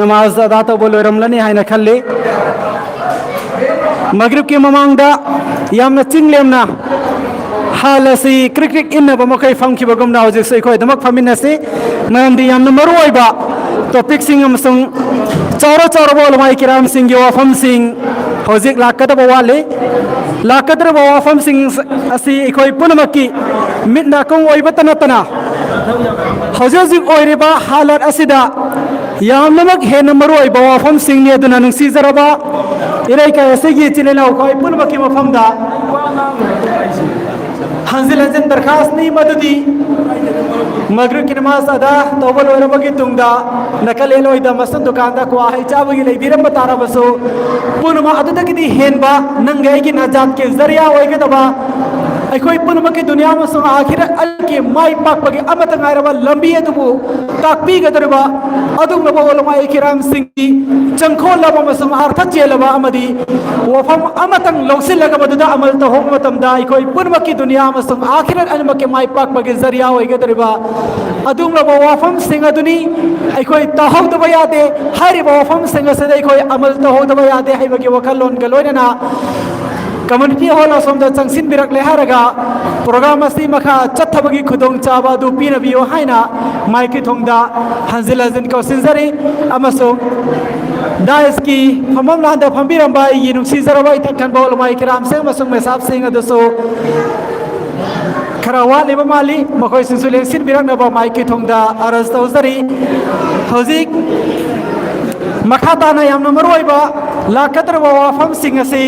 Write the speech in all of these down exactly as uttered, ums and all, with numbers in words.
ꯅꯃꯥꯖ ꯑꯗꯥ ꯇꯧꯕ ꯂꯣꯏꯔꯝꯂꯅꯤ ꯍꯥꯏꯅ ꯈꯜꯂꯤ꯫ ꯃꯒ꯭ꯔꯤꯕꯀꯤ ꯃꯃꯥꯡꯗ ꯌꯥꯝꯅ ꯆꯤꯡ ꯂꯦꯝꯅ ꯍꯥꯜ ꯑꯁꯤ ꯀ꯭ꯔꯤꯛ ꯀ꯭ꯔꯤꯛ ꯏꯟꯅꯕ ꯃꯈꯩ ꯐꯝꯈꯤꯕꯒꯨꯝꯅ ꯍꯧꯖꯤꯛꯁꯨ ꯑꯩꯈꯣꯏ ꯑꯗꯨꯃꯛ ꯐꯝꯃꯤꯟꯅꯁꯤ꯫ ꯃꯔꯝꯗꯤ ꯌꯥꯝꯅ ꯃꯔꯨ ꯑꯣꯏꯕ ꯇꯣꯄꯤꯛꯁꯤꯡ ꯑꯃꯁꯨꯡ ꯆꯥꯎꯔ ꯆꯥꯎꯔꯕ ꯎꯂꯃꯥꯏ ꯀꯤꯔꯥꯝꯁꯤꯡꯒꯤ ꯋꯥꯐꯝꯁꯤꯡ ꯍꯧꯖꯤꯛ ꯂꯥꯛꯀꯗꯕ ꯋꯥꯠꯂꯤ꯫ ꯂꯥꯛꯀꯗꯧꯔꯤꯕ ꯋꯥꯐꯝꯁꯤꯡ ꯑꯁꯤ ꯑꯩꯈꯣꯏ ꯄꯨꯝꯅꯃꯛꯀꯤ ꯃꯤꯠ ꯅꯥꯀꯣꯡ ꯑꯣꯏꯕꯇ ꯅꯠꯇꯅ ꯍꯧꯖꯤꯛ ꯍꯧꯖꯤꯛ ꯑꯣꯏꯔꯤꯕ ꯍꯥꯂꯠ ꯑꯁꯤꯗ ꯌꯥꯝꯅꯃꯛ ꯍꯦꯟꯅ ꯃꯔꯨ ꯑꯣꯏꯕ ꯋꯥꯐꯝꯁꯤꯡꯅꯤ꯫ ꯑꯗꯨꯅ ꯅꯨꯡꯁꯤꯖꯔꯕ ꯏꯔꯩꯀꯥꯏ ꯑꯁꯤꯒꯤ ꯏꯆꯤꯜ ꯏꯅꯥꯎ ꯑꯩꯈꯣꯏ ꯄꯨꯝꯅꯃꯛꯀꯤ ꯃꯐꯝꯗ ꯍꯟꯖꯤꯟ ꯍꯟꯖꯤꯟ ꯗꯔꯈꯥꯁꯅꯤ ꯃꯗꯨꯗꯤ ꯃꯒ꯭ꯔꯤꯕꯀꯤ ꯅꯃꯥꯖ ꯑꯗꯥ ꯇꯧꯕ ꯂꯣꯏꯔꯕꯒꯤ ꯇꯨꯡꯗ ꯅꯥꯀꯂꯦꯟ ꯑꯣꯏꯗ ꯃꯁꯨꯝ ꯗꯨꯀꯥꯟꯗ ꯀ꯭ꯋꯥ ꯍꯩ ꯆꯥꯕꯒꯤ ꯂꯩꯕꯤꯔꯝꯕ ꯇꯥꯔꯕꯁꯨ, ꯄꯨꯝꯅꯃꯛ ꯑꯗꯨꯗꯒꯤꯗꯤ ꯍꯦꯟꯕ ꯅꯪꯒꯤ ꯑꯩꯒꯤ ꯅꯖꯥꯠꯀꯤ ꯖꯔꯤꯌꯥ ꯑꯣꯏꯒꯗꯕ, ꯑꯩꯈꯣꯏ ꯄꯨꯝꯅꯃꯛꯀꯤ ꯗꯨꯅꯤꯌꯥ ꯑꯃꯁꯨꯡ ꯑꯥꯈꯤꯔꯠ ꯑꯜꯒꯤ ꯃꯥꯏ ꯄꯥꯛꯄꯒꯤ ꯑꯃꯠꯇ ꯉꯥꯏꯔꯕ ꯂꯝꯕꯤ ꯑꯗꯨꯕꯨ ꯇꯥꯛꯄꯤꯒꯗꯧꯔꯤꯕ ꯑꯗꯨꯒꯨꯝꯂꯕ ꯎꯂꯃꯥ ꯏꯀꯤꯔꯥꯝꯁꯤꯡꯒꯤ ꯆꯪꯈꯣꯜꯂꯕ ꯑꯃꯁꯨꯡ ꯑꯥꯔꯊ ꯆꯦꯜꯂꯕ ꯑꯃꯗꯤ ꯋꯥꯐꯝ ꯑꯃꯇꯪ ꯂꯧꯁꯤꯜꯂꯒ ꯃꯗꯨꯗ ꯑꯃꯜ ꯇꯧꯍꯧꯕ ꯃꯇꯝꯗ ꯑꯩꯈꯣꯏ ꯄꯨꯝꯅꯃꯛꯀꯤ ꯗꯨꯅꯤꯌꯥ ꯑꯃꯁꯨꯡ ꯑꯥꯈꯤꯔꯠ ꯑꯅꯤꯃꯛꯀꯤ ꯃꯥꯏ ꯄꯥꯛꯄꯒꯤ ꯖꯔꯤꯌꯥ ꯑꯣꯏꯒꯗꯧꯔꯤꯕ ꯑꯗꯨꯒꯨꯝꯂꯕ ꯋꯥꯐꯝꯁꯤꯡ ꯑꯗꯨꯅꯤ꯫ ꯑꯩꯈꯣꯏ ꯇꯧꯍꯧꯗꯕ ꯌꯥꯗꯦ꯫ ꯍꯥꯏꯔꯤꯕ ꯋꯥꯐꯝꯁꯤꯡ ꯑꯁꯤꯗ ꯑꯩꯈꯣꯏ ꯑꯃꯜ ꯇꯧꯍꯧꯗꯕ ꯌꯥꯗꯦ ꯍꯥꯏꯕꯒꯤ ꯋꯥꯈꯜꯂꯣꯟꯒ ꯂꯣꯏꯅꯅ ꯀꯝꯃ꯭ꯌꯨꯅꯤꯇꯤ ꯍꯣꯜ ꯑꯁꯣꯝꯗ ꯆꯪꯁꯤꯟꯕꯤꯔꯛꯂꯦ ꯍꯥꯏꯔꯒ ꯄ꯭ꯔꯣꯒ꯭ꯔꯥꯝ ꯑꯁꯤ ꯃꯈꯥ ꯆꯠꯊꯕꯒꯤ ꯈꯨꯗꯣꯡꯆꯥꯕ ꯑꯗꯨ ꯄꯤꯅꯕꯤꯌꯨ ꯍꯥꯏꯅ ꯃꯥꯏꯛꯀꯤ ꯊꯣꯡꯗ ꯍꯟꯖꯤꯟ ꯍꯟꯖꯤꯟ ꯀꯧꯁꯤꯟꯖꯔꯤ꯫ ꯑꯃꯁꯨꯡ ꯗꯥꯏꯁꯀꯤ ꯐꯝꯐꯝ ꯂꯥꯟꯗ ꯐꯝꯕꯤꯔꯝꯕ ꯑꯩꯒꯤ ꯅꯨꯡꯁꯤꯖꯔꯕ ꯏꯊꯛ ꯊꯪꯕ ꯎꯂꯃꯥꯏ ꯀꯤꯔꯥꯝꯁꯤꯡ ꯑꯃꯁꯨꯡ ꯃꯦꯁꯥꯞꯁꯤꯡ ꯑꯗꯨꯁꯨ ꯈꯔ ꯋꯥꯠꯂꯤꯕ ꯃꯥꯜꯂꯤ, ꯃꯈꯣꯏꯁꯤꯡꯁꯨ ꯂꯦꯡꯁꯤꯟꯕꯤꯔꯛꯅꯕ ꯃꯥꯏꯛꯀꯤ ꯊꯣꯡꯗ ꯑꯔꯖ ꯇꯧꯖꯔꯤ꯫ ꯍꯧꯖꯤꯛ ꯃꯈꯥ ꯇꯥꯅ ꯌꯥꯝꯅ ꯃꯔꯨꯑꯣꯏꯕ ꯂꯥꯛꯀꯗꯧꯔꯤꯕ ꯋꯥꯐꯝꯁꯤꯡ ꯑꯁꯤ,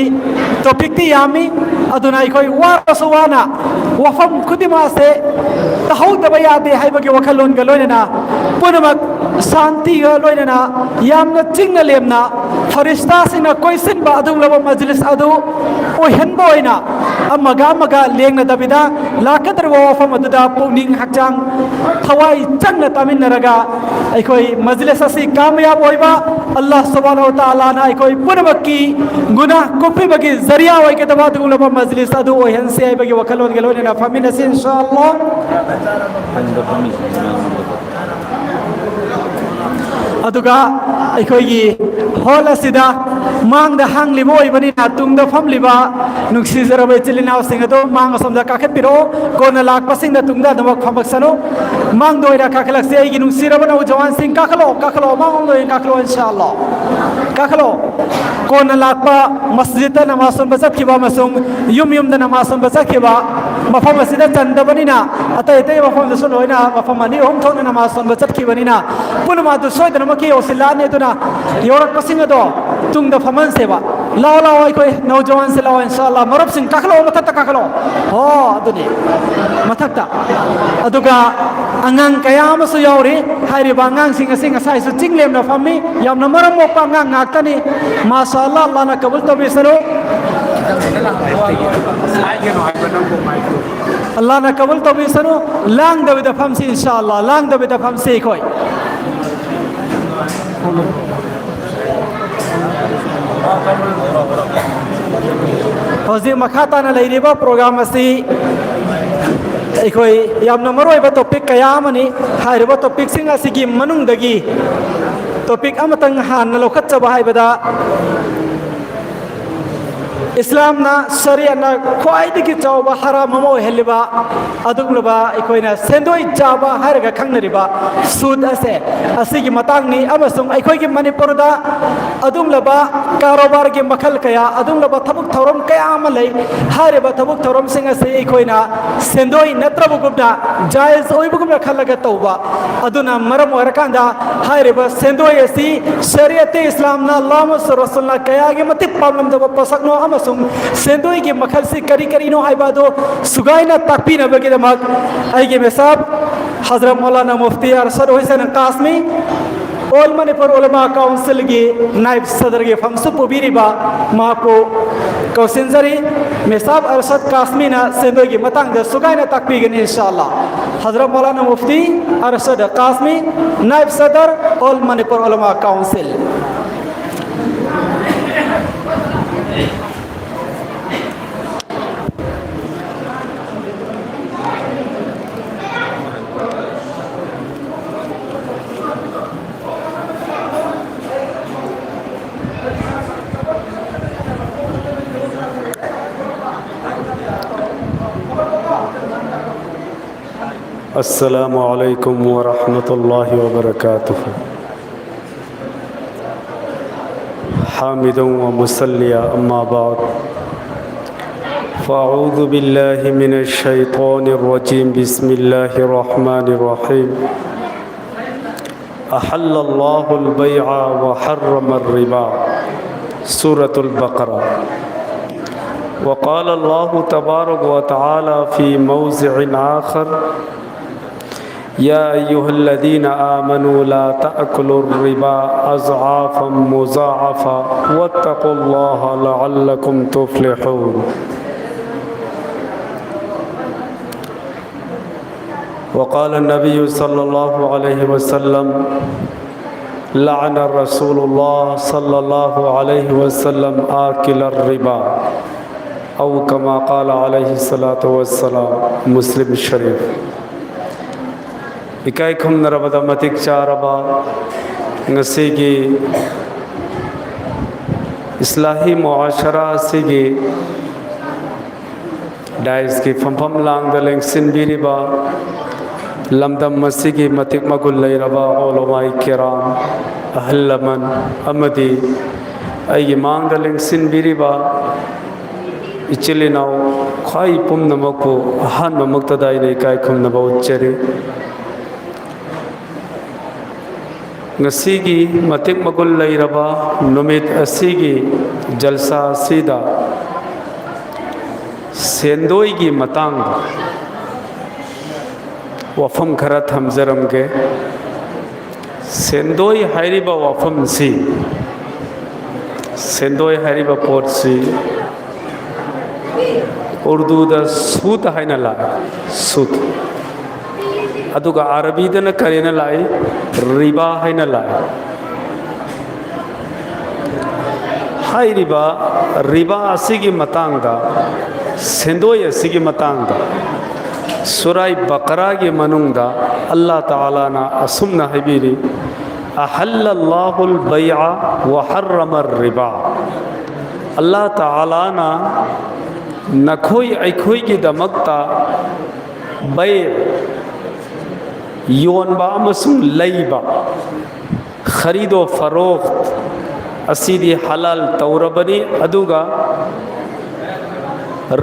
ꯇꯣꯄꯤꯛꯇꯤ ꯌꯥꯝꯃꯤ, ꯑꯗꯨꯅ ꯑꯩꯈꯣꯏ ꯋꯥꯔꯁꯨ ꯋꯥꯅ ꯋꯥꯐꯝ ꯈꯨꯗꯤꯡꯃꯛ ꯑꯁꯦ ꯇꯥꯍꯧꯗꯕ ꯌꯥꯗꯦ ꯍꯥꯏꯕꯒꯤ ꯋꯥꯈꯜꯂꯣꯟꯒ ꯂꯣꯏꯅꯅ ꯄꯨꯝꯅꯃꯛ ꯁꯥꯟꯇꯤꯒ ꯂꯣꯏꯅꯅ ꯌꯥꯝꯅ ꯆꯤꯡꯅ ꯂꯦꯝꯅ ꯐꯔꯤꯁꯇꯥꯁꯤꯡꯅ ꯀꯣꯏꯁꯤꯟꯕ ꯑꯗꯨꯒꯨꯝꯂꯕ ꯃꯖꯂꯤꯁ ꯑꯗꯨ ꯑꯣꯏꯍꯟꯕ ꯑꯣꯏꯅ ꯑꯃꯒ ꯑꯃꯒ ꯂꯦꯡꯅꯗꯕꯤꯗ ꯂꯥꯛꯀꯗꯧꯔꯤꯕ ꯋꯥꯐꯝ ꯑꯗꯨꯗ ꯄꯨꯛꯅꯤꯡ ꯍꯛꯆꯥꯡ ꯊꯋꯥꯏ ꯆꯪꯅ ꯇꯥꯃꯤꯟꯅꯔꯒ ꯑꯩꯈꯣꯏ ꯃꯖꯂꯤꯁ ꯑꯁꯤ ꯀꯥꯃꯌꯥꯕ ꯑꯣꯏꯕ, ꯑꯜꯂꯥꯍ ꯁꯨꯕꯍꯥꯅꯍꯨ ꯋ ꯇꯥꯂꯥꯅ ꯑꯩꯈꯣꯏ ꯄꯨꯝꯅꯃꯛꯀꯤ ꯒꯨꯅꯥꯍ ꯀꯣꯛꯄꯤꯕꯒꯤ ꯖꯔꯤꯌꯥ ꯑꯣꯏꯒꯗꯕ ꯑꯗꯨꯒꯨꯝꯂꯕ ꯃꯖꯂꯤꯁ ꯑꯗꯨ ꯑꯣꯏꯍꯟꯁꯤ ꯍꯥꯏꯕꯒꯤ ꯋꯥꯈꯜꯂꯣꯟꯒ ꯂꯣꯏꯅꯅ ꯐꯝꯃꯤꯟꯅꯁꯤ, ꯏꯟꯁꯥ ꯑꯜꯂꯥꯍ꯫ ꯑꯗꯨꯒ ꯑꯩꯈꯣꯏꯒꯤ ꯍꯣꯜ ꯑꯁꯤꯗ ꯃꯥꯡꯗ ꯍꯥꯡꯂꯤꯕ ꯑꯣꯏꯕꯅꯤꯅ, ꯇꯨꯡꯗ ꯐꯝꯂꯤꯕ ꯅꯨꯡꯁꯤꯖꯔꯕ ꯏꯆꯤꯜ ꯏꯅꯥꯎꯁꯤꯡ ꯑꯗꯨ ꯃꯥꯡ ꯑꯁꯣꯝꯗ ꯀꯥꯈꯠꯄꯤꯔꯛꯑꯣ꯫ ꯀꯣꯟꯅ ꯂꯥꯛꯄꯁꯤꯡꯅ ꯇꯨꯡꯗ ꯑꯗꯨꯃꯛ ꯐꯝꯃꯛꯁꯅꯨ꯫ ꯃꯥꯡꯗ ꯑꯣꯏꯅ ꯀꯥꯈꯠꯂꯛꯁꯤ꯫ ꯑꯩꯒꯤ ꯅꯨꯡꯁꯤꯔꯕ ꯅꯧꯖꯋꯥꯟꯁꯤꯡ, ꯀꯥꯈꯠꯂꯛꯑꯣ, ꯀꯥꯈꯠꯂꯛꯑꯣ, ꯃꯥꯡꯂꯣꯝꯗ ꯑꯣꯏꯅ ꯀꯥꯈꯠꯂꯛꯑꯣ, ꯏꯟꯁꯥ ꯑꯜꯂꯥ꯫ ꯀꯥꯈꯠꯂꯛꯑꯣ꯫ ꯀꯣꯟꯅ ꯂꯥꯛꯄ ꯃꯁꯖꯤꯗꯇ ꯅꯃꯥꯖ ꯁꯣꯟꯕ ꯆꯠꯈꯤꯕ ꯑꯃꯁꯨꯡ ꯌꯨꯝ ꯌꯨꯝꯗ ꯅꯃꯥꯖ ꯁꯣꯟꯕ ꯆꯠꯈꯤꯕ, ꯃꯐꯝ ꯑꯁꯤꯗ ꯆꯟꯗꯕꯅꯤꯅ, ꯑꯇꯩ ꯑꯇꯩ ꯃꯐꯝꯗꯁꯨ ꯂꯣꯏꯅ ꯃꯐꯝ ꯑꯅꯤ ꯑꯍꯨꯝ ꯊꯣꯛꯅ ꯅꯃꯥꯖ ꯁꯣꯟꯕ ꯆꯠꯈꯤꯕꯅꯤꯅ, ꯄꯨꯝꯅꯃꯛ ꯑꯗꯨ ꯁꯣꯏꯗꯅꯃꯛꯀꯤ ꯌꯧꯁꯤꯜꯂꯛꯑꯅꯤ꯫ ꯑꯗꯨꯅ ꯌꯧꯔꯛꯄꯁꯤꯡ ꯑꯗꯣ ꯇꯨꯡꯗ ꯐꯝꯍꯟꯁꯦꯕ꯫ ꯂꯥꯛꯑꯣ, ꯂꯥꯛꯑꯣ, ꯑꯩꯈꯣꯏ ꯅꯧꯖꯋꯥꯟꯁꯦ ꯂꯥꯛꯑꯣ, ꯏꯟꯁꯥ ꯑꯜꯂꯥ꯫ ꯃꯔꯨꯞꯁꯤꯡ ꯀꯥꯈꯠꯂꯛꯑꯣ, ꯃꯊꯛꯇ ꯀꯥꯈꯠꯂꯛꯑꯣ꯫ ꯑꯣ, ꯑꯗꯨꯅꯤ, ꯃꯊꯛꯇ꯫ ꯑꯗꯨꯒ ꯑꯉꯥꯡ ꯀꯌꯥ ꯑꯃꯁꯨ ꯌꯥꯎꯔꯤ꯫ ꯍꯥꯏꯔꯤꯕ ꯑꯉꯥꯡꯁꯤꯡ ꯑꯁꯤ ꯉꯁꯥꯏꯁꯨ ꯆꯤꯡ ꯂꯦꯝꯅ ꯐꯝꯃꯤ꯫ ꯌꯥꯝꯅ ꯃꯔꯝ ꯃꯣꯛꯄ ꯑꯉꯥꯡ ꯉꯥꯛꯇꯅꯤ꯫ ꯃꯥꯁꯥ ꯑꯜꯂꯥ, ꯑꯜꯂꯥꯅ ꯀꯕꯨꯜ ꯇꯧꯕꯤꯁꯅꯨ꯫ ꯑꯜꯂꯥꯅ ꯀꯕꯨꯜ ꯇꯧꯕꯤꯁꯅꯨ꯫ ꯂꯥꯡꯗꯕꯤꯗ ꯐꯝꯁꯤ, ꯏꯟꯁꯥ ꯑꯜꯂꯥ, ꯂꯥꯡꯗꯕꯤꯗ ꯐꯝꯁꯤ ꯑꯩꯈꯣꯏ꯫ ꯍꯧꯖꯤꯛ ꯃꯈꯥ ꯇꯥꯅ ꯂꯩꯔꯤꯕ ꯄ꯭ꯔꯣꯒ꯭ꯔꯥꯝ ꯑꯁꯤ ꯑꯩꯈꯣꯏ ꯌꯥꯝꯅ ꯃꯔꯨꯑꯣꯏꯕ ꯇꯣꯄꯤꯛ ꯀꯌꯥ ꯑꯃꯅꯤ꯫ ꯍꯥꯏꯔꯤꯕ ꯇꯣꯄꯤꯛꯁꯤꯡ ꯑꯁꯤꯒꯤ ꯃꯅꯨꯡꯗꯒꯤ ꯇꯣꯄꯤꯛ ꯑꯃꯇꯪ ꯍꯥꯟꯅ ꯂꯧꯈꯠꯆꯕ ꯍꯥꯏꯕꯗ, ꯏꯁꯂꯥꯝꯅ, ꯁꯔꯤꯌꯠꯅ ꯈ꯭ꯋꯥꯏꯗꯒꯤ ꯆꯥꯎꯕ ꯍꯔꯥꯝ ꯑꯃ ꯑꯣꯏꯍꯜꯂꯤꯕ ꯑꯗꯨꯒꯨꯝꯂꯕ ꯑꯩꯈꯣꯏꯅ ꯁꯦꯟꯗꯣꯏ ꯆꯥꯕ ꯍꯥꯏꯔꯒ ꯈꯪꯅꯔꯤꯕ ꯁꯨꯗ ꯑꯁꯦ, ꯑꯁꯤꯒꯤ ꯃꯇꯥꯡꯅꯤ꯫ ꯑꯃꯁꯨꯡ ꯑꯩꯈꯣꯏꯒꯤ ꯃꯅꯤꯄꯨꯔꯗ ꯑꯗꯨꯒꯨꯝꯂꯕ ꯀꯥꯔꯣꯕꯥꯔꯒꯤ ꯃꯈꯜ ꯀꯌꯥ, ꯑꯗꯨꯒꯨꯝꯂꯕ ꯊꯕꯛ ꯊꯧꯔꯝ ꯀꯌꯥ ꯑꯃ ꯂꯩ꯫ ꯍꯥꯏꯔꯤꯕ ꯊꯕꯛ ꯊꯧꯔꯝꯁꯤꯡ ꯑꯁꯤ ꯑꯩꯈꯣꯏꯅ ꯁꯦꯟꯗꯣꯏ ꯅꯠꯇ꯭ꯔꯕꯒꯨꯝꯅ, ꯖꯥꯏꯖ ꯑꯣꯏꯕꯒꯨꯝꯅ ꯈꯜꯂꯒ ꯇꯧꯕ꯫ ꯑꯗꯨꯅ ꯃꯔꯝ ꯑꯣꯏꯔꯀꯥꯟꯗ ꯍꯥꯏꯔꯤꯕ ꯁꯦꯟꯗꯣꯏ ꯑꯁꯤ ꯁꯔꯤꯌꯠꯇ ꯏꯁꯂꯥꯝꯅ, ꯑꯜꯂꯥꯍ ꯑꯃꯁꯨꯡ ꯔꯁꯨꯜꯅ ꯀꯌꯥꯒꯤ ꯃꯇꯤꯛ ꯄꯥꯝꯂꯝꯗꯕ ꯄꯣꯠꯁꯛꯅꯣ ꯑꯃꯁꯨꯡ ꯁꯦꯟꯗꯣꯏꯒꯤ ꯃꯈꯜꯁꯤ ꯀꯔꯤ ꯀꯔꯤꯅꯣ ꯍꯥꯏꯕ ꯑꯗꯨ ꯁꯨꯒꯥꯏꯅ ꯇꯥꯛꯄꯤꯅꯕꯒꯤꯗꯃꯛ ꯑꯩꯒꯤ ꯃꯤꯁꯥꯞ ꯍꯖꯔꯠ ꯃꯧꯂꯥꯅꯥ ꯃꯨꯐꯇꯤ ꯑꯔꯁꯗ ꯍꯨꯁꯦꯟ ꯀꯥꯁꯃꯤ, ꯑꯣꯜ ꯃꯅꯤꯄꯨꯔ ꯎꯂꯃꯥ ꯀꯥꯎꯟꯁꯤꯜꯒꯤ ꯅꯥꯏꯕ ꯁꯗꯔꯒꯤ ꯐꯝꯁꯨ ꯄꯨꯕꯤꯔꯤꯕ ꯃꯍꯥꯛꯄꯨ ꯀꯧꯁꯤꯟꯖꯔꯤ꯫ ꯃꯤꯁꯥꯞ ꯑꯔꯁꯗ ꯀꯥꯁꯃꯤꯅ ꯁꯦꯟꯗꯣꯏꯒꯤ ꯃꯇꯥꯡꯗ ꯁꯨꯒꯥꯏꯅ ꯇꯥꯛꯄꯤꯒꯅꯤ, ꯏꯟꯁꯥ ꯑꯜꯂꯥ꯫ ꯍꯖꯔꯠ ꯃꯧꯂꯥꯅꯥ ꯃꯨꯐꯇꯤ ꯑꯔꯁꯗ ꯀꯥꯁꯃꯤ, ꯅꯥꯏꯕ ꯁꯗꯔ, ꯑꯣꯜ ꯃꯅꯤꯄꯨꯔ ꯎꯂꯃꯥ ꯀꯥꯎꯟꯁꯤꯜ꯫ السلام عليكم ورحمة الله وبركاته. حامدا ومصليا، أما بعد، فأعوذ بالله من الشيطان الرجيم. بسم الله الرحمن الرحيم. أحل الله البيع وحرم الربا. سورة البقرة. وقال الله تبارك وتعالى في موضع آخر: يا أيها الذين آمنوا لا تأكلوا الربا أضعافا مضاعفة واتقوا الله لعلكم تفلحون. وقال النبي صلى الله عليه وسلم: لعن رسول الله صلى الله عليه وسلم آكل الربا، أو كما قال عليه الصلاة والسلام. مسلم شريف. ꯏꯀꯥꯏ ꯈꯨꯝꯅꯔꯕꯗ ꯃꯇꯤꯛ ꯆꯥꯔꯕ ꯉꯁꯤꯒꯤ ꯏꯁꯂꯥꯍꯤ ꯃꯨꯑꯥꯁꯔꯥ ꯑꯁꯤꯒꯤ ꯗꯥꯏꯁꯀꯤ ꯐꯝꯐꯝ ꯂꯥꯡꯗ ꯂꯦꯡꯁꯤꯟꯕꯤꯔꯤꯕ ꯂꯝꯗꯝ ꯑꯁꯤꯒꯤ ꯃꯇꯤꯛ ꯃꯒꯨꯟ ꯂꯩꯔꯕ ꯎꯂꯃꯥꯏ ꯀꯤꯔꯥꯝ, ꯑꯍꯜ ꯂꯃꯟ ꯑꯃꯗꯤ ꯑꯩꯒꯤ ꯃꯥꯡꯗ ꯂꯦꯡꯁꯤꯟꯕꯤꯔꯤꯕ ꯏꯆꯤꯜ ꯏꯅꯥꯎ ꯈ꯭ꯋꯥꯏ ꯄꯨꯝꯅꯃꯛꯄꯨ ꯑꯍꯥꯟꯕꯃꯛꯇꯗ ꯑꯩꯅ ꯏꯀꯥꯏ ꯈꯨꯝꯅꯕ ꯎꯠꯆꯔꯤ꯫ ꯉꯁꯤꯒꯤ ꯃꯇꯤꯛ ꯃꯒꯨꯟ ꯂꯩꯔꯕ ꯅꯨꯃꯤꯠ ꯑꯁꯤꯒꯤ ꯖꯜꯁꯥ ꯑꯁꯤꯗ ꯁꯦꯟꯗꯣꯏꯒꯤ ꯃꯇꯥꯡꯗ ꯋꯥꯐꯝ ꯈꯔ ꯊꯝꯖꯔꯝꯒꯦ꯫ ꯁꯦꯟꯗꯣꯏ ꯍꯥꯏꯔꯤꯕ ꯋꯥꯐꯝꯁꯤ, ꯁꯦꯟꯗꯣꯏ ꯍꯥꯏꯔꯤꯕ ꯄꯣꯠꯁꯤ ꯎꯔꯗꯨꯗ ꯁꯨꯗ ꯍꯥꯏꯅ ꯂꯥꯛꯏ, ꯁꯨꯗ꯫ ꯑꯗꯨꯒ ꯑꯔꯕꯤꯗꯅ ꯀꯔꯤꯅ ꯂꯥꯛꯏ? ꯔꯤꯕꯥ ꯍꯥꯏꯅ ꯂꯥꯛꯏ꯫ ꯍꯥꯏꯔꯤꯕ ꯔꯤꯕꯥ ꯑꯁꯤꯒꯤ ꯃꯇꯥꯡꯗ, ꯁꯦꯟꯗꯣꯏ ꯑꯁꯤꯒꯤ ꯃꯇꯥꯡꯗ ꯁꯨꯔꯥꯏ ꯕꯀꯔꯥꯒꯤ ꯃꯅꯨꯡꯗ ꯑꯜꯂꯥ ꯇꯥꯂꯥꯅ ꯑꯁꯨꯝꯅ ꯍꯥꯏꯕꯤꯔꯤ: أحل الله البيع وحرم الربا. ꯑꯜꯂꯥ ꯇꯥꯂꯥꯅ ꯅꯈꯣꯏ ꯑꯩꯈꯣꯏꯒꯤꯗꯃꯛꯇ ꯕꯩ, ꯌꯣꯟꯕ ꯑꯃꯁꯨꯡ ꯂꯩꯕ, ꯈꯔꯤꯗꯣ ꯐꯔꯣꯛ, ꯑꯁꯤꯗꯤ ꯍꯂꯥꯜ ꯇꯧꯔꯕꯅꯤ, ꯑꯗꯨꯒ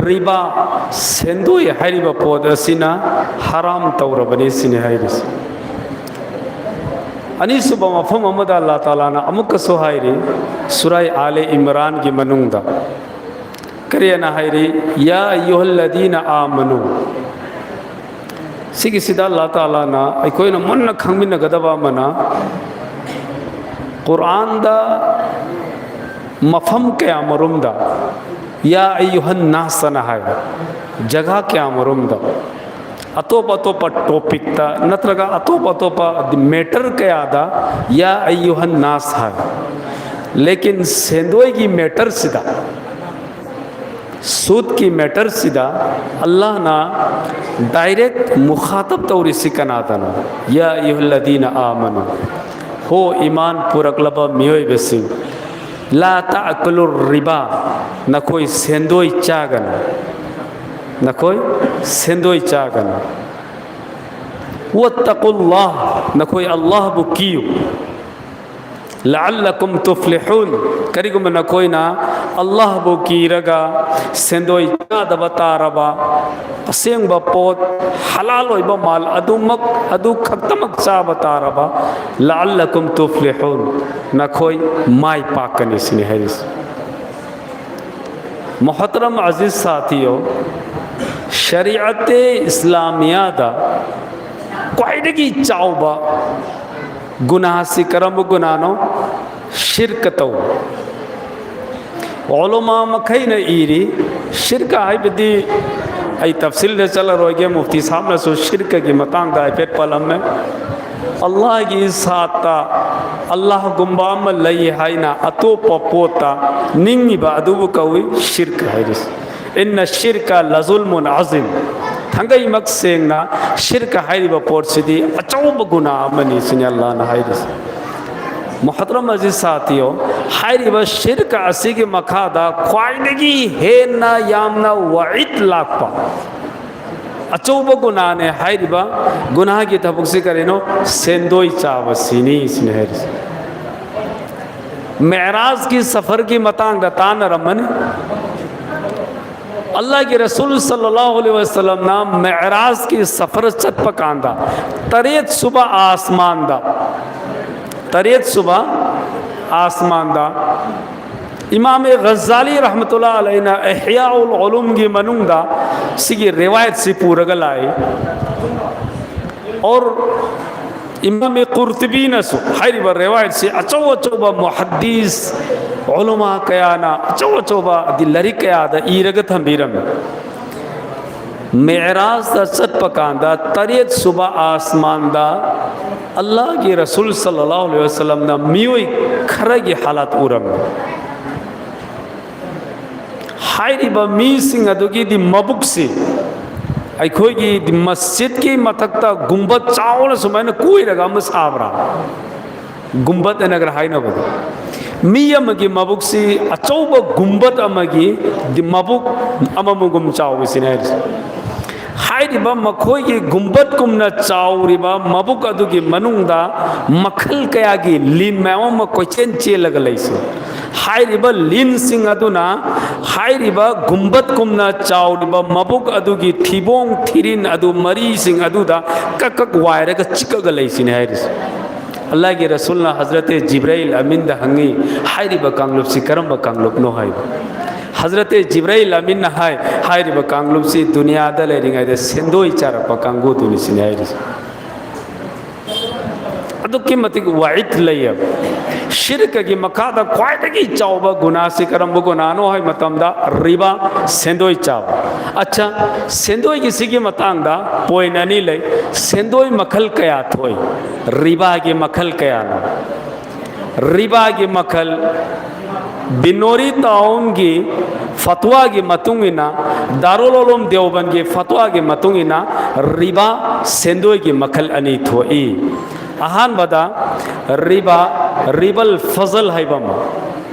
ꯔꯤꯕꯥ, ꯁꯦꯟꯗꯣꯏ ꯍꯥꯏꯔꯤꯕ ꯄꯣꯠ ꯑꯁꯤꯅ ꯍꯔꯥꯝ ꯇꯧꯔꯕꯅꯤ ꯁꯤꯅꯤ ꯍꯥꯏꯔꯤꯁꯤ꯫ ꯑꯅꯤꯁꯨꯕ ꯃꯐꯝ ꯑꯃꯗ ꯑꯜꯂꯥꯍ ꯇꯥꯂꯥꯅ ꯑꯃꯨꯛꯀꯁꯨ ꯍꯥꯏꯔꯤ, ꯁꯨꯔꯥꯏ ꯑꯥꯂꯦ ꯏꯝꯔꯥꯟꯒꯤ ꯃꯅꯨꯡꯗ ꯀꯔꯤꯅ ꯍꯥꯏꯔꯤ? "ꯌꯥ ꯑꯌꯨꯍꯜꯂꯗꯤꯅ ꯑꯥꯃꯅꯨ"꯫ ꯁꯤꯒꯤꯁꯤꯗ ꯑꯜꯂꯥꯍ ꯇꯥꯂꯥꯅ ꯑꯩꯈꯣꯏꯅ ꯃꯨꯟꯅ ꯈꯪꯃꯤꯟꯅꯒꯗꯕ ꯑꯃꯅ, ꯀꯨꯔꯥꯟꯗ ꯃꯐꯝ ꯀꯌꯥ ꯃꯔꯨꯝꯗ "ꯌꯥ ꯑꯌꯨꯍꯟ ꯅꯥꯁ" ꯑꯅ ꯍꯥꯏ, ꯖꯒꯥ ꯀꯌꯥ ꯃꯔꯨꯝꯗ, ꯑꯇꯣꯞ ꯑꯇꯣꯞꯄ ꯇꯣꯄꯤꯛꯇ ꯅꯠꯇ꯭ꯔꯒ ꯑꯇꯣꯞ ꯑꯇꯣꯞꯄ ꯃꯦꯇꯔ ꯀꯌꯥꯗ "ꯌꯥ ꯑꯌꯨꯍꯟ ꯅꯥꯁ" ꯍꯥꯏ꯫ ꯂꯦꯀꯤꯟ ꯁꯦꯟꯗꯣꯏꯒꯤ ꯃꯦꯇꯔꯁꯤꯗ, ꯁꯨꯗꯀꯤ ꯃꯦꯇꯔꯁꯤꯗ ꯑꯜꯂꯥꯍꯅ ꯗꯥꯏꯔꯦꯛ ꯃꯨꯈꯥꯇꯕ ꯇꯧꯔꯤꯁꯤ ꯀꯅꯥꯗꯅꯣ? "ꯌꯥ ꯑꯌꯨꯍꯜꯂꯗꯤꯅ ꯑꯥꯃꯅꯨ"꯫ ꯍꯣ, ꯏꯃꯥꯟ ꯄꯨꯔꯛꯂꯕ ꯃꯤꯑꯣꯏꯕꯁꯤꯡ, "ꯂꯥ ꯇꯥꯀꯨꯂꯨ ꯔꯤꯕꯥ", ꯅꯈꯣꯏ ꯁꯦꯟꯗꯣꯏ ꯆꯥꯒꯅꯨ, ꯅꯈꯣꯏ ꯁꯦꯟꯗꯣꯏ ꯆꯥꯒꯅꯨ꯫ "ꯋꯠꯇꯀꯨꯜꯂꯥꯍ", ꯅꯈꯣꯏ ꯑꯜꯂꯥꯍꯕꯨ ꯀꯤꯌꯨ꯫ "ꯂꯑꯜꯂꯀꯨꯝ ꯇꯨꯐ꯭ꯂꯤꯍꯨꯟ", ꯀꯔꯤꯒꯨꯝꯕ ꯅꯈꯣꯏꯅ ꯑꯜꯂꯥꯍꯕꯨ ꯀꯤꯔꯒ ꯁꯦꯟꯗꯣꯏ ꯆꯥꯗꯕ ꯇꯥꯔꯕ, ꯑꯁꯦꯡꯕ ꯄꯣꯠ, ꯍꯂꯥꯜ ꯑꯣꯏꯕ ꯃꯥꯜ ꯑꯗꯨꯃꯛ, ꯑꯗꯨ ꯈꯛꯇꯃꯛ ꯆꯥꯕ ꯇꯥꯔꯕ, "ꯂꯑꯜꯂꯀꯨꯝ ꯇꯨꯐ꯭ꯂꯤꯍꯨꯟ", ꯅꯈꯣꯏ ꯃꯥꯏ ꯄꯥꯛꯀꯅꯤ ꯁꯤꯅꯤ ꯍꯥꯏꯔꯤꯁꯤ꯫ ꯃꯣꯍꯇꯔꯝ ꯑꯖꯤꯖ ꯁꯥꯊꯤꯌꯣ, ꯁꯔꯤꯌꯠ ꯏꯁꯂꯥꯃꯤꯌꯥꯗ ꯈ꯭ꯋꯥꯏꯗꯒꯤ ꯆꯥꯎꯕ ꯒꯨꯅꯥꯁꯤ ꯀꯔꯝꯕ ꯒꯨꯅꯥꯅꯣ? ꯁꯤꯔꯀ ꯇꯧꯕ꯫ ꯎꯂꯃꯥ ꯃꯈꯩꯅ ꯏꯔꯤ, ꯁꯤꯔꯀ ꯍꯥꯏꯕꯗꯤ, ꯑꯩ ꯇꯐꯁꯤꯜꯗ ꯆꯠꯂꯔꯣꯏꯒꯦ, ꯃꯨꯐꯇꯤ ꯁꯥꯍꯕꯅꯁꯨ ꯁꯤꯔꯀꯒꯤ ꯃꯇꯥꯡꯗ ꯍꯥꯏꯐꯦꯠ ꯄꯜꯂꯝꯃꯦ꯫ ꯑꯜꯂꯥꯍꯒꯤ ꯏꯁꯥꯠꯇ ꯑꯜꯂꯥꯍꯒꯨꯝꯕ ꯑꯃ ꯂꯩ ꯍꯥꯏꯅ ꯑꯇꯣꯞꯄ ꯄꯣꯠꯇ ꯅꯤꯡꯉꯤꯕ ꯑꯗꯨꯕꯨ ꯀꯧꯏ ꯁꯤꯔꯀ ꯍꯥꯏꯔꯤꯁꯤ꯫ "ꯏꯟꯅ ꯁꯤꯔꯀ ꯂꯖꯨꯜꯃꯨꯟ ꯑꯖꯤꯝ", ꯊꯥꯡꯒꯩꯃꯛ ꯁꯦꯡꯅ ꯁꯤꯔꯀ ꯍꯥꯏꯔꯤꯕ ꯄꯣꯠꯁꯤꯗꯤ ꯑꯆꯧꯕ ꯒꯨꯅꯥ ꯑꯃꯅꯤ ꯁꯤꯅꯤ ꯑꯜꯂꯥꯍꯅ ꯍꯥꯏꯔꯤꯁꯤ꯫ ꯃꯣꯍꯇꯔꯝ ꯑꯖꯤꯖ ꯁꯥꯊꯤꯌꯣ, ꯍꯥꯏꯔꯤꯕ ꯁꯤꯔꯀ ꯑꯁꯤꯒꯤ ꯃꯈꯥꯗ ꯈ꯭ꯋꯥꯏꯗꯒꯤ ꯍꯦꯟꯅ ꯌꯥꯝꯅ ꯋꯥꯏꯠ ꯂꯥꯛꯄ, ꯑꯆꯧꯕ ꯒꯨꯅꯥꯅꯦ ꯍꯥꯏꯔꯤꯕ ꯒꯨꯅꯥꯒꯤ ꯊꯕꯛꯁꯤ ꯀꯔꯤꯅꯣ? ꯁꯦꯟꯗꯣꯏ ꯆꯥꯕ ꯁꯤꯅꯤ ꯁꯤꯅꯤ ꯍꯥꯏꯔꯤꯁꯦ꯫ ꯃꯦꯔꯥꯖꯀꯤ ꯁꯐꯔꯒꯤ ꯃꯇꯥꯡꯗ ꯇꯥꯟꯅꯔꯝꯃꯅꯤ꯫ ꯑꯜꯂꯥꯍꯒꯤ ꯔꯁꯨꯜ ꯁꯜꯂꯜꯂꯥꯍꯨ ꯑꯂꯩꯍꯤ ꯋꯁꯜꯂꯝꯅ ꯃꯦꯔꯥꯖꯀꯤ ꯁꯐꯔ ꯆꯠꯄ ꯀꯥꯟꯗ ꯇꯔꯦꯠ ꯁꯨꯕ ꯑꯥꯁꯃꯥꯟꯗ, ꯇꯔꯦꯠ ꯁꯨꯕ ꯑꯥꯁꯃꯥꯟꯗ ꯏꯃꯥꯝ ꯒꯖꯥꯂꯤ ꯔꯍꯃꯇꯨꯜꯂꯥ ꯑꯂꯩꯅ ꯏꯍꯌꯥꯎꯜ ꯎꯂꯨꯝꯒꯤ ꯃꯅꯨꯡꯗ ꯁꯤꯒꯤ ꯔꯤꯋꯥꯌꯠꯁꯤ ꯄꯨꯔꯒ ꯂꯥꯛꯏ꯫ ꯑꯣꯔ ꯏꯃꯥꯝ ꯀꯨꯔꯇꯨꯕꯤꯅꯁꯨ ꯍꯥꯏꯔꯤꯕ ꯔꯤꯋꯥꯌꯠꯁꯤ ꯑꯆꯧ ꯑꯆꯧꯕ ꯃꯨꯍꯗꯤꯁ ꯎꯂꯃꯥ ꯀꯌꯥꯅ ꯑꯆꯧ ꯑꯆꯧꯕ ꯑꯗꯤ ꯂꯥꯏꯔꯤꯛ ꯀꯌꯥꯗ ꯏꯔꯒ ꯊꯝꯕꯤꯔꯝꯃꯤ꯫ ꯃꯦꯔꯥꯖꯇ ꯆꯠꯄ ꯀꯥꯟꯗ ꯇꯔꯦꯠ ꯁꯨꯕ ꯑꯥꯁꯃꯥꯟꯗ ꯑꯜꯂꯥꯍꯒꯤ ꯔꯁꯨꯜ ꯁꯜꯂꯜꯂꯥꯍꯨ ꯑꯂꯩꯍꯤ ꯋꯁꯜꯂꯝꯅ ꯃꯤꯑꯣꯏ ꯈꯔꯒꯤ ꯍꯥꯂꯥꯠ ꯎꯔꯝꯃꯤ꯫ ꯍꯥꯏꯔꯤꯕ ꯃꯤꯁꯤꯡ ꯑꯗꯨꯒꯤꯗꯤ ꯃꯕꯨꯛꯁꯤ ꯑꯩꯈꯣꯏꯒꯤ ꯃꯁꯖꯤꯠꯀꯤ ꯃꯊꯛꯇ ꯒꯨꯝꯕꯠ ꯆꯥꯎꯅ ꯁꯨꯃꯥꯏꯅ ꯀꯣꯏꯔꯒ ꯑꯃ ꯁꯥꯕ꯭ꯔꯥ? ꯒꯨꯝꯕꯠ ꯑꯅꯒ꯭ꯔ ꯍꯥꯏꯅꯕꯗꯣ꯫ ꯃꯤ ꯑꯃꯒꯤ ꯃꯕꯨꯛꯁꯤ ꯑꯆꯧꯕ ꯒꯨꯝꯕꯠ ꯑꯃꯒꯤ ꯃꯕꯨꯛ ꯑꯃꯃꯒꯨꯝ ꯆꯥꯎꯕꯁꯤꯅꯦ ꯍꯥꯏꯔꯤꯁꯦ꯫ ꯍꯥꯏꯔꯤꯕ ꯃꯈꯣꯏꯒꯤ ꯒꯨꯝꯕꯠꯀꯨꯝꯅ ꯆꯥꯎꯔꯤꯕ ꯃꯕꯨꯛ ꯑꯗꯨꯒꯤ ꯃꯅꯨꯡꯗ ꯃꯈꯜ ꯀꯌꯥꯒꯤ ꯂꯤꯟ ꯃꯌꯥꯝ ꯑꯃ ꯀꯣꯏꯆꯦꯟ ꯆꯦꯜꯂꯒ ꯂꯩꯁꯤ꯫ ꯍꯥꯏꯔꯤꯕ ꯂꯤꯟꯁꯤꯡ ꯑꯗꯨꯅ ꯍꯥꯏꯔꯤꯕ ꯒꯨꯝꯕꯠꯀꯨꯝꯅ ꯆꯥꯎꯔꯤꯕ ꯃꯕꯨꯛ ꯑꯗꯨꯒꯤ ꯊꯤꯕꯣꯡ ꯊꯤꯔꯤꯟ ꯑꯗꯨ ꯃꯔꯤꯁꯤꯡ ꯑꯗꯨꯗ ꯀꯛ ꯀꯛ ꯋꯥꯏꯔꯒ ꯆꯤꯛꯑꯒ ꯂꯩꯁꯤꯅꯦ ꯍꯥꯏꯔꯤꯁꯦ꯫ ꯑꯜꯂꯥꯍꯒꯤ ꯔꯁꯨꯜꯅ ꯍꯖꯔꯠ ꯖꯤꯕ꯭ꯔꯥꯏꯜ ꯑꯃꯤꯟꯗ ꯍꯪꯉꯤ, ꯍꯥꯏꯔꯤꯕ ꯀꯥꯡꯂꯨꯞꯁꯤ ꯀꯔꯝꯕ ꯀꯥꯡꯂꯨꯞꯅꯣ ꯍꯥꯏꯕ꯫ ꯍꯖꯔꯠ ꯖꯤꯕ꯭ꯔꯥꯏꯜ ꯑꯃꯤꯟꯅ ꯍꯥꯏ, ꯍꯥꯏꯔꯤꯕ ꯀꯥꯡꯂꯨꯞꯁꯤ ꯗꯨꯅꯤꯌꯥꯗ ꯂꯩꯔꯤꯉꯩꯗ ꯁꯦꯟꯗꯣꯏ ꯆꯥꯔꯛꯄ ꯀꯥꯡꯕꯨꯗꯨꯅꯤ ꯁꯤꯅꯤ ꯍꯥꯏꯔꯤꯁꯦ꯫ ꯑꯗꯨꯛꯀꯤ ꯃꯇꯤꯛ ꯋꯥꯏꯠ ꯂꯩꯌꯦꯕ꯫ ꯁꯤꯔꯀꯒꯤ ꯃꯈꯥꯗ ꯈ꯭ꯋꯥꯏꯗꯒꯤ ꯆꯥꯎꯕ ꯒꯨꯅꯥꯁꯤ ꯀꯔꯝꯕ ꯒꯨꯅꯥꯅꯣ ꯍꯥꯏꯕ ꯃꯇꯝꯗ ꯔꯤꯕꯥ, ꯁꯦꯟꯗꯣꯏ ꯆꯥꯕ꯫ ꯑꯠꯆꯥ, ꯁꯦꯟꯗꯣꯏꯒꯤ ꯁꯤꯒꯤ ꯃꯇꯥꯡꯗ ꯄꯣꯏꯟ ꯑꯅꯤ ꯂꯩ꯫ ꯁꯦꯟꯗꯣꯏ ꯃꯈꯜ ꯀꯌꯥ ꯊꯣꯛꯏ? ꯔꯤꯕꯥꯒꯤ ꯃꯈꯜ ꯀꯌꯥꯅꯣ? ꯔꯤꯕꯥꯒꯤ ꯃꯈꯜ, ꯕꯤꯅꯣꯔꯤ ꯇꯥꯎꯟꯒꯤ ꯐꯠꯋꯥꯒꯤ ꯃꯇꯨꯡ ꯏꯟꯅ, ꯗꯥꯔꯨꯜ ꯎꯂꯨꯝ ꯗꯦꯋꯕꯟꯒꯤ ꯐꯠꯋꯥꯒꯤ ꯃꯇꯨꯡ ꯏꯟꯅ ꯔꯤꯕꯥ ꯁꯦꯟꯗꯣꯏꯒꯤ ꯃꯈꯜ ꯑꯅꯤ ꯊꯣꯛꯏ꯫ ꯑꯍꯥꯟꯕꯗ ꯔꯤꯕꯥ, ꯔꯤꯕꯜ ꯐꯖꯜ ꯍꯥꯏꯕ ꯑꯃ,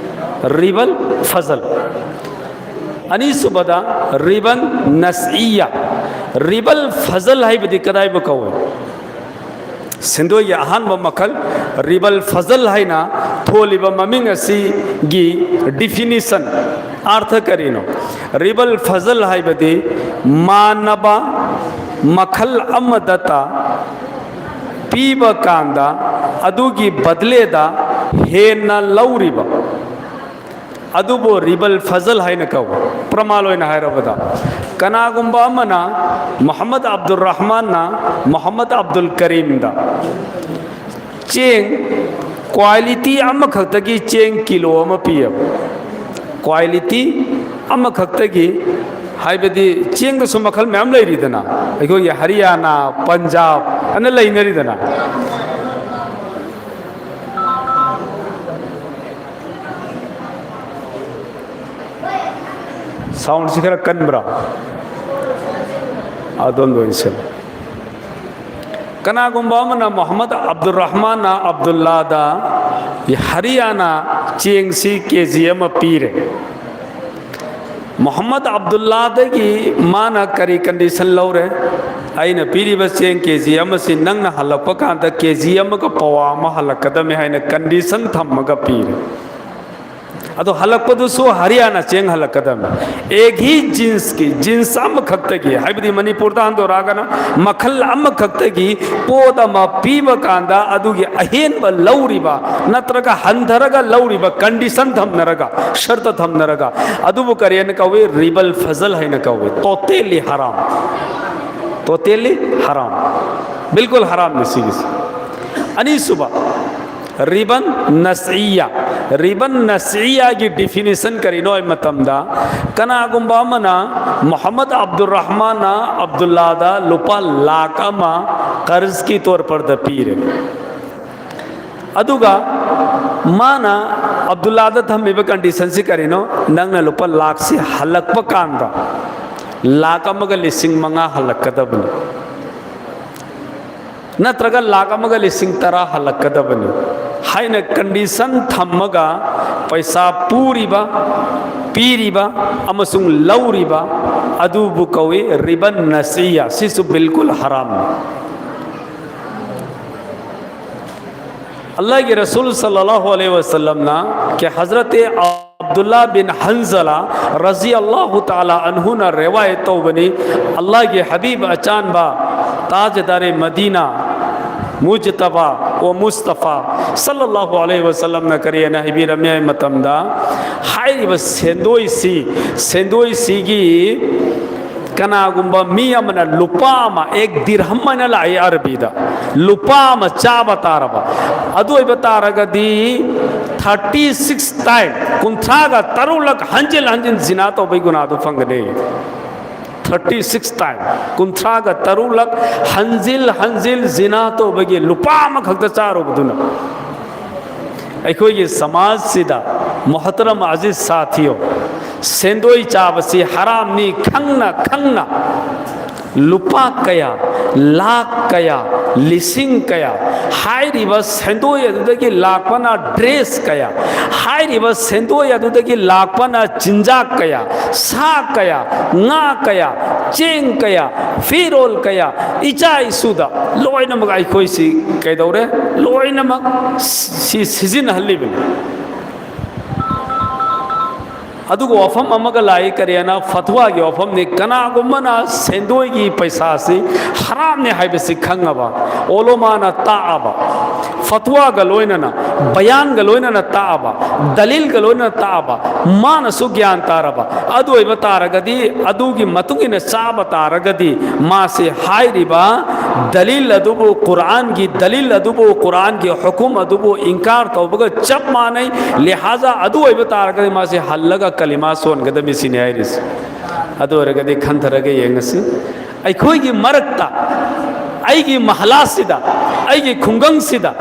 ꯔꯤꯕꯜ ꯐꯖꯜ꯫ ꯑꯅꯤꯁꯨꯕꯗ ꯔꯤꯕꯟ ꯅꯁꯏꯌꯥ, ꯔꯤꯕꯜ ꯐꯖꯜ ꯍꯥꯏꯕꯗꯤ ꯀꯗꯥꯏꯕꯨ ꯀꯧꯏ? ꯁꯦꯟꯗꯣꯏꯒꯤ ꯑꯍꯥꯟꯕ ꯃꯈꯜ, ꯔꯤꯕꯜ ꯐꯖꯜ ꯍꯥꯏꯅ ꯊꯣꯜꯂꯤꯕ ꯃꯃꯤꯡ ꯑꯁꯤꯒꯤ ꯗꯤꯐꯤꯅꯤꯁꯟ, ꯑꯥꯔꯊ ꯀꯔꯤꯅꯣ? ꯔꯤꯕꯜ ꯐꯖꯜ ꯍꯥꯏꯕꯗꯤ ꯃꯥꯟꯅꯕ ꯃꯈꯜ ꯑꯃꯗꯇ ꯄꯤꯕ ꯀꯥꯟꯗ ꯑꯗꯨꯒꯤ ꯕꯗꯂꯦꯗ ꯍꯦꯟꯅ ꯂꯧꯔꯤꯕ ꯑꯗꯨꯕꯨ ꯔꯤꯕꯜ ꯐꯖꯜ ꯍꯥꯏꯅ ꯀꯧꯏ꯫ ꯄ꯭ꯔꯃꯥꯟ ꯑꯣꯏꯅ ꯍꯥꯏꯔꯕꯗ, ꯀꯅꯥꯒꯨꯝꯕ ꯑꯃꯅ ꯃꯨꯍꯝꯃꯗ ꯑꯕꯗꯨꯜ ꯔꯍꯃꯥꯟꯅ ꯃꯨꯍꯝꯃꯗ ꯑꯕꯗꯨꯜ ꯀꯔꯤꯝꯗ ꯆꯦꯡ ꯀ꯭ꯋꯥꯂꯤꯇꯤ ꯑꯃꯈꯛꯇꯒꯤ ꯆꯦꯡ ꯀꯤꯂꯣ ꯑꯃ ꯄꯤꯌꯦꯕ꯫ ꯀ꯭ꯋꯥꯂꯤꯇꯤ ꯑꯃꯈꯛꯇꯒꯤ, ꯍꯥꯏꯕꯗꯤ ꯆꯦꯡꯗꯁꯨ ꯃꯈꯜ ꯃꯌꯥꯝ ꯂꯩꯔꯤꯗꯅ, ꯑꯩꯈꯣꯏꯒꯤ ꯍꯔꯤꯌꯥꯅꯥ, ꯄꯟꯖꯥꯕ ꯑꯅ ꯂꯩꯅꯔꯤꯗꯅ꯫ ꯁꯥꯎꯟꯁꯤ ꯈꯔ ꯀꯟꯕ꯭ꯔꯥ? ꯑꯗꯣꯝꯗ ꯑꯣꯏꯅ ꯁꯦꯝꯃꯨ꯫ ꯀꯅꯥꯒꯨꯝꯕ ꯑꯃꯅ ꯃꯨꯍꯝꯃꯗ ꯑꯕꯗꯨꯜ ꯔꯍꯃꯥꯟꯅ ꯑꯕꯗꯨꯜꯂꯥꯗ ꯍꯔꯤꯌꯥꯅꯥ ꯆꯦꯡꯁꯤ ꯀꯦ ꯖꯤ ꯑꯃ ꯄꯤꯔꯦ꯫ ꯃꯨꯍꯝꯃꯗ ꯑꯕꯗꯨꯜꯂꯥꯗꯒꯤ ꯃꯥꯅ ꯀꯔꯤ ꯀꯟꯗꯤꯁꯟ ꯂꯧꯔꯦ? ꯑꯩꯅ ꯄꯤꯔꯤꯕ ꯆꯦꯡ ꯀꯦ ꯖꯤ ꯑꯃꯁꯤ ꯅꯪꯅ ꯍꯜꯂꯛꯄ ꯀꯥꯟꯗ ꯀꯦ ꯖꯤ ꯑꯃꯒ ꯄꯋꯥ ꯑꯃ ꯍꯜꯂꯛꯀꯗꯕꯅꯤ ꯍꯥꯏꯅ ꯀꯟꯗꯤꯁꯟ ꯊꯝꯃꯒ ꯄꯤꯔꯦ꯫ ꯑꯗꯣ ꯍꯜꯂꯛꯄꯗꯨꯁꯨ ꯍꯔꯤꯌꯥꯅꯥ ꯆꯦꯡ ꯍꯜꯂꯛꯀꯗꯕꯅꯤ꯫ ꯑꯦꯛ ꯍꯤ ꯖꯤꯟꯁꯀꯤ, ꯖꯤꯟꯁ ꯑꯃꯈꯛꯇꯒꯤ, ꯍꯥꯏꯕꯗꯤ ꯃꯅꯤꯄꯨꯔꯗ ꯍꯟꯗꯣꯔꯛꯑꯒꯅ ꯃꯈꯜ ꯑꯃꯈꯛꯇꯒꯤ ꯄꯣꯠ ꯑꯃ ꯄꯤꯕ ꯀꯥꯟꯗ ꯑꯗꯨꯒꯤ ꯑꯍꯦꯟꯕ ꯂꯧꯔꯤꯕ ꯅꯠꯇ꯭ꯔꯒ ꯍꯟꯊꯔꯒ ꯂꯧꯔꯤꯕ, ꯀꯟꯗꯤꯁꯟ ꯊꯝꯅꯔꯒ, ꯁꯔꯇ ꯊꯝꯅꯔꯒ, ꯑꯗꯨꯕꯨ ꯀꯔꯤ ꯍꯥꯏꯅ ꯀꯧꯏ? ꯔꯤꯕꯜ ꯐꯖꯜ ꯍꯥꯏꯅ ꯀꯧꯏ꯫ ꯇꯣꯇꯦꯂꯤ ꯍꯔꯥꯝ꯫ ꯇꯣꯇꯦꯂꯤ ꯍꯔꯥꯝ꯫ ꯕꯤꯜꯀꯨꯜ ꯍꯔꯥꯝꯅꯤ ꯁꯤꯒꯤꯁꯤ꯫ ꯑꯅꯤꯁꯨꯕ, ꯔꯤꯕꯟ ꯅꯁꯏꯌꯥ꯫ ꯔꯤꯕꯟ ꯅꯁꯏꯌꯥꯒꯤ ꯗꯤꯐꯤꯅꯤꯁꯟ ꯀꯔꯤꯅꯣ ꯍꯥꯏꯕ ꯃꯇꯝꯗ, ꯀꯅꯥꯒꯨꯝꯕ ꯑꯃꯅ ꯃꯨꯍꯝꯃꯗ ꯑꯕꯗꯨꯜ ꯔꯍꯃꯥꯟꯅ ꯑꯕꯗꯨꯜꯂꯥꯗ ꯂꯨꯄꯥ ꯂꯥꯈ ꯑꯃ ꯀꯔꯖꯀꯤ ꯇꯣꯔ ꯄꯔꯗ ꯄꯤꯔꯦ꯫ ꯑꯗꯨꯒ ꯃꯥꯅ ꯑꯕꯗꯨꯜꯂꯥꯗ ꯊꯝꯃꯤꯕ ꯀꯟꯗꯤꯁꯟꯁꯤ ꯀꯔꯤꯅꯣ? ꯅꯪꯅ ꯂꯨꯄꯥ ꯂꯥꯈꯁꯤ ꯍꯜꯂꯛꯄ ꯀꯥꯟꯗ ꯂꯥꯈ ꯑꯃꯒ ꯂꯤꯁꯤꯡ ꯃꯉꯥ ꯍꯜꯂꯛꯀꯗꯕꯅꯤ, ꯅꯠꯇ꯭ꯔꯒ ꯂꯥꯈ ꯑꯃꯒ ꯂꯤꯁꯤꯡ ꯇꯔꯥ ꯍꯜꯂꯛꯀꯗꯕꯅꯤ ꯍꯥꯏꯅ ꯀꯟꯗꯤꯁꯟ ꯊꯝꯃꯒ ꯄꯩꯁꯥ ꯄꯨꯔꯤꯕ, ꯄꯤꯔꯤꯕ ꯑꯃꯁꯨꯡ ꯂꯧꯔꯤꯕ ꯑꯗꯨꯕꯨ ꯀꯧꯏ ꯔꯤꯕꯟ ꯅꯁꯤꯌꯥ꯫ ꯁꯤꯁꯨ ꯕꯤꯜꯀꯨꯜ ꯍꯔꯥꯝꯅꯤ꯫ ꯑꯜꯂꯥꯍꯒꯤ ꯔꯁꯨꯜ ꯁꯜꯂꯜꯂꯥꯍꯨ ꯑꯂꯩꯍꯤ ꯋꯁꯜꯂꯝꯅ ꯀꯦ ꯍꯖꯔꯠ ꯑꯕꯗꯨꯜꯂꯥ ꯕꯤꯟ ꯍꯟꯖꯂꯥ ꯔꯖꯤꯌꯜꯂꯥꯍꯨ ꯇꯥꯂꯥ ꯑꯟꯍꯨꯅ ꯔꯦꯋꯥꯌꯠ ꯇꯧꯕꯅꯤ꯫ ꯑꯜꯂꯥꯍꯒꯤ ꯍꯕꯤꯕ ꯑꯆꯥꯟꯕ ꯇꯥꯖꯗꯥꯔꯦ ꯃꯗꯤꯅꯥ ꯃꯨꯖꯇꯕꯥ ꯋꯥ ꯃꯨꯁꯇꯐꯥ ꯁꯜꯂꯜꯂꯥꯍꯨ ꯑꯂꯩꯍꯤ ꯋꯁꯜꯂꯝꯅ ꯀꯔꯤ ꯍꯥꯏꯅ ꯍꯥꯏꯕꯤꯔꯝꯃꯤ ꯍꯥꯏꯕ ꯃꯇꯝꯗ, ꯍꯥꯏꯔꯤꯕ ꯁꯦꯟꯗꯣꯏꯁꯤ, ꯁꯦꯟꯗꯣꯏꯁꯤꯒꯤ ꯀꯅꯥꯒꯨꯝꯕ ꯃꯤ ꯑꯃꯅ ꯂꯨꯄꯥ ꯑꯃ, ꯑꯦꯛ ꯗꯤꯔꯍꯝ ꯍꯥꯏꯅ ꯂꯥꯛꯏ ꯑꯔꯕꯤꯗ, ꯂꯨꯄꯥ ꯑꯃ ꯆꯥꯕ ꯇꯥꯔꯕ, ꯑꯗꯨ ꯑꯣꯏꯕ ꯇꯥꯔꯒꯗꯤ ꯊꯥꯔꯇꯤ ꯁꯤꯛꯁ ꯇꯥꯏꯝ, ꯀꯨꯟꯊ꯭ꯔꯥꯒ ꯇꯔꯨꯛꯂꯛ ꯍꯟꯖꯤꯜ ꯍꯟꯖꯤꯜ ꯖꯤꯅꯥ ꯇꯧꯕꯒꯤ ꯒꯨꯅꯥꯗꯨ ꯐꯪꯒꯅꯤ꯫ ꯊꯥꯔꯇꯤ ꯁꯤꯛꯁ ꯇꯥꯏꯝ, ꯀꯨꯟꯊ꯭ꯔꯥꯒ ꯇꯔꯨꯛꯂꯛ ꯍꯟꯖꯤꯜ ꯍꯟꯖꯤꯜ ꯖꯤꯅꯥ ꯇꯧꯕꯒꯤ ꯂꯨꯄꯥ ꯑꯃꯈꯛꯇ ꯆꯥꯔꯨꯕꯗꯨꯅ꯫ ꯑꯩꯈꯣꯏꯒꯤ ꯁꯃꯥꯖꯁꯤꯗ ꯃꯣꯍꯇꯔꯝ ꯑꯖꯤꯖ ꯁꯥꯊꯤꯌꯣ, ꯁꯦꯟꯗꯣꯏ ꯆꯥꯕꯁꯤ ꯍꯔꯥꯝꯅꯤ ꯈꯪꯅ ꯈꯪꯅ ꯂꯨꯄꯥ ꯀꯌꯥ, ꯂꯥꯈ ꯀꯌꯥ, ꯂꯤꯁꯤꯡ ꯀꯌꯥ, ꯍꯥꯏꯔꯤꯕ ꯁꯦꯟꯗꯣꯏ ꯑꯗꯨꯗꯒꯤ ꯂꯥꯛꯄꯅ ꯗ꯭ꯔꯦꯁ ꯀꯌꯥ, ꯍꯥꯏꯔꯤꯕ ꯁꯦꯟꯗꯣꯏ ꯑꯗꯨꯗꯒꯤ ꯂꯥꯛꯄꯅ ꯆꯤꯟꯖꯥꯛ ꯀꯌꯥ, ꯁꯥ ꯀꯌꯥ, ꯉꯥ ꯀꯌꯥ, ꯆꯦꯡ ꯀꯌꯥ, ꯐꯤꯔꯣꯜ ꯀꯌꯥ, ꯏꯆꯥ ꯏꯁꯨꯗ ꯂꯣꯏꯅꯃꯛ ꯑꯩꯈꯣꯏꯁꯤ ꯀꯩꯗꯧꯔꯦ? ꯂꯣꯏꯅꯃꯛ ꯁꯤ ꯁꯤꯖꯤꯟꯅꯍꯜꯂꯤꯕꯅꯤ꯫ ꯑꯗꯨꯒ ꯋꯥꯐꯝ ꯑꯃꯒ ꯂꯥꯛꯏ, ꯀꯔꯤꯅ? ꯐꯠꯋꯥꯒꯤ ꯋꯥꯐꯝꯅꯤ꯫ ꯀꯅꯥꯒꯨꯝꯕꯅ ꯁꯦꯟꯗꯣꯏꯒꯤ ꯄꯩꯁꯥꯁꯤ ꯍꯔꯥꯝꯅꯤ ꯍꯥꯏꯕꯁꯤ ꯈꯪꯉꯕ, ꯑꯣꯂꯣꯃꯥꯅ ꯇꯥꯛꯑꯕ, ꯐꯠꯋꯥꯒ ꯂꯣꯏꯅꯅ, ꯕꯌꯥꯟꯒ ꯂꯣꯏꯅꯅ ꯇꯥꯛꯑꯕ, ꯗꯂꯤꯜꯒ ꯂꯣꯏꯅꯅ ꯇꯥꯛꯑꯕ, ꯃꯥꯅꯁꯨ ꯒ꯭ꯌꯥꯟ ꯇꯥꯔꯕ, ꯑꯗꯨ ꯑꯣꯏꯕ ꯇꯥꯔꯒꯗꯤ, ꯑꯗꯨꯒꯤ ꯃꯇꯨꯡ ꯏꯟꯅ ꯆꯥꯕ ꯇꯥꯔꯒꯗꯤ, ꯃꯥꯁꯤ ꯍꯥꯏꯔꯤꯕ ꯗꯂꯤꯜ ꯑꯗꯨꯕꯨ, ꯀꯨꯔꯥꯟꯒꯤ ꯗꯂꯤꯜ ꯑꯗꯨꯕꯨ, ꯀꯨꯔꯥꯟꯒꯤ ꯍꯨꯀꯨꯝ ꯑꯗꯨꯕꯨ ꯏꯟꯀꯥꯔ ꯇꯧꯕꯒ ꯆꯞ ꯃꯥꯟꯅꯩ꯫ ꯂꯤꯍꯥꯖꯥ ꯑꯗꯨ ꯑꯣꯏꯕ ꯇꯥꯔꯒꯗꯤ ꯃꯥꯁꯤ ꯍꯜꯂꯒ ꯀꯂꯤꯃꯥ ꯁꯣꯟꯒꯗꯕꯅꯤ ꯁꯤꯅꯤ ꯍꯥꯏꯔꯤꯁꯤ꯫ ꯑꯗꯨ ꯑꯣꯏꯔꯒꯗꯤ ꯈꯟꯊꯔꯒ ꯌꯦꯡꯉꯁꯤ꯫ ꯑꯩꯈꯣꯏꯒꯤ ꯃꯔꯛꯇ, ꯑꯩꯒꯤ ꯃꯍꯂꯥꯁꯤꯗ, ꯑꯩꯒꯤ ꯈꯨꯡꯒꯪꯁꯤꯗ,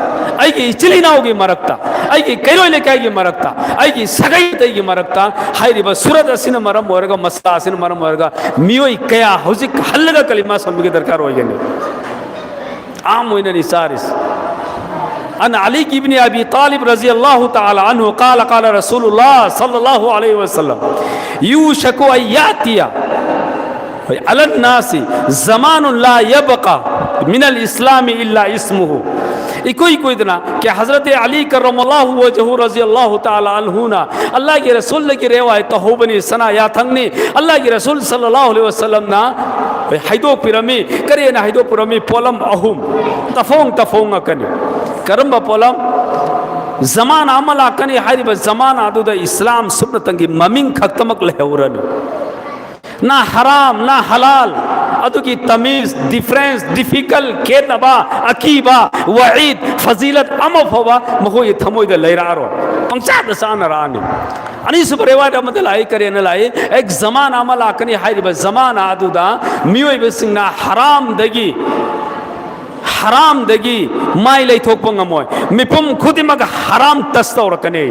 ꯑꯩꯒꯤ ꯏꯆꯤꯜ ꯏꯅꯥꯎꯒꯤ ꯃꯔꯛꯇ, ꯑꯩꯒꯤ ꯀꯩꯔꯣꯏ ꯂꯩꯀꯥꯏꯒꯤ ꯃꯔꯛꯇ, ꯑꯩꯒꯤ ꯁꯥꯒꯩ ꯅꯥꯇꯩꯒꯤ ꯃꯔꯛꯇ ꯍꯥꯏꯔꯤꯕ ꯁꯨꯔꯠ ꯑꯁꯤꯅ ꯃꯔꯝ ꯑꯣꯏꯔꯒ, ꯃꯁꯂꯥ ꯑꯁꯤꯅ ꯃꯔꯝ ꯑꯣꯏꯔꯒ ꯃꯤꯑꯣꯏ ꯀꯌꯥ ꯍꯧꯖꯤꯛ ꯍꯜꯂꯒ ꯀꯂꯤꯃꯥ ꯁꯣꯟꯕꯒꯤ ꯗꯔꯀꯥꯔ ꯑꯣꯏꯒꯅꯤ꯫ ꯑꯥꯝ ꯑꯣꯏꯅꯅꯤ ꯆꯥꯔꯤꯁꯤ꯫ عن علي بن أبي طالب رضي الله تعالى عنه قال قال رسول الله صلى الله عليه وسلم يوشك أن يأتي ꯑꯩꯈꯣꯏ ꯑꯂꯟ ꯅꯥꯁꯤ ꯖꯃꯥꯅꯨꯟ ꯂꯥ ꯌꯕꯀꯥ ꯃꯤꯅꯜ ꯏꯁꯂꯥꯃꯤ ꯏꯜꯂꯥ ꯏꯁꯃꯨꯍꯨ꯫ ꯏꯀꯨꯏ ꯀꯨꯏꯗꯅ ꯀꯦ ꯍꯖꯔꯠ ꯑꯂꯤ ꯀꯔꯃꯜꯂꯥꯍꯨ ꯋꯖꯍꯨ ꯔꯖꯤꯌꯜꯂꯥꯍꯨ ꯇꯥꯂꯥ ꯑꯟꯍꯨꯅ ꯑꯜꯂꯥꯍꯒꯤ ꯔꯁꯨꯜꯗꯒꯤ ꯔꯦꯋꯥꯌꯠ ꯇꯧꯍꯧꯕꯅꯤ, ꯁꯅꯥ ꯌꯥꯊꯪꯅꯤ꯫ ꯑꯜꯂꯥꯍꯒꯤ ꯔꯁꯨꯜ ꯁꯜꯂꯜꯂꯥꯍꯨ ꯑꯂꯩꯍꯤ ꯋꯁꯜꯂꯝꯅ ꯍꯥꯏꯗꯣꯛꯄꯤꯔꯝꯃꯤ꯫ ꯀꯔꯤꯅ ꯍꯥꯏꯗꯣꯛꯄꯤꯔꯝꯃꯤ? ꯄꯣꯠꯂꯝ ꯑꯍꯨꯝ, ꯇꯐꯣꯡ ꯇꯐꯣꯡꯉꯛꯀꯅꯤ꯫ ꯀꯔꯝꯕ ꯄꯣꯠꯂꯝ? ꯖꯃꯥꯅ ꯑꯃ ꯂꯥꯛꯀꯅꯤ, ꯍꯥꯏꯔꯤꯕ ꯖꯃꯥꯅ ꯑꯗꯨꯗ ꯏꯁꯂꯥꯝ ꯁꯨꯞꯅꯇꯪꯒꯤ ꯃꯃꯤꯡ ꯈꯛꯇꯃꯛ ꯂꯩꯍꯧꯔꯅꯤ꯫ ꯅ ꯍꯔꯥꯝ, ꯅ ꯍꯂꯥꯜ, ꯑꯗꯨꯒꯤ ꯇꯃꯤꯖ, ꯗꯤꯐꯔꯦꯟꯁ, ꯗꯤꯐꯤꯀꯜ, ꯈꯦꯠꯅꯕ, ꯑꯀꯤꯕ, ꯋꯥꯏꯗ, ꯐꯖꯤꯂꯠ ꯑꯃ ꯐꯥꯎꯕ ꯃꯈꯣꯏꯒꯤ ꯊꯃꯣꯏꯗ ꯂꯩꯔꯛꯑꯔꯣꯏ꯫ ꯄꯪꯆꯥꯗ ꯆꯥꯅꯔꯛꯑꯅꯤ꯫ ꯑꯅꯤꯁꯨꯕ ꯔꯦꯋꯥꯌꯠ ꯑꯃꯗ ꯂꯥꯛꯏ, ꯀꯔꯤꯅ ꯂꯥꯛꯏ? ꯑꯦꯛ ꯖꯃꯥꯅ ꯑꯃ ꯂꯥꯛꯀꯅꯤ, ꯍꯥꯏꯔꯤꯕ ꯖꯃꯥꯅ ꯑꯗꯨꯗ ꯃꯤꯑꯣꯏꯕꯁꯤꯡꯅ ꯍꯔꯥꯝꯗꯒꯤ ꯍꯔꯥꯝꯗꯒꯤ ꯃꯥꯏ ꯂꯩꯊꯣꯛꯄ ꯉꯝꯃꯣꯏ꯫ ꯃꯤꯄꯨꯝ ꯈꯨꯗꯤꯡꯃꯛ ꯍꯔꯥꯝ ꯇꯁ ꯇꯧꯔꯛꯀꯅꯤ꯫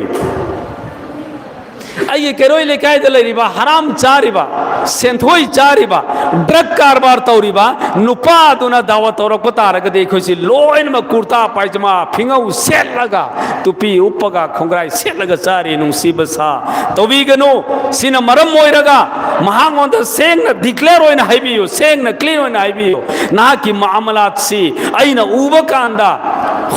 ꯑꯩꯒꯤ ꯀꯩꯔꯣꯏ ꯂꯩꯀꯥꯏꯗ ꯂꯩꯔꯤꯕ ꯍꯔꯥꯝ ꯆꯥꯔꯤꯕ, ꯁꯦꯟꯊꯣꯏ ꯆꯥꯔꯤꯕ, ꯗ꯭ꯔꯒ ꯀꯔꯕꯥꯔ ꯇꯧꯔꯤꯕ ꯅꯨꯄꯥꯗꯨꯅ ꯗꯥꯋꯥ ꯇꯧꯔꯛꯄ ꯇꯥꯔꯒꯗꯤ, ꯑꯩꯈꯣꯏꯁꯤ ꯂꯣꯏꯅꯃꯛ ꯀꯨꯔꯇꯥ ꯄꯥꯏꯖꯃꯥ ꯐꯤꯉꯧ ꯁꯦꯠꯂꯒ, ꯇꯨꯄꯤ ꯎꯞꯄꯒ, ꯈꯣꯡꯒ꯭ꯔꯥꯏ ꯁꯦꯠꯂꯒ ꯆꯥꯔꯤ꯫ ꯅꯨꯡꯁꯤꯕ ꯁꯥ ꯇꯧꯕꯤꯒꯅꯨ꯫ ꯁꯤꯅ ꯃꯔꯝ ꯑꯣꯏꯔꯒ ꯃꯍꯥꯛꯉꯣꯟꯗ ꯁꯦꯡꯅ ꯗꯤꯀ꯭ꯂꯦꯌꯔ ꯑꯣꯏꯅ ꯍꯥꯏꯕꯤꯌꯨ, ꯁꯦꯡꯅ ꯀ꯭ꯂꯤꯌꯔ ꯑꯣꯏꯅ ꯍꯥꯏꯕꯤꯌꯨ, ꯅꯍꯥꯛꯀꯤ ꯃꯥꯃꯂꯥꯠꯁꯤ ꯑꯩꯅ ꯎꯕ ꯀꯥꯟꯗ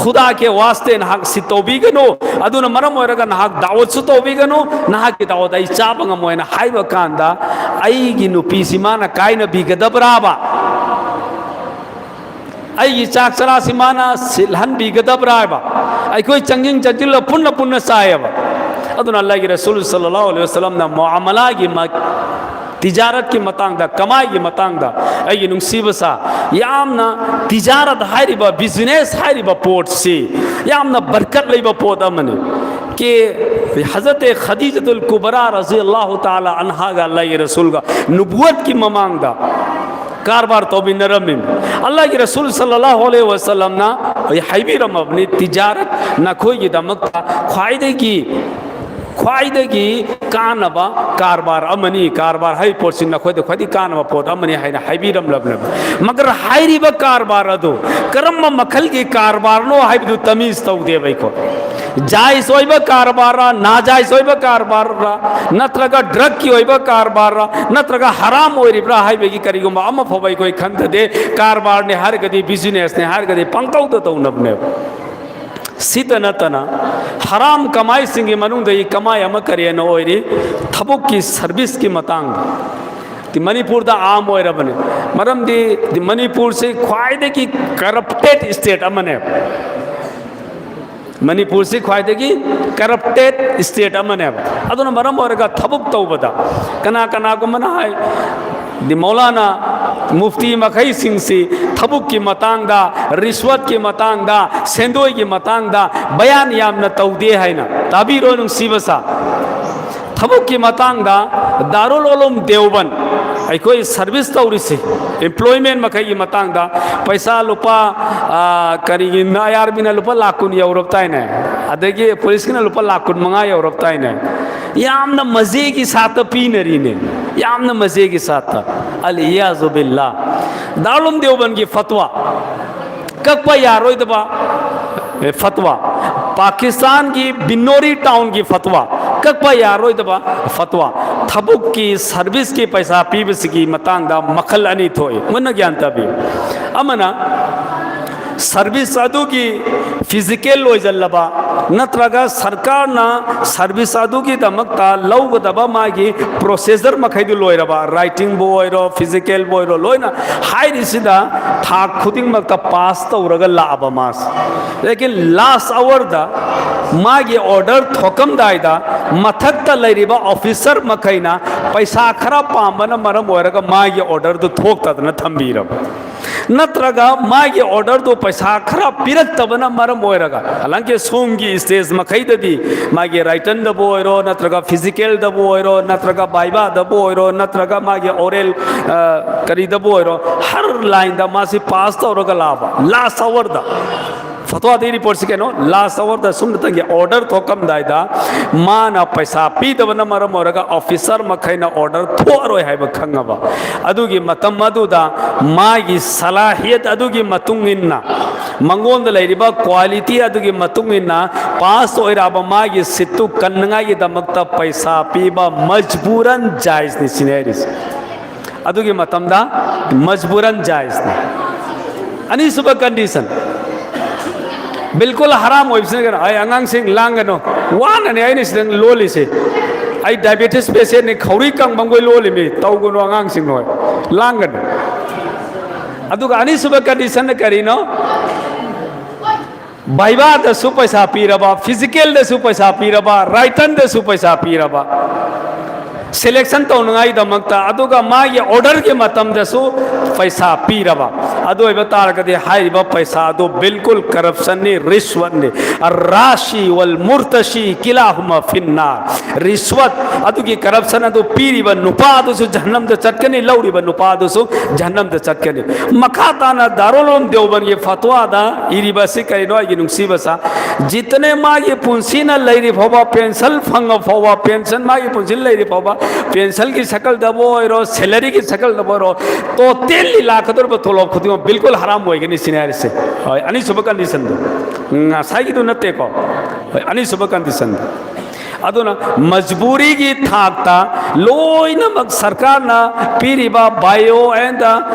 ꯈꯨꯗꯥ ꯀꯦ ꯋꯥꯁꯇꯦ ꯅꯍꯥꯛ ꯁꯤ ꯇꯧꯕꯤꯒꯅꯨ꯫ ꯑꯗꯨꯅ ꯃꯔꯝ ꯑꯣꯏꯔꯒ ꯅꯍꯥꯛ ꯗꯥꯋꯠꯁꯨ ꯇꯧꯕꯤꯒꯅꯨ, ꯅꯍꯥꯛꯀꯤ ꯗꯥꯋꯠ ꯑꯩ ꯆꯥꯕ ꯉꯝꯃꯣꯏꯅ ꯍꯥꯏꯕ ꯀꯥꯟꯗ, ꯑꯩꯒꯤ ꯅꯨꯄꯤꯁꯤ ꯃꯥꯅ ꯀꯥꯏꯅꯕꯤꯒꯗꯕ꯭ꯔꯥꯕ? ꯑꯩꯒꯤ ꯆꯥꯛ ꯆꯔꯥꯁꯤ ꯃꯥꯅ ꯁꯤꯜꯍꯟꯕꯤꯒꯗꯕ꯭ꯔꯥ ꯍꯥꯏꯕ? ꯑꯩꯈꯣꯏ ꯆꯪꯁꯤꯟ ꯆꯪꯁꯤꯜꯂ ꯄꯨꯟꯅ ꯄꯨꯟꯅ ꯆꯥꯏꯌꯦꯕ꯫ ꯑꯗꯨꯅ ꯑꯜꯂꯥꯍꯒꯤ ꯔꯁꯨꯜ ꯁꯜꯂꯜꯂꯥꯍꯨ ꯑꯂꯩꯍꯤ ꯋꯁꯜꯂꯝꯅ ꯃꯨꯑꯥꯃꯂꯥꯒꯤ ꯃ-, ꯇꯤꯖꯥꯔꯠꯀꯤ ꯃꯇꯥꯡꯗ, ꯀꯃꯥꯏꯒꯤ ꯃꯇꯥꯡꯗ, ꯑꯩꯒꯤ ꯅꯨꯡꯁꯤꯕ ꯁꯥ, ꯌꯥꯝꯅ ꯇꯤꯖꯥꯔꯠ ꯍꯥꯏꯔꯤꯕ, ꯕꯤꯖꯤꯅꯦꯁ ꯍꯥꯏꯔꯤꯕ ꯄꯣꯠꯁꯤ ꯌꯥꯝꯅ ꯕꯔꯀꯠ ꯂꯩꯕ ꯄꯣꯠ ꯑꯃꯅꯤ꯫ ꯀꯦ ꯍꯖꯔꯠ ꯈꯗꯤꯖꯇꯨꯜ ꯀꯨꯕꯔꯥ ꯔꯖꯤꯌꯜꯂꯥꯍꯨ ꯇꯥꯂꯥ ꯑꯟꯍꯥꯒ ꯑꯜꯂꯥꯍꯒꯤ ꯔꯁꯨꯜꯒ ꯅꯨꯕꯨꯋꯠꯀꯤ ꯃꯃꯥꯡꯗ ꯀꯔꯕꯥꯔ ꯇꯧꯃꯤꯟꯅꯔꯝꯃꯤ꯫ ꯑꯜꯂꯥꯍꯒꯤ ꯔꯁꯨꯜ ꯁꯜꯂꯜꯂꯥꯍꯨ ꯑꯂꯩꯍꯤ ꯋꯁꯜꯂꯝꯅ ꯍꯥꯏꯕꯤꯔꯝꯃꯕꯅꯤ, ꯇꯤꯖꯥꯔꯠ ꯅꯈꯣꯏꯒꯤꯗꯃꯛꯇ ꯈ꯭ꯋꯥꯏꯗꯒꯤ, ꯈ꯭ꯋꯥꯏꯗꯒꯤ ꯀꯥꯟꯅꯕ ꯀꯔꯕꯥꯔ ꯑꯃꯅꯤ, ꯀꯔꯕꯥꯔ ꯍꯥꯏꯕ ꯄꯣꯠꯁꯤ ꯅꯈꯣꯏꯗ ꯈ꯭ꯋꯥꯏꯗꯒꯤ ꯀꯥꯟꯅꯕ ꯄꯣꯠ ꯑꯃꯅꯤ ꯍꯥꯏꯅ ꯍꯥꯏꯕꯤꯔꯝꯂꯕꯅꯦꯕ꯫ ꯃꯒꯔ ꯍꯥꯏꯔꯤꯕ ꯀꯔꯕꯥꯔ ꯑꯗꯨ ꯀꯔꯝꯕ ꯃꯈꯜꯒꯤ ꯀꯔꯕꯥꯔꯅꯣ ꯍꯥꯏꯕꯗꯨ ꯇꯃꯤꯖ ꯇꯧꯗꯦꯕ ꯑꯩꯈꯣꯏ꯫ ꯖꯥꯏꯖ ꯑꯣꯏꯕ ꯀꯔꯕꯥꯔꯔ, ꯅꯥꯖꯥꯏꯖ ꯑꯣꯏꯕ ꯀꯔꯕꯥꯔꯔ, ꯅꯠꯇ꯭ꯔꯒ ꯗ꯭ꯔꯒꯀꯤ ꯑꯣꯏꯕ ꯀꯔꯕꯥꯔꯔ, ꯅꯠꯇ꯭ꯔꯒ ꯍꯔꯥꯝ ꯑꯣꯏꯔꯤꯕ꯭ꯔꯥ ꯍꯥꯏꯕꯒꯤ ꯀꯔꯤꯒꯨꯝꯕ ꯑꯃꯐꯥꯎꯕ ꯑꯩꯈꯣꯏ ꯈꯟꯊꯗꯦ꯫ ꯀꯔꯕꯥꯔꯅꯦ ꯍꯥꯏꯔꯒꯗꯤ, ꯕꯤꯖꯤꯅꯦꯁꯅꯦ ꯍꯥꯏꯔꯒꯗꯤ ꯄꯪꯇꯧꯗ ꯇꯧꯅꯕꯅꯦꯕ꯫ ꯁꯤꯇ ꯅꯠꯇꯅ ꯍꯔꯥꯝ ꯀꯃꯥꯏꯁꯤꯡꯒꯤ ꯃꯅꯨꯡꯗꯒꯤ ꯀꯃꯥꯏ ꯑꯃ ꯀꯔꯤ ꯍꯥꯏꯅ ꯑꯣꯏꯔꯤ? ꯊꯕꯛꯀꯤ, ꯁꯔꯚꯤꯁꯀꯤ ꯃꯇꯥꯡꯗ꯫ ꯗꯤ ꯃꯅꯤꯄꯨꯔꯗ ꯑꯥꯝ ꯑꯣꯏꯔꯕꯅꯤ꯫ ꯃꯔꯝꯗꯤ ꯗꯤ ꯃꯅꯤꯄꯨꯔꯁꯤ ꯈ꯭ꯋꯥꯏꯗꯒꯤ ꯀꯔꯞꯇꯦꯠ ꯁ꯭ꯇꯦꯠ ꯑꯃꯅꯦꯕ꯫ ꯃꯅꯤꯄꯨꯔꯁꯤ ꯈ꯭ꯋꯥꯏꯗꯒꯤ ꯀꯔꯞꯇꯦꯠ ꯁ꯭ꯇꯦꯠ ꯑꯃꯅꯦꯕ꯫ ꯑꯗꯨꯅ ꯃꯔꯝ ꯑꯣꯏꯔꯒ ꯊꯕꯛ ꯇꯧꯕꯗ ꯀꯅꯥ ꯀꯅꯥꯒꯨꯝꯕꯅ ꯍꯥꯏ, ꯗꯤ ꯃꯧꯂꯥꯅꯥ, ꯃꯨꯐꯇꯤ ꯃꯈꯩꯁꯤꯡꯁꯤ ꯊꯕꯛꯀꯤ ꯃꯇꯥꯡꯗ, ꯔꯤꯁꯋꯠꯀꯤ ꯃꯇꯥꯡꯗ, ꯁꯦꯟꯗꯣꯏꯒꯤ ꯃꯇꯥꯡꯗ ꯕꯌꯥꯟ ꯌꯥꯝꯅ ꯇꯧꯗꯦ ꯍꯥꯏꯅ꯫ ꯇꯥꯕꯤꯔꯣ, ꯅꯨꯡꯁꯤꯕ ꯁꯥ꯫ ꯊꯕꯛꯀꯤ ꯃꯇꯥꯡꯗ ꯗꯥꯔꯨꯜ ꯎꯂꯨꯝ ꯗꯦꯋꯕꯟ, ꯑꯩꯈꯣꯏ ꯁꯔꯚꯤꯁ ꯇꯧꯔꯤꯁꯤ, ꯑꯦꯝꯄ꯭ꯂꯣꯏꯃꯦꯟ ꯃꯈꯩꯒꯤ ꯃꯇꯥꯡꯗ ꯄꯩꯁꯥ ꯂꯨꯄꯥ, ꯑ, ꯀꯔꯤꯒꯤ, ꯅꯥ ꯑꯥꯔ ꯕꯤꯅ ꯂꯨꯄꯥ ꯂꯥꯈ ꯀꯨꯟ ꯌꯧꯔꯕ ꯇꯥꯏꯅꯦ, ꯑꯗꯒꯤ ꯄꯨꯂꯤꯁꯀꯤꯅ ꯂꯨꯄꯥ ꯂꯥꯈ ꯀꯨꯟ ꯃꯉꯥ ꯌꯧꯔꯕ ꯇꯥꯏꯅꯦ꯫ ꯌꯥꯝꯅ ꯃꯖꯦꯒꯤ ꯁꯥꯠꯇ ꯄꯤꯅꯔꯤꯅꯦ, ꯌꯥꯝꯅ ꯃꯖꯦꯒꯤ ꯁꯥꯠꯇ꯫ ꯑꯜ ꯏꯌꯥꯖꯨ ꯕꯤꯜꯂꯥ꯫ ꯗꯥꯔꯨꯜ ꯎꯂꯨꯝ ꯗꯦꯋꯕꯟꯒꯤ ꯐꯠꯋꯥ ꯀꯛꯄ ꯌꯥꯔꯣꯏꯗꯕ, ꯑꯦ, ꯐꯠꯋꯥ, ꯄꯥꯀꯤꯁꯇꯥꯟꯒꯤ ꯕꯤꯅꯣꯔꯤ ꯇꯥꯎꯟꯒꯤ ꯐꯠꯋꯥ, ꯀꯛꯄ ꯌꯥꯔꯣꯏꯗꯕ ꯐꯠꯋꯥ, ꯊꯕꯛꯀꯤ, ꯁꯔꯚꯤꯁꯀꯤ ꯄꯩꯁꯥ ꯄꯤꯕꯁꯤꯒꯤ ꯃꯇꯥꯡꯗ ꯃꯈꯜ ꯑꯅꯤ ꯊꯣꯛꯏ꯫ ꯃꯨꯟꯅ ꯒ꯭ꯌꯥꯟ ꯇꯥꯕꯤꯌꯨ꯫ ꯑꯃꯅ ꯁꯔꯚꯤꯁ ꯑꯗꯨꯒꯤ ꯐꯤꯖꯤꯀꯦꯜ ꯂꯣꯏꯁꯤꯜꯂꯕ ꯅꯠꯇ꯭ꯔꯒ ꯁꯔꯀꯥꯔꯅ ꯁꯔꯚꯤꯁ ꯑꯗꯨꯒꯤꯗꯃꯛꯇ ꯂꯧꯒꯗꯕ ꯃꯥꯒꯤ ꯄ꯭ꯔꯣꯁꯦꯁꯔ ꯃꯈꯩꯗꯨ ꯂꯣꯏꯔꯕ, ꯔꯥꯏꯇꯤꯡꯕꯨ ꯑꯣꯏꯔꯣ, ꯐꯤꯖꯤꯀꯦꯜꯕꯨ ꯑꯣꯏꯔꯣ, ꯂꯣꯏꯅ ꯍꯥꯏꯔꯤꯁꯤꯗ ꯊꯥꯛ ꯈꯨꯗꯤꯡꯃꯛꯇ ꯄꯥꯁ ꯇꯧꯔꯒ ꯂꯥꯛꯑꯕ ꯃꯥꯁꯦ꯫ ꯂꯦꯀꯤꯟ ꯂꯥꯁ ꯑꯋꯔꯗ ꯃꯥꯒꯤ ꯑꯣꯔꯗꯔ ꯊꯣꯛꯂꯝꯗꯥꯏꯗ ꯃꯊꯛꯇ ꯂꯩꯔꯤꯕ ꯑꯣꯐꯤꯁꯔ ꯃꯈꯩꯅ ꯄꯩꯁꯥ ꯈꯔ ꯄꯥꯝꯕꯅ ꯃꯔꯝ ꯑꯣꯏꯔꯒ ꯃꯥꯒꯤ ꯑꯣꯔꯗꯔꯗꯨ ꯊꯣꯛꯇꯗꯅ ꯊꯝꯕꯤꯔꯕ, ꯅꯠꯇ꯭ꯔꯒ ꯃꯥꯒꯤ ꯑꯣꯔꯗꯔꯗꯨ ꯄꯩꯁꯥ ꯈꯔ ꯄꯤꯔꯛꯇꯕꯅ ꯃꯔꯝ ꯑꯣꯏꯔꯒ, ꯍꯥꯂꯥꯡꯀꯤ ꯁꯣꯝꯒꯤ ꯁ꯭ꯇꯦꯖ ꯃꯈꯩꯗꯗꯤ ꯃꯥꯒꯤ ꯔꯥꯏꯇꯟꯗꯕꯨ ꯑꯣꯏꯔꯣ, ꯅꯠꯇ꯭ꯔꯒ ꯐꯤꯖꯤꯀꯦꯜꯗꯕꯨ ꯑꯣꯏꯔꯣ, ꯅꯠꯇ꯭ꯔꯒ ꯕꯥꯏꯕꯥꯗꯕꯨ ꯑꯣꯏꯔꯣ, ꯅꯠꯇ꯭ꯔꯒ ꯃꯥꯒꯤ ꯑꯣꯔꯦꯜ, ꯑ, ꯀꯔꯤꯗꯕꯨ ꯑꯣꯏꯔꯣ, ꯍꯔ ꯂꯥꯏꯟꯗ ꯃꯥꯁꯤ ꯄꯥꯁ ꯇꯧꯔꯒ ꯂꯥꯛꯑꯕ ꯂꯥꯁ ꯑꯋꯔꯗ꯫ ꯐꯠꯋꯥꯗꯤ ꯔꯤꯄꯣꯔꯠꯁꯤ ꯀꯩꯅꯣ, ꯂꯥꯁ ꯑꯋꯔꯗ ꯁꯨꯝꯅꯇꯪꯒꯤ ꯑꯣꯔꯗꯔ ꯊꯣꯛꯂꯝꯗꯥꯏꯗ ꯃꯥꯅ ꯄꯩꯁꯥ ꯄꯤꯗꯕꯅ ꯃꯔꯝ ꯑꯣꯏꯔꯒ ꯑꯣꯐꯤꯁꯔ ꯃꯈꯩꯅ ꯑꯣꯔꯗꯔ ꯊꯣꯛꯑꯔꯣꯏ ꯍꯥꯏꯕ ꯈꯪꯉꯕ꯫ ꯑꯗꯨꯒꯤ ꯃꯇꯝ ꯑꯗꯨꯗ ꯃꯥꯒꯤ ꯁꯂꯥꯍꯤꯌꯠ ꯑꯗꯨꯒꯤ ꯃꯇꯨꯡ ꯏꯟꯅ ꯃꯉꯣꯟꯗ ꯂꯩꯔꯤꯕ quality ꯑꯗꯨꯒꯤ ꯃꯇꯨꯡ ꯏꯟꯅ pass ꯑꯣꯏꯔꯛꯑꯕ ꯃꯥꯒꯤ seat ꯇꯨ ꯀꯟꯅꯉꯥꯏꯒꯤꯗꯃꯛꯇ ꯄꯩꯁꯥ ꯄꯤꯕ ꯃꯖꯕꯨꯔꯟ ꯖꯥꯏꯖꯅꯤ ꯁꯤꯅꯤ ꯍꯥꯏꯔꯤꯁꯦ꯫ ꯑꯗꯨꯒꯤ ꯃꯇꯝꯗ ꯃꯖꯕꯨꯔꯟ ꯖꯥꯏꯖꯅꯤ꯫ ꯑꯅꯤꯁꯨꯕ condition, ꯕꯤꯜꯀꯨꯜ ꯍꯔꯥꯝ ꯑꯣꯏꯕꯁꯤꯅ ꯀꯩꯅꯣ? ꯑꯩ ꯑꯉꯥꯡꯁꯤꯡ ꯂꯥꯡꯒꯅꯨ, ꯋꯥꯅꯅꯦ ꯑꯩꯅ ꯁꯤꯗ ꯂꯣꯜꯂꯤꯁꯦ꯫ ꯑꯩ diabetes patientꯅꯤ, ꯈꯧꯔꯤ ꯀꯪꯕꯝꯈꯣꯏ ꯂꯣꯜꯂꯤꯃꯤ, ꯇꯧꯒꯅꯨ ꯑꯉꯥꯡꯁꯤꯡ ꯍꯣꯏ, ꯂꯥꯡꯒꯅꯨ꯫ ꯑꯗꯨꯒ ꯑꯅꯤꯁꯨꯕ conditionꯅ ꯀꯔꯤꯅꯣ? ꯚꯥꯏꯕꯥꯗꯁꯨ ꯄꯩꯁꯥ ꯄꯤꯔꯕ, physicalꯗꯁꯨ ꯄꯩꯁꯥ ꯄꯤꯔꯕ, writtenꯗꯁꯨ ꯄꯩꯁꯥ ꯄꯤꯔꯕ, selection ꯇꯧꯅꯉꯥꯏꯗꯃꯛꯇ, ꯑꯗꯨꯒ ꯃꯥꯒꯤ orderꯒꯤ ꯃꯇꯝꯗꯁꯨ ꯄꯩꯁꯥ ꯄꯤꯔꯕ, ꯑꯗꯨ ꯑꯣꯏꯕ ꯇꯥꯔꯒꯗꯤ ꯍꯥꯏꯔꯤꯕ ꯄꯩꯁꯥ ꯑꯗꯨ ꯕꯤꯜꯀꯨꯜ corruptionꯅꯤ, ꯔꯤꯁꯋꯠꯅꯤ꯫ ꯑꯔꯥꯁꯤ ꯋꯜ ꯃꯨꯔꯇꯁꯤ ꯀꯤꯂꯥꯍꯨꯃ ꯐꯤꯟꯅꯥꯔ꯫ ꯔꯤꯁꯋꯠ ꯑꯗꯨꯒꯤ corruption ꯑꯗꯨ ꯄꯤꯔꯤꯕ ꯅꯨꯄꯥ ꯑꯗꯨꯁꯨ ꯖꯍꯟꯅꯝꯗ ꯆꯠꯀꯅꯤ, ꯂꯧꯔꯤꯕ ꯅꯨꯄꯥ ꯑꯗꯨꯁꯨ ꯖꯍꯟꯅꯝꯗ ꯆꯠꯀꯅꯤ꯫ ꯃꯈꯥ ꯇꯥꯅ ꯗꯥꯔꯨꯜ ꯎꯂꯨꯝ ꯗꯦꯋꯕꯟꯒꯤ ꯐꯇꯋꯥꯗ ꯏꯔꯤꯕ ꯑꯁꯤ ꯀꯔꯤꯅꯣ, ꯑꯩꯒꯤ ꯅꯨꯡꯁꯤꯕ ꯁꯥ? ꯖꯤꯇꯅꯦ ꯃꯥꯒꯤ ꯄꯨꯟꯁꯤꯅ ꯂꯩꯔꯤ ꯐꯥꯎꯕ, pension ꯐꯪꯉ ꯐꯥꯎꯕ, pension ꯃꯥꯒꯤ ꯄꯨꯟꯁꯤ ꯂꯩꯔꯤ ꯐꯥꯎꯕ, pensionꯒꯤ ꯁꯀꯜꯗꯕꯨ ꯑꯣꯏꯔꯣ, salaryꯒꯤ ꯁꯀꯜꯗꯕꯨ ꯑꯣꯏꯔꯣ, totally ꯂꯥꯛꯀꯗꯧꯔꯤꯕ ꯇꯣꯂꯣꯞ ꯈꯨꯗꯤꯡꯃꯛ ꯕꯤꯜꯀꯨꯜ ꯍꯔꯥꯝ ꯑꯣꯏꯒꯅꯤ ꯁꯤꯅꯤ ꯍꯥꯏꯔꯤꯁꯦ꯫ ꯍꯣꯏ, ꯑꯅꯤꯁꯨꯕ conditionꯗꯣ, ꯉꯁꯥꯏꯒꯤꯗꯨ ꯅꯠꯇꯦꯀꯣ꯫ ꯍꯣꯏ, ꯑꯅꯤꯁꯨꯕ conditionꯗꯣ꯫ ꯑꯗꯨꯅ ꯃꯖꯕꯨꯔꯤꯒꯤ ꯊꯥꯛꯇ ꯂꯣꯏꯅꯃꯛ ꯁꯔꯀꯥꯔꯅ ꯄꯤꯔꯤꯕ bio and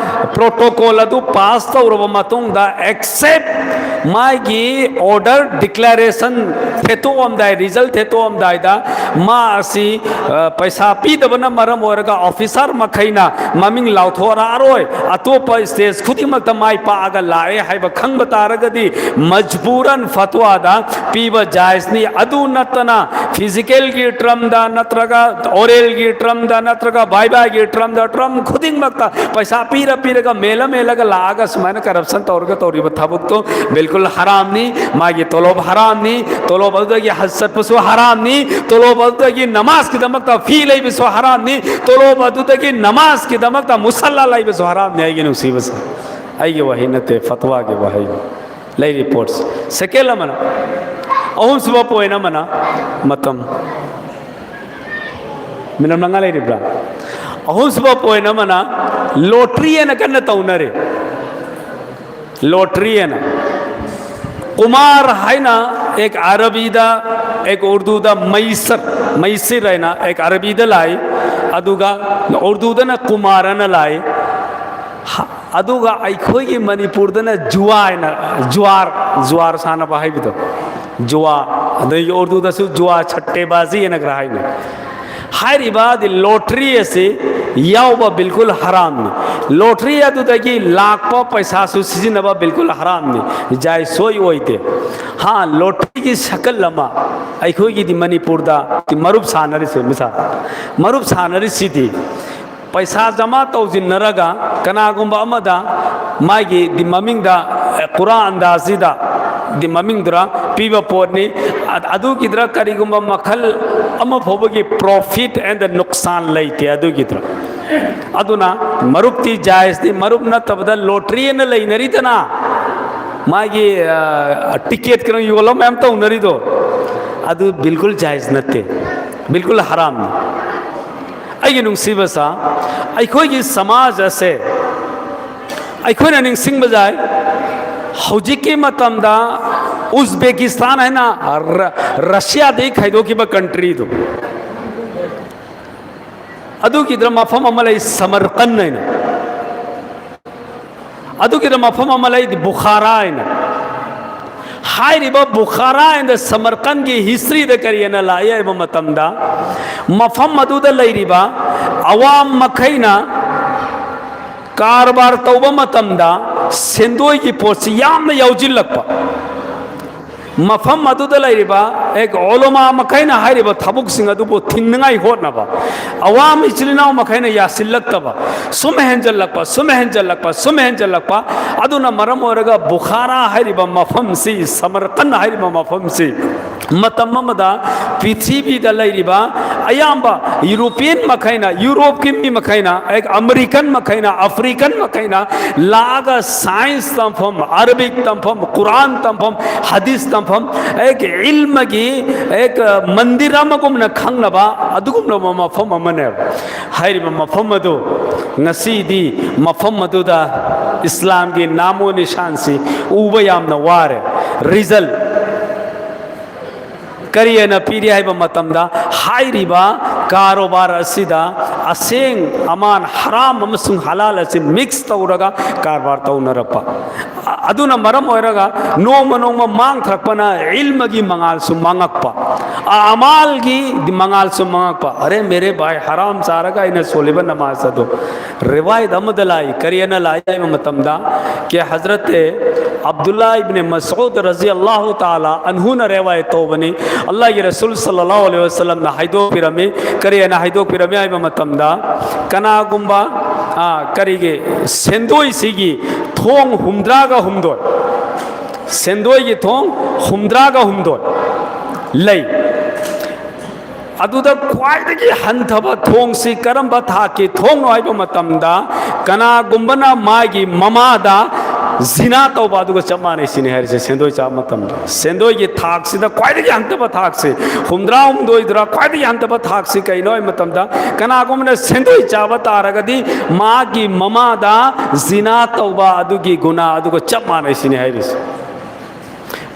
protocol ꯑꯗꯨ pass ꯇꯧꯔꯕ ꯃꯇꯨꯡꯗ, except ꯃꯥꯒꯤ order declaration ꯊꯦꯠꯇꯣꯛꯑꯝꯗꯥꯏ, result ꯊꯦꯠꯇꯣꯛꯑꯝꯗꯥꯏꯗ ꯃꯥ ꯑꯁꯤ, ꯑ, ꯄꯩꯁꯥ ꯄꯤꯗꯕꯅ ꯃꯔꯝ ꯑꯣꯏꯔꯒ officer ꯃꯈꯩꯅ ꯃꯃꯤꯡ ꯂꯥꯎꯊꯣꯔꯛꯑꯔꯣꯏ, ꯑꯇꯣꯞꯄ stage ꯈꯨꯗꯤꯡꯃꯛꯇ ꯃꯥꯏ ꯄꯥꯛꯑꯒ ꯂꯥꯛꯑꯦ ꯍꯥꯏꯕ ꯈꯪꯕ ꯇꯥꯔꯒꯗꯤ ꯃꯖꯕꯨꯔꯟ ꯐꯇꯋꯥꯗ ꯄꯤꯕ ꯖꯥꯏꯖꯅꯤ꯫ ꯑꯗꯨ ꯅꯠꯇꯅ physicalꯒꯤ termꯗ ꯅꯠꯇ꯭ꯔꯒ oralꯒꯤ termꯗ ꯅꯠꯇ꯭ꯔꯒ vivaꯒꯤ termꯗ, term ꯈꯨꯗꯤꯡꯃꯛꯇ ꯄꯩꯁꯥ ꯄꯤꯔ ꯄꯤꯔꯒ, ꯃꯦꯜꯂ ꯃꯦꯜꯂꯒ ꯂꯥꯛꯑꯒ ꯁꯨꯃꯥꯏꯅ corruption ꯇꯧꯔꯒ ꯇꯧꯔꯤꯕ ꯊꯕꯛꯇꯣ ꯕꯤꯜꯀꯨꯜ ꯍꯔꯥꯝꯅꯤ꯫ ꯃꯥꯒꯤ ꯇꯣꯂꯣꯞ ꯍꯔꯥꯝꯅꯤ, ꯇꯣꯂꯣꯞ ꯑꯗꯨꯗꯒꯤ ꯍꯖ ꯆꯠꯄꯁꯨ ꯍꯔꯥꯝꯅꯤ, ꯇꯣꯂꯣꯞ ꯑꯗꯨꯗꯒꯤ ꯅꯃꯥꯖꯀꯤꯗꯃꯛꯇ fee ꯂꯩꯕꯁꯨ ꯍꯔꯥꯝꯅꯤ, ꯇꯣꯂꯣꯞ ꯑꯗꯨꯗꯒꯤ ꯅꯃꯥꯖꯀꯤꯗꯃꯛꯇ ꯃꯨꯁꯜꯂꯥ ꯂꯩꯕꯁꯨ ꯍꯔꯥꯝꯅꯤ꯫ ꯑꯩꯒꯤ ꯅꯨꯡꯁꯤꯕꯁꯦ, ꯑꯩꯒꯤ ꯋꯥꯍꯩ ꯅꯠꯇꯦ, ꯐꯇꯋꯥꯒꯤ ꯋꯥꯍꯩꯅꯤ꯫ ꯂꯩꯔꯤ ꯄꯣꯠꯁꯦ꯫ Second ꯑꯃꯅ, ꯑꯍꯨꯝꯁꯨꯕ point ꯑꯃꯅ ꯃꯇꯝ꯫ Minute ꯃꯉꯥ ꯂꯩꯔꯤꯕ꯭ꯔꯥ? ꯑꯍꯨꯝꯁꯨꯕ point ꯑꯃꯅ lottery ꯍꯥꯏꯅ ꯀꯟꯅ ꯇꯧꯅꯔꯤ꯫ Lottery ꯍꯥꯏꯅ꯫ ꯀꯨꯃꯥꯔ ꯍꯥꯏꯅ ꯑꯦꯛ ꯑꯔꯕꯤꯗ, ꯑꯦꯛ ꯎꯔꯗꯨꯗ ꯃꯩꯁꯔ, ꯃꯩꯁꯤꯔ ꯍꯥꯏꯅ ꯑꯦꯛ ꯑꯔꯕꯤꯗ ꯂꯥꯛꯏ, ꯑꯗꯨꯒ ꯎꯔꯗꯨꯗꯅ ꯀꯨꯃꯥꯔ ꯑꯅ ꯂꯥꯛꯏ꯫ ꯍ-, ꯑꯗꯨꯒ ꯑꯩꯈꯣꯏꯒꯤ ꯃꯅꯤꯄꯨꯔꯗꯅ ꯖꯨꯋꯥ ꯍꯥꯏꯅ, ꯖꯨꯋꯥꯔ, ꯖꯨꯋꯥꯔ ꯁꯥꯟꯅꯕ ꯍꯥꯏꯕꯗꯣ, ꯖꯨꯋꯥ, ꯑꯗꯒꯤ ꯎꯔꯗꯨꯗꯁꯨ ꯖꯨꯋꯥ ꯁꯠꯇꯦꯕꯥꯖꯤ ꯍꯥꯏꯅ ꯈꯔ ꯍꯥꯏꯅꯩ꯫ ꯍꯥꯏꯔꯤꯕ ꯗꯤ ꯂꯣꯇ꯭ꯔꯤ ꯑꯁꯤ ꯌꯥꯎꯕ ꯕꯤꯜꯀꯨꯜ ꯍꯔꯥꯝꯅꯤ꯫ ꯂꯣꯇ꯭ꯔꯤ ꯑꯗꯨꯗꯒꯤ ꯂꯥꯛꯄ ꯄꯩꯁꯥꯁꯨ ꯁꯤꯖꯤꯟꯅꯕ ꯕꯤꯜꯀꯨꯜ ꯍꯔꯥꯝꯅꯤ, ꯖꯥꯏꯖ ꯁꯣꯏ ꯑꯣꯏꯗꯦ꯫ ꯍꯥ, ꯂꯣꯇ꯭ꯔꯤꯒꯤ ꯁꯀꯜ ꯑꯃ ꯑꯩꯈꯣꯏꯒꯤꯗꯤ ꯃꯅꯤꯄꯨꯔꯗ ꯃꯔꯨꯞ ꯁꯥꯟꯅꯔꯤꯁꯦ, ꯃꯁꯥ ꯃꯔꯨꯞ ꯁꯥꯟꯅꯔꯤꯁꯤꯗꯤ ꯄꯩꯁꯥ ꯖꯃꯥ ꯇꯧꯁꯤꯟꯅꯔꯒ ꯀꯅꯥꯒꯨꯝꯕ ꯑꯃꯗ ꯃꯥꯒꯤ ꯗꯤ ꯃꯃꯤꯡꯗ, ꯑꯦ, ꯀꯨꯔꯥ ꯑꯟꯗꯥꯖꯤꯗ ꯗꯤ ꯃꯃꯤꯡꯗꯨꯔ ꯄꯤꯕ ꯄꯣꯠꯅꯤ꯫ ꯑ-, ꯑꯗꯨꯒꯤꯗꯨꯔ ꯀꯔꯤꯒꯨꯝꯕ ꯃꯈꯜ ꯑꯃ ꯐꯥꯎꯕꯒꯤ profit and ꯅꯨꯛꯁꯥꯟ ꯂꯩꯇꯦ ꯑꯗꯨꯒꯤꯗꯨꯔ꯫ ꯑꯗꯨꯅ ꯃꯔꯨꯞꯇꯤ ꯖꯥꯏꯖꯅꯤ, ꯃꯔꯨꯞ ꯅꯠꯇꯕꯗ ꯂꯣꯇ꯭ꯔꯤ ꯑꯅ ꯂꯩꯅꯔꯤꯗꯅ, ꯃꯥꯒꯤ, ꯑ, ꯇꯤꯀꯦꯠ ꯀꯩꯅꯣ ꯌꯣꯜꯂ ꯃꯌꯥꯝ ꯇꯧꯅꯔꯤꯗꯣ, ꯑꯗꯨ ꯕꯤꯜꯀꯨꯜ ꯖꯥꯏꯖ ꯅꯠꯇꯦ, ꯕꯤꯜꯀꯨꯜ ꯍꯔꯥꯝꯅꯤ꯫ ꯑꯩꯒꯤ ꯅꯨꯡꯁꯤꯕ ꯁꯥ, ꯑꯩꯈꯣꯏꯒꯤ ꯁꯃꯥꯖ ꯑꯁꯦ ꯑꯩꯈꯣꯏꯅ ꯅꯤꯡꯁꯤꯡꯕ ꯌꯥꯏ, ꯍꯧꯖꯤꯛꯀꯤ ꯃꯇꯝꯗ ꯎꯖꯕꯦꯀꯤꯁꯇꯥꯟ ꯍꯥꯏꯅ ꯔ-, ꯔꯁꯤꯌꯥꯗꯒꯤ ꯈꯥꯏꯗꯣꯛꯈꯤꯕ countryꯗꯨ, ꯑꯗꯨꯒꯤꯗ ꯃꯐꯝ ꯑꯃ ꯂꯩ, ꯁꯃꯔꯀꯟ ꯍꯥꯏꯅ꯫ ꯑꯗꯨꯒꯤꯗ ꯃꯐꯝ ꯑꯃ ꯂꯩ, ꯕꯨꯈꯥꯔꯥ ꯍꯥꯏꯅ꯫ ꯍꯥꯏꯔꯤꯕ ꯕꯨꯈꯥꯔꯥ and ꯁꯃꯔꯀꯟꯒꯤ historyꯗ ꯀꯔꯤ ꯍꯥꯏꯅ ꯂꯥꯛꯏ ꯍꯥꯏꯕ ꯃꯇꯝꯗ, ꯃꯐꯝ ꯑꯗꯨꯗ ꯂꯩꯔꯤꯕ ꯑꯋꯥꯝ ꯃꯈꯩꯅ ꯀꯔꯕꯥꯔ ꯇꯧꯕ ꯃꯇꯝꯗ ꯁꯦꯟꯗꯣꯏꯒꯤ ꯄꯣꯠꯁꯤ ꯌꯥꯝꯅ ꯌꯥꯎꯁꯤꯜꯂꯛꯄ, ꯃꯐꯝ ꯑꯗꯨꯗ ꯂꯩꯔꯤꯕ ꯑꯦꯛ ꯑꯣꯂꯣꯃꯥ ꯃꯈꯩꯅ ꯍꯥꯏꯔꯤꯕ ꯊꯕꯛꯁꯤꯡ ꯑꯗꯨꯕꯨ ꯊꯤꯡꯅꯉꯥꯏ ꯍꯣꯠꯅꯕ, ꯑꯋꯥꯝ ꯏꯆꯤꯜ ꯏꯅꯥꯎ ꯃꯈꯩꯅ ꯌꯥꯁꯤꯜꯂꯛꯇꯕ, ꯁꯨꯝ ꯍꯦꯟꯖꯜꯂꯛꯄ, ꯁꯨꯝ ꯍꯦꯟꯖꯜꯂꯛꯄ, ꯁꯨꯝ ꯍꯦꯟꯖꯜꯂꯛꯄ꯫ ꯑꯗꯨꯅ ꯃꯔꯝ ꯑꯣꯏꯔꯒ ꯕꯨꯈꯥꯔꯥ ꯍꯥꯏꯔꯤꯕ ꯃꯐꯝꯁꯤ, ꯁꯃꯔꯀꯟ ꯍꯥꯏꯔꯤꯕ ꯃꯐꯝꯁꯤ, ꯃꯇꯝ ꯑꯃꯗ ꯄ꯭ꯔꯤꯊꯤꯕꯤꯗ ꯂꯩꯔꯤꯕ ꯑꯌꯥꯝꯕ ꯌꯨꯔꯣꯄꯤꯌꯟ ꯃꯈꯩꯅ, ꯌꯨꯔꯣꯞꯀꯤ ꯃꯤ ꯃꯈꯩꯅ, ꯑꯦꯛ ꯑꯃꯦꯔꯤꯀꯟ ꯃꯈꯩꯅ, ꯑꯐ꯭ꯔꯤꯀꯟ ꯃꯈꯩꯅ ꯂꯥꯛꯑꯒ science ꯇꯝꯐꯝ, ꯑꯔꯕꯤꯛ ꯇꯝꯐꯝ, ꯀꯨꯔꯥꯟ ꯇꯝꯐꯝ, ꯍꯗꯤꯁ ꯇꯝꯐꯝ, ꯑꯦꯛ ꯏꯜꯃꯒꯤ ꯑꯦꯛ ꯃꯟꯗꯤꯔ ꯑꯃꯒꯨꯝꯅ ꯈꯪꯅꯕ ꯑꯗꯨꯒꯨꯝꯂꯕ ꯃꯐꯝ ꯑꯃꯅꯦꯕ꯫ ꯍꯥꯏꯔꯤꯕ ꯃꯐꯝ ꯑꯗꯨ ꯉꯁꯤꯗꯤ ꯃꯐꯝ ꯑꯗꯨꯗ ꯏꯁꯂꯥꯝꯒꯤ ꯅꯥꯃꯣ ꯅꯤꯁꯥꯟꯁꯤ ꯎꯕ ꯌꯥꯝꯅ ꯋꯥꯔꯦ꯫ ꯔꯤꯖꯜ ꯀꯔꯤ ꯍꯥꯏꯅ ꯄꯤꯔꯤ ꯍꯥꯏꯕ ꯃꯇꯝꯗ, ꯍꯥꯏꯔꯤꯕ ꯀꯥꯔꯣꯕꯥꯔ ꯑꯁꯤꯗ ꯑꯁꯦꯡ ꯑꯃꯥꯟ, ꯍꯔꯥꯝ ꯑꯃꯁꯨꯡ ꯍꯂꯥꯜ ꯑꯁꯤ ꯃꯤꯛꯁ ꯇꯧꯔꯒ ꯀꯔꯕꯥꯔ ꯇꯧꯅꯔꯛꯄ꯫ ꯑ-, ꯑꯗꯨꯅ ꯃꯔꯝ ꯑꯣꯏꯔꯒ ꯅꯣꯡꯃ ꯅꯣꯡꯃ ꯃꯥꯡꯊꯔꯛꯄꯅ ꯏꯜꯃꯒꯤ ꯃꯉꯥꯜꯁꯨ ꯃꯥꯡꯉꯛꯄ, ꯑ-, ꯑꯃꯥꯜꯒꯤ ꯃꯉꯥꯜꯁꯨ ꯃꯥꯡꯉꯛꯄ꯫ "ꯑꯔꯦ ꯃꯦꯔꯦ ꯚꯥꯏ, ꯍꯔꯥꯝ ꯆꯥꯔꯒ ꯑꯩꯅ ꯁꯣꯜꯂꯤꯕ ꯅꯃꯥꯖ ꯑꯗꯣ?" ꯔꯤꯋꯥꯌꯠ ꯑꯃꯗ ꯂꯥꯛꯏ, ꯀꯔꯤ ꯍꯥꯏꯅ ꯂꯥꯛꯏ ꯍꯥꯏꯕ ꯃꯇꯝꯗ, ꯀꯦ ꯍꯖꯔꯠ ꯑꯕꯗꯨꯜꯂꯥ ꯏꯕꯅꯦ ꯃꯁꯎꯗ ꯔꯖꯤ ꯑꯜꯂꯥꯍꯨ ꯇꯥꯂꯥ ꯑꯟꯍꯨꯅ ꯔꯦꯋꯥꯌꯠ ꯇꯧꯕꯅꯤ꯫ ꯑꯜꯂꯥꯍꯒꯤ ꯔꯁꯨꯜ ꯁꯜꯂꯜꯂꯥꯍꯨ ꯑꯂꯩꯍꯤ ꯋꯁꯜꯂꯝꯅ ꯍꯥꯏꯗꯣꯛꯄꯤꯔꯝꯃꯤ꯫ ꯀꯔꯤ ꯍꯥꯏꯅ ꯍꯥꯏꯗꯣꯛꯄꯤꯔꯝꯃꯤ ꯍꯥꯏꯕ ꯃꯇꯝꯗ, ꯀꯅꯥꯒꯨꯝꯕ, ꯑ, ꯀꯔꯤꯒꯤ, ꯁꯦꯟꯗꯣꯏꯁꯤꯒꯤ ꯊꯣꯡ ꯍꯨꯝꯗ꯭ꯔꯥꯒ ꯍꯨꯝꯗꯣꯏ, ꯁꯦꯟꯗꯣꯏꯒꯤ ꯊꯣꯡ ꯍꯨꯝꯗ꯭ꯔꯥꯒ ꯍꯨꯝꯗꯣꯏ ꯂꯩ꯫ ꯑꯗꯨꯗ ꯈ꯭ꯋꯥꯏꯗꯒꯤ ꯍꯟꯊꯕ ꯊꯣꯡꯁꯤ ꯀꯔꯝꯕ ꯊꯥꯛꯀꯤ ꯊꯣꯡꯅꯣ ꯍꯥꯏꯕ ꯃꯇꯝꯗ, ꯀꯅꯥꯒꯨꯝꯕꯅ ꯃꯥꯒꯤ ꯃꯃꯥꯗ ꯖꯤꯅꯥ ꯇꯧꯕ ꯑꯗꯨꯒ ꯆꯞ ꯃꯥꯟꯅꯩ ꯁꯤꯅꯤ ꯍꯥꯏꯔꯤꯁꯦ꯫ ꯁꯦꯟꯗꯣꯏ ꯆꯥꯕ ꯃꯇꯝꯗ ꯁꯦꯟꯗꯣꯏꯒꯤ ꯊꯥꯛꯁꯤꯗ ꯈ꯭ꯋꯥꯏꯗꯒꯤ ꯍꯟꯊꯕ ꯊꯥꯛꯁꯤ, ꯍꯨꯝꯗ꯭ꯔꯥ ꯍꯨꯝꯗꯣꯏꯗꯨꯔ, ꯈ꯭ꯋꯥꯏꯗꯒꯤ ꯍꯟꯊꯕ ꯊꯥꯛꯁꯤ ꯀꯩꯅꯣ ꯍꯥꯏꯕ ꯃꯇꯝꯗ, ꯀꯅꯥꯒꯨꯝꯕꯅ ꯁꯦꯟꯗꯣꯏ ꯆꯥꯕ ꯇꯥꯔꯒꯗꯤ ꯃꯥꯒꯤ ꯃꯃꯥꯗ ꯖꯤꯅꯥ ꯇꯧꯕ ꯑꯗꯨꯒꯤ ꯒꯨꯅꯥ ꯑꯗꯨꯒ ꯆꯞ ꯃꯥꯟꯅꯩ ꯁꯤꯅꯤ ꯍꯥꯏꯔꯤꯁꯦ꯫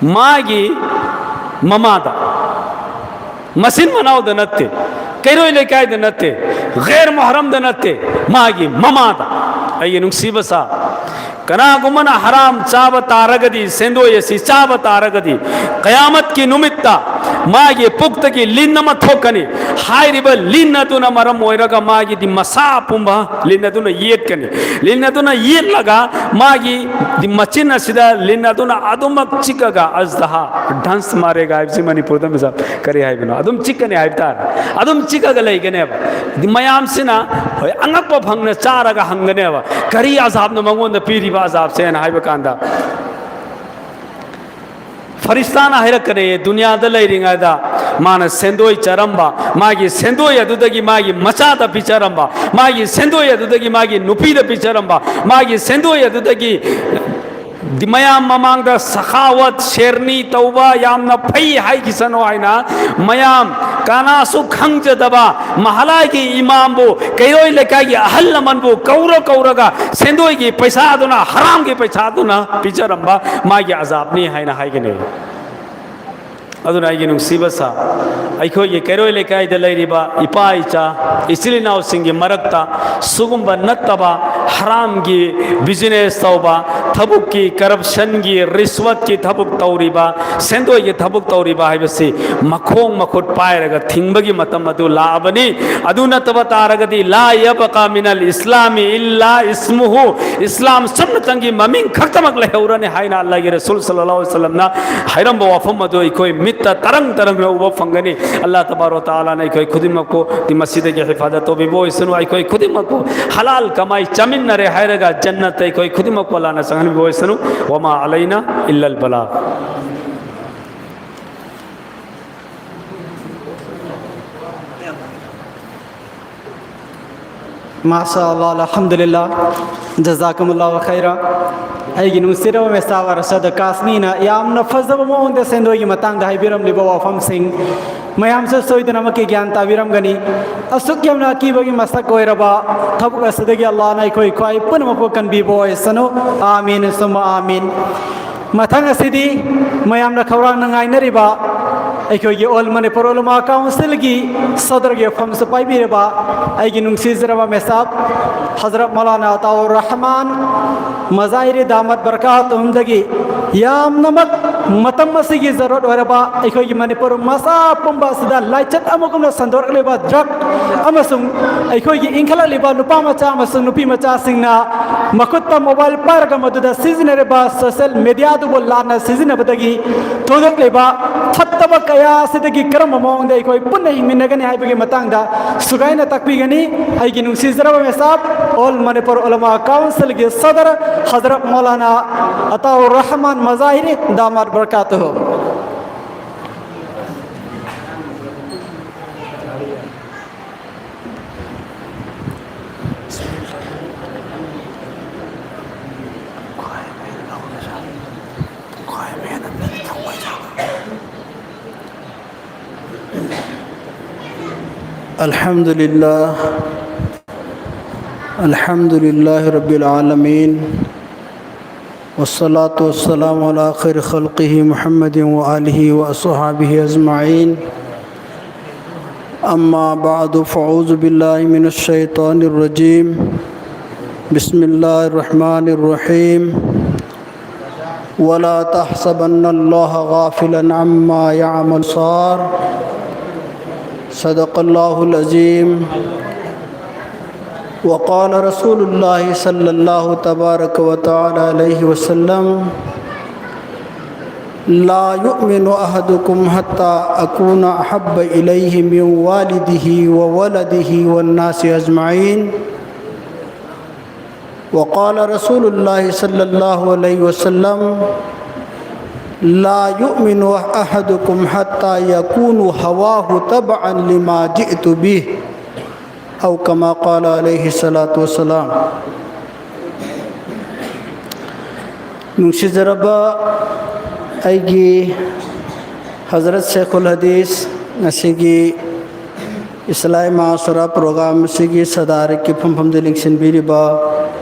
ꯃꯥꯒꯤ ꯃꯃꯥꯗ, ꯃꯆꯤꯟ ꯃꯅꯥꯎꯗ ꯅꯠꯇꯦ, ꯀꯩꯔꯣꯏ ꯂꯩꯀꯥꯏꯗ ꯅꯠꯇꯦ, ꯒꯩꯔ ꯃꯨꯍꯔꯝꯗ ꯅꯠꯇꯦ, ꯃꯥꯒꯤ ꯃꯃꯥꯗ꯫ ꯑꯩꯒꯤ ꯅꯨꯡꯁꯤꯕ ꯁꯥ, ꯀꯅꯥꯒꯨꯝꯕꯅ ꯍꯔꯥꯝ ꯆꯥꯕ ꯇꯥꯔꯒꯗꯤ, ꯁꯦꯟꯗꯣꯏ ꯑꯁꯤ ꯆꯥꯕ ꯇꯥꯔꯒꯗꯤ, ꯀꯌꯥꯃꯠꯀꯤ ꯅꯨꯃꯤꯠꯇ ꯃꯥꯒꯤ ꯄꯨꯛꯇꯒꯤ ꯂꯤꯟ ꯑꯃ ꯊꯣꯛꯀꯅꯤ꯫ ꯍꯥꯏꯔꯤꯕ ꯂꯤꯟ ꯑꯗꯨꯅ ꯃꯔꯝ ꯑꯣꯏꯔꯒ ꯃꯥꯒꯤꯗꯤ ꯃꯁꯥ ꯄꯨꯝꯕ ꯂꯤꯟ ꯑꯗꯨꯅ ꯌꯦꯠꯀꯅꯤ꯫ ꯂꯤꯟ ꯑꯗꯨꯅ ꯌꯦꯠꯂꯒ ꯃꯥꯒꯤ ꯃꯆꯤꯟ ꯑꯁꯤꯗ ꯂꯤꯟ ꯑꯗꯨꯅ ꯑꯗꯨꯃꯛ ꯆꯤꯛꯑꯒ, ꯑꯖꯗꯍꯥ, ꯗꯥꯟꯁ ꯃꯥꯔꯦꯒ ꯍꯥꯏꯕꯁꯤ ꯃꯅꯤꯄꯨꯔꯗ ꯃꯤꯁꯛ ꯀꯔꯤ ꯍꯥꯏꯕꯅꯣ? ꯑꯗꯨꯝ ꯆꯤꯛꯀꯅꯤ ꯍꯥꯏꯕ ꯇꯥꯔꯦ꯫ ꯑꯗꯨꯝ ꯆꯤꯛꯑꯒ ꯂꯩꯒꯅꯦꯕ꯫ ꯃꯌꯥꯝꯁꯤꯅ, ꯍꯣꯏ, ꯑꯉꯛꯄ ꯐꯪꯅ ꯆꯥꯔꯒ ꯍꯪꯒꯅꯦꯕ, "ꯀꯔꯤ ꯑꯖꯥꯕꯅꯣ ꯃꯉꯣꯟꯗ ꯄꯤꯔꯤꯕ ꯑꯖꯥꯕꯁꯦꯅ?" ꯍꯥꯏꯕ ꯀꯥꯟꯗ, ꯐꯔꯤꯁꯇꯥꯅ ꯍꯥꯏꯔꯛꯀꯅꯤ, ꯗꯨꯅꯤꯌꯥꯗ ꯂꯩꯔꯤꯉꯩꯗ ꯃꯥꯅ ꯁꯦꯟꯗꯣꯏ ꯆꯥꯔꯝꯕ, ꯃꯥꯒꯤ ꯁꯦꯟꯗꯣꯏ ꯑꯗꯨꯗꯒꯤ ꯃꯥꯒꯤ ꯃꯆꯥꯗ ꯄꯤꯖꯔꯝꯕ, ꯃꯥꯒꯤ ꯁꯦꯟꯗꯣꯏ ꯑꯗꯨꯗꯒꯤ ꯃꯥꯒꯤ ꯅꯨꯄꯤꯗ ꯄꯤꯖꯔꯝꯕ, ꯃꯥꯒꯤ ꯁꯦꯟꯗꯣꯏ ꯑꯗꯨꯗꯒꯤ ꯃꯌꯥꯝ ꯃꯃꯥꯡꯗ ꯁꯈꯥꯋꯠ, ꯁꯦꯔꯅꯤ ꯇꯧꯕ ꯌꯥꯝꯅ ꯐꯩ ꯍꯥꯏꯈꯤꯁꯅꯨ ꯍꯥꯏꯅ, ꯃꯌꯥꯝ ꯀꯅꯥꯁꯨ ꯈꯪꯖꯗꯕ ꯃꯍꯂꯥꯒꯤ ꯏꯃꯥꯝꯕꯨ ꯀꯩꯔꯣꯏ ꯂꯩꯀꯥꯏꯒꯤ ꯑꯍꯜ ꯂꯃꯟꯕꯨ ꯀꯧꯔ ꯀꯧꯔꯒ ꯁꯦꯟꯗꯣꯏꯒꯤ ꯄꯩꯁꯥꯗꯨꯅ, ꯍꯔꯥꯝꯒꯤ ꯄꯩꯁꯥꯗꯨꯅ ꯄꯤꯖꯔꯝꯕ ꯃꯥꯒꯤ ꯑꯖꯥꯕꯅꯤ ꯍꯥꯏꯅ ꯍꯥꯏꯒꯅꯤ꯫ ꯑꯗꯨꯅ ꯑꯩꯒꯤ ꯅꯨꯡꯁꯤꯕ ꯁꯥ, ꯑꯩꯈꯣꯏꯒꯤ ꯀꯩꯔꯣꯏ ꯂꯩꯀꯥꯏꯗ ꯂꯩꯔꯤꯕ ꯏꯄꯥ ꯏꯆꯥ, ꯏꯆꯤꯜ ꯏꯅꯥꯎꯁꯤꯡꯒꯤ ꯃꯔꯛꯇ ꯁꯤꯒꯨꯝꯕ ꯅꯠꯇꯕ ꯍꯔꯥꯝꯒꯤ business ꯇꯧꯕ, ꯊꯕꯛꯀꯤ corruptionꯒꯤ, ꯔꯤꯁꯋꯠꯀꯤ ꯊꯕꯛ ꯇꯧꯔꯤꯕ, ꯁꯦꯟꯗꯣꯏꯒꯤ ꯊꯕꯛ ꯇꯧꯔꯤꯕ ꯍꯥꯏꯕꯁꯤ ꯃꯈꯣꯡ ꯃꯈꯨꯠ ꯄꯥꯏꯔꯒ ꯊꯤꯡꯕꯒꯤ ꯃꯇꯝ ꯑꯗꯨ ꯂꯥꯛꯑꯕꯅꯤ꯫ ꯑꯗꯨ ꯅꯠꯇꯕ ꯇꯥꯔꯒꯗꯤ "لا يبقى من الإسلام إلا اسمه", ꯏꯁꯂꯥꯝ ꯁꯨꯞꯅꯇꯪꯒꯤ ꯃꯃꯤꯡ ꯈꯛꯇꯃꯛ ꯂꯩꯍꯧꯔꯅꯤ ꯍꯥꯏꯅ ꯑꯜꯂꯥꯍꯒꯤ ꯔꯁꯨꯜ ꯁꯜꯂꯜꯂꯥꯍꯨ ꯑꯂꯩꯍꯤ ꯋꯥꯁꯜꯂꯝꯅ ꯍꯥꯏꯔꯝꯕ ꯋꯥꯐꯝ ꯑꯗꯨ ꯑꯩꯈꯣꯏ ꯃꯤꯠꯇ ꯇꯔꯪ ꯇꯔꯪꯅ ꯎꯕ ꯐꯪꯒꯅꯤ꯫ ꯑꯜꯂꯥꯍ ꯇꯕꯥꯔꯛ ꯋ ꯇꯥꯂꯥꯅ ꯑꯩꯈꯣꯏ ꯈꯨꯗꯤꯡꯃꯛꯄꯨ ꯃꯁꯤꯗꯒꯤ ꯍꯤꯐꯥꯖꯠ ꯇꯧꯕꯤꯕ ꯑꯣꯏꯁꯅꯨ꯫ ꯑꯩꯈꯣꯏ ꯈꯨꯗꯤꯡꯃꯛꯄꯨ ꯍꯂꯥꯜ ꯀꯃꯥꯏ ꯆꯥꯃꯤꯟꯅꯔꯦ ꯍꯥꯏꯔꯒ ꯖꯟꯅꯠꯇ ꯑꯩꯈꯣꯏ ꯈꯨꯗꯤꯡꯃꯛꯄꯨ ꯑꯜꯂꯥꯍꯅ ꯆꯪꯍꯟꯕꯤꯕ ꯑꯣꯏꯁꯅꯨ꯫ وما علينا إلا البلاغ. ꯃꯥꯁꯥ ꯑꯜꯂꯥꯍ, ꯑꯜꯍꯝꯗꯨꯂꯤꯜꯂꯥꯍ, ꯖꯖꯥꯀꯨꯃꯨꯜꯂꯥꯍꯨ ꯈꯩꯔꯥ꯫ ꯑꯩꯒꯤ ꯅꯨꯡꯁꯤꯔꯕ ꯃꯦꯁꯥꯕ ꯔꯁꯗ ꯀꯥꯁꯃꯤꯅ ꯌꯥꯝꯅ ꯐꯖꯕ ꯃꯑꯣꯡꯗ ꯁꯦꯟꯗꯣꯏꯒꯤ ꯃꯇꯥꯡꯗ ꯍꯥꯏꯕꯤꯔꯝꯂꯤꯕ ꯋꯥꯐꯝꯁꯤꯡ ꯃꯌꯥꯝꯁꯨ ꯁꯣꯏꯗꯅꯃꯛꯀꯤ ꯒ꯭ꯌꯥꯟ ꯇꯥꯕꯤꯔꯝꯒꯅꯤ꯫ ꯑꯁꯨꯛ ꯌꯥꯝꯅ ꯑꯀꯤꯕꯒꯤ ꯃꯁꯛ ꯑꯣꯏꯔꯕ ꯊꯕꯛ ꯑꯁꯤꯗꯒꯤ ꯑꯜꯂꯥꯍꯅ ꯑꯩꯈꯣꯏ ꯈ꯭ꯋꯥꯏ ꯄꯨꯝꯅꯃꯛꯄꯨ ꯀꯟꯕꯤꯕ ꯑꯣꯏꯁꯅꯨ꯫ ꯑꯥꯃꯤꯟ ꯁꯨꯝꯃ ꯑꯥꯃꯤꯟ꯫ ꯃꯊꯪ ꯑꯁꯤꯗꯤ ꯃꯌꯥꯝꯅ ꯈꯧꯔꯥꯡꯅ ꯉꯥꯏꯅꯔꯤꯕ ꯑꯩꯈꯣꯏꯒꯤ ꯑꯣꯜ ꯃꯅꯤꯄꯨꯔ ꯎꯂꯃꯥ ꯀꯥꯎꯟꯁꯤꯜꯒꯤ ꯁꯗꯔꯒꯤ ꯐꯝꯁꯨ ꯄꯥꯏꯕꯤꯔꯕ ꯑꯩꯒꯤ ꯅꯨꯡꯁꯤꯖꯔꯕ ꯃꯦꯁꯥꯕ ꯍꯖꯔꯠ ꯃꯧꯂꯥꯅꯥ ꯑꯇꯥꯎꯔ ꯔꯍꯃꯥꯟ ꯃꯖꯥꯍꯤꯔꯤ ꯗꯥꯃꯠ ꯕꯔꯀꯥꯇꯨꯍꯨꯝꯗꯒꯤ ꯌꯥꯝꯅꯃꯛ ꯃꯇꯝ ꯑꯁꯤꯒꯤ ꯖꯔꯨꯔꯠ ꯑꯣꯏꯔꯕ ꯑꯩꯈꯣꯏꯒꯤ ꯃꯅꯤꯄꯨꯔ ꯃꯆꯥ ꯄꯨꯝꯕ ꯑꯁꯤꯗ ꯂꯥꯏꯆꯠ ꯑꯃꯒꯨꯝꯅ ꯁꯟꯗꯣꯔꯛꯂꯤꯕ ꯗ꯭ꯔꯒ ꯑꯃꯁꯨꯡ ꯑꯩꯈꯣꯏꯒꯤ ꯏꯟꯈꯠꯂꯛꯂꯤꯕ ꯅꯨꯄꯥ ꯃꯆꯥ ꯑꯃꯁꯨꯡ ꯅꯨꯄꯤ ꯃꯆꯥꯁꯤꯡꯅ ꯃꯈꯨꯠꯇ ꯃꯣꯕꯥꯏꯜ ꯄꯥꯏꯔꯒ ꯃꯗꯨꯗ ꯁꯤꯖꯤꯟꯅꯔꯤꯕ ꯁꯣꯁꯤꯌꯦꯜ ꯃꯦꯗꯤꯌꯥꯗꯨꯕꯨ ꯂꯥꯟꯅ ꯁꯤꯖꯤꯟꯅꯕꯗꯒꯤ ꯊꯣꯛꯂꯛꯂꯤꯕ ꯐꯠꯇꯕ ꯀꯌꯥ ꯑꯁꯤꯗꯒꯤ ꯀꯔꯝꯕ ꯃꯑꯣꯡꯗ ꯑꯩꯈꯣꯏ ꯄꯨꯟꯅ ꯍꯤꯡꯃꯤꯟꯅꯒꯅꯤ ꯍꯥꯏꯕꯒꯤ ꯃꯇꯥꯡꯗ ꯁꯨꯒꯥꯏꯅ ꯇꯥꯛꯄꯤꯒꯅꯤ꯫ ꯑꯩꯒꯤ ꯅꯨꯡꯁꯤꯖꯔꯕ ꯃꯦꯁꯥꯕ ꯑꯣꯜ ꯃꯅꯤꯄꯨꯔ ꯎꯂꯃꯥ ꯀꯥꯎꯟꯁꯤꯜꯒꯤ ꯁꯗꯔ ꯍꯖꯔꯠ ꯃꯧꯂꯥꯅꯥ ꯑꯇꯥꯎꯔ ꯔꯍꯃꯥꯟ ꯃꯖꯥꯍꯤꯔꯤ ꯗꯥꯃꯥꯠ ꯕꯔꯀꯥꯇꯨꯍꯨ꯫ الحمد لله. الحمد لله رب العالمين. والصلاة والسلام على خير خلقه محمد وآله وأصحابه أجمعين. أما بعد، فأعوذ بالله من الشيطان الرجيم. بسم الله الرحمن الرحيم. ولا تحسبن الله غافلا عما يعمل الصار. صدق الله العظيم. وقال رسول الله صلى الله تبارك وتعالى عليه وسلم: لا يؤمن أحدكم حتى أكون أحب إليه من والده وولده والناس أجمعين. وقال رسول الله صلى الله عليه وسلم: لا يؤمن أحدكم حتى يكون هواه تبعا لما جئت به، أو كما قال عليه الصلاة والسلام. ꯅꯨꯡꯁꯤꯖꯔꯕ ꯑꯩꯒꯤ ꯍꯖꯔꯠ ꯁꯦꯈꯨꯜ ꯍꯗꯤꯁ, ꯉꯁꯤꯒꯤ ꯏꯁꯂꯥꯍꯤ ꯃꯍꯥꯁꯔꯥ ꯄ꯭ꯔꯣꯒ꯭ꯔꯥꯝ ꯑꯁꯤꯒꯤ ꯁꯗꯥꯔꯠꯀꯤ ꯐꯝꯐꯝꯗ ꯂꯦꯡꯁꯤꯟꯕꯤꯔꯤꯕ,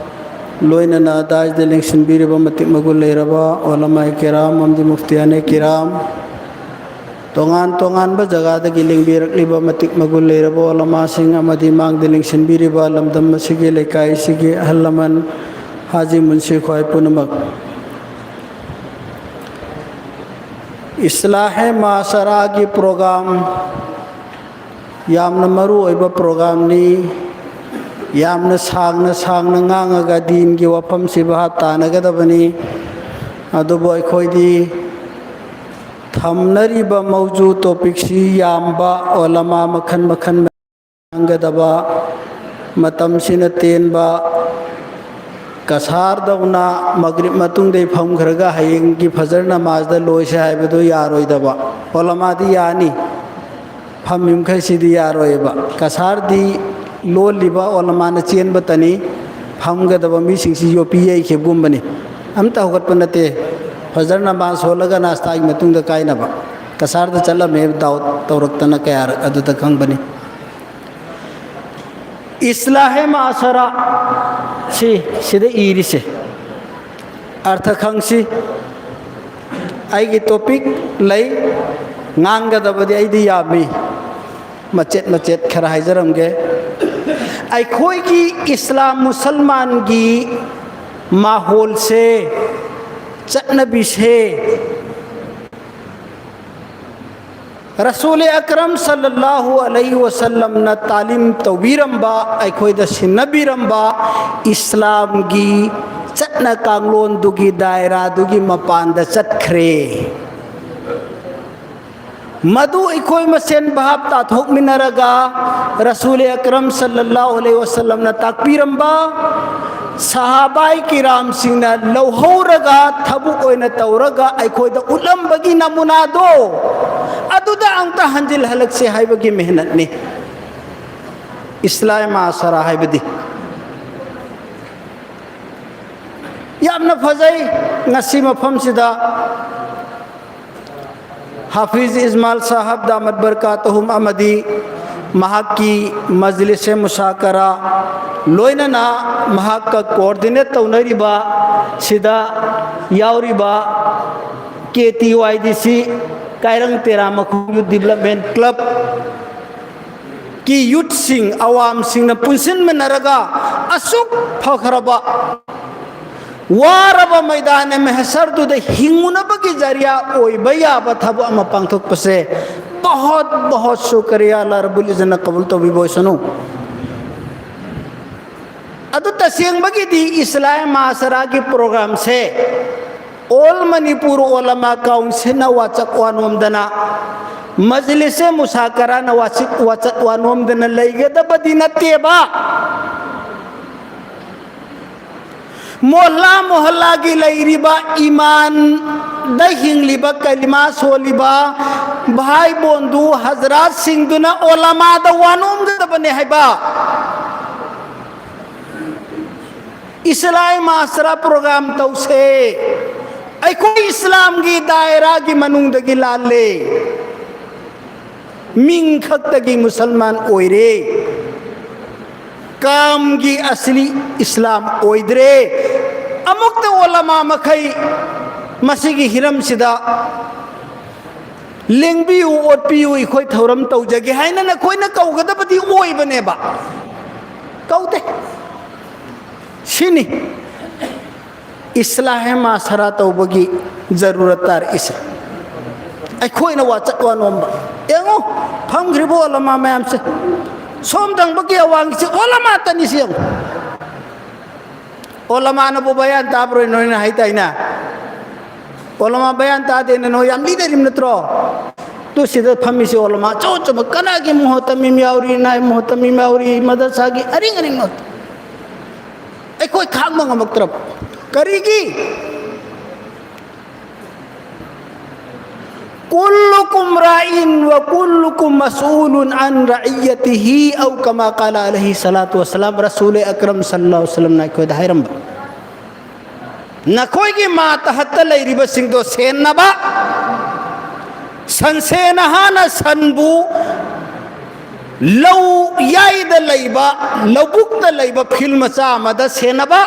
ꯂꯣꯏꯅꯅ ꯗꯥꯏꯁꯗ ꯂꯦꯡꯁꯤꯟꯕꯤꯔꯤꯕ ꯃꯇꯤꯛ ꯃꯒꯨꯟ ꯂꯩꯔꯕ ꯎꯂꯃꯥꯏ ꯀꯤꯔꯥꯝ ꯑꯃꯗꯤ ꯃꯨꯐꯇꯤꯌꯥꯅꯦ ꯀꯤꯔꯥꯝ, ꯇꯣꯉꯥꯟ ꯇꯣꯉꯥꯟꯕ ꯖꯒꯥꯗꯒꯤ ꯂꯦꯡꯕꯤꯔꯛꯂꯤꯕ ꯃꯇꯤꯛ ꯃꯒꯨꯟ ꯂꯩꯔꯕ ꯎꯂꯃꯥꯁꯤꯡ ꯑꯃꯗꯤ ꯃꯥꯡꯗ ꯂꯦꯡꯁꯤꯟꯕꯤꯔꯤꯕ ꯂꯝꯗꯝ ꯑꯁꯤꯒꯤ, ꯂꯩꯀꯥꯏ ꯑꯁꯤꯒꯤ ꯑꯍꯜ ꯂꯃꯟ, ꯍꯥꯖꯤ ꯃꯨꯟꯁꯤ ꯈ꯭ꯋꯥꯏ ꯄꯨꯝꯅꯃꯛ꯫ ꯏꯁꯂꯥꯍꯦ ꯃꯥꯁꯔꯥꯒꯤ ꯄ꯭ꯔꯣꯒꯥꯝ ꯌꯥꯝꯅ ꯃꯔꯨ ꯑꯣꯏꯕ ꯄ꯭ꯔꯣꯒꯥꯝꯅꯤ꯫ ꯌꯥꯝꯅ ꯁꯥꯡꯅ ꯁꯥꯡꯅ ꯉꯥꯡꯉꯒ ꯗꯤꯟꯒꯤ ꯋꯥꯐꯝꯁꯤ ꯚꯥꯞ ꯇꯥꯅꯒꯗꯕꯅꯤ꯫ ꯑꯗꯨꯕꯨ ꯑꯩꯈꯣꯏꯗꯤ ꯊꯝꯅꯔꯤꯕ ꯃꯧꯖꯨ ꯇꯣꯄꯤꯛꯁꯤ ꯌꯥꯝꯕ, ꯎꯂꯃꯥ ꯃꯈꯜ ꯃꯈꯜ ꯉꯥꯡꯒꯗꯕ, ꯃꯇꯝꯁꯤꯅ ꯇꯦꯟꯕ, ꯀꯁꯥꯔꯗꯧꯅ ꯃꯒ꯭ꯔꯤꯕ ꯃꯇꯨꯡꯗꯩ ꯐꯝꯈ꯭ꯔꯒ ꯍꯌꯦꯡꯒꯤ ꯐꯖꯔ ꯅꯃꯥꯖꯗ ꯂꯣꯏꯁꯦ ꯍꯥꯏꯕꯗꯨ ꯌꯥꯔꯣꯏꯗꯕ꯫ ꯎꯂꯃꯥꯗꯤ ꯌꯥꯅꯤ, ꯐꯝꯃꯤ ꯃꯈꯩꯁꯤꯗꯤ ꯌꯥꯔꯣꯏꯕ꯫ ꯀꯁꯥꯔꯗꯤ ꯂꯣꯜꯂꯤꯕ ꯎꯂꯃꯥꯅ ꯆꯦꯟꯕꯇꯅꯤ, ꯐꯝꯒꯗꯕ ꯃꯤꯁꯤꯡꯁꯤ ꯌꯣꯠꯄꯤ ꯌꯩꯈꯤꯕꯒꯨꯝꯕꯅꯤ꯫ ꯑꯝꯇ ꯍꯧꯒꯠꯄ ꯅꯠꯇꯦ꯫ ꯐꯖꯔ ꯅꯃꯥꯖ ꯁꯣꯜꯂꯒ ꯅꯥꯁꯇꯥꯒꯤ ꯃꯇꯨꯡꯗ ꯀꯥꯏꯅꯕ꯫ ꯀꯁꯥꯔꯗ ꯆꯠꯂꯝꯃꯦ ꯗꯥꯎꯠ ꯇꯧꯔꯛꯇꯅ ꯀꯌꯥꯔꯛ ꯑꯗꯨꯗ ꯈꯪꯕꯅꯤ꯫ ꯏꯁꯂꯥꯍꯦ ꯃꯥꯁꯔꯥ ꯁꯤ ꯁꯤꯗ ꯏꯔꯤꯁꯦ ꯑꯔꯊ ꯈꯪꯁꯤ꯫ ꯑꯩꯒꯤ ꯇꯣꯄꯤꯛ ꯂꯩ, ꯉꯥꯡꯒꯗꯕꯗꯤ ꯑꯩꯗꯤ ꯌꯥꯝꯃꯤ, ꯃꯆꯦꯠ ꯃꯆꯦꯠ ꯈꯔ ꯍꯥꯏꯖꯔꯝꯒꯦ꯫ ꯑꯩꯈꯣꯏꯒꯤ ꯏꯁꯂꯥꯝ ꯃꯨꯁꯜꯃꯥꯟꯒꯤ ꯃꯥꯍꯣꯜꯁꯦ, ꯆꯠꯅꯕꯤꯁꯦ, ꯔꯁꯨꯜ ꯑꯀꯔꯝ ꯁꯜꯂꯜꯂꯥꯍꯨ ꯑꯂꯩꯍꯤ ꯋꯁꯜꯂꯝꯅ ꯇꯥꯂꯤꯝ ꯇꯧꯕꯤꯔꯝꯕ, ꯑꯩꯈꯣꯏꯗ ꯁꯤꯟꯅꯕꯤꯔꯝꯕ ꯏꯁꯂꯥꯝꯒꯤ ꯆꯠꯅ ꯀꯥꯡꯂꯣꯟꯗꯨꯒꯤ ꯗꯥꯏꯔꯥꯗꯨꯒꯤ ꯃꯄꯥꯟꯗ ꯆꯠꯈ꯭ꯔꯦ꯫ ꯃꯗꯨ ꯑꯩꯈꯣꯏ ꯃꯁꯦꯟ ꯚꯥꯞ ꯇꯥꯊꯣꯛꯃꯤꯟꯅꯔꯒ, ꯔꯁꯨꯜ ꯑꯀꯔꯝ ꯁꯜꯂꯜꯂꯥꯍꯨ ꯑꯂꯩꯍꯤ ꯋꯁꯜꯂꯝꯅ ꯇꯥꯛꯄꯤꯔꯝꯕ, ꯁꯍꯥꯕꯥꯏ ꯀꯤꯔꯥꯝꯁꯤꯡꯅ ꯂꯧꯍꯧꯔꯒ ꯊꯕꯛ ꯑꯣꯏꯅ ꯇꯧꯔꯒ ꯑꯩꯈꯣꯏꯗ ꯎꯠꯂꯝꯕꯒꯤ ꯅꯃꯨꯅꯥꯗꯣ, ꯑꯗꯨꯗ ꯑꯃꯨꯛꯇ ꯍꯟꯖꯤꯜꯍꯜꯂꯛꯁꯦ ꯍꯥꯏꯕꯒꯤ ꯃꯦꯍꯅꯠꯅꯤ ꯏꯁꯂꯥꯍꯦ ꯃꯥꯁꯔꯥ ꯍꯥꯏꯕꯗꯤ꯫ ꯌꯥꯝꯅ ꯐꯖꯩ꯫ ꯉꯁꯤ ꯃꯐꯝꯁꯤꯗ ꯍꯥꯐꯤꯖ ꯏꯁꯃꯥꯏꯜ ꯁꯥꯍꯕ ꯗꯥꯃꯠ ꯕꯔꯀꯥꯇꯍꯨꯝ ꯑꯃꯗꯤ ꯃꯍꯥꯛꯀꯤ ꯃꯖꯂꯤꯁꯦ ꯃꯨꯁꯥꯀꯔꯥ, ꯂꯣꯏꯅꯅ ꯃꯍꯥꯛꯀ ꯀꯣꯑꯣꯔꯗꯤꯅꯦꯠ ꯇꯧꯅꯔꯤꯕ ꯁꯤꯗ ꯌꯥꯎꯔꯤꯕ ꯀꯦ ꯇꯤ ꯋꯥꯏ ꯗꯤ ꯁꯤ, ꯀꯥꯏꯔꯪ ꯇꯦꯔꯥ ꯃꯈꯣꯡ ꯌꯨꯠ ꯗꯤꯕꯂꯞꯃꯦꯟ ꯀ꯭ꯂꯕ ꯀꯤ ꯌꯨꯠꯁꯤꯡ, ꯑꯋꯥꯝꯁꯤꯡꯅ ꯄꯨꯟꯁꯤꯟꯃꯤꯟꯅꯔꯒ ꯑꯁꯨꯛ ꯐꯈ꯭ꯔꯕ ꯋꯥꯔꯕ ꯃꯩꯗꯥꯟ ꯃꯍꯁꯔꯗꯨꯗ ꯍꯤꯡꯉꯨꯅꯕꯒꯤ ꯖꯔꯤꯌꯥ ꯑꯣꯏꯕ ꯌꯥꯕ ꯊꯕꯛ ꯑꯃ ꯄꯥꯡꯊꯣꯛꯄꯁꯦ ꯕꯍꯣꯠ ꯕꯍꯣꯠ ꯁꯨꯀꯔꯤꯌꯥ, ꯑꯜꯂꯥ ꯔꯕꯨꯜ ꯏꯖꯠꯅ ꯀꯕꯨꯜ ꯇꯧꯕꯤꯕ ꯑꯣꯏꯁꯅꯨ꯫ ꯑꯗꯨ ꯇꯁꯦꯡꯕꯒꯤꯗꯤ ꯏꯁꯂꯥꯍꯦ ꯃꯥꯁꯔꯥꯒꯤ ꯄ꯭ꯔꯣꯒ꯭ꯔꯥꯝꯁꯦ ꯑꯣꯜ ꯃꯅꯤꯄꯨꯔ ꯑꯣꯂꯃꯥ ꯀꯥꯎꯟꯁꯤꯜꯅ ꯋꯥꯆꯠ ꯋꯥꯅꯣꯝꯗꯅ, ꯃꯖꯂꯤꯁꯦ ꯃꯨꯁꯥꯀꯔꯥꯅ ꯋꯥꯆꯤꯠ ꯋꯥꯆꯠ ꯋꯥꯅꯣꯝꯗꯅ ꯂꯩꯒꯗꯕꯗꯤ ꯅꯠꯇꯦꯕ꯫ ꯃꯣꯍꯜꯂꯥ ꯃꯣꯍꯜꯂꯥꯒꯤ ꯂꯩꯔꯤꯕ ꯏꯃꯥꯟꯗ ꯍꯤꯡꯂꯤꯕ, ꯀꯂꯤꯃꯥ ꯁꯣꯜꯂꯤꯕ ꯚꯥꯏ ꯕꯣꯟꯗꯨ ꯍꯖꯔꯥꯠꯁꯤꯡꯗꯨꯅ ꯑꯣꯂꯃꯥꯗ ꯋꯥꯅꯣꯝꯒꯗꯕꯅꯦ ꯍꯥꯏꯕ꯫ ꯏꯁꯂꯥꯍꯦ ꯃꯥꯁꯔꯥ ꯄ꯭ꯔꯣꯒ꯭ꯔꯥꯝ ꯇꯧꯁꯦ꯫ ꯑꯩꯈꯣꯏ ꯏꯁꯂꯥꯝꯒꯤ ꯗꯥꯏꯔꯥꯒꯤ ꯃꯅꯨꯡꯗꯒꯤ ꯂꯥꯜꯂꯦ꯫ ꯃꯤꯡ ꯈꯛꯇꯒꯤ ꯃꯨꯁꯜꯃꯥꯟ ꯑꯣꯏꯔꯦ꯫ ꯀꯥꯝꯒꯤ ꯑꯁꯂꯤ ꯏꯁꯂꯥꯝ ꯑꯣꯏꯗ꯭ꯔꯦ꯫ ꯑꯃꯨꯛꯇ ꯑꯣꯂꯃꯥ ꯃꯈꯩ ꯃꯁꯤꯒꯤ ꯍꯤꯔꯝꯁꯤꯗ ꯂꯦꯡꯕꯤꯌꯨ, ꯑꯣꯠꯄꯤꯌꯨ, ꯑꯩꯈꯣꯏ ꯊꯧꯔꯝ ꯇꯧꯖꯒꯦ ꯍꯥꯏꯅ ꯅꯈꯣꯏꯅ ꯀꯧꯒꯗꯕꯗꯤ ꯑꯣꯏꯕꯅꯦꯕ꯫ ꯀꯧꯗꯦ꯫ ꯁꯤꯅꯤ ꯏꯁꯂꯥꯍꯦ ꯃꯥꯁꯔꯥ ꯇꯧꯕꯒꯤ ꯖꯔꯨꯔꯠ ꯇꯥꯔꯛꯏꯁꯦ꯫ ꯑꯩꯈꯣꯏꯅ ꯋꯥꯆꯠ ꯋꯥ ꯅꯣꯝꯕ꯫ ꯌꯦꯡꯉꯨ, ꯐꯝꯈ꯭ꯔꯤꯕ ꯑꯣꯂꯃꯥ ꯃꯌꯥꯝꯁꯦ, ꯁꯣꯝ ꯊꯪꯕꯒꯤ ꯑꯋꯥꯡꯒꯤꯁꯦ ꯑꯣꯂꯃꯥꯇꯅꯤ꯫ ꯁꯤ ꯌꯦꯡꯉꯨ, ꯑꯣꯂꯃꯥꯅꯕꯨ ꯕꯌꯥꯟ ꯇꯥꯕ꯭ꯔꯣꯏ ꯅꯣꯏꯅ ꯍꯥꯏꯇꯥꯏꯅ? ꯑꯣꯂꯃꯥ ꯕꯌꯥꯟ ꯇꯥꯗꯦꯅ ꯅꯣꯏ ꯌꯥꯝ ꯂꯤꯗꯔꯤꯕ ꯅꯠꯇ꯭ꯔꯣ? ꯇꯨ ꯁꯤꯗ ꯐꯝꯃꯤꯁꯤ ꯑꯣꯂꯃꯥ ꯑꯆꯧ ꯑꯆꯧꯕ, ꯀꯅꯥꯒꯤ ꯃꯨꯍꯇꯃꯤꯝ ꯌꯥꯎꯔꯤ, ꯅꯥꯏ ꯃꯨꯍꯇꯃꯤꯝ ꯌꯥꯎꯔꯤ, ꯃꯗꯔꯁꯥꯒꯤ ꯑꯔꯤꯡ ꯑꯔꯤꯡꯕ꯫ ꯑꯩꯈꯣꯏ ꯈꯥꯡꯕ ꯉꯝꯃꯛꯇ꯭ꯔꯕ꯫ ꯀꯔꯤꯒꯤ? كلكم راع وكلكم مسؤول عن رعيته، أو كما قال عليه الصلاة والسلام. ꯔꯁꯨꯜ ꯑꯀ꯭ꯔꯝ ꯁꯜꯂꯜꯂꯥꯍꯨ ꯑꯂꯩꯍꯤ ꯋꯥꯁꯜꯂꯝꯅ ꯑꯩꯈꯣꯏꯗ ꯍꯥꯏꯔꯝꯕ, ꯅꯈꯣꯏꯒꯤ ꯃꯥꯇꯍꯠꯇ ꯂꯩꯔꯤꯕꯁꯤꯡꯗꯣ ꯁꯦꯟꯅꯕ, ꯁꯟꯁꯦꯟ ꯍꯥꯟꯅ ꯁꯟꯕꯨ ꯂꯧ ꯌꯥꯏꯗ ꯂꯩꯕ, ꯂꯧꯕꯨꯛꯇ ꯂꯩꯕ ꯐꯤꯜ ꯃꯆꯥ ꯑꯃꯗ ꯁꯦꯟꯅꯕ,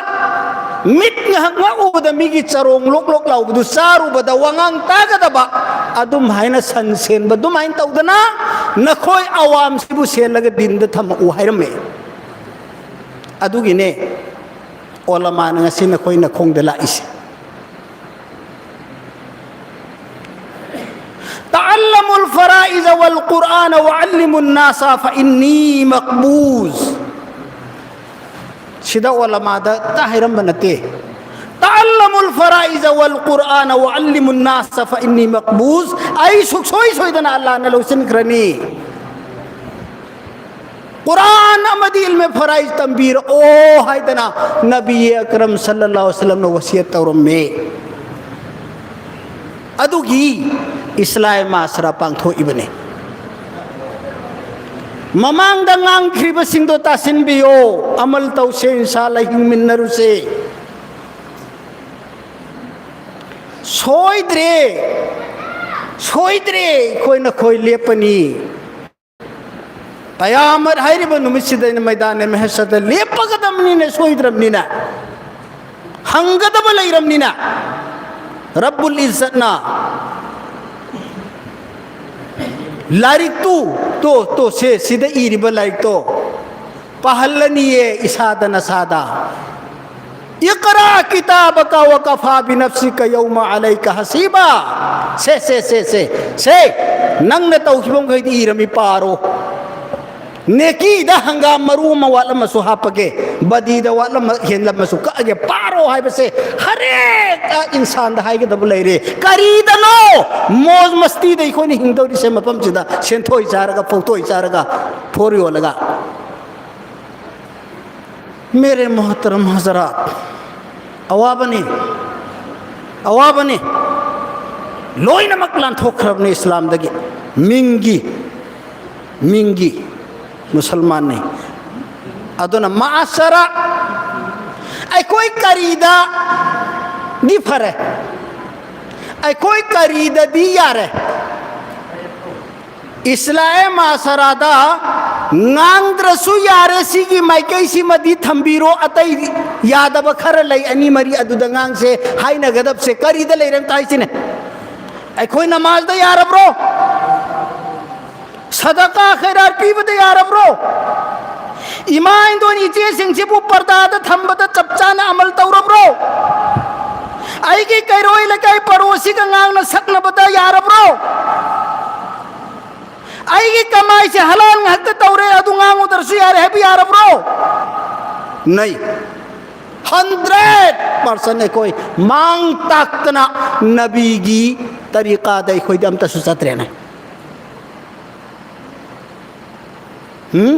ꯃꯤꯠ ꯉꯥꯏꯍꯥꯛ ꯉꯥꯛꯎꯕꯗ ꯃꯤꯒꯤ ꯆꯔꯣꯡ ꯂꯣꯛ ꯂꯣꯛ ꯂꯥꯎꯕꯗꯨ ꯆꯥꯔꯨꯕꯗ ꯋꯥꯉꯥꯡ ꯇꯥꯒꯗꯕ, ꯑꯗꯨꯝ ꯍꯥꯏꯅ ꯁꯟ ꯁꯦꯟꯕ ꯑꯗꯨꯃꯥꯏꯅ ꯇꯧꯗꯅ ꯅꯈꯣꯏ ꯑꯋꯥꯝꯁꯤꯕꯨ ꯁꯦꯜꯂꯒ ꯗꯤꯟꯗ ꯊꯝꯃꯛꯎ ꯍꯥꯏꯔꯝꯃꯦ꯫ ꯑꯗꯨꯒꯤꯅꯦ ꯑꯣꯂꯃꯥꯅ ꯉꯁꯤ ꯅꯈꯣꯏ ꯅꯈꯣꯡꯗ ꯂꯥꯛꯏꯁꯦ꯫ تعلموا الفرائض والقرآن وعلموا الناس فإني مقبوض. ꯁꯤꯗ ꯑꯣꯂꯃꯥꯗ ꯇ ꯍꯥꯏꯔꯝꯕ ꯅꯠꯇꯦ꯫ تعلموا الفرائض والقرآن وعلموا الناس فإني مقبوض. ꯑꯩ ꯁꯨꯛꯁꯣꯏ ꯁꯣꯏꯗꯅ ꯑꯜꯂꯥꯅ ꯂꯧꯁꯤꯟꯈ꯭ꯔꯅꯤ꯫ ꯀꯨꯔꯥꯟ ꯑꯃꯗꯤ ꯏꯜꯃꯦ ꯐꯔꯥꯏꯖ ꯇꯝꯕꯤꯔꯛꯑꯣ ꯍꯥꯏꯗꯅ ꯅꯕꯤ ꯑꯀꯔꯝ ꯁꯜꯂꯜꯂꯥꯍꯨ ꯑꯂꯩꯍꯤ ꯋꯁꯜꯂꯝꯅ ꯋꯁꯤꯌꯠ ꯇꯧꯔꯝꯃꯦ꯫ ꯑꯗꯨꯒꯤ ꯏꯁꯂꯥꯍꯦ ꯃꯥꯁꯔꯥ ꯄꯥꯡꯊꯣꯛꯏꯕꯅꯤ꯫ ꯃꯃꯥꯡꯗ ꯉꯥꯡꯈ꯭ꯔꯤꯕꯁꯤꯡꯗꯣ ꯇꯥꯁꯤꯟꯕꯤꯌꯣ, ꯑꯃꯜ ꯇꯧꯁꯦ, ꯏꯟꯁꯥ ꯑꯜꯂꯥ ꯍꯤꯡꯃꯤꯟꯅꯔꯨꯁꯦ꯫ ꯁꯣꯏꯗ꯭ꯔꯦ, ꯁꯣꯏꯗ꯭ꯔꯦ, ꯑꯩꯈꯣꯏ ꯅꯈꯣꯏ ꯂꯦꯞꯄꯅꯤ꯫ ꯀꯌꯥꯃꯠ ꯍꯥꯏꯔꯤꯕ ꯅꯨꯃꯤꯠꯁꯤꯗ ꯑꯩꯅ ꯃꯩꯗꯥꯟ ꯃꯍꯁꯔꯗ ꯂꯦꯞꯄꯒꯗꯕꯅꯤꯅ, ꯁꯣꯏꯗ꯭ꯔꯕꯅꯤꯅ, ꯍꯪꯒꯗꯕ ꯂꯩꯔꯕꯅꯤꯅ, ꯔꯕꯨꯜ ꯏꯖꯠꯅ ꯂꯥꯏꯔꯤꯛꯇꯨ, ꯇꯣ, ꯇꯣ, ꯁꯦ, ꯁꯤꯗ ꯏꯔꯤꯕ ꯂꯥꯏꯔꯤꯛꯇꯣ ꯄꯥꯍꯜꯂꯅꯤꯌꯦ ꯏꯁꯥꯗ ꯅꯁꯥꯗ꯫ "اقرأ كتابك وكفى بنفسك اليوم عليك حسيبا"꯫ ꯁꯦ, ꯁꯦ, ꯁꯦ, ꯁꯦ, ꯁꯦ, ꯅꯪꯅ ꯇꯧꯈꯤꯕ ꯃꯈꯩꯗꯤ ꯏꯔꯝꯃꯤ, ꯄꯥꯔꯣ꯫ ꯅꯦꯀꯤꯗ ꯍꯪꯒꯥꯝ ꯃꯔꯨ ꯑꯃ ꯋꯥꯠꯂꯝꯃꯁꯨ ꯍꯥꯞꯄꯒꯦ, ꯕꯗꯤꯗ ꯋꯥꯠꯂꯝꯃ, ꯍꯦꯜꯂꯝꯃꯁꯨ ꯀꯛꯑꯒꯦ, ꯄꯥꯔꯣ ꯍꯥꯏꯕꯁꯦ ꯍꯔꯦꯛ ꯏꯟꯁꯥꯟꯗ ꯍꯥꯏꯒꯗꯕ ꯂꯩꯔꯦ꯫ ꯀꯔꯤꯗꯅꯣ ꯃꯣꯖ ꯃꯁꯇꯤꯗ ꯑꯩꯈꯣꯏꯅ ꯍꯤꯡꯗꯧꯔꯤꯁꯦ? ꯃꯐꯝꯁꯤꯗ ꯁꯦꯟꯊꯣꯏ ꯆꯥꯔꯒ, ꯐꯧꯊꯣꯏ ꯆꯥꯔꯒ, ꯐꯣꯔ ꯌꯣꯜꯂꯒ꯫ ꯃꯦꯔꯦ ꯃꯣꯍꯇꯔꯝ ꯍꯖꯔꯥꯠ, ꯑꯋꯥꯕꯅꯤ, ꯑꯋꯥꯕꯅꯤ꯫ ꯂꯣꯏꯅꯃꯛ ꯂꯥꯟꯊꯣꯛꯈ꯭ꯔꯕꯅꯤ ꯏꯁꯂꯥꯝꯗꯒꯤ꯫ ꯃꯤꯡꯒꯤ, ꯃꯤꯡꯒꯤ ꯃꯨꯁꯜꯃꯥꯟꯅꯤ꯫ ꯑꯗꯨꯅ ꯃꯥꯁꯔꯥ, ꯑꯩꯈꯣꯏ ꯀꯔꯤꯗꯗꯤ ꯐꯔꯦ, ꯑꯩꯈꯣꯏ ꯀꯔꯤꯗꯗꯤ ꯌꯥꯔꯦ? ꯏꯁꯂꯥꯍꯦ ꯃꯥꯁꯔꯥꯗ ꯉꯥꯡꯗ꯭ꯔꯁꯨ ꯌꯥꯔꯦ, ꯁꯤꯒꯤ ꯃꯥꯏꯀꯩꯁꯤꯃꯗꯤ ꯊꯝꯕꯤꯔꯣ, ꯑꯇꯩ ꯌꯥꯗꯕ ꯈꯔ ꯂꯩ, ꯑꯅꯤ ꯃꯔꯤ ꯑꯗꯨꯗ ꯉꯥꯡꯁꯦ ꯍꯥꯏꯅꯒꯗꯕꯁꯦ ꯀꯔꯤꯗ ꯂꯩꯔꯦ ꯑꯝꯇ ꯍꯥꯏꯁꯤꯅꯦ? ꯑꯩꯈꯣꯏ ꯅꯃꯥꯖꯗ ꯌꯥꯔꯕ꯭ꯔꯣ? ꯁꯗꯀꯥ ꯈꯩꯔꯥꯠ ꯄꯤꯕꯗ ꯌꯥꯔꯕ꯭ꯔꯣ? ꯏꯃꯥ ꯏꯟꯗꯣꯟ ꯏꯆꯦꯁꯤꯡꯁꯤꯕꯨ ꯄꯔꯗꯥꯗ ꯊꯝꯕꯗ ꯆꯞ ꯆꯥꯅ ꯑꯃꯜ ꯇꯧꯔꯕ꯭ꯔꯣ? ꯑꯩꯒꯤ ꯀꯩꯔꯣꯏ ꯂꯩꯀꯥꯏ ꯄꯔꯣꯁꯤꯒ ꯉꯥꯡꯅ ꯁꯛꯅꯕꯗ ꯌꯥꯔꯕ꯭ꯔꯣ? ꯑꯩꯒꯤ ꯀꯃꯥꯏꯁꯦ ꯍꯂꯥꯜ ꯉꯥꯛꯇ ꯇꯧꯔꯦ, ꯑꯗꯨ ꯉꯥꯡꯉꯨꯗ꯭ꯔꯁꯨ ꯌꯥꯔꯦ ꯍꯥꯏꯕ ꯌꯥꯔꯕ꯭ꯔꯣ? ꯅꯩ꯫ ꯍꯟꯗ꯭ꯔꯦꯠ ꯄꯥꯔꯁꯦꯟ ꯑꯩꯈꯣꯏ ꯃꯥꯡ ꯇꯥꯛꯇꯅ ꯅꯕꯤꯒꯤ ꯇꯔꯤꯀꯥꯗ ꯑꯩꯈꯣꯏꯗꯤ ꯑꯝꯇꯁꯨ ꯆꯠꯇ꯭ꯔꯦꯅꯦ꯫ ꯎꯝ?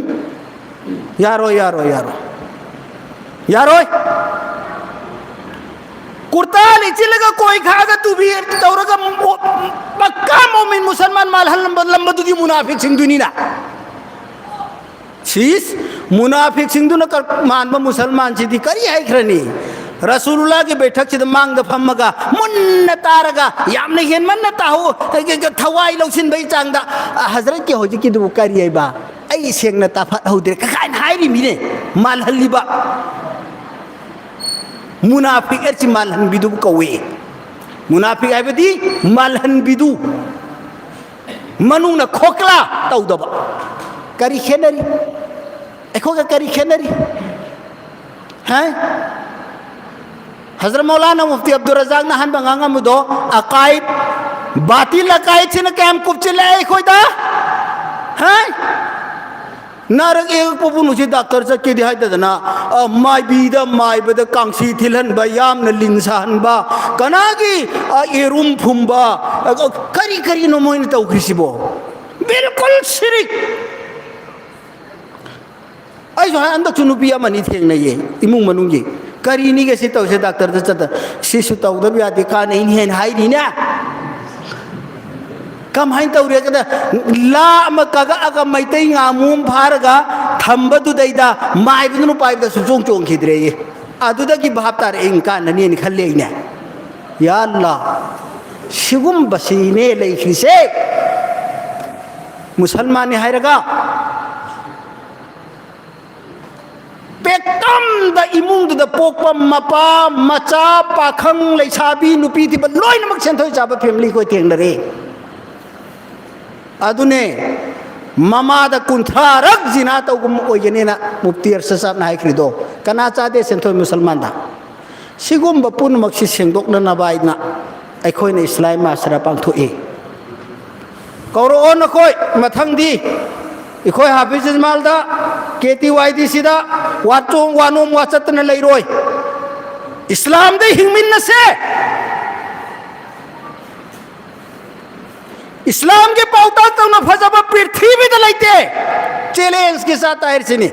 ꯌꯥꯔꯣꯏ, ꯌꯥꯔꯣꯏ, ꯌꯥꯔꯣꯏ꯫ ꯌꯥꯔꯣꯏ꯫ ꯀꯨꯔꯇꯥ ꯂꯤꯠꯁꯤꯜꯂꯒ ꯀꯣꯏ ꯈꯥꯛꯑꯒ ꯇꯨꯕꯤ ꯇꯧꯔꯒ ꯃꯣ-, ꯄꯛꯀꯥ ꯃꯣꯃꯤꯟ ꯃꯨꯁꯜꯃꯥꯟ ꯃꯥꯜꯍꯜꯂꯝꯕ, ꯂꯝꯕꯗꯨꯗꯤ ꯃꯨꯅꯥꯐꯤꯛꯁꯤꯡꯗꯨꯅꯤꯅ꯫ ꯁꯤꯁ, ꯃꯨꯅꯥꯐꯤꯛꯁꯤꯡꯗꯨꯅ ꯀ-, ꯃꯥꯟꯕ ꯃꯨꯁꯜꯃꯥꯟꯁꯤꯗꯤ ꯀꯔꯤ ꯍꯥꯏꯈ꯭ꯔꯅꯤ? ꯔꯁꯨꯂꯨꯜꯂꯥꯒꯤ ꯕꯩꯊꯛꯁꯤꯗ ꯃꯥꯡꯗ ꯐꯝꯃꯒ ꯃꯨꯟꯅ ꯇꯥꯔꯒ ꯌꯥꯝꯅ ꯍꯦꯟꯃꯟꯅ ꯇꯥꯍꯧ-, ꯊꯋꯥꯏ ꯂꯧꯁꯤꯟꯕꯒꯤ ꯆꯥꯡꯗ, "ꯍꯖꯔꯠꯀꯤ ꯍꯧꯖꯤꯛꯀꯤꯗꯨꯕꯨ ꯀꯔꯤ ꯍꯥꯏꯕ?" ꯑꯩ ꯁꯦꯡꯅ ꯇꯥꯐꯠꯍꯧꯗ꯭ꯔꯦ ꯀꯥꯏꯅ ꯍꯥꯏꯔꯤꯃꯤꯅꯦ꯫ ꯃꯥꯜꯍꯜꯂꯤꯕ꯫ ꯃꯨꯅꯥꯐꯤꯛ ꯍꯥꯏꯁꯤ ꯃꯥꯜꯍꯟꯕꯤꯗꯨꯕꯨ ꯀꯧꯏ꯫ ꯃꯨꯅꯥꯐꯤꯛ ꯍꯥꯏꯕꯗꯤ ꯃꯥꯜꯍꯟꯕꯤꯗꯨ, ꯃꯅꯨꯡꯅ ꯈꯣꯛꯂꯥ ꯇꯧꯗꯕ꯫ ꯀꯔꯤ ꯈꯦꯠꯅꯔꯤ? ꯑꯩꯈꯣꯏꯒ ꯀꯔꯤ ꯈꯦꯠꯅꯔꯤ? ꯍꯥꯏ? ꯍꯖꯔꯠ ꯃꯧꯂꯥꯅꯥ ꯃꯨꯐꯇꯤ ꯑꯕꯗꯨꯜ ꯔꯖꯥꯛꯅ ꯑꯍꯥꯟꯕ ꯉꯥꯡꯉꯝꯕꯗꯣ, ꯑꯀꯥꯏꯗ, ꯕꯥꯇꯤꯜ ꯑꯀꯥꯏꯗꯁꯤꯅ ꯀꯌꯥꯝ ꯀꯨꯞꯁꯤꯜꯂꯛꯑꯦ ꯑꯩꯈꯣꯏꯗ? ꯍꯥꯏ? ꯅꯥꯔꯛ ꯌꯦꯛꯂꯛꯄ ꯄꯨꯝꯅꯃꯛꯁꯤ ꯗꯥꯛꯇꯔ ꯆꯠꯀꯦꯗꯤ ꯍꯥꯏꯗꯗꯅ, ꯑ, ꯃꯥꯏꯕꯤꯗ, ꯃꯥꯏꯕꯗ ꯀꯥꯡꯁꯤ ꯊꯤꯜꯍꯟꯕ, ꯌꯥꯝꯅ ꯂꯤꯟ ꯁꯥꯍꯟꯕ, ꯀꯅꯥꯒꯤ, ꯑ, ꯌꯦꯔꯨꯝ ꯐꯨꯝꯕ, ꯑ, ꯀꯔꯤ ꯀꯔꯤꯅꯣ ꯃꯣꯏꯅ ꯇꯧꯈ꯭ꯔꯤꯁꯤꯕꯣ? ꯕꯤꯜꯀꯨꯜ ꯁꯤꯔꯤꯛ꯫ ꯑꯩꯁꯨ ꯍꯟꯗꯛꯁꯨ ꯅꯨꯄꯤ ꯑꯃꯅꯤ ꯊꯦꯡꯅꯩꯌꯦ, ꯏꯃꯨꯡ ꯃꯅꯨꯡꯒꯤ꯫ "ꯀꯔꯤꯅꯤꯒꯦ ꯁꯤ ꯇꯧꯁꯦ, ꯗꯥꯛꯇꯔꯗ ꯆꯠꯇ?" "ꯁꯤꯁꯨ ꯇꯧꯗꯕ ꯌꯥꯗꯦ, ꯀꯥꯟꯅꯩꯅꯤ" ꯍꯦꯟꯅ ꯍꯥꯏꯔꯤꯅꯦ꯫ ꯀꯃꯥꯏꯅ ꯇꯧꯔꯦꯒꯗ, ꯂꯥ ꯑꯃ ꯀꯛꯑꯒ ꯃꯩꯇꯩ ꯉꯥꯃꯨ ꯑꯃ ꯐꯥꯔꯒ ꯊꯝꯕꯗꯨꯗꯩꯗ ꯃꯥꯏꯕꯗꯨꯅ ꯄꯥꯏꯕꯗ ꯁꯨꯡꯆꯣꯡ ꯆꯣꯡꯈꯤꯗ꯭ꯔꯦꯌꯦ꯫ ꯑꯗꯨꯗꯒꯤ ꯚꯥꯞ ꯇꯥꯔꯛꯑꯦ, ꯀꯥꯟꯅꯅꯦꯅ ꯈꯜꯂꯦ ꯑꯩꯅ꯫ ꯌꯥ ꯑꯜꯂꯥ, ꯁꯤꯒꯨꯝꯕꯁꯤꯅꯦ ꯂꯩꯈ꯭ꯔꯤꯁꯦ꯫ ꯃꯨꯁꯜꯃꯥꯟꯅꯤ ꯍꯥꯏꯔꯒ ꯄꯦꯛꯇꯝꯗ ꯏꯃꯨꯡꯗꯨꯗ ꯄꯣꯛꯄ ꯃꯄꯥ, ꯃꯆꯥ, ꯄꯥꯈꯪ, ꯂꯩꯁꯥꯕꯤ, ꯅꯨꯄꯤ ꯊꯤꯕ ꯂꯣꯏꯅꯃꯛ ꯁꯦꯟꯊꯣꯏ ꯆꯥꯕ ꯐꯦꯃꯤꯂꯤ ꯑꯩꯈꯣꯏ ꯊꯦꯡꯅꯔꯦ꯫ ꯑꯗꯨꯅꯦ ꯃꯃꯥꯗ ꯀꯨꯟꯊ꯭ꯔꯥꯔꯛ ꯖꯤꯅꯥ ꯇꯧꯒꯨꯝ ꯑꯣꯏꯒꯅꯤꯅ ꯃꯨꯐꯇꯤ ꯑꯔꯁꯗ ꯁꯥꯍꯕꯅ ꯍꯥꯏꯈ꯭ꯔꯤꯗꯣ꯫ ꯀꯅꯥ ꯆꯥꯗꯦ ꯁꯦꯟꯊꯣꯏ ꯃꯨꯁꯜꯃꯥꯟꯗ? ꯁꯤꯒꯨꯝꯕ ꯄꯨꯝꯅꯃꯛꯁꯤ ꯁꯦꯡꯗꯣꯛꯅꯅꯕ ꯍꯥꯏꯅ ꯑꯩꯈꯣꯏꯅ ꯏꯁꯂꯥꯃꯤ ꯃꯥꯁꯔꯥ ꯄꯥꯡꯊꯣꯛꯏ꯫ ꯀꯧꯔꯛꯑꯣ ꯅꯈꯣꯏ ꯃꯊꯪꯗꯤ꯫ ꯑꯩꯈꯣꯏ ꯍꯥꯐꯤꯖ ꯏꯁꯃꯥꯏꯜꯗ, ꯀꯦ ꯇꯤ ꯋꯥꯏ ꯗꯤ ꯁꯤꯗ ꯋꯥꯆꯣꯡ ꯋꯥꯅꯣꯝ ꯋꯥꯆꯠꯇꯅ ꯂꯩꯔꯣꯏ꯫ ꯏꯁꯂꯥꯝꯗ ꯍꯤꯡꯃꯤꯟꯅꯁꯦ꯫ ꯏꯁꯂꯥꯝꯒꯤ ꯄꯥꯎꯇꯥꯛ ꯇꯧꯅ ꯐꯖꯕ ꯄ꯭ꯔꯤꯊꯤꯕꯤꯗ ꯂꯩꯇꯦ꯫ ꯆꯦꯂꯦꯟꯖꯀꯤ ꯆꯥ ꯇꯥꯏꯔꯁꯤꯅꯤ꯫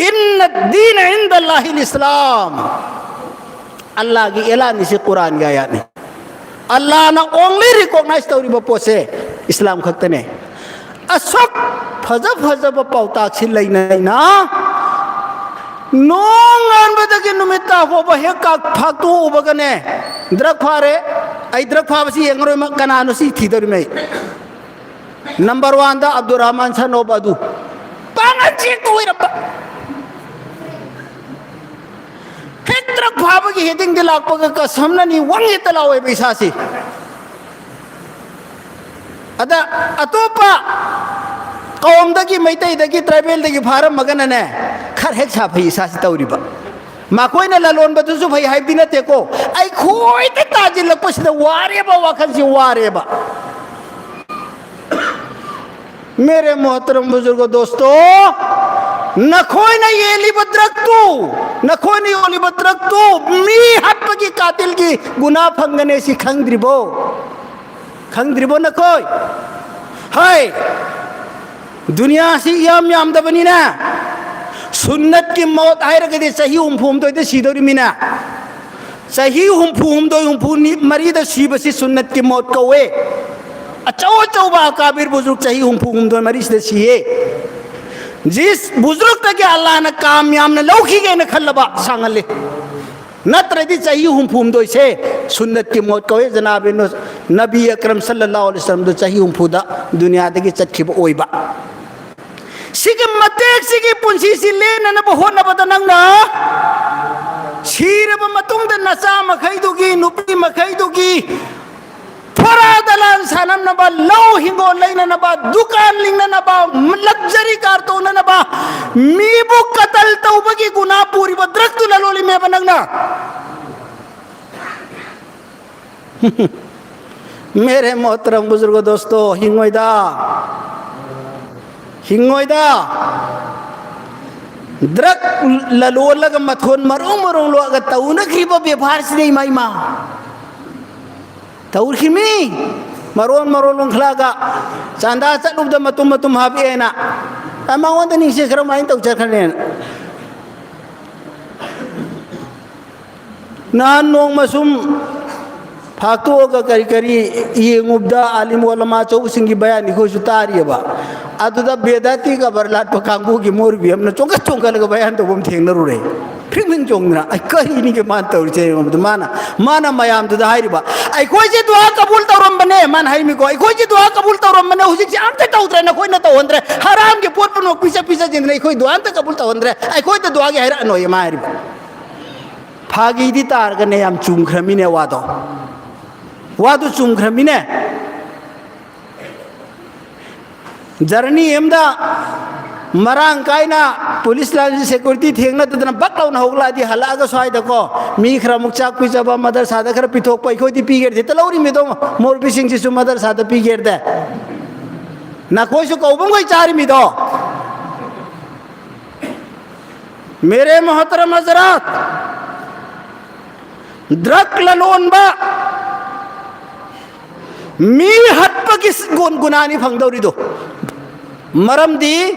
"ꯏꯟꯅ ꯗꯤꯅ ꯏꯟꯗ ꯂꯥꯍꯤꯜ ꯏꯁꯂꯥꯝ"꯫ ꯑꯜꯂꯥꯒꯤ ꯑꯦꯂꯥꯟꯅꯤ ꯁꯤ, ꯀꯨꯔꯥꯟꯒꯤ ꯑꯥꯌꯥꯠꯅꯤ꯫ ꯑꯜꯂꯥꯅ only recognize ꯇꯧꯔꯤꯕ ꯄꯣꯠꯁꯦ ꯏꯁꯂꯥꯝ ꯈꯛꯇꯅꯦ꯫ ꯑꯁꯨꯛ ꯐꯖ ꯐꯖꯕ ꯄꯥꯎꯇꯥꯛꯁꯤ ꯂꯩꯅ ꯂꯩꯅ, ꯅꯣꯡ ꯉꯥꯟꯕꯗꯒꯤ ꯅꯨꯃꯤꯠ ꯇꯥ ꯐꯥꯎꯕ ꯍꯦꯛ ꯀꯥ-, ꯐꯥꯛꯇꯣꯛꯎꯕꯒꯅꯦ, ꯗ꯭ꯔꯛ ꯐꯥꯔꯦ, ꯑꯩ ꯗ꯭ꯔꯛ ꯐꯥꯕꯁꯤ ꯌꯦꯡꯉꯔꯣꯏ, ꯃ-, ꯀꯅꯥꯅꯣ ꯁꯤ ꯊꯤꯗꯧꯔꯤꯃꯩ? ꯅꯝꯕꯔ ꯋꯥꯟꯗ ꯑꯕꯗꯨꯔ ꯔꯍꯃꯥꯟ ꯁꯟ ꯑꯣꯐ ꯑꯗꯨ ꯄꯥꯡꯒꯜ ꯆꯦꯛꯇ ꯑꯣꯏꯔꯝꯕ꯫ ꯍꯦꯛ ꯇ꯭ꯔꯛ ꯐꯥꯕꯒꯤ ꯍꯦꯗꯤꯡꯗꯤ ꯂꯥꯛꯄꯒ ꯀꯁꯝꯅꯅꯤ ꯋꯥꯡ ꯍꯦꯛꯇ ꯂꯥꯎꯋꯦꯕ ꯏꯁꯥꯁꯤ꯫ ꯑꯗ ꯑꯇꯣꯞꯄ ꯀꯧꯝꯗꯒꯤ, ꯃꯩꯇꯩꯗꯒꯤ, ꯇ꯭ꯔꯥꯏꯕꯦꯜꯗꯒꯤ ꯐꯥꯔꯝꯃꯒꯅꯅꯦ, ꯈꯔ ꯍꯦꯛ ꯁꯥꯐꯩ ꯏꯁꯥꯁꯤ ꯇꯧꯔꯤꯕ꯫ ꯃꯈꯣꯏꯅ ꯂꯂꯣꯟꯕꯗꯨꯁꯨ ꯐꯩ ꯍꯥꯏꯕꯗꯤ ꯅꯠꯇꯦꯀꯣ, ꯑꯩꯈꯣꯏꯗ ꯇꯥꯁꯤꯜꯂꯛꯄꯁꯤꯗ ꯋꯥꯔꯦꯕ, ꯋꯥꯈꯜꯁꯤ ꯋꯥꯔꯦꯕ꯫ ꯃꯦꯔꯦ ꯃꯣꯍꯇꯔꯝ ꯕꯨꯖꯨꯔꯒꯣ ꯗꯣꯁꯇꯣ, ꯅꯈꯣꯏꯅ ꯌꯦꯜꯂꯤꯕ ꯗ꯭ꯔꯛꯇꯨ, ꯅꯈꯣꯏꯅ ꯌꯣꯜꯂꯤꯕ ꯗ꯭ꯔꯛꯇꯨ ꯃꯤ ꯍꯥꯠꯄꯒꯤ ꯀꯥꯇꯤꯜꯒꯤ ꯒꯨꯅꯥ ꯐꯪꯒꯅꯤ, ꯁꯤ ꯈꯪꯗ꯭ꯔꯤꯕꯣ? ꯈꯪꯗ꯭ꯔꯤꯕꯣ ꯅꯈꯣꯏ? ꯍꯥꯏ, ꯗꯨꯅꯤꯌꯥꯁꯤ ꯌꯥꯝ ꯌꯥꯝꯗꯕꯅꯤꯅ, ꯁꯨꯟꯅꯠꯀꯤ ꯃꯣꯠ ꯍꯥꯏꯔꯒꯗꯤ ꯆꯍꯤ ꯍꯨꯝꯐꯨ ꯍꯨꯝꯗꯣꯏꯗ ꯁꯤꯗꯧꯔꯤꯃꯤꯅ, ꯆꯍꯤ ꯍꯨꯝꯐꯨ ꯍꯨꯝꯗꯣꯏ, ꯍꯨꯝꯐꯨ ꯃꯔꯤꯗ ꯁꯤꯕꯁꯤ ꯁꯨꯟꯅꯠꯀꯤ ꯃꯣꯠ ꯀꯧꯋꯦ꯫ ꯑꯆꯧ ꯑꯆꯧꯕ ꯑꯀꯥꯕꯤꯔ ꯕꯨꯖꯨꯔꯒ ꯆꯍꯤ ꯍꯨꯝꯐꯨ ꯍꯨꯝꯗꯣꯏ ꯃꯔꯤꯁꯤꯗ ꯁꯤꯌꯦ꯫ ꯖꯤꯁ ꯕꯨꯖꯨꯔꯒꯇꯒꯤ ꯑꯜꯂꯥꯍꯅ ꯀꯥꯝ ꯌꯥꯝꯅ ꯂꯧꯈꯤꯒꯦꯅ ꯈꯜꯂꯕ ꯁꯥꯡꯍꯜꯂꯦ꯫ ꯅꯠꯇ꯭ꯔꯗꯤ ꯆꯍꯤ ꯍꯨꯝꯐꯨ ꯍꯨꯝꯗꯣꯏꯁꯦ ꯁꯨꯟꯅꯠꯀꯤ ꯃꯣꯠ ꯀꯧꯋꯦ꯫ ꯖꯅꯥꯕꯤ ꯅꯨ-, ꯅꯕꯤ ꯑꯀꯔꯝ ꯁꯜꯂꯜꯂꯥꯍꯨ ꯑꯂꯩꯍꯤ ꯋꯁꯜꯂꯝꯗꯨ ꯆꯍꯤ ꯍꯨꯝꯐꯨꯗ ꯗꯨꯅꯤꯌꯥꯗꯒꯤ ꯆꯠꯈꯤꯕ ꯑꯣꯏꯕ꯫ ꯁꯤꯒꯤ ꯃꯇꯦꯛꯁꯤꯒꯤ ꯄꯨꯟꯁꯤꯁꯤ ꯂꯦꯟꯅꯅꯕ ꯍꯣꯠꯅꯕꯗ ꯅꯪꯅ ꯁꯤꯔꯕ ꯃꯇꯨꯡꯗ ꯅꯆꯥ ꯃꯈꯩꯗꯨꯒꯤ, ꯅꯨꯄꯤ ꯃꯈꯩꯗꯨꯒꯤ ꯐꯣꯔꯥ ꯗꯂꯥꯟ ꯁꯥꯟꯅꯅꯕ, ꯂꯧ ꯍꯤꯡꯒꯣꯜ ꯂꯩꯅꯅꯕ, ꯗꯨꯀꯥꯟ ꯂꯤꯡꯅꯅꯕ, luxury car ꯇꯣꯡꯅꯅꯕ, ꯃꯤꯕꯨ ꯀꯇꯜ ꯇꯧꯕꯒꯤ ꯒꯨꯅꯥ ꯄꯨꯔꯤꯕ ꯗ꯭ꯔꯛꯇꯨ ꯂꯂꯣꯜꯂꯤꯃꯦꯕ ꯅꯪꯅ꯫ ꯃꯦꯔꯦ ꯃꯣꯍꯇꯔꯝ ꯕꯨꯖꯨꯔꯒ ꯗꯣꯁꯇꯣ, ꯍꯤꯡꯉꯣꯏꯗ, ꯍꯤꯡꯉꯣꯏꯗ꯫ ꯗ꯭ꯔꯛ ꯂꯂꯣꯜꯂꯒ ꯃꯊꯣꯟ ꯃꯔꯣꯡ ꯃꯔꯣꯡ ꯂꯣꯛꯑꯒ ꯇꯧꯅꯈ꯭ꯔꯤꯕ ꯕꯦꯕꯥꯔꯁꯤꯗ ꯏꯃꯥ ꯏꯃꯥ꯫ ꯇꯧꯈꯤꯃꯤ꯫ ꯃꯔꯣꯟ ꯃꯔꯣꯟ ꯂꯣꯟꯈꯠꯂꯛꯑꯒ ꯆꯥꯟꯗꯥ ꯆꯠꯂꯨꯕꯗ ꯃꯇꯨꯝ ꯃꯇꯨꯝ ꯍꯥꯞꯄꯛꯑꯦꯅ꯫ ꯑ, ꯃꯉꯣꯟꯗ ꯅꯤꯡꯁꯦ ꯈꯔ ꯃꯥꯏꯅ ꯇꯧꯖꯈ꯭ꯔꯅꯦꯅ꯫ ꯅꯍꯥꯟ ꯅꯣꯡꯃ ꯁꯨꯝ ꯐꯥꯛꯇꯣꯛꯑꯒ ꯀꯔꯤ ꯀꯔꯤ ꯌꯦꯡꯉꯨꯕꯗ ꯑꯥꯂꯤꯝ ꯑꯣꯂꯃꯥ ꯑꯆꯧꯕꯁꯤꯡꯒꯤ ꯕꯌꯥꯟ ꯑꯩꯈꯣꯏꯁꯨ ꯇꯥꯔꯤꯑꯕ꯫ ꯑꯗꯨꯗ ꯕꯦꯗꯥꯇꯤ ꯀꯕꯔ ꯂꯥꯠꯄ ꯀꯥꯡꯕꯨꯒꯤ ꯃꯣꯔꯕꯤ ꯑꯃꯅ ꯆꯣꯡꯈꯠ ꯆꯣꯡꯈꯠꯂꯒ ꯕꯌꯥꯟ ꯇꯧꯕ ꯑꯃ ꯊꯦꯡꯅꯔꯨꯔꯦ꯫ ꯐ꯭ꯔꯤꯡ ꯐ꯭ꯔꯤꯡ ꯆꯣꯡꯗꯅ, "ꯑꯩ, ꯀꯔꯤꯅꯤꯒꯦ ꯃꯥꯅ ꯇꯧꯔꯤꯁꯦ?" ꯌꯦꯡꯉꯨꯕꯗ ꯃꯥꯅ, ꯃꯥꯅ ꯃꯌꯥꯝꯗꯨꯗ ꯍꯥꯏꯔꯤꯕ, "ꯑꯩꯈꯣꯏꯁꯦ ꯗꯨꯋꯥ ꯀꯕꯨꯜ ꯇꯧꯔꯝꯕꯅꯦ", ꯃꯥꯅ ꯍꯥꯏꯔꯤꯃꯤꯀꯣ, "ꯑꯩꯈꯣꯏꯁꯦ ꯗꯨꯋꯥ ꯀꯕꯨꯜ ꯇꯧꯔꯝꯕꯅꯦ, ꯍꯧꯖꯤꯛꯁꯦ ꯑꯝꯇ ꯇꯧꯗ꯭ꯔꯦ, ꯅꯈꯣꯏꯅ ꯇꯧꯍꯟꯗ꯭ꯔꯦ, ꯍꯔꯥꯝꯒꯤ ꯄꯣꯠ ꯄꯨꯝꯅꯃꯛ ꯄꯤꯖ ꯄꯤꯖꯁꯤꯟꯗꯅ ꯑꯩꯈꯣꯏ ꯗꯨꯋꯥ ꯑꯝꯇ ꯀꯕꯨꯜ ꯇꯧꯍꯟꯗ꯭ꯔꯦ, ꯑꯩꯈꯣꯏꯗ ꯗꯨꯋꯥꯒꯤ ꯍꯥꯏꯔꯛꯑꯅꯣꯌꯦ", ꯃꯥ ꯍꯥꯏꯔꯤꯕ꯫ ꯐꯥꯒꯤꯗꯤ ꯇꯥꯔꯒꯅꯦ, ꯌꯥꯝ ꯆꯨꯝꯈ꯭ꯔꯃꯤꯅꯦ ꯋꯥꯗꯣ꯫ ꯋꯥꯗꯨ ꯆꯨꯝꯈ꯭ꯔꯃꯤꯅꯦ꯫ ꯖꯔꯅꯤ ꯑꯃꯗ ꯃꯔꯥꯡ ꯀꯥꯏꯅ ꯄꯨꯂꯤꯁ ꯂꯥꯏꯟꯁ ꯁꯦꯀ꯭ꯌꯨꯔꯤꯇꯤ ꯊꯦꯡꯅꯗꯗꯅ ꯕꯛ ꯂꯥꯎꯅ ꯍꯧꯒꯠꯂꯛꯑꯗꯤ, ꯍꯜꯂꯛꯑꯒ ꯁ꯭ꯋꯥꯏꯗꯀꯣ ꯃꯤ ꯈꯔ ꯑꯃꯨꯛ ꯆꯥꯛ ꯄꯤꯖꯕ, ꯃꯗꯔꯁꯥꯗ ꯈꯔ ꯄꯤꯊꯣꯛꯄ, ꯑꯩꯈꯣꯏꯗꯤ ꯄꯤꯒꯦꯗꯤ ꯍꯦꯛꯇ ꯂꯧꯔꯤꯃꯤꯗꯣ, ꯃꯧꯔꯨꯕꯤꯁꯤꯡꯁꯤꯁꯨ ꯃꯗꯔꯁꯥꯗ ꯄꯤꯒꯦꯗ꯫ ꯅꯈꯣꯏꯁꯨ ꯀꯧꯕ ꯃꯈꯩ ꯆꯥꯔꯤꯃꯤꯗꯣ꯫ ꯃꯦꯔꯦ ꯃꯣꯍꯇꯔꯝ ꯍꯖꯔꯥꯠ, ꯗ꯭ꯔꯒ ꯂꯂꯣꯟꯕ, ꯃꯤ ꯍꯥꯠꯄꯒꯤ ꯒꯨꯟ, ꯒꯨꯅꯥꯅꯤ ꯐꯪꯗꯧꯔꯤꯗꯣ꯫ ꯃꯔꯝꯗꯤ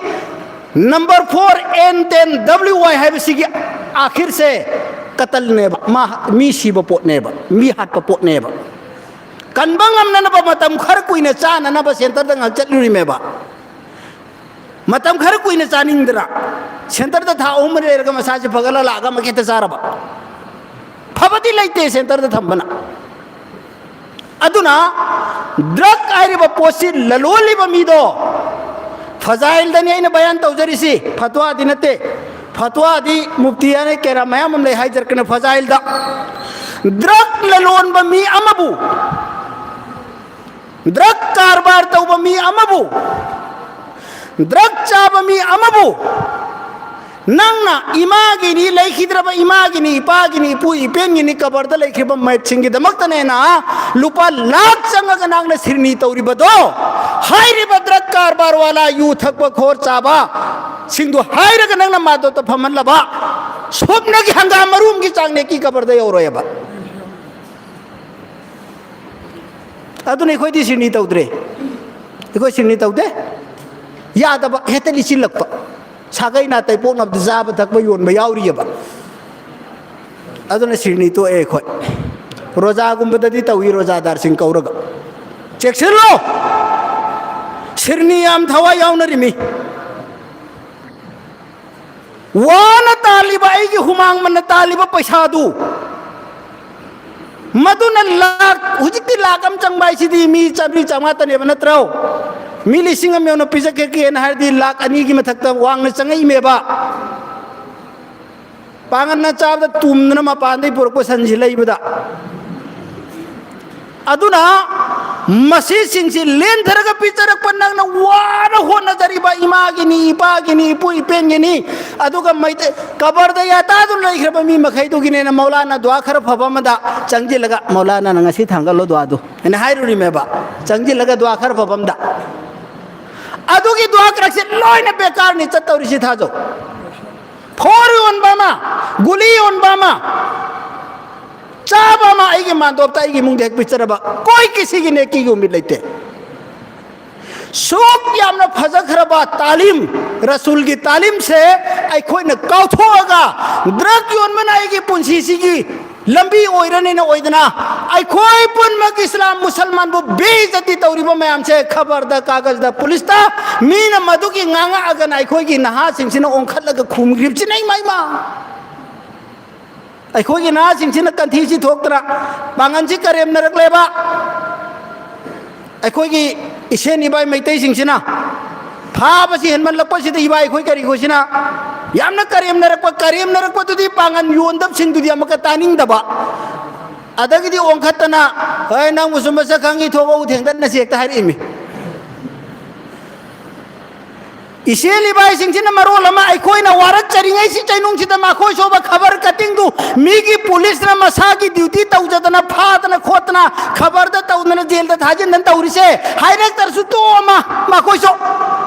number four N ten W Y ꯍꯥꯏꯕꯁꯤꯒꯤ ꯑꯥꯈꯤꯔꯁꯦ ꯀꯇꯜꯅꯦꯕ, ꯃꯥ, ꯃꯤ ꯁꯤꯕ ꯄꯣꯠꯅꯦꯕ, ꯃꯤ ꯍꯥꯠꯄ ꯄꯣꯠꯅꯦꯕ꯫ ꯀꯟꯕ ꯉꯝꯅꯅꯕ, ꯃꯇꯝ ꯈꯔ ꯀꯨꯏꯅ ꯆꯥꯅꯅꯕ ꯁꯦꯟꯇꯔꯗ ꯉꯥꯏꯍꯥꯛ ꯆꯠꯂꯨꯔꯤꯃꯦꯕ꯫ ꯃꯇꯝ ꯈꯔ ꯀꯨꯏꯅ ꯆꯥꯅꯤꯡꯗꯅ ꯁꯦꯟꯇꯔꯗ ꯊꯥ ꯑꯍꯨꯝ ꯃꯔꯤ ꯂꯩꯔꯒ ꯃꯁꯥꯁꯦ ꯐꯒꯠꯂ ꯂꯥꯛꯑꯒ ꯑꯃꯨꯛ ꯍꯦꯛꯇ ꯆꯥꯔꯕ꯫ ꯐꯕꯗꯤ ꯂꯩꯇꯦ ꯁꯦꯟꯇꯔꯗ ꯊꯝꯕꯅ꯫ ꯑꯗꯨꯅ ꯗ꯭ꯔꯒ ꯍꯥꯏꯔꯤꯕ ꯄꯣꯠꯁꯤ ꯂꯂꯣꯜꯂꯤꯕ ꯃꯤꯗꯣ, ꯐꯖꯥꯏꯜꯗꯅꯤ ꯑꯩꯅ ꯕꯌꯥꯟ ꯇꯧꯖꯔꯤꯁꯤ, ꯐꯇ꯭ꯋꯥꯗꯤ ꯅꯠꯇꯦ꯫ ꯐꯇ꯭ꯋꯥꯗꯤ ꯃꯨꯐꯇꯤ ꯍꯥꯏꯅ ꯀꯦꯔꯥ ꯃꯌꯥꯝ ꯑꯃ ꯂꯩ ꯍꯥꯏꯖꯔꯛꯀꯅꯤ꯫ ꯐꯖꯥꯏꯜꯗ ꯗ꯭ꯔꯒ ꯂꯂꯣꯟꯕ ꯃꯤ ꯑꯃꯕꯨ, ꯗ꯭ꯔꯒ ꯀꯔꯕꯥꯔ ꯇꯧꯕ ꯃꯤ ꯑꯃꯕꯨ, ꯗ꯭ꯔꯒ ꯆꯥꯕ ꯃꯤ ꯑꯃꯕꯨ ꯅꯪꯅ ꯏꯃꯥꯒꯤꯅꯤ, ꯂꯩꯈꯤꯗ꯭ꯔꯕ ꯏꯃꯥꯒꯤꯅꯤ, ꯏꯄꯥꯒꯤꯅꯤ, ꯏꯄꯨ ꯏꯄꯦꯟꯒꯤꯅꯤ, ꯀꯕꯔꯗ ꯂꯩꯈ꯭ꯔꯤꯕ ꯃꯌꯦꯠꯁꯤꯡꯒꯤꯗꯃꯛꯇꯅꯦꯅ ꯂꯨꯄꯥ ꯂꯥꯈ ꯆꯪꯉꯒ ꯅꯪꯅ ꯁꯤꯔꯅꯤ ꯇꯧꯔꯤꯕꯗꯣ, ꯍꯥꯏꯔꯤꯕ ꯗ꯭ꯔꯒ ꯀꯔꯕꯥꯔ ꯋꯥꯂꯥ, ꯌꯨ ꯊꯛꯄ ꯈꯣꯔ ꯆꯥꯕ ꯁꯤꯡꯗꯣ ꯍꯥꯏꯔꯒ ꯅꯪꯅ ꯃꯥꯗꯣꯇ ꯐꯝꯍꯜꯂꯕ, ꯁꯨꯞꯅꯒꯤ ꯍꯪꯒꯥꯝ ꯃꯔꯨꯝꯒꯤ ꯆꯥꯡ ꯅꯦꯀꯤ ꯀꯕꯔꯗ ꯌꯧꯔꯣꯏꯕ꯫ ꯑꯗꯨꯅ ꯑꯩꯈꯣꯏꯗꯤ ꯁꯤꯔꯅꯤ ꯇꯧꯗ꯭ꯔꯦ꯫ ꯑꯩꯈꯣꯏ ꯁꯤꯔꯅꯤ ꯇꯧꯗꯦ꯫ ꯌꯥꯗꯕ, ꯍꯦꯛꯇ ꯂꯤꯁꯤꯜꯂꯛꯄ꯫ ꯁꯥꯒꯩ ꯅꯥꯇꯩ ꯄꯣꯛꯅꯕꯗ ꯆꯥꯕ ꯊꯛꯄ ꯌꯣꯟꯕ ꯌꯥꯎꯔꯤꯑꯕ꯫ ꯑꯗꯨꯅ ꯁꯤꯔꯅꯤ ꯇꯣꯛꯑꯦ ꯑꯩꯈꯣꯏ꯫ ꯔꯣꯖꯥꯒꯨꯝꯕꯗꯗꯤ ꯇꯧꯏ, ꯔꯣꯖꯥꯗꯥꯔꯁꯤꯡ ꯀꯧꯔꯒ꯫ ꯆꯦꯛꯁꯤꯜꯂꯣ! ꯁꯤꯔꯅꯤ ꯌꯥꯝ ꯊꯋꯥꯏ ꯌꯥꯎꯅꯔꯤꯃꯤ꯫ ꯋꯥꯅ ꯇꯥꯜ- ꯇꯥꯜꯂꯤꯕ ꯑꯩꯒꯤ ꯍꯨꯃꯥꯡ ꯃꯟꯅ ꯇꯥꯜꯂꯤꯕ ꯄꯩꯁꯥꯗꯨ, ꯃꯗꯨꯅ ꯂꯥꯛ, ꯍꯧꯖꯤꯛꯇꯤ ꯂꯥꯛ ꯑꯃ ꯆꯪꯕ ꯍꯥꯏꯁꯤꯗꯤ ꯃꯤ ꯆꯥꯝꯃꯔꯤ ꯆꯥꯝꯃꯉꯥꯇꯅꯦꯕ, ꯅꯠꯇ꯭ꯔꯣ? ꯃꯤ ꯂꯤꯁꯤꯡ ꯑꯃ ꯌꯧꯅ ꯄꯤꯖꯈꯤꯒꯦꯅ ꯍꯥꯏꯔꯗꯤ ꯂꯥꯛ ꯑꯅꯤꯒꯤ ꯃꯊꯛꯇ ꯋꯥꯡꯅ ꯆꯪꯉꯛꯏꯃꯦꯕ꯫ ꯄꯥꯡꯒꯟꯅ ꯆꯥꯕꯗ ꯇꯨꯝꯗꯅ ꯃꯄꯥꯟꯗꯒꯤ ꯄꯨꯔꯛꯄ ꯁꯟꯁꯤ ꯂꯩꯕꯗ꯫ ꯑꯗꯨꯅ ꯃꯁꯤꯁꯤꯡꯁꯤ ꯂꯦꯟꯊꯔꯒ ꯄꯤꯖꯔꯛꯄ, ꯅꯪꯅ ꯋꯥꯅ ꯍꯣꯠꯅꯖꯔꯤꯕ ꯏꯃꯥꯒꯤꯅꯤ, ꯏꯄꯥꯒꯤꯅꯤ, ꯏꯄꯨ ꯏꯄꯦꯟꯒꯤꯅꯤ, ꯑꯗꯨꯒ ꯃꯩꯇꯩ ꯀꯕꯔꯗ ꯌꯥꯇꯥꯗꯨꯅ ꯂꯩꯈ꯭ꯔꯕ ꯃꯤ ꯃꯈꯩꯗꯨꯒꯤꯅꯦꯅ ꯃꯧꯂꯥꯅ ꯗꯨꯋꯥ ꯈꯔ ꯐꯕ ꯑꯃꯗ ꯆꯪꯁꯤꯜꯂꯒ, "ꯃꯧꯂꯥꯅ ꯉꯁꯤ ꯊꯥꯡꯒꯠꯂꯣ ꯗꯨꯋꯥꯗꯨ" ꯍꯥꯏꯅ ꯍꯥꯏꯔꯨꯔꯤꯃꯦꯕ, ꯆꯪꯁꯤꯜꯂꯒ ꯗꯨꯋꯥ ꯈꯔ ꯐꯕ ꯑꯃꯗ꯫ ꯑꯗꯨꯒꯤ ꯗꯨꯋꯥ ꯈꯔꯁꯦ ꯂꯣꯏꯅ ꯕꯦꯀꯥꯔꯅꯤ ꯆꯠꯇꯧꯔꯤꯁꯤ, ꯊꯥꯖꯧ꯫ ꯐꯣꯔ ꯌꯣꯟꯕ ꯑꯃ, ꯒꯨꯂꯤ ꯌꯣꯟꯕ ꯑꯃ, ꯆꯥꯕ ꯑꯃ, ꯑꯩꯒꯤ ꯃꯥꯟꯗꯣꯞꯇ ꯑꯩꯒꯤ ꯏꯃꯨꯡꯗ ꯍꯦꯛ ꯄꯤꯖꯔꯕ, ꯀꯣꯏ ꯀꯤꯁꯤꯒꯤ ꯅꯦꯀꯤꯒꯤ ꯎꯃꯤꯠ ꯂꯩꯇꯦ꯫ ꯁꯨꯛ ꯌꯥꯝꯅ ꯐꯖꯈ꯭ꯔꯕ ꯇꯥꯂꯤꯝ, ꯔꯁꯨꯜꯒꯤ ꯇꯥꯂꯤꯝꯁꯦ ꯑꯩꯈꯣꯏꯅ ꯀꯥꯎꯊꯣꯛꯑꯒ, ꯗ꯭ꯔꯒ ꯌꯣꯟꯕꯅ ꯑꯩꯒꯤ ꯄꯨꯟꯁꯤꯁꯤꯒꯤ ꯂꯝꯕꯤ ꯑꯣꯏꯔꯅꯤꯅ ꯑꯣꯏꯗꯅ, ꯑꯩꯈꯣꯏ ꯄꯨꯝꯅꯃꯛ ꯏꯁꯂꯥꯝ ꯃꯨꯁꯜꯃꯥꯟꯕꯨ ꯕꯦꯏꯖꯇꯤ ꯇꯧꯔꯤꯕ ꯃꯌꯥꯝꯁꯦ, ꯈꯕꯔꯗ, ꯀꯥꯒꯖꯗ, ꯄꯨꯂꯤꯁꯇ ꯃꯤꯅ ꯃꯗꯨꯒꯤ ꯉꯥꯡꯉꯛꯑꯒꯅ ꯑꯩꯈꯣꯏꯒꯤ ꯅꯍꯥꯁꯤꯡꯁꯤꯅ ꯑꯣꯟꯈꯠꯂꯒ ꯈꯨꯝꯈ꯭ꯔꯤꯕꯁꯤꯅ ꯏꯃꯥ ꯏꯃꯥ꯫ ꯑꯩꯈꯣꯏꯒꯤ ꯅꯍꯥꯁꯤꯡꯁꯤꯅ ꯀꯟꯊꯤꯁꯤ ꯊꯣꯛꯇꯅ, ꯄꯥꯡꯒꯜꯁꯤ ꯀꯔꯦꯝꯅꯔꯛꯂꯦꯕ꯫ ꯑꯩꯈꯣꯏꯒꯤ ꯏꯁꯦꯟ ꯏꯕꯥꯏ ꯃꯩꯇꯩꯁꯤꯡꯁꯤꯅ ꯐꯥꯕꯁꯤ ꯍꯦꯟꯃꯜꯂꯛꯄꯁꯤꯗ, ꯏꯕꯥꯏ ꯑꯩꯈꯣꯏ ꯀꯔꯤꯈꯣꯏꯁꯤꯅ ꯌꯥꯝꯅ ꯀꯔꯦꯝꯅꯔꯛꯄ, ꯀꯔꯦꯝꯅꯔꯛꯄꯗꯨꯗꯤ ꯄꯥꯡꯒꯜ ꯌꯣꯟꯗꯕꯁꯤꯡꯗꯨꯗꯤ ꯑꯃꯨꯛꯀ ꯇꯥꯅꯤꯡꯗꯕ꯫ ꯑꯗꯒꯤꯗꯤ ꯑꯣꯟꯈꯠꯇꯅ, "ꯍꯣꯏ, ꯅꯪꯕꯨꯁꯨ ꯃꯁꯛ ꯈꯪꯉꯤ, ꯊꯣꯛꯂꯛꯎ ꯊꯦꯡꯗꯠꯅꯁꯤ" ꯍꯦꯛꯇ ꯍꯥꯏꯔꯛꯏꯃꯤ꯫ ꯏꯆꯦ ꯂꯤꯕꯥꯏꯁꯤꯡꯁꯤꯅ ꯃꯔꯣꯜ ꯑꯃ, ꯑꯩꯈꯣꯏꯅ ꯋꯥꯔꯛꯆꯔꯤꯉꯩꯁꯤ ꯆꯩꯅꯨꯡꯁꯤꯗ ꯃꯈꯣꯏ ꯁꯣꯕ ꯈꯕꯔ ꯀꯇꯤꯡꯗꯨ ꯃꯤꯒꯤ ꯄꯨꯂꯤꯁꯅ ꯃꯁꯥꯒꯤ ꯗ꯭ꯌꯨꯇꯤ ꯇꯧꯖꯗꯅ ꯐꯥꯗꯅ ꯈꯣꯠꯇꯅ ꯈꯕꯔꯗ ꯇꯧꯗꯅ ꯖꯦꯜꯗ ꯊꯥꯖꯤꯟꯗꯅ ꯇꯧꯔꯤꯁꯦ, ꯍꯥꯏꯔꯛꯇ꯭ꯔꯁꯨ ꯇꯣꯛꯑꯃ ꯃꯈꯣꯏꯁꯨ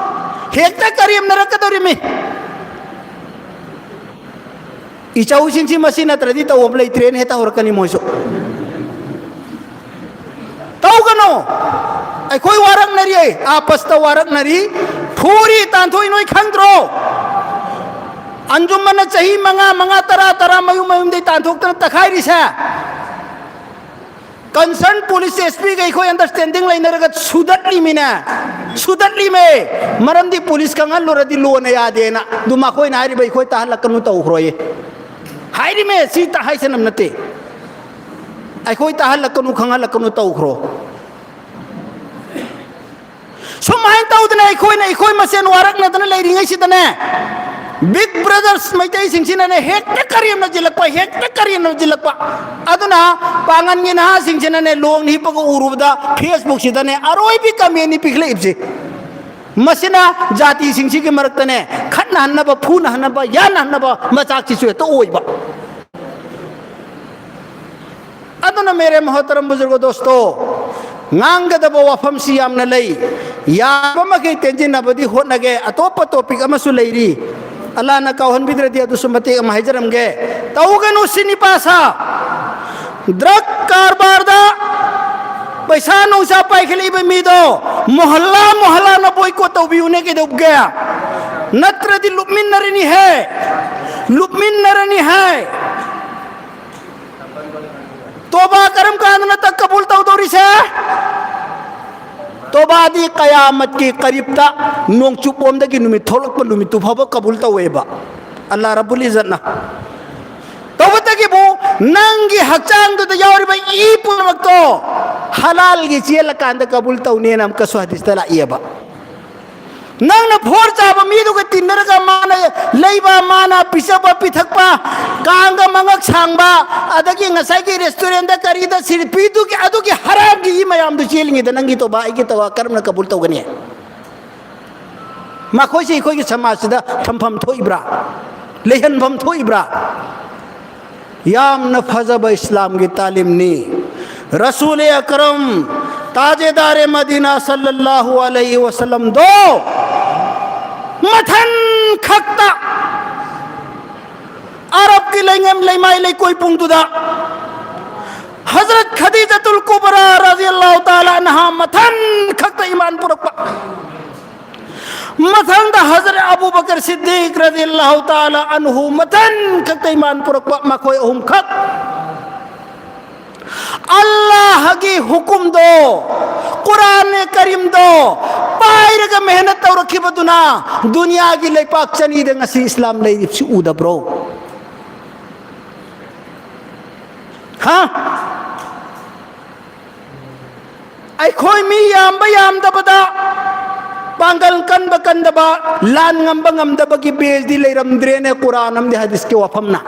ꯍꯦꯛꯇ ꯀꯔꯦꯝꯅꯔꯛꯀꯗꯧꯔꯤꯃꯤ꯫ ꯏꯆꯧꯁꯤꯡꯁꯤ ꯃꯁꯤ ꯅꯠꯇ꯭ꯔꯗꯤ ꯇꯧꯕ ꯂꯩꯇ꯭ꯔꯦꯅ ꯍꯦꯛꯇ ꯍꯧꯔꯛꯀꯅꯤ ꯃꯣꯏꯁꯨ꯫ ꯇꯧꯒꯅꯨ꯫ ꯑꯩꯈꯣꯏ ꯋꯥꯔꯛꯅꯔꯤ, ꯑꯥꯄꯁꯇ ꯋꯥꯔꯛꯅꯔꯤ, ꯐꯨꯔꯤ, ꯇꯥꯟꯊꯣꯛꯏ, ꯅꯣꯏ ꯈꯪꯗ꯭ꯔꯣ? ꯑꯟꯖꯨꯃꯟꯅ ꯆꯍꯤ ꯃꯉꯥ, ꯃꯉꯥ, ꯇꯔꯥ, ꯇꯔꯥ ꯃꯌꯨꯝ ꯃꯌꯨꯝꯗꯩ ꯇꯥꯟꯊꯣꯛꯇꯅ ꯇꯛꯈꯥꯏꯔꯤꯁꯦ꯫ Concern police S P ꯒ ꯑꯩꯈꯣꯏ understanding ꯂꯩꯅꯔꯒ ꯁꯨꯗꯠꯂꯤꯃꯤꯅꯦ, ꯁꯨꯗꯠꯂꯤꯃꯦ꯫ ꯃꯔꯝꯗꯤ police ꯈꯪꯍꯜꯂꯨꯔꯗꯤ ꯂꯣꯅ ꯌꯥꯗꯦꯅ꯫ ꯑꯗꯨ ꯃꯈꯣꯏꯅ ꯍꯥꯏꯔꯤꯕ "ꯑꯩꯈꯣꯏ ꯇꯥꯍꯜꯂꯛꯀꯅꯨ" ꯇꯧꯈ꯭ꯔꯣꯌꯦ꯫ ꯍꯥꯏꯔꯤꯃꯦ, ꯁꯤ ꯇ-, ꯍꯥꯏꯁꯅꯝ ꯅꯠꯇꯦ꯫ "ꯑꯩꯈꯣꯏ ꯇꯥꯍꯜꯂꯛꯀꯅꯨ, ꯈꯪꯍꯜꯂꯛꯀꯅꯨ" ꯇꯧꯈ꯭ꯔꯣ꯫ ꯁꯨꯃꯥꯏꯅ ꯇꯧꯗꯅ ꯑꯩꯈꯣꯏꯅ ꯑꯩꯈꯣꯏ ꯃꯁꯦꯟ ꯋꯥꯔꯛꯅꯗꯅ ꯂꯩꯔꯤꯉꯩꯁꯤꯗꯅꯦ, Big Brothers ꯃꯩꯇꯩꯁꯤꯡꯁꯤꯅꯅꯦ ꯍꯦꯛꯇ ꯀꯔꯦꯝꯅꯁꯤꯜꯂꯛꯄ, ꯍꯦꯛꯇ ꯀꯔꯦꯝꯅꯁꯤꯜꯂꯛꯄ꯫ ꯑꯗꯨꯅ ꯄꯥꯡꯒꯟꯒꯤ ꯅꯍꯥꯁꯤꯡꯁꯤꯅꯅꯦ ꯂꯣꯡꯅ ꯍꯤꯞꯄꯒ ꯎꯔꯨꯕꯗ Facebook ꯁꯤꯗꯅꯦ ꯑꯔꯣꯏꯕꯤ comment ꯅꯤ ꯄꯤꯈꯠꯂꯛꯏꯕꯁꯦ꯫ ꯃꯁꯤꯅ ꯖꯥꯇꯤꯁꯤꯡꯁꯤꯒꯤ ꯃꯔꯛꯇꯅꯦ ꯈꯠꯅꯍꯟꯅꯕ, ꯐꯨꯅꯍꯟꯅꯕ, ꯌꯥꯅꯍꯟꯅꯕ ꯃꯆꯥꯛꯁꯤꯁꯨ ꯍꯦꯛꯇ ꯑꯣꯏꯕ꯫ ꯑꯗꯨꯅ ꯃꯦꯔꯦ ꯃꯣꯍꯇꯔꯝ ꯕꯨꯖꯨꯔꯒ ꯗꯣꯁꯇꯣ, ꯉꯥꯡꯒꯗꯕ ꯋꯥꯐꯝꯁꯤ ꯌꯥꯝꯅ ꯂꯩ꯫ ꯌꯥꯕ ꯃꯈꯩ ꯇꯦꯟꯁꯤꯟꯅꯕꯗꯤ ꯍꯣꯠꯅꯒꯦ꯫ ꯑꯇꯣꯞꯄ topic ꯑꯃꯁꯨ ꯂꯩꯔꯤ, ꯑꯜꯂꯥꯅ ꯀꯥꯎꯍꯟꯕꯤꯗ꯭ꯔꯗꯤ ꯑꯗꯨꯁꯨ ꯃꯇꯦꯛ ꯑꯃ ꯍꯥꯏꯖꯔꯝꯒꯦ꯫ ꯇꯧꯒꯅꯨ ꯁꯤ ꯅꯤꯄꯥ ꯁꯥ꯫ Drug ꯀꯔꯕꯥꯔꯗ ꯄꯩꯁꯥ ꯅꯨꯡꯁꯥ ꯄꯥꯏꯈꯠꯂꯛꯏꯕ ꯃꯤꯗꯣ ꯃꯣꯍꯜꯂꯥ ꯃꯣꯍꯜꯂꯥꯅ boycott ꯇꯧꯕꯤꯌꯨꯅꯦ꯫ ꯀꯩꯗꯧꯒꯦ? ꯅꯠꯇ꯭ꯔꯗꯤ ꯂꯨꯞꯃꯤꯟꯅꯔꯅꯤ ꯍꯦ, ꯂꯨꯞꯃꯤꯟꯅꯔꯅꯤ ꯍꯦ꯫ ꯇꯣꯕꯥ ꯀꯔꯝ ꯀꯥꯟꯗꯅ ꯇꯛ ꯀꯕꯨꯜ ꯇꯧꯗꯧꯔꯤꯁꯦ? ꯇꯣꯕꯥꯗꯤ ꯀꯌꯥꯃꯠꯀꯤ ꯀꯔꯤꯞꯇ ꯅꯣꯡꯆꯨꯞꯂꯣꯝꯗꯒꯤ ꯅꯨꯃꯤꯠ ꯊꯣꯛꯂꯛꯄ ꯅꯨꯃꯤꯠꯇꯨ ꯐꯥꯎꯕ ꯀꯕꯨꯜ ꯇꯧꯋꯦꯕ ꯑꯜꯂꯥ ꯔꯕꯨꯜ ꯏꯖꯠꯅ꯫ ꯇꯧꯕꯇꯒꯤꯕꯨ ꯅꯪꯒꯤ ꯍꯛꯆꯥꯡꯗꯨꯗ ꯌꯥꯎꯔꯤꯕ ꯏ ꯄꯨꯝꯅꯃꯛꯇꯣ ꯍꯂꯥꯜꯒꯤ ꯆꯦꯜꯂꯀꯥꯟꯗ ꯀꯕꯨꯜ ꯇꯧꯅꯦꯅ ꯑꯃꯨꯛꯀꯁꯨ ꯍꯗꯤꯁꯇ ꯂꯥꯛꯏꯑꯕ꯫ ꯅꯪꯅ ꯐꯣꯔ ꯆꯥꯕ ꯃꯤꯗꯨꯒ ꯇꯤꯟꯅꯔꯒ ꯃꯥꯅ ꯂꯩꯕ, ꯃꯥꯅ ꯄꯤꯖꯕ ꯄꯤꯊꯛꯄ, ꯀꯥꯡꯒ ꯃꯉꯛ ꯁꯥꯡꯕ, ꯑꯗꯒꯤ ꯉꯁꯥꯏꯒꯤ restaurant ꯀꯔꯤꯗ ꯁꯤꯔꯄꯤꯗꯨꯒꯤ ꯑꯗꯨꯒꯤ ꯍꯔꯥꯝꯒꯤ ꯏ ꯃꯌꯥꯝꯗꯨ ꯆꯦꯜꯂꯤꯉꯩꯗ ꯅꯪꯒꯤ ꯇꯣꯕꯥ ꯑꯩꯒꯤ ꯇꯣꯕꯥ ꯀꯔꯝꯅ ꯀꯕꯨꯜ ꯇꯧꯒꯅꯤ? ꯃꯈꯣꯏꯁꯤ ꯑꯩꯈꯣꯏꯒꯤ ꯁꯃꯥꯖꯁꯤꯗ ꯊꯝꯐꯝ ꯊꯣꯛꯏꯕ꯭ꯔꯥ? ꯂꯩꯍꯟꯐꯝ ꯊꯣꯛꯏꯕ꯭ꯔꯥ? ꯌꯥꯝꯅ ꯐꯖꯕ ꯏꯁꯂꯥꯝꯒꯤ ꯇꯥꯂꯤꯝꯅꯤ꯫ ꯔꯁꯨꯜ ꯑꯀꯔꯝ ꯇꯥꯖꯦꯗꯥꯔ ꯃꯗꯤꯅꯥ ꯁꯜꯂꯜꯂꯥꯍꯨ ꯑꯂꯩꯍꯤ ꯋꯁꯜꯂꯝꯗꯣ ꯃꯊꯟ ꯈꯛꯇ ꯑꯔꯕꯀꯤ ꯂꯩꯉꯝ ꯂꯩꯃꯥꯏ ꯂꯩꯀꯣꯏ ꯄꯨꯡꯗꯨꯗ ꯍꯖꯔꯠ ꯈꯗꯤꯖꯥꯇꯨꯜ ꯀꯨꯕꯔꯥ ꯔꯥꯖꯤꯌꯜꯂꯥꯍꯨ ꯇꯥꯂꯥ ꯑꯟꯍꯥ ꯃꯊꯟ ꯈꯛꯇ ꯏꯃꯥꯟ ꯄꯨꯔꯛꯄ꯫ ꯃꯊꯪꯗ ꯍꯖꯔꯠ ꯑꯕꯨ ꯕꯀꯔ ꯁꯤꯗꯤꯛ ꯔꯥꯖꯤꯌꯜꯂꯥꯍꯨ ꯇꯥꯂꯥ ꯑꯟꯍꯨ ꯃꯊꯟ ꯈꯛꯇ ꯏꯃꯥꯟ ꯄꯨꯔꯛꯄ, ꯃꯈꯣꯏ ꯑꯍꯨꯝꯈꯛ꯫ ꯑꯜꯂꯥ ꯑꯜꯂꯥꯍꯒꯤ ꯍꯨꯀꯨꯝꯗꯣ, ꯀꯨꯔꯥꯟꯅꯦ ꯀꯔꯤꯝꯗꯣ ꯄꯥꯏꯔꯒ ꯃꯦꯍꯅꯠ ꯇꯧꯔꯛꯈꯤꯕꯗꯨꯅ ꯗꯨꯅꯤꯌꯥꯒꯤ ꯂꯩꯄꯥꯛ ꯆꯅꯤꯗ ꯉꯁꯤ ꯏꯁꯂꯥꯝ ꯂꯩꯔꯤꯕꯁꯤ ꯎꯗꯕ꯭ꯔꯣ? ꯍꯥ? ꯑꯩꯈꯣꯏ ꯃꯤ ꯌꯥꯝꯕ ꯌꯥꯝꯗꯕꯗ, ꯄꯥꯡꯒꯜ ꯀꯟꯕ ꯀꯟꯗꯕ, ꯂꯥꯟ ꯉꯝꯕ ꯉꯝꯗꯕꯒꯤ ꯕꯦꯖꯗꯤ ꯂꯩꯔꯝꯗ꯭ꯔꯦꯅꯦ ꯀꯨꯔꯥꯟ ꯑꯃꯗꯤ ꯍꯗꯤꯁꯀꯤ ꯋꯥꯐꯝꯅ꯫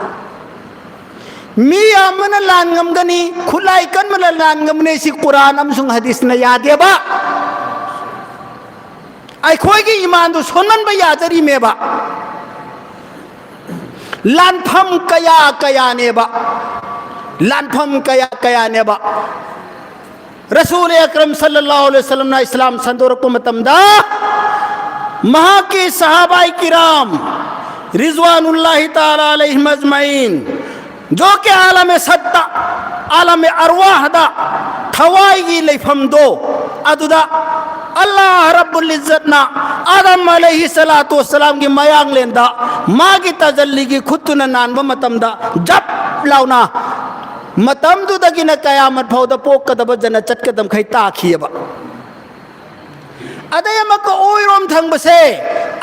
ꯃꯤ ꯌꯥꯝꯕꯅ ꯂꯥꯟ ꯉꯝꯒꯅꯤ, ꯈꯨꯠꯂꯥꯏ ꯀꯟꯕꯅ ꯂꯥꯟ ꯉꯝꯒꯅꯤ, ꯁꯤ ꯀꯨꯔꯥꯟ ꯑꯃꯁꯨꯡ ꯍꯗꯤꯁꯅ ꯌꯥꯗꯦꯕ꯫ ꯑꯩꯈꯣꯏꯒꯤ ꯏꯃꯥꯟꯗꯨ ꯁꯣꯟꯍꯟꯕ ꯌꯥꯖꯔꯤꯃꯦꯕ꯫ ꯂꯥꯟꯐꯝ ꯀꯌꯥ ꯀꯌꯥꯅꯦꯕ, ꯂꯥꯟꯐꯝ ꯀꯌꯥ ꯀꯌꯥꯅꯦꯕ꯫ ꯔꯁꯨꯜ ꯑꯀꯔꯝ ꯁꯜꯂꯜꯂꯥꯍꯨ ꯑꯂꯩꯍꯤ ꯋꯁꯜꯂꯝꯅ ꯏꯁꯂꯥꯝ ꯁꯟꯗꯣꯔꯛꯄ ꯃꯇꯝꯗ, ꯃꯍꯥꯛꯀꯤ ꯁꯍꯥꯕꯥꯏ ꯀꯤꯔꯥꯝ ꯔꯤꯖꯋꯥꯅꯨꯜꯂꯥꯍꯤ ꯇꯥꯂꯥ ꯑꯂꯩꯍꯤꯝ ꯑꯖꯃꯥꯏꯟ, ꯖꯣ ꯀꯦ ꯑꯥꯂꯝ ꯁꯠꯇ, ꯑꯥꯂꯝ ꯑꯔꯋꯥꯍꯗ ꯊꯋꯥꯏꯒꯤ ꯂꯩꯐꯝꯗꯣ, ꯑꯗꯨꯗ ꯑꯜꯂꯥꯍ ꯔꯕꯨꯜ ꯏꯖꯠꯅ ꯑꯥꯗꯝ ꯑꯂꯩꯍꯤ ꯁꯂꯥꯇꯨ ꯋꯁꯁꯂꯥꯝꯒꯤ ꯃꯌꯥꯡꯂꯦꯟꯗ ꯃꯥꯒꯤ ꯇꯖꯜꯂꯤꯒꯤ ꯈꯨꯠꯇꯨꯅ ꯅꯥꯟꯕ ꯃꯇꯝꯗ ꯖꯞ ꯂꯥꯎꯅ ꯃꯇꯝꯗꯨꯗꯒꯤꯅ ꯀꯌꯥꯃꯠ ꯐꯥꯎꯗ ꯄꯣꯛꯀꯗꯕ ꯖꯅ ꯆꯠꯀꯗꯕꯈꯩ ꯇꯥꯈꯤꯑꯕ꯫ ꯑꯗꯩ ꯑꯃꯨꯛꯀ ꯑꯣꯏꯔꯣꯝ ꯊꯪꯕꯁꯦ,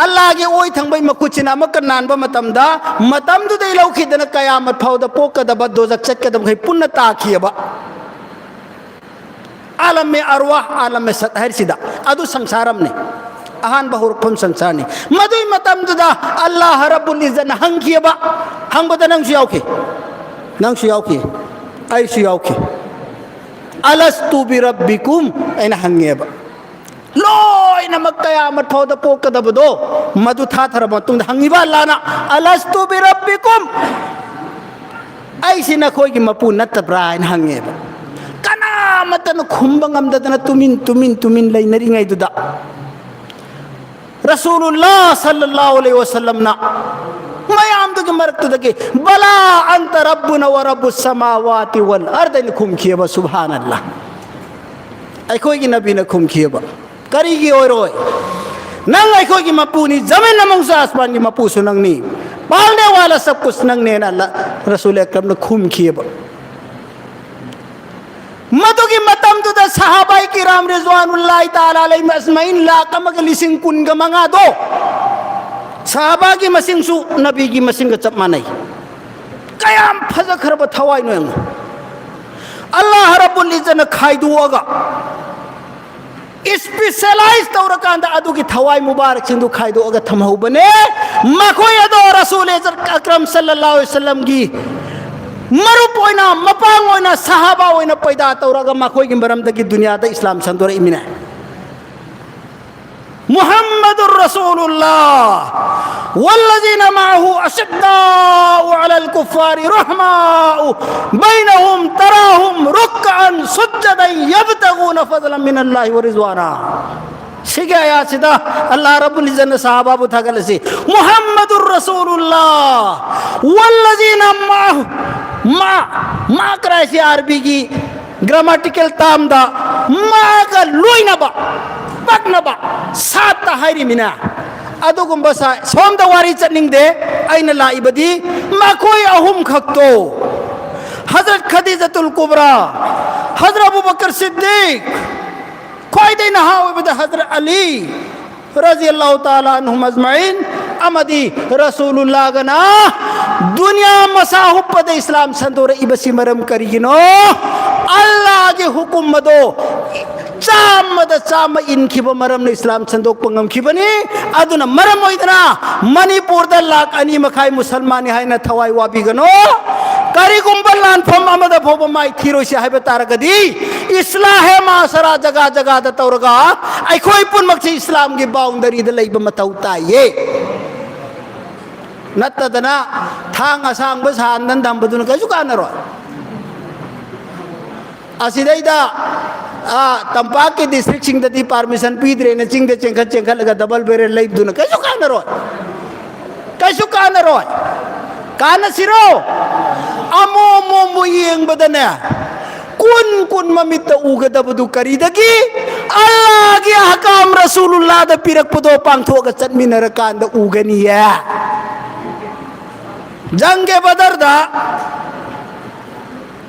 ꯑꯜꯂꯥꯒꯤ ꯑꯣꯏ ꯊꯪꯕꯒꯤ ꯃꯈꯨꯠꯁꯤꯅ ꯑꯃꯨꯛꯀ ꯅꯥꯟꯕ ꯃꯇꯝꯗ, ꯃꯇꯝꯗꯨꯗꯩ ꯂꯧꯈꯤꯗꯅ ꯀꯌꯥꯃꯠ ꯐꯥꯎꯗ ꯄꯣꯛꯀꯗꯕ ꯗꯣꯖꯛ ꯆꯠꯀꯗꯕꯈꯩ ꯄꯨꯟꯅ ꯇꯥꯈꯤꯑꯕ꯫ ꯑꯥꯂꯝꯃꯦ ꯑꯔꯋꯥꯍ, ꯑꯥꯂꯝꯃꯦ ꯁꯠ ꯍꯥꯏꯔꯤꯁꯤꯗ, ꯑꯗꯨ ꯁꯪꯁꯥꯔ ꯑꯃꯅꯤ꯫ ꯑꯍꯥꯟꯕ ꯍꯧꯔꯛꯐꯝ ꯁꯪꯁꯥꯔꯅꯤ꯫ ꯃꯗꯨꯒꯤ ꯃꯇꯝꯗꯨꯗ ꯑꯜꯂꯥꯍ ꯔꯕꯨꯜ ꯏꯖꯠꯅ ꯍꯪꯈꯤꯑꯕ, ꯍꯪꯕꯗ ꯅꯪꯁꯨ ꯌꯥꯎꯈꯤ, ꯅꯪꯁꯨ ꯌꯥꯎꯈꯤ, ꯑꯩꯁꯨ ꯌꯥꯎꯈꯤ꯫ "ꯑꯂꯁꯇꯨ ꯕꯤꯔꯕꯤꯀꯨꯝ?" ꯑꯩꯅ ꯍꯪꯉꯦꯕ꯫ ꯂꯣꯏꯅꯃꯛ ꯀꯌꯥꯃꯠ ꯐꯥꯎꯗ ꯄꯣꯛꯀꯗꯕꯗꯣ, ꯃꯗꯨ ꯊꯥꯊꯔꯕ ꯃꯇꯨꯡꯗ ꯍꯪꯉꯤꯕ ꯑꯜꯂꯥꯅ, "ꯑꯂꯁꯇꯨ ꯕꯤꯔꯕꯤꯀꯨꯝ?" "ꯑꯩꯁꯤ ꯅꯈꯣꯏꯒꯤ ꯃꯄꯨ ꯅꯠꯇꯕ꯭ꯔꯥ?" ꯍꯥꯏꯅ ꯍꯪꯉꯦꯕ꯫ ꯀꯅꯥꯃꯠꯇꯅ ꯈꯨꯝꯕ ꯉꯝꯗꯗꯅ ꯇꯨꯃꯤꯟ, ꯇꯨꯃꯤꯟ, ꯇꯨꯃꯤꯟ ꯂꯩꯅꯔꯤꯉꯩꯗꯨꯗ, ꯔꯁꯨꯂꯨꯜꯂꯥ ꯁꯜꯂꯜꯂꯥꯍꯨ ꯑꯂꯩꯍꯤ ꯋꯁꯜꯂꯝꯅ ꯃꯌꯥꯝꯗꯨꯒꯤ ꯃꯔꯛꯇꯨꯗꯒꯤ, "ꯕꯂꯥ ꯑꯟꯇ ꯔꯕꯨꯅ ꯋ ꯔꯕꯨ ꯁꯃꯥꯋꯥꯇꯤ ꯋꯜ ꯑꯔꯗ" ꯑꯅ ꯈꯨꯝꯈꯤꯑꯕ꯫ ꯁꯨꯕꯍꯥꯅꯜꯂꯥ꯫ ꯑꯩꯈꯣꯏꯒꯤ ꯅꯕꯤꯅ ꯈꯨꯝꯈꯤꯑꯕ꯫ "ꯀꯔꯤꯒꯤ ꯑꯣꯏꯔꯣꯏ? ꯅꯪ ꯑꯩꯈꯣꯏꯒꯤ ꯃꯄꯨꯅꯤ, ꯖꯃꯤꯟ ꯑꯃꯁꯨꯡ ꯑꯁꯃꯥꯟꯒꯤ ꯃꯄꯨꯁꯨ ꯅꯪꯅꯤ, ꯄꯥꯜꯅꯦ ꯋꯥꯂꯥ ꯁꯕ ꯀꯨꯁ ꯅꯪꯅꯦꯅ" ꯑꯜꯂꯥ, ꯔꯁꯨꯜ ꯑꯀꯔꯝꯅ ꯈꯨꯝꯈꯤꯑꯕ꯫ ꯃꯗꯨꯒꯤ ꯃꯇꯝꯗꯨꯗ ꯁꯍꯥꯕꯥꯏ ꯀꯤꯔꯥꯝ ꯔꯤꯖꯋꯥꯅꯨꯜꯂꯥꯍꯤ ꯇꯥꯂꯥ ꯑꯂꯩꯍꯤꯝ ꯑꯖꯃꯥꯏꯟ ꯂꯥꯈ ꯑꯃꯒ ꯂꯤꯁꯤꯡ ꯀꯨꯟꯒ ꯃꯉꯥꯗꯣ, ꯁꯍꯥꯕꯥꯒꯤ ꯃꯁꯤꯡꯁꯨ ꯅꯕꯤꯒꯤ ꯃꯁꯤꯡꯒ ꯆꯞ ꯃꯥꯟꯅꯩ꯫ ꯀꯌꯥꯝ ꯐꯖꯈ꯭ꯔꯕ ꯊꯋꯥꯏꯅꯣ ꯌꯦꯡꯉꯨ꯫ ꯑꯜꯂꯥꯍ ꯔꯕꯨꯜ ꯏꯖꯠꯅ ꯈꯥꯏꯗꯣꯛꯑꯒ, ꯏꯁꯄꯤꯁꯦꯂꯥꯏꯖ ꯇꯧꯔꯀꯥꯟꯗ ꯑꯗꯨꯒꯤ ꯊꯋꯥꯏ ꯃꯨꯕꯥꯔꯛꯁꯤꯡꯗꯨ ꯈꯥꯏꯗꯣꯛꯑꯒ ꯊꯝꯍꯧꯕꯅꯦ꯫ ꯃꯈꯣꯏ ꯑꯗꯣ ꯔꯁꯨꯜ ꯑꯀꯔꯝ ꯁꯜꯂꯜꯂꯥꯍꯨ ꯑꯂꯩꯍꯤ ꯋꯁꯜꯂꯝꯒꯤ ꯃꯔꯨꯞ ꯑꯣꯏꯅ, ꯃꯄꯥꯡ ꯑꯣꯏꯅ, ꯁꯍꯥꯕꯥ ꯑꯣꯏꯅ ꯄꯩꯗꯥ ꯇꯧꯔꯒ ꯃꯈꯣꯏꯒꯤ ꯃꯔꯝꯗꯒꯤ ꯗꯨꯅꯤꯌꯥꯗ ꯏꯁꯂꯥꯝ ꯁꯟꯗꯣꯔꯛꯏꯃꯤꯅꯦ꯫ محمد رسول الله والذين معه أشداء على الكفار رحماء بينهم تراهم ركعا سجدا يبتغون فضلا من الله ورضوانا. ꯁꯤꯒꯤ ꯑꯌꯥꯠꯁꯤꯗ ꯑꯜꯂꯥꯍ ꯔꯕꯨꯜ ꯏꯖꯠꯅ ꯁꯍꯥꯕꯥꯕꯨ ꯊꯥꯒꯠꯂꯁꯤ, محمد رسول الله والذين معه. ꯃꯥ, ꯃꯥ ꯀꯔꯥꯏꯁꯤ ꯑꯥꯔꯕꯤꯒꯤ ꯒ꯭ꯔꯥꯃꯥꯇꯤꯀꯦꯜ ꯇꯥꯝꯗ ꯃꯥꯒ ꯂꯣꯏꯅꯕ, ꯄꯛꯅꯕ ꯁꯥꯠꯇ ꯍꯥꯏꯔꯤꯃꯤꯅ꯫ ꯑꯗꯨꯒꯨꯝꯕ ꯁꯥ-, ꯁꯣꯝꯗ ꯋꯥꯔꯤ ꯆꯠꯅꯤꯡꯗꯦ꯫ ꯑꯩꯅ ꯂꯥꯛꯏꯕꯗꯤ ꯃꯈꯣꯏ ꯑꯍꯨꯝ ꯈꯛꯇꯣ, ꯍꯖꯔꯠ ꯈꯗꯤꯖꯥꯇꯨꯜ ꯀꯨꯕ꯭ꯔꯥ, ꯍꯖꯔꯠ ꯑꯕꯨ ꯕꯀꯔ ꯁꯤꯗꯤꯛ, ꯈ꯭ꯋꯥꯏꯗꯒꯤ ꯅꯍꯥ ꯑꯣꯏꯕꯗ ꯍꯖꯔꯠ ꯑꯂꯤ ꯔꯖꯤꯌꯜꯂꯥꯍꯨ ꯇꯥꯂꯥ ꯑꯟꯍꯨꯝ ꯑꯖꯃꯥꯏꯟ ꯑꯃꯗꯤ ꯔꯁꯨꯂꯨꯜꯂꯥꯍꯒꯅ ꯗꯨꯅꯤꯌꯥ ꯃꯁꯥ ꯍꯨꯞꯄꯗ ꯏꯁꯂꯥꯝ ꯁꯟꯗꯣꯔꯛꯏꯕꯁꯤ ꯃꯔꯝ ꯀꯔꯤꯒꯤꯅꯣ? ꯑꯜꯂꯥꯍꯒꯤ ꯍꯨꯀꯨꯝ ꯑꯗꯣ ꯆꯥꯝꯃꯗ ꯆꯥꯝꯃ ꯏꯟꯈꯤꯕ ꯃꯔꯝꯅ ꯏꯁꯂꯥꯝ ꯁꯟꯗꯣꯛꯄ ꯉꯝꯈꯤꯕꯅꯤ꯫ ꯑꯗꯨꯅ ꯃꯔꯝ ꯑꯣꯏꯗꯅ ꯃꯅꯤꯄꯨꯔꯗ ꯂꯥꯈ ꯑꯅꯤ ꯃꯈꯥꯏ ꯃꯨꯁꯜꯃꯥꯟꯅꯤ ꯍꯥꯏꯅ ꯊꯋꯥꯏ ꯋꯥꯕꯤꯒꯅꯨ꯫ ꯀꯔꯤꯒꯨꯝꯕ ꯂꯥꯟꯐꯝ ꯑꯃꯗ ꯐꯥꯎꯕ ꯃꯥꯏ ꯊꯤꯔꯣꯏꯁꯤ ꯍꯥꯏꯕ ꯇꯥꯔꯒꯗꯤ, ꯏꯁꯂꯥꯍꯦ ꯃꯥꯁꯔꯥ ꯖꯒꯥ ꯖꯒꯥꯗ ꯇꯧꯔꯒ ꯑꯩꯈꯣꯏ ꯄꯨꯝꯅꯃꯛꯁꯤ ꯏꯁꯂꯥꯝꯒꯤ ꯕꯥꯎꯟꯗꯔꯤꯗ ꯂꯩꯕ ꯃꯊꯧ ꯇꯥꯏꯌꯦ꯫ ꯅꯠꯇꯗꯅ ꯊꯥꯡ ꯑꯁꯥꯡꯕ ꯁꯥꯟꯗꯅ ꯊꯝꯕꯗꯨꯅ ꯀꯩꯁꯨ ꯀꯥꯟꯅꯔꯣꯏ꯫ ꯑꯁꯤꯗꯩꯗ, ꯑꯥ, ꯇꯝꯄꯥꯛꯀꯤ ꯗꯤꯁꯇ꯭ꯔꯤꯛꯁꯤꯡꯗꯗꯤ ꯄꯥꯔꯃꯤꯁꯟ ꯄꯤꯗ꯭ꯔꯦꯅ ꯆꯤꯡꯗ ꯆꯦꯟꯈꯠ ꯆꯦꯟꯈꯠꯂꯒ ꯗꯕꯜ ꯕꯦꯔꯦꯜ ꯂꯩꯕꯗꯨꯅ ꯀꯩꯁꯨ ꯀꯥꯟꯅꯔꯣꯏ, ꯀꯩꯁꯨ ꯀꯥꯟꯅꯔꯣꯏ꯫ ꯀꯥꯟꯅꯁꯤꯔꯣ? ꯑꯃꯨꯛ ꯑꯃꯨꯛ ꯑꯃꯨꯛ ꯌꯦꯡꯕꯗꯅꯦ, ꯀꯨꯟ ꯀꯨꯟ ꯃꯃꯤꯠꯇ ꯎꯒꯗꯕꯗꯨ ꯀꯔꯤꯗꯒꯤ? ꯑꯜꯂꯥꯍꯒꯤ ꯑꯍꯀꯥꯝ ꯔꯁꯨꯂꯨꯜꯂꯥꯍꯗ ꯄꯤꯔꯛꯄꯗꯣ ꯄꯥꯡꯊꯣꯛꯑꯒ ꯆꯠꯃꯤꯟꯅꯔꯀꯥꯟꯗ ꯎꯒꯅꯤꯌꯦ꯫ ꯖꯪꯒꯦ ꯕꯗꯔꯗ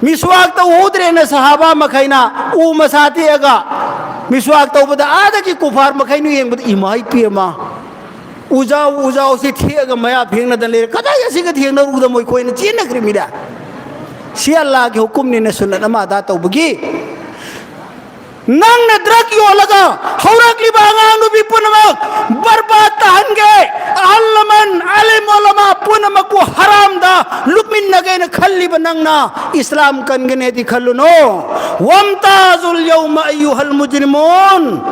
ꯃꯤꯁ꯭ꯋꯥꯛ ꯇꯧꯍꯧꯗ꯭ꯔꯦꯅ ꯁꯍꯥꯕꯥ ꯃꯈꯩꯅ ꯎ ꯃꯁꯥ ꯇꯦꯛꯑꯒ ꯃꯤꯁ꯭ꯋꯥꯛ ꯇꯧꯕꯗ ꯑꯥꯗꯒꯤ ꯀꯨꯐꯥꯔ ꯃꯈꯩꯅ ꯌꯦꯡꯕꯗ, "ꯏꯃꯥꯏ ꯄꯦꯝꯃ, ꯎꯖꯥꯎ, ꯎꯖꯥꯎꯁꯤ ꯊꯦꯛꯑꯒ ꯃꯌꯥ ꯐꯦꯡꯅꯗꯅ ꯂꯩꯔꯦ, ꯀꯗꯥꯏ ꯑꯁꯤꯒ ꯊꯦꯡꯅꯔꯨꯗ ꯃꯣꯏ ꯈꯣꯏꯅ ꯆꯦꯟꯅꯈ꯭ꯔꯤꯃꯤꯗ?" ꯁꯤ ꯑꯜꯂꯥꯍꯒꯤ ꯍꯨꯀꯨꯝꯅꯤꯅ ꯁꯨꯟꯅꯠ ꯑꯃ ꯑꯗꯥ ꯇꯧꯕꯒꯤ꯫ ꯅꯪꯅ ꯗ꯭ꯔꯒ ꯌꯣꯜꯂꯒ ꯍꯧꯔꯛꯂꯤꯕ ꯑꯉꯥꯡ ꯅꯨꯄꯤ ꯄꯨꯝꯅꯃꯛ ꯕꯔꯕꯥꯗ ꯇꯥꯍꯟꯒꯦ, ꯑꯍꯜ ꯂꯃꯟ, ꯑꯥꯂꯤꯝ ꯑꯣꯂꯃꯥ ꯄꯨꯝꯅꯃꯛꯄꯨ ꯍꯔꯥꯝꯗ ꯂꯨꯞꯃꯤꯟꯅꯒꯦꯅ ꯈꯜꯂꯤꯕ ꯅꯪꯅ ꯏꯁꯂꯥꯝ ꯀꯟꯒꯅꯦꯗꯤ ꯈꯜꯂꯨꯅꯨ꯫ "ꯋꯝꯇꯥꯖꯨꯜ ꯌꯧꯃ ꯑꯌꯨꯍꯜ ꯃꯨꯖ꯭ꯔꯤꯃꯨꯟ,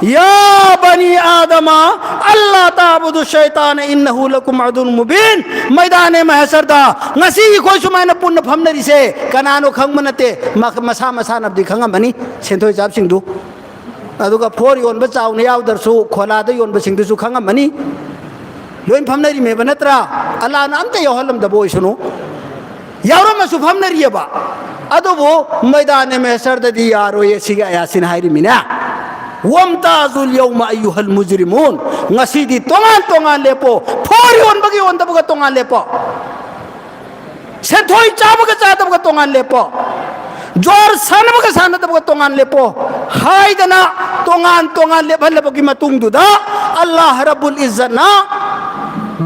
ꯌꯥ ꯕꯅꯤ ꯑꯥꯗꯃ ꯑꯜꯂꯥ ꯇꯥꯕꯨꯗꯨ ꯁꯩꯇꯥꯅ ꯏꯟꯅꯍꯨ ꯂꯀꯨꯝ ꯑꯗꯨꯟ ꯃꯨꯕꯤꯟ"꯫ ꯃꯩꯗꯥꯅꯦ ꯃꯍꯦꯁꯔꯗ ꯉꯁꯤ ꯑꯩꯈꯣꯏ ꯁꯨꯃꯥꯏꯅ ꯄꯨꯟꯅ ꯐꯝꯅꯔꯤꯁꯦ ꯀꯅꯥꯅꯣ ꯈꯪꯕ ꯅꯠꯇꯦ꯫ ꯃ-, ꯃꯁꯥ ꯃꯁꯥꯅꯕꯨꯗꯤ ꯈꯪꯉꯝꯃꯅꯤ, ꯁꯦꯟꯊꯣꯏ ꯆꯥꯕꯁꯤꯡꯗꯨ꯫ ꯑꯗꯨꯒ ꯐꯣꯔ ꯌꯣꯟꯕ ꯆꯥꯎꯅ ꯌꯥꯎꯗ꯭ꯔꯁꯨ ꯈꯣꯂꯥꯗ ꯌꯣꯟꯕꯁꯤꯡꯗꯨꯁꯨ ꯈꯪꯉꯝꯃꯅꯤ꯫ ꯂꯣꯏ ꯐꯝꯅꯔꯤꯃꯦꯕ ꯅꯠꯇ꯭ꯔꯥ? ꯑꯜꯂꯥꯅ ꯑꯝꯇ ꯌꯥꯎꯍꯜꯂꯝꯗꯕ ꯑꯣꯏꯁꯅꯨ꯫ ꯌꯥꯎꯔꯝꯃꯁꯨ ꯐꯝꯅꯔꯤꯑꯕ꯫ ꯑꯗꯨꯕꯨ ꯃꯩꯗꯥꯅꯦ ꯃꯦꯁꯔꯗꯗꯤ ꯌꯥꯔꯣꯏꯌꯦ ꯁꯤꯒꯤ ꯑꯌꯥꯁꯤꯅ ꯍꯥꯏꯔꯤꯃꯤꯅꯦ꯫ "ꯋꯝꯇꯥꯖꯨꯜ ꯌꯧꯃ ꯑꯌꯨꯍꯜ ꯃꯨꯖ꯭ꯔꯤꯃꯨꯟ"꯫ ꯉꯁꯤꯗꯤ ꯇꯣꯉꯥꯟ ꯇꯣꯉꯥꯟ ꯂꯦꯞꯄꯣ꯫ ꯐꯣꯔ ꯌꯣꯟꯕꯒ ꯌꯣꯟꯗꯕꯒ ꯇꯣꯉꯥꯟ ꯂꯦꯞꯄꯣ꯫ ꯁꯦꯟꯊꯣꯏ ꯆꯥꯕꯒ ꯆꯥꯗꯕꯒ ꯇꯣꯉꯥꯟ ꯂꯦꯞꯄꯣ꯫ ꯖ꯭ꯋꯥꯔ ꯁꯥꯟꯅꯕꯒ ꯁꯥꯟꯅꯗꯕꯒ ꯇꯣꯉꯥꯟ ꯂꯦꯞꯄꯣ ꯍꯥꯏꯗꯅ ꯇꯣꯉꯥꯟ ꯇꯣꯉꯥꯟ ꯂꯦꯞꯍꯜꯂꯕꯒꯤ ꯃꯇꯨꯡꯗꯨꯗ ꯑꯜꯂꯥꯍ ꯔꯕꯨꯜ ꯏꯖꯠꯅ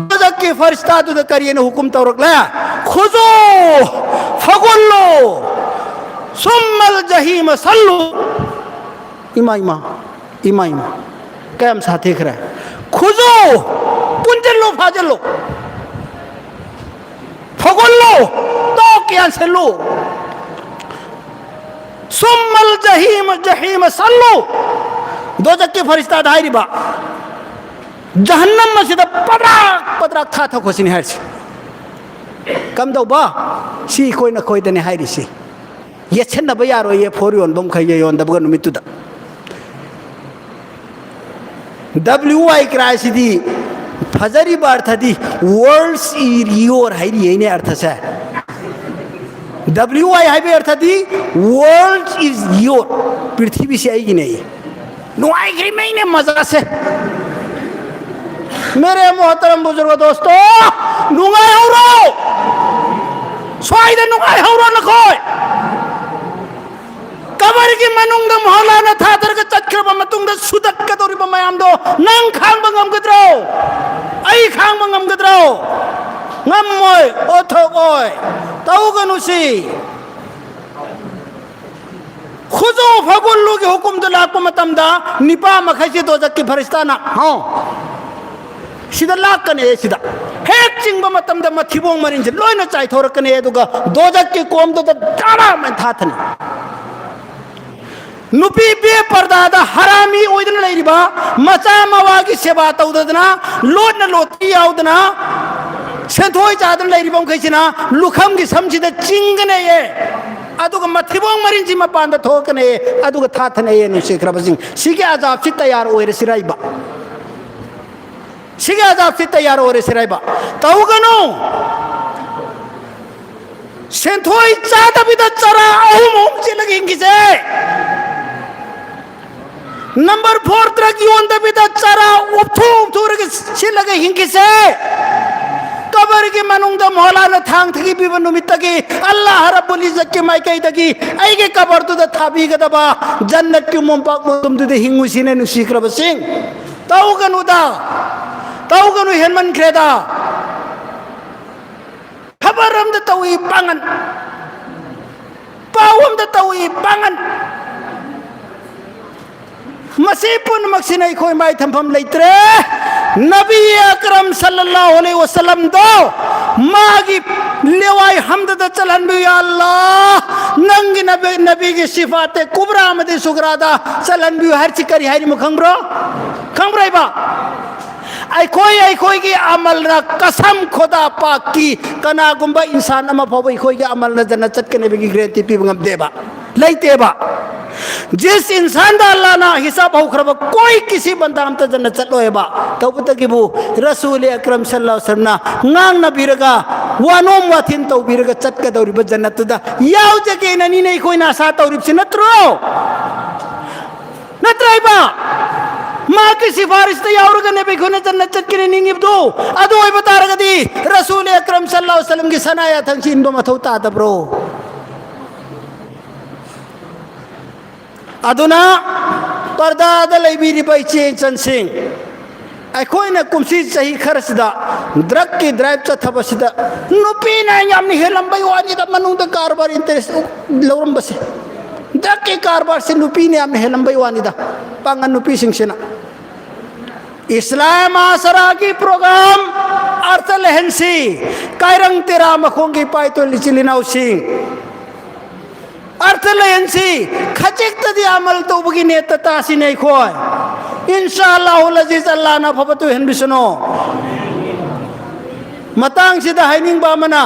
ꯗꯣꯖꯛꯀꯤ ꯐꯔꯤꯁꯇꯥꯗꯨꯗ ꯀꯔꯤꯅ ꯍꯨꯀꯨꯝ ꯇꯧꯔꯛꯂꯦ? "ꯈꯨꯖꯨ ꯐꯒꯨꯜꯂꯨ ꯁꯨꯝꯃꯜ ꯖꯍꯤꯃ ꯁꯜꯂꯨ"꯫ ꯏꯃꯥ, ꯏꯃꯥ, ꯏꯃꯥ, ꯏꯃꯥ, ꯀꯌꯥꯝ ꯁꯥꯊꯤꯈ꯭ꯔꯦ! "ꯈꯨꯖꯨ", ꯄꯨꯟꯁꯤꯜꯂꯨ, ꯐꯥꯖꯤꯜꯂꯨ꯫ "ꯐꯒꯨꯜꯂꯨ", ꯇꯣꯛ ꯌꯥꯟꯁꯤꯜꯂꯨ꯫ "ꯁꯨꯝꯃꯜ ꯖꯍꯤꯃ, ꯖꯍꯤꯃ ꯁꯜꯂꯨ"꯫ ꯗꯣꯖꯛꯀꯤ ꯐꯔꯤꯁꯇꯥꯗ ꯍꯥꯏꯔꯤꯕ, "ꯖꯍꯟꯅꯝ ꯑꯁꯤꯗ ꯄꯗ꯭ꯔꯥꯛ ꯄꯗ꯭ꯔꯥꯛ ꯊꯥꯊꯈꯣ" ꯁꯤꯅꯤ ꯍꯥꯏꯔꯤꯁꯤ꯫ ꯀꯝꯗꯧꯕ? ꯁꯤ ꯑꯩꯈꯣꯏꯅ ꯑꯩꯈꯣꯏꯗꯅꯦ ꯍꯥꯏꯔꯤꯁꯤ꯫ ꯌꯦꯠꯁꯤꯟꯅꯕ ꯌꯥꯔꯣꯏꯌꯦ, ꯐꯣꯔ ꯌꯣꯟꯕ ꯃꯈꯩꯒ ꯌꯣꯟꯗꯕꯒ ꯅꯨꯃꯤꯠꯇꯨꯗ꯫ W Y ꯀ꯭ꯔꯥꯏꯁꯤꯗꯤ ꯐꯖꯔꯤꯕ ꯑꯔꯊꯗꯤ "World is your" ꯍꯥꯏꯔꯤꯌꯦꯅꯦ ꯑꯔꯊꯁꯦ꯫ W Y ꯍꯥꯏꯕꯒꯤ ꯑꯔꯊꯗꯤ "World is your", ꯄ꯭ꯔꯤꯊꯤꯕꯤꯁꯤ ꯑꯩꯒꯤꯅꯦ꯫ ꯅꯨꯡꯉꯥꯏꯈ꯭ꯔꯤꯃꯩꯅꯦ ꯃꯖꯥꯁꯦ꯫ ꯃꯦꯔꯦ ꯃꯣꯍꯇꯔꯝ ꯕꯨꯖꯨꯔꯒ ꯗꯣꯁꯇꯣ, ꯅꯨꯡꯉꯥꯏꯍꯧꯔꯣ꯫ ꯁ꯭ꯋꯥꯏꯗ ꯅꯨꯡꯉꯥꯏꯍꯧꯔꯣ ꯅꯈꯣꯏ꯫ ꯀꯕꯔꯒꯤ ꯃꯅꯨꯡꯗ ꯃꯣꯍꯂꯥꯅ ꯊꯥꯗꯔꯒ ꯆꯠꯈ꯭ꯔꯕ ꯃꯇꯨꯡꯗ ꯁꯨꯗꯠꯀꯗꯧꯔꯤꯕ ꯃꯌꯥꯝꯗꯣ ꯅꯪ ꯈꯥꯡꯕ ꯉꯝꯒꯗ꯭ꯔꯣ? ꯑꯩ ꯈꯥꯡꯕ ꯉꯝꯒꯗ꯭ꯔꯣ? ꯉꯝꯃꯣꯏ, ꯑꯣꯊꯣꯛꯑꯣꯏ꯫ ꯇꯧꯒꯅꯨ ꯁꯤ꯫ ꯈꯨꯖꯨ ꯐꯒꯨꯜꯂꯨꯒꯤ ꯍꯨꯀꯨꯝꯗ ꯂꯥꯛꯄ ꯃꯇꯝꯗ ꯅꯤꯄꯥ ꯃꯈꯩꯁꯦ ꯗꯣꯖꯛꯀꯤ ꯐꯔꯤꯁꯇꯥꯅ, ꯍꯥꯎ, ꯁꯤꯗ ꯂꯥꯛꯀꯅꯤ, ꯁꯤꯗ ꯍꯦꯛ ꯆꯤꯡꯕ ꯃꯇꯝꯗ ꯃꯊꯤꯕꯣꯡ ꯃꯔꯤꯟꯁꯦ ꯂꯣꯏꯅ ꯆꯥꯏꯊꯣꯔꯛꯀꯅꯤ, ꯑꯗꯨꯒ ꯗꯣꯖꯛꯀꯤ ꯀꯣꯝꯗꯨꯗ ꯗꯥꯔꯥꯝ ꯍꯥꯏꯅ ꯊꯥꯊꯅꯤ꯫ ꯅꯨꯄꯤ ꯕꯦꯄꯔꯗꯥꯗ ꯍꯔꯥꯃꯤ ꯑꯣꯏꯗꯨꯅ ꯂꯩꯔꯤꯕ, ꯃꯆꯥ ꯃꯋꯥꯒꯤ ꯁꯦꯕꯥ ꯇꯧꯗꯗꯅ, ꯂꯣꯠꯅ ꯂꯣꯠꯇꯤ ꯌꯥꯎꯗꯅ, ꯁꯦꯟꯊꯣꯏ ꯆꯥꯗꯅ ꯂꯩꯔꯤꯕ ꯃꯈꯩꯁꯤꯅ ꯂꯨꯈꯝꯒꯤ ꯁꯝꯁꯤꯗ ꯆꯤꯡꯒꯅꯦꯌꯦ꯫ ꯑꯗꯨꯒ ꯃꯊꯤꯕꯣꯡ ꯃꯔꯤꯟꯁꯤ ꯃꯄꯥꯟꯗ ꯊꯣꯛꯀꯅꯦꯌꯦ꯫ ꯑꯗꯨꯒ ꯊꯥꯊꯅꯩꯌꯦ꯫ ꯅꯨꯡꯁꯤꯈ꯭ꯔꯕꯁꯤꯡ, ꯁꯤꯒꯤ ꯑꯖꯥꯕꯁꯤ ꯇꯌꯥꯔ ꯑꯣꯏꯔꯁꯤꯔ ꯏꯕ? ꯁꯤꯒꯤ ꯑꯖꯥꯕꯁꯤ ꯇꯌꯥꯔ ꯑꯣꯏꯔꯁꯤꯔ ꯏꯕ? ꯇꯧꯒꯅꯨ꯫ ꯁꯦꯟꯊꯣꯏ ꯆꯥꯗꯕꯤꯗ ꯆꯔꯥ ꯑꯍꯨꯝ ꯑꯍꯨꯝ ꯆꯤꯜꯂꯒ ꯍꯤꯡꯈꯤꯁꯦ꯫ ꯅꯝꯕꯔ ꯐꯣꯔ ꯇ꯭ꯔꯛ ꯌꯣꯟꯗꯕꯤꯗ ꯆꯔꯥ ꯎꯞꯊꯣꯛ ꯎꯞꯊꯣꯛꯔꯒ ꯁꯤꯠꯂꯒ ꯍꯤꯡꯈꯤꯁꯦ꯫ ꯀꯕꯔꯒꯤ ꯃꯅꯨꯡꯗ ꯃꯣꯂꯥꯅ ꯊꯥꯡ ꯊꯤꯕꯤꯕ ꯅꯨꯃꯤꯠꯇꯒꯤ, ꯑꯜꯂꯥꯍ ꯔꯕꯨꯜ ꯏꯖꯠꯀꯤ ꯃꯥꯏꯀꯩꯗꯒꯤ ꯑꯩꯒꯤ ꯀꯕꯔꯗꯨꯗ ꯊꯥꯕꯤꯒꯗꯕ ꯖꯟꯅꯠꯀꯤ ꯃꯣꯝꯄꯥꯛ ꯃꯣꯇꯨꯝꯗꯨꯗ ꯍꯤꯡꯉꯨꯁꯤꯅꯦ, ꯅꯨꯡꯁꯤꯈ꯭ꯔꯕꯁꯤꯡ꯫ ꯇꯧꯒꯅꯨꯗ, ꯇꯧꯒꯅꯨ, ꯍꯦꯟꯃꯟꯈ꯭ꯔꯦꯗ꯫ ꯈꯕꯔ ꯑꯝꯗ ꯇꯧꯏ ꯄꯥꯡꯒꯟ, ꯄꯥꯎ ꯑꯝꯗ ꯇꯧꯏ ꯄꯥꯡꯒꯟ꯫ ꯃꯁꯤ ꯄꯨꯝꯅꯃꯛꯁꯤꯅ ꯑꯩꯈꯣꯏ ꯃꯥꯏ ꯊꯝꯐꯝ ꯂꯩꯇ꯭ꯔꯦ꯫ ꯅꯕꯤ ꯑꯀꯔꯝ ꯁꯜꯂꯜꯂꯥꯍꯨ ꯑꯂꯩꯍꯤ ꯋꯁꯜꯂꯝꯗꯣ ꯃꯥꯒꯤ ꯂꯦꯋꯥꯏ ꯍꯝꯗꯗ ꯆꯠꯍꯟꯕꯤꯌꯨ, ꯌꯥ ꯑꯜꯂꯥ꯫ ꯅꯪꯒꯤ ꯅꯕꯤ, ꯅꯕꯤꯒꯤ ꯁꯤꯐꯥꯇꯦ ꯀꯨꯕ꯭ꯔꯥ ꯑꯃꯗꯤ ꯁꯨꯒ꯭ꯔꯥꯗ ꯆꯠꯍꯟꯕꯤꯌꯨ ꯍꯥꯏꯔꯤꯁꯤ ꯀꯔꯤ ꯍꯥꯏꯔꯤꯃꯣ ꯈꯪꯕ꯭ꯔꯣ? ꯈꯪꯕ꯭ꯔꯥ ꯏꯕ? ꯑꯩꯈꯣꯏ, ꯑꯩꯈꯣꯏꯒꯤ ꯑꯃꯜꯅ ꯀꯁꯝ ꯈꯣꯗꯥ ꯄꯥꯛꯀꯤ ꯀꯅꯥꯒꯨꯝꯕ ꯏꯟꯁꯥꯟ ꯑꯃ ꯐꯥꯎꯕ ꯑꯩꯈꯣꯏꯒꯤ ꯑꯃꯜꯅ ꯖꯟꯅꯠ ꯆꯠꯀꯅꯤ ꯍꯥꯏꯕꯒꯤ ꯒꯦꯔꯦꯟꯇꯤ ꯄꯤꯕ ꯉꯝꯗꯦꯕ, ꯂꯩꯇꯦꯕ꯫ ꯖꯤꯁ ꯏꯟꯁꯥꯟꯗ ꯑꯜꯂꯥꯅ ꯍꯤꯁꯥꯕ ꯍꯧꯈ꯭ꯔꯕ ꯀꯣꯏ ꯀꯤꯁꯤ ꯕꯟꯗꯥ ꯑꯝꯇ ꯖꯟꯅꯠ ꯆꯠꯂꯣꯏꯕ꯫ ꯇꯧꯕꯇꯒꯤꯕꯨ ꯔꯁꯨꯜ ꯑꯀꯔꯝ ꯁꯜꯂꯜꯂꯥꯍꯨ ꯑꯂꯩꯍꯤ ꯋꯁꯜꯂꯝꯅ ꯉꯥꯡꯅꯕꯤꯔꯒ, ꯋꯥꯅꯣꯝ ꯋꯥꯊꯤꯟ ꯇꯧꯕꯤꯔꯒ ꯆꯠꯀꯗꯧꯔꯤꯕ ꯖꯟꯅꯠꯇꯨꯗ ꯌꯥꯎꯖꯒꯦꯅꯅꯤꯅꯦ ꯑꯩꯈꯣꯏꯅ ꯑꯁꯥ ꯇꯧꯔꯤꯕꯁꯤ, ꯅꯠꯇ꯭ꯔꯣ? ꯅꯠꯇ꯭ꯔꯥ ꯏꯕ? ꯃꯍꯥꯛꯀꯤ ꯁꯤꯐꯥꯔꯤꯁꯇ ꯌꯥꯎꯔꯒꯅꯦꯕ ꯑꯩꯈꯣꯏꯅ ꯖꯟꯅꯠ ꯆꯠꯀꯅꯤ ꯅꯤꯡꯉꯤꯕꯗꯣ꯫ ꯑꯗꯨ ꯑꯣꯏꯕ ꯇꯥꯔꯒꯗꯤ ꯔꯁꯨꯜ ꯑꯀꯔꯝ ꯁꯜꯂꯜꯂꯥꯍꯨ ꯑꯂꯩꯍꯤ ꯋꯥꯁꯜꯂꯝꯒꯤ ꯁꯅꯥ ꯌꯥꯊꯪꯁꯤ ꯏꯟꯕ ꯃꯊꯧ ꯇꯥꯗꯕ꯭ꯔꯣ? ꯑꯗꯨꯅ ꯄꯔꯗꯥꯗ ꯂꯩꯕꯤꯔꯤꯕ ꯏꯆꯦ ꯏꯆꯟꯁꯤꯡ, ꯑꯩꯈꯣꯏꯅ ꯀꯨꯝꯁꯤ ꯆꯍꯤ ꯈꯔꯁꯤꯗ ꯗ꯭ꯔꯛꯀꯤ ꯗ꯭ꯔꯥꯏꯚ ꯆꯠꯊꯕꯁꯤꯗ ꯅꯨꯄꯤꯅ ꯌꯥꯝꯅ ꯍꯦꯜꯂꯝꯕꯩ ꯋꯥꯅꯤꯗ, ꯃꯅꯨꯡꯗ ꯀꯔꯕꯥꯔ ꯏꯟꯇꯔꯦꯁ ꯂꯧꯔꯝꯕꯁꯦ꯫ ꯗ꯭ꯔꯛꯀꯤ ꯀꯔꯕꯥꯔꯁꯤ ꯅꯨꯄꯤꯅ ꯌꯥꯝꯅ ꯍꯦꯜꯂꯝꯕꯩ ꯋꯥꯅꯤꯗ, ꯄꯥꯡꯒꯟ ꯅꯨꯄꯤꯁꯤꯡꯁꯤꯅ꯫ ꯏꯁꯂꯥꯝ ꯃꯥꯁꯔꯥꯒꯤ ꯄ꯭ꯔꯣꯒ꯭ꯔꯥꯝ ꯑꯔꯊ ꯂꯩꯍꯟꯁꯤ꯫ ꯀꯥꯏꯔꯪ ꯇꯦꯔꯥ ꯃꯈꯣꯡꯒꯤ ꯏꯄꯥ ꯏꯇꯣꯜ ꯏꯆꯤꯜ ꯏꯅꯥꯎꯁꯤꯡ, ꯑꯔꯊ ꯂꯩꯍꯟꯁꯤ꯫ ꯈꯖꯤꯛꯇꯗꯤ ꯑꯃꯜ ꯇꯧꯕꯒꯤ ꯅꯦꯠꯇ ꯇꯥꯁꯤꯅꯦ ꯑꯩꯈꯣꯏ꯫ ꯏꯟꯁꯥ ꯑꯜꯂꯥꯍꯨꯜ ꯑꯖꯤꯖ, ꯑꯜꯂꯥꯍꯅ ꯑꯐꯕ ꯇꯣꯏꯍꯟꯕꯤꯁꯅꯣ꯫ ꯃꯇꯥꯡꯁꯤꯗ ꯍꯥꯏꯅꯤꯡꯕ ꯑꯃꯅ,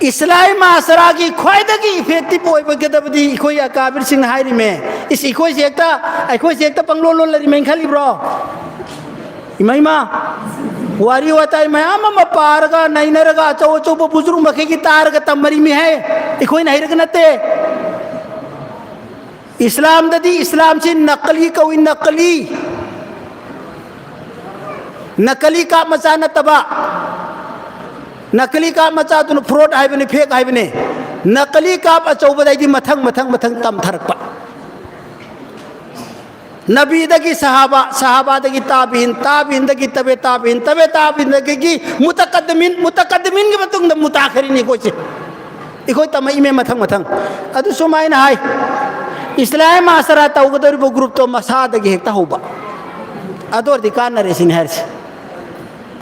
ꯏꯁꯂꯥꯍꯤ ꯃꯥꯁꯔꯥꯒꯤ ꯈ꯭ꯋꯥꯏꯗꯒꯤ ꯏꯐꯦꯛꯇꯤꯚ ꯑꯣꯏꯕꯒꯗꯕꯗꯤ ꯑꯩꯈꯣꯏ ꯑꯀꯥꯕꯤꯔꯁꯤꯡꯅ ꯍꯥꯏꯔꯤꯃꯦ꯫ ꯏꯁ, ꯑꯩꯈꯣꯏꯁꯦ ꯍꯦꯛꯇ, ꯑꯩꯈꯣꯏꯁꯦ ꯍꯦꯛꯇ ꯄꯪꯂꯣꯜ ꯂꯣꯜꯂꯔꯤꯃꯦꯅ ꯈꯜꯂꯤꯕ꯭ꯔꯣ? ꯏꯃꯥ, ꯏꯃꯥ, ꯋꯥꯔꯤ ꯋꯥꯇꯥꯏ ꯃꯌꯥꯝ ꯑꯃ ꯄꯥꯔꯒ, ꯅꯩꯅꯔꯒ, ꯑꯆꯧ ꯑꯆꯧꯕ ꯕꯨꯖꯨꯔꯨꯛ ꯃꯈꯩꯒꯤ ꯇꯥꯔꯒ ꯇꯝꯃꯔꯤꯃꯤ ꯍꯥꯏ꯫ ꯑꯩꯈꯣꯏꯅ ꯍꯩꯔꯒ ꯅꯠꯇꯦ꯫ ꯏꯁꯂꯥꯝꯗꯗꯤ ꯏꯁꯂꯥꯝꯁꯤ ꯅꯀꯂꯤ ꯀꯧꯏ, ꯅꯀꯂꯤ꯫ ꯅꯀꯂꯤ ꯀꯥꯞ ꯃꯆꯥ ꯅꯠꯇꯕ꯫ ꯅꯀꯂꯤ ꯀꯥꯞ ꯃꯆꯥꯗꯨꯅ ꯐ꯭ꯔꯣꯗ ꯍꯥꯏꯕꯅꯤ, ꯐꯦꯛ ꯍꯥꯏꯕꯅꯤ꯫ ꯅꯀꯂꯤ ꯀꯥꯞ ꯑꯆꯧꯕꯗꯩꯗꯤ ꯃꯊꯪ, ꯃꯊꯪ, ꯃꯊꯪ ꯇꯝꯊꯔꯛꯄ꯫ ꯅꯕꯤꯗꯒꯤ ꯁꯍꯥꯕꯥ, ꯁꯍꯥꯕꯥꯗꯒꯤ ꯇꯥꯕꯤꯟ, ꯇꯥꯕꯤꯟꯗꯒꯤ ꯇꯕꯦ ꯇꯥꯕꯤꯟ, ꯇꯕꯦ ꯇꯥꯕꯤꯟꯗꯒꯤ ꯃꯨꯇꯀꯗꯃꯤꯟ, ꯃꯨꯇꯀꯗꯃꯤꯟꯒꯤ ꯃꯇꯨꯡꯗ ꯃꯨꯇꯥꯈꯔꯤꯟ ꯑꯩꯈꯣꯏꯁꯦ꯫ ꯑꯩꯈꯣꯏ ꯇꯝꯃꯛꯏꯃꯦ ꯃꯊꯪ ꯃꯊꯪ꯫ ꯑꯗꯨ ꯁꯨꯃꯥꯏꯅ ꯍꯥꯏ, ꯏꯁꯂꯥꯝ ꯃꯥꯁꯔꯥ ꯇꯧꯒꯗꯧꯔꯤꯕ ꯒ꯭ꯔꯨꯞꯇꯣ ꯃꯁꯥꯗꯒꯤ ꯍꯦꯛꯇ ꯍꯧꯕ꯫ ꯑꯗꯨ ꯑꯣꯏꯔꯗꯤ ꯀꯥꯟꯅꯔꯦ ꯁꯤꯅꯤ ꯍꯥꯏꯔꯤꯁꯦ꯫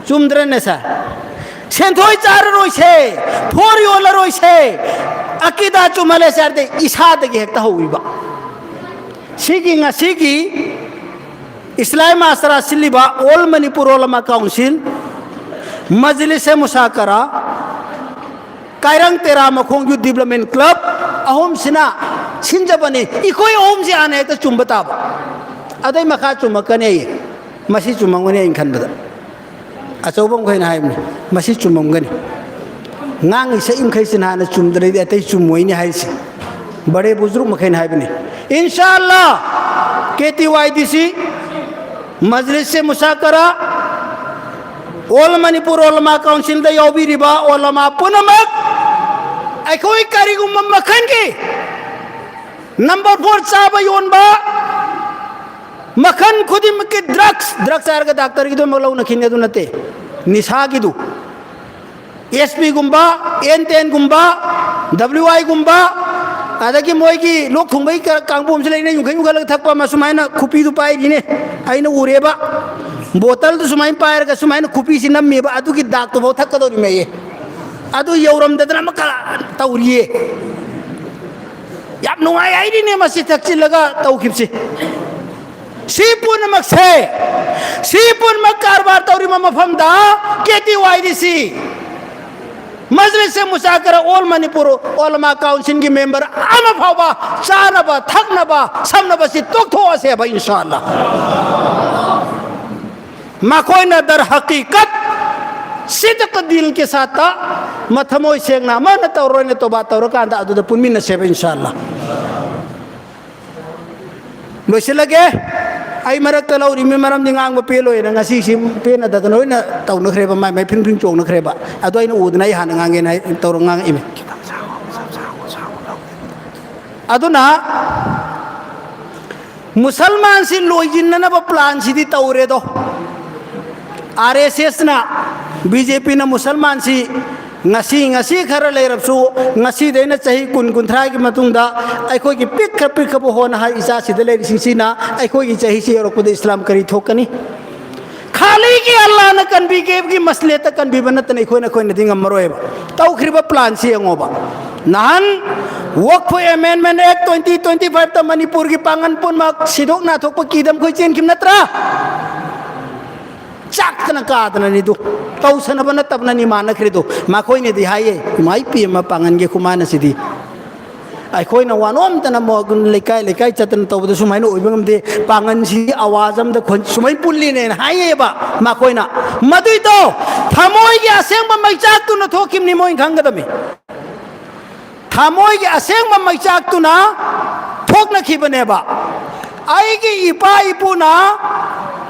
ꯆꯨꯝꯗ꯭ꯔꯅꯦ ꯁꯥꯔ? ꯁꯦꯟꯊꯣꯏ ꯆꯥꯔꯔꯣꯏꯁꯦ, ꯐꯣꯔ ꯌꯣꯜꯂꯔꯣꯏꯁꯦ, ꯑꯀꯤꯗꯥ ꯆꯨꯝꯍꯜꯂꯁꯦ ꯍꯥꯏꯔꯗꯤ ꯏꯁꯥꯗꯒꯤ ꯍꯦꯛꯇ ꯍꯧꯕꯤꯕ꯫ ꯁꯤꯒꯤ ꯉꯁꯤꯒꯤ ꯏꯁꯂꯥꯝ ꯃꯥꯁꯔꯥ ꯁꯤꯜꯂꯤꯕ ꯑꯣꯜ ꯃꯅꯤꯄꯨꯔ ꯎꯂꯃꯥ ꯀꯥꯎꯟꯁꯤꯜ, ꯃꯖꯂꯤꯁꯦ ꯃꯨꯁꯥꯀꯔꯥ, ꯀꯥꯏꯔꯪ ꯇꯦꯔꯥ ꯃꯈꯣꯡ ꯌꯨꯠ ꯗꯤꯕ꯭ꯂꯞꯃꯦꯟ ꯀ꯭ꯂꯕ ꯑꯍꯨꯝꯁꯤꯅ ꯁꯤꯟꯖꯕꯅꯤ꯫ ꯑꯩꯈꯣꯏ ꯑꯍꯨꯝꯁꯤ ꯍꯥꯟꯅ ꯍꯦꯛꯇ ꯆꯨꯝꯕ ꯇꯥꯕ, ꯑꯗꯩ ꯃꯈꯥ ꯆꯨꯝꯃꯛꯀꯅꯤ꯫ ꯃꯁꯤ ꯆꯨꯝꯃꯝꯒꯅꯤ ꯑꯩꯅ ꯈꯟꯕꯗ꯫ ꯑꯆꯧꯕ ꯃꯈꯩꯅ ꯍꯥꯏꯕꯅꯤ, ꯃꯁꯤ ꯆꯨꯝꯃꯝꯒꯅꯤ꯫ ꯉꯥꯡꯉꯤ ꯁꯛꯏ ꯃꯈꯩꯁꯤꯅ ꯍꯥꯟꯅ ꯆꯨꯝꯗ꯭ꯔꯗꯤ ꯑꯇꯩ ꯆꯨꯝꯃꯣꯏꯅꯤ ꯍꯥꯏꯔꯤꯁꯦ꯫ ꯕꯔꯦ ꯕꯨꯖꯨꯔꯨꯛ ꯃꯈꯩꯅ ꯍꯥꯏꯕꯅꯤ꯫ ꯏꯟꯁꯥ ꯑꯜꯂꯥ, ꯀꯦ ꯇꯤ ꯋꯥꯏ ꯗꯤ ꯁꯤ, ꯃꯖꯂꯤꯁ ꯃꯨꯁꯥꯀꯔꯥ, ꯑꯣꯜ ꯃꯅꯤꯄꯨꯔ ꯑꯣꯂꯃꯥ ꯀꯥꯎꯟꯁꯤꯜꯗ ꯌꯥꯎꯕꯤꯔꯤꯕ ꯑꯣꯂꯃꯥ ꯄꯨꯝꯅꯃꯛ, ꯑꯩꯈꯣꯏ ꯀꯔꯤꯒꯨꯝꯕ ꯃꯈꯜꯒꯤ ꯅꯝꯕꯔ ꯐꯣꯔ ꯆꯥꯕ ꯌꯣꯟꯕ, ꯃꯈꯜ ꯈꯨꯗꯤꯡꯃꯛꯀꯤ ꯗ꯭ꯔꯒꯁ, ꯗ꯭ꯔꯒꯁ ꯍꯥꯏꯔꯒ ꯗꯥꯛꯇꯔꯒꯤꯗꯨꯃꯛ ꯂꯧꯅꯈꯤꯅꯤ, ꯑꯗꯨ ꯅꯠꯇꯦ, ꯅꯤꯁꯥꯒꯤꯗꯨ, ꯑꯦꯁ ꯄꯤꯒꯨꯝꯕ, ꯑꯦꯟ ꯇꯦꯟꯒꯨꯝꯕ, ꯗꯕ꯭ꯂꯤꯎ ꯑꯥꯏꯒꯨꯝꯕ, ꯑꯗꯒꯤ ꯃꯣꯏꯒꯤ ꯂꯣꯛ ꯊꯨꯡꯕꯒꯤ ꯀ-, ꯀꯥꯡꯕꯨ ꯑꯃꯁꯨ ꯂꯩꯅ, ꯌꯨꯡꯈꯩ ꯌꯨꯡꯈꯠꯂꯒ ꯊꯛꯄ ꯑꯃ ꯁꯨꯃꯥꯏꯅ ꯈꯨꯄꯤꯗꯨ ꯄꯥꯏꯔꯤꯅꯦ, ꯑꯩꯅ ꯎꯔꯦꯕ꯫ ꯕꯣꯇꯜꯗꯨ ꯁꯨꯃꯥꯏꯅ ꯄꯥꯏꯔꯒ ꯁꯨꯃꯥꯏꯅ ꯈꯨꯄꯤꯁꯤ ꯅꯝꯃꯦꯕ, ꯑꯗꯨꯒꯤ ꯗꯥꯛꯇꯨꯐꯥꯎ ꯊꯛꯀꯗꯧꯔꯤꯃꯦꯌꯦ꯫ ꯑꯗꯨ ꯌꯧꯔꯝꯗꯗꯅ ꯑꯃꯈꯛ ꯇꯧꯔꯤꯌꯦ꯫ ꯌꯥꯝ ꯅꯨꯡꯉꯥꯏ ꯍꯥꯏꯔꯤꯅꯦ ꯃꯁꯤ ꯊꯛꯆꯤꯜꯂꯒ ꯇꯧꯈꯤꯕꯁꯤ꯫ ꯁꯤ ꯄꯨꯝꯅꯃꯛꯁꯦ, ꯁꯤ ꯄꯨꯝꯅꯃꯛ ꯀꯔꯕꯥꯔ ꯇꯧꯔꯤꯕ ꯃꯐꯝꯗ ꯀꯦ ꯇꯤ ꯋꯥꯏ ꯗꯤ ꯁꯤ, ꯃꯖꯂꯤꯁ ꯃꯨꯁꯥꯀꯔ ꯑꯣꯜ ꯃꯅꯤꯄꯨꯔ ꯑꯣꯂꯃꯥ ꯀꯥꯎꯟꯁꯤꯜꯒꯤ ꯃꯦꯝꯕꯔ ꯑꯃ ꯐꯥꯎꯕ ꯆꯥꯅꯕ, ꯊꯛꯅꯕ, ꯁꯝꯅꯕꯁꯤ ꯇꯣꯛꯊꯣꯛꯑꯁꯦꯕ, ꯏꯟꯁꯥ ꯑꯜꯂꯥ꯫ ꯃꯈꯣꯏꯅ ꯗꯔ ꯍꯀꯤꯀꯠ ꯁꯤꯗꯀ ꯗꯤꯜ ꯀꯦ ꯁꯥꯠꯇ ꯃꯊꯃꯣꯏ ꯁꯦꯡꯅ ꯑꯃꯅ ꯇꯧꯔꯣꯏꯅ ꯇꯣꯕꯥ ꯇꯧꯔꯀꯥꯟꯗ ꯑꯗꯨꯗ ꯄꯨꯟꯃꯤꯟꯅꯁꯦꯕ, ꯏꯟꯁꯥ ꯑꯜꯂꯥ꯫ ꯂꯣꯏꯁꯤꯜꯂꯒꯦ꯫ ꯑꯩ ꯃꯔꯛꯇ ꯂꯧꯔꯤꯕ ꯃꯔꯝꯗꯤ ꯉꯥꯡꯕ ꯄꯦꯜꯂꯣꯏꯅ ꯉꯁꯤꯁꯤ ꯄꯦꯟꯅꯗꯗꯅ ꯂꯣꯏꯅ ꯇꯧꯅꯈ꯭ꯔꯦꯕ, ꯃꯥꯏ ꯃꯥꯏ ꯐꯤꯡ ꯐꯤꯡ ꯆꯣꯡꯅꯈ꯭ꯔꯦꯕ꯫ ꯑꯗꯣ ꯑꯩꯅ ꯎꯗꯅ ꯑꯩ ꯍꯥꯟꯅ ꯉꯥꯡꯒꯦꯅ ꯑꯩ ꯇꯧꯔ ꯉꯥꯡꯉꯛꯏꯅꯦ꯫ ꯑꯗꯨꯅ ꯃꯨꯁꯜꯃꯥꯟꯁꯤ ꯂꯣꯏꯁꯤꯟꯅꯅꯕ ꯄ꯭ꯂꯥꯟꯁꯤꯗꯤ ꯇꯧꯔꯦꯗꯣ꯫ ꯑꯥꯔ ꯑꯦꯁ ꯑꯦꯁꯅ, ꯕꯤ ꯖꯦ ꯄꯤꯅ ꯃꯨꯁꯜꯃꯥꯟꯁꯤ ꯉꯁꯤ, ꯉꯁꯤ ꯈꯔ ꯂꯩꯔꯕꯁꯨ, ꯉꯁꯤꯗꯩꯅ ꯆꯍꯤ ꯀꯨꯟ, ꯀꯨꯟꯊ꯭ꯔꯥꯒꯤ ꯃꯇꯨꯡꯗ ꯑꯩꯈꯣꯏꯒꯤ ꯄꯤꯛꯈ꯭ꯔ ꯄꯤꯛꯈ꯭ꯔꯕ ꯍꯣꯟꯅ ꯍꯥꯏ ꯏꯆꯥꯁꯤꯗ ꯂꯩꯔꯤꯁꯤꯡꯁꯤꯅ ꯑꯩꯈꯣꯏꯒꯤ ꯆꯍꯤꯁꯤ ꯌꯧꯔꯛꯄꯗ ꯏꯁꯂꯥꯝ ꯀꯔꯤ ꯊꯣꯛꯀꯅꯤ? ꯈꯥꯂꯤꯒꯤ ꯑꯜꯂꯥꯅ ꯀꯟꯕꯤꯒꯦꯒꯤ ꯃꯁꯂꯦꯠꯇ ꯀꯟꯕꯤꯕ ꯅꯠꯇꯅ ꯑꯩꯈꯣꯏꯅ, ꯑꯩꯈꯣꯏꯅꯗꯤ ꯉꯝꯃꯔꯣꯏꯕ꯫ ꯇꯧꯈ꯭ꯔꯤꯕ ꯄ꯭ꯂꯥꯟꯁꯤ ꯌꯦꯡꯉꯣꯕ꯫ ꯅꯍꯥꯟ ꯋꯛꯐ ꯑꯦꯃꯦꯟꯃꯦꯟ ꯑꯦꯛ ꯇ꯭ꯋꯦꯟꯇꯤ ꯇ꯭ꯋꯦꯟꯇꯤ ꯐꯥꯏꯚꯇ ꯃꯅꯤꯄꯨꯔꯒꯤ ꯄꯥꯡꯒꯜ ꯄꯨꯝꯅꯃꯛ ꯁꯤꯗꯣꯛ ꯅꯥꯊꯣꯛꯄ ꯀꯤꯗꯝ ꯑꯩꯈꯣꯏ ꯆꯦꯟꯈꯤꯕ ꯅꯠꯇ꯭ꯔꯥ? ꯆꯥꯛꯇꯅ ꯀꯥꯗꯅꯅꯤꯗꯨ, ꯇꯧꯁꯅꯕ ꯅꯠꯇꯕꯅꯅꯤ ꯃꯥꯟꯅꯈ꯭ꯔꯤꯗꯨ꯫ ꯃꯈꯣꯏꯅꯗꯤ ꯍꯥꯏꯌꯦ, "ꯏꯃꯥ ꯏꯄꯦꯝꯃ ꯄꯥꯡꯒꯜꯒꯤ ꯈꯨꯃꯥꯟ ꯑꯁꯤꯗꯤ"꯫ ꯑꯩꯈꯣꯏꯅ ꯋꯥꯅꯣꯝꯇꯅ ꯃꯣ-, ꯂꯩꯀꯥꯏ ꯂꯩꯀꯥꯏ ꯆꯠꯇꯅ ꯇꯧꯕꯗ ꯁꯨꯃꯥꯏꯅ ꯑꯣꯏꯕ ꯉꯝꯗꯦ, ꯄꯥꯡꯒꯜꯁꯤꯒꯤ ꯑꯋꯥꯖ ꯑꯃꯗ ꯈꯣꯟ-, ꯁꯨꯃꯥꯏꯅ ꯄꯨꯜꯂꯤꯅꯦꯅ ꯍꯥꯏꯌꯦꯕ ꯃꯈꯣꯏꯅ꯫ ꯃꯗꯨꯏꯗꯣ ꯊꯃꯣꯏꯒꯤ ꯑꯁꯦꯡꯕ ꯃꯩꯆꯥꯛꯇꯨꯅ ꯊꯣꯛꯈꯤꯕꯅꯤ, ꯃꯣꯏꯅ ꯈꯪꯒꯗꯕꯅꯤ꯫ ꯊꯃꯣꯏꯒꯤ ꯑꯁꯦꯡꯕ ꯃꯩꯆꯥꯛꯇꯨꯅ ꯊꯣꯛꯅꯈꯤꯕꯅꯦꯕ꯫ ꯑꯩꯒꯤ ꯏꯄꯥ ꯏꯄꯨꯅ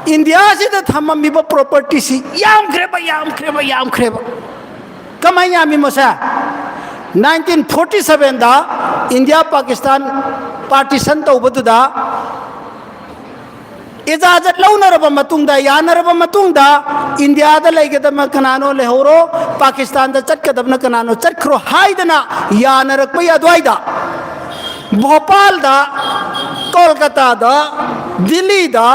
ꯏꯟꯗꯤꯌꯥꯁꯤꯗ ꯊꯝꯃꯝꯃꯤꯕ ꯄ꯭ꯔꯣꯄꯔꯇꯤꯁꯤ ꯌꯥꯝꯈ꯭ꯔꯦꯕ, ꯌꯥꯝꯈ꯭ꯔꯦꯕ, ꯌꯥꯝꯈ꯭ꯔꯦꯕ꯫ ꯀꯃꯥꯏꯅ ꯌꯥꯝꯃꯤ ꯃꯁꯦ? ꯅꯥꯏꯟꯇꯤꯟ ꯐꯣꯔꯇꯤ ꯁꯕꯦꯟꯗ ꯏꯟꯗꯤꯌꯥ ꯄꯥꯀꯤꯁꯇꯥꯟ ꯄꯥꯔꯇꯤꯁꯟ ꯇꯧꯕꯗꯨꯗ ꯏꯖꯥꯖꯠ ꯂꯧꯅꯔꯕ ꯃꯇꯨꯡꯗ, ꯌꯥꯅꯔꯕ ꯃꯇꯨꯡꯗ, ꯏꯟꯗꯤꯌꯥꯗ ꯂꯩꯒꯗꯕꯅ ꯀꯅꯥꯅꯣ ꯂꯩꯍꯧꯔꯣ, ꯄꯥꯀꯤꯁꯇꯥꯟꯗ ꯆꯠꯀꯗꯕꯅ ꯀꯅꯥꯅꯣ ꯆꯠꯈ꯭ꯔꯣ ꯍꯥꯏꯗꯅ ꯌꯥꯅꯔꯛꯄꯒꯤ ꯑꯗꯨꯋꯥꯏꯗ, ꯚꯣꯄꯥꯜꯗ, ꯀꯣꯜꯀꯇꯥꯗ, ꯗꯤꯜꯂꯤꯗ,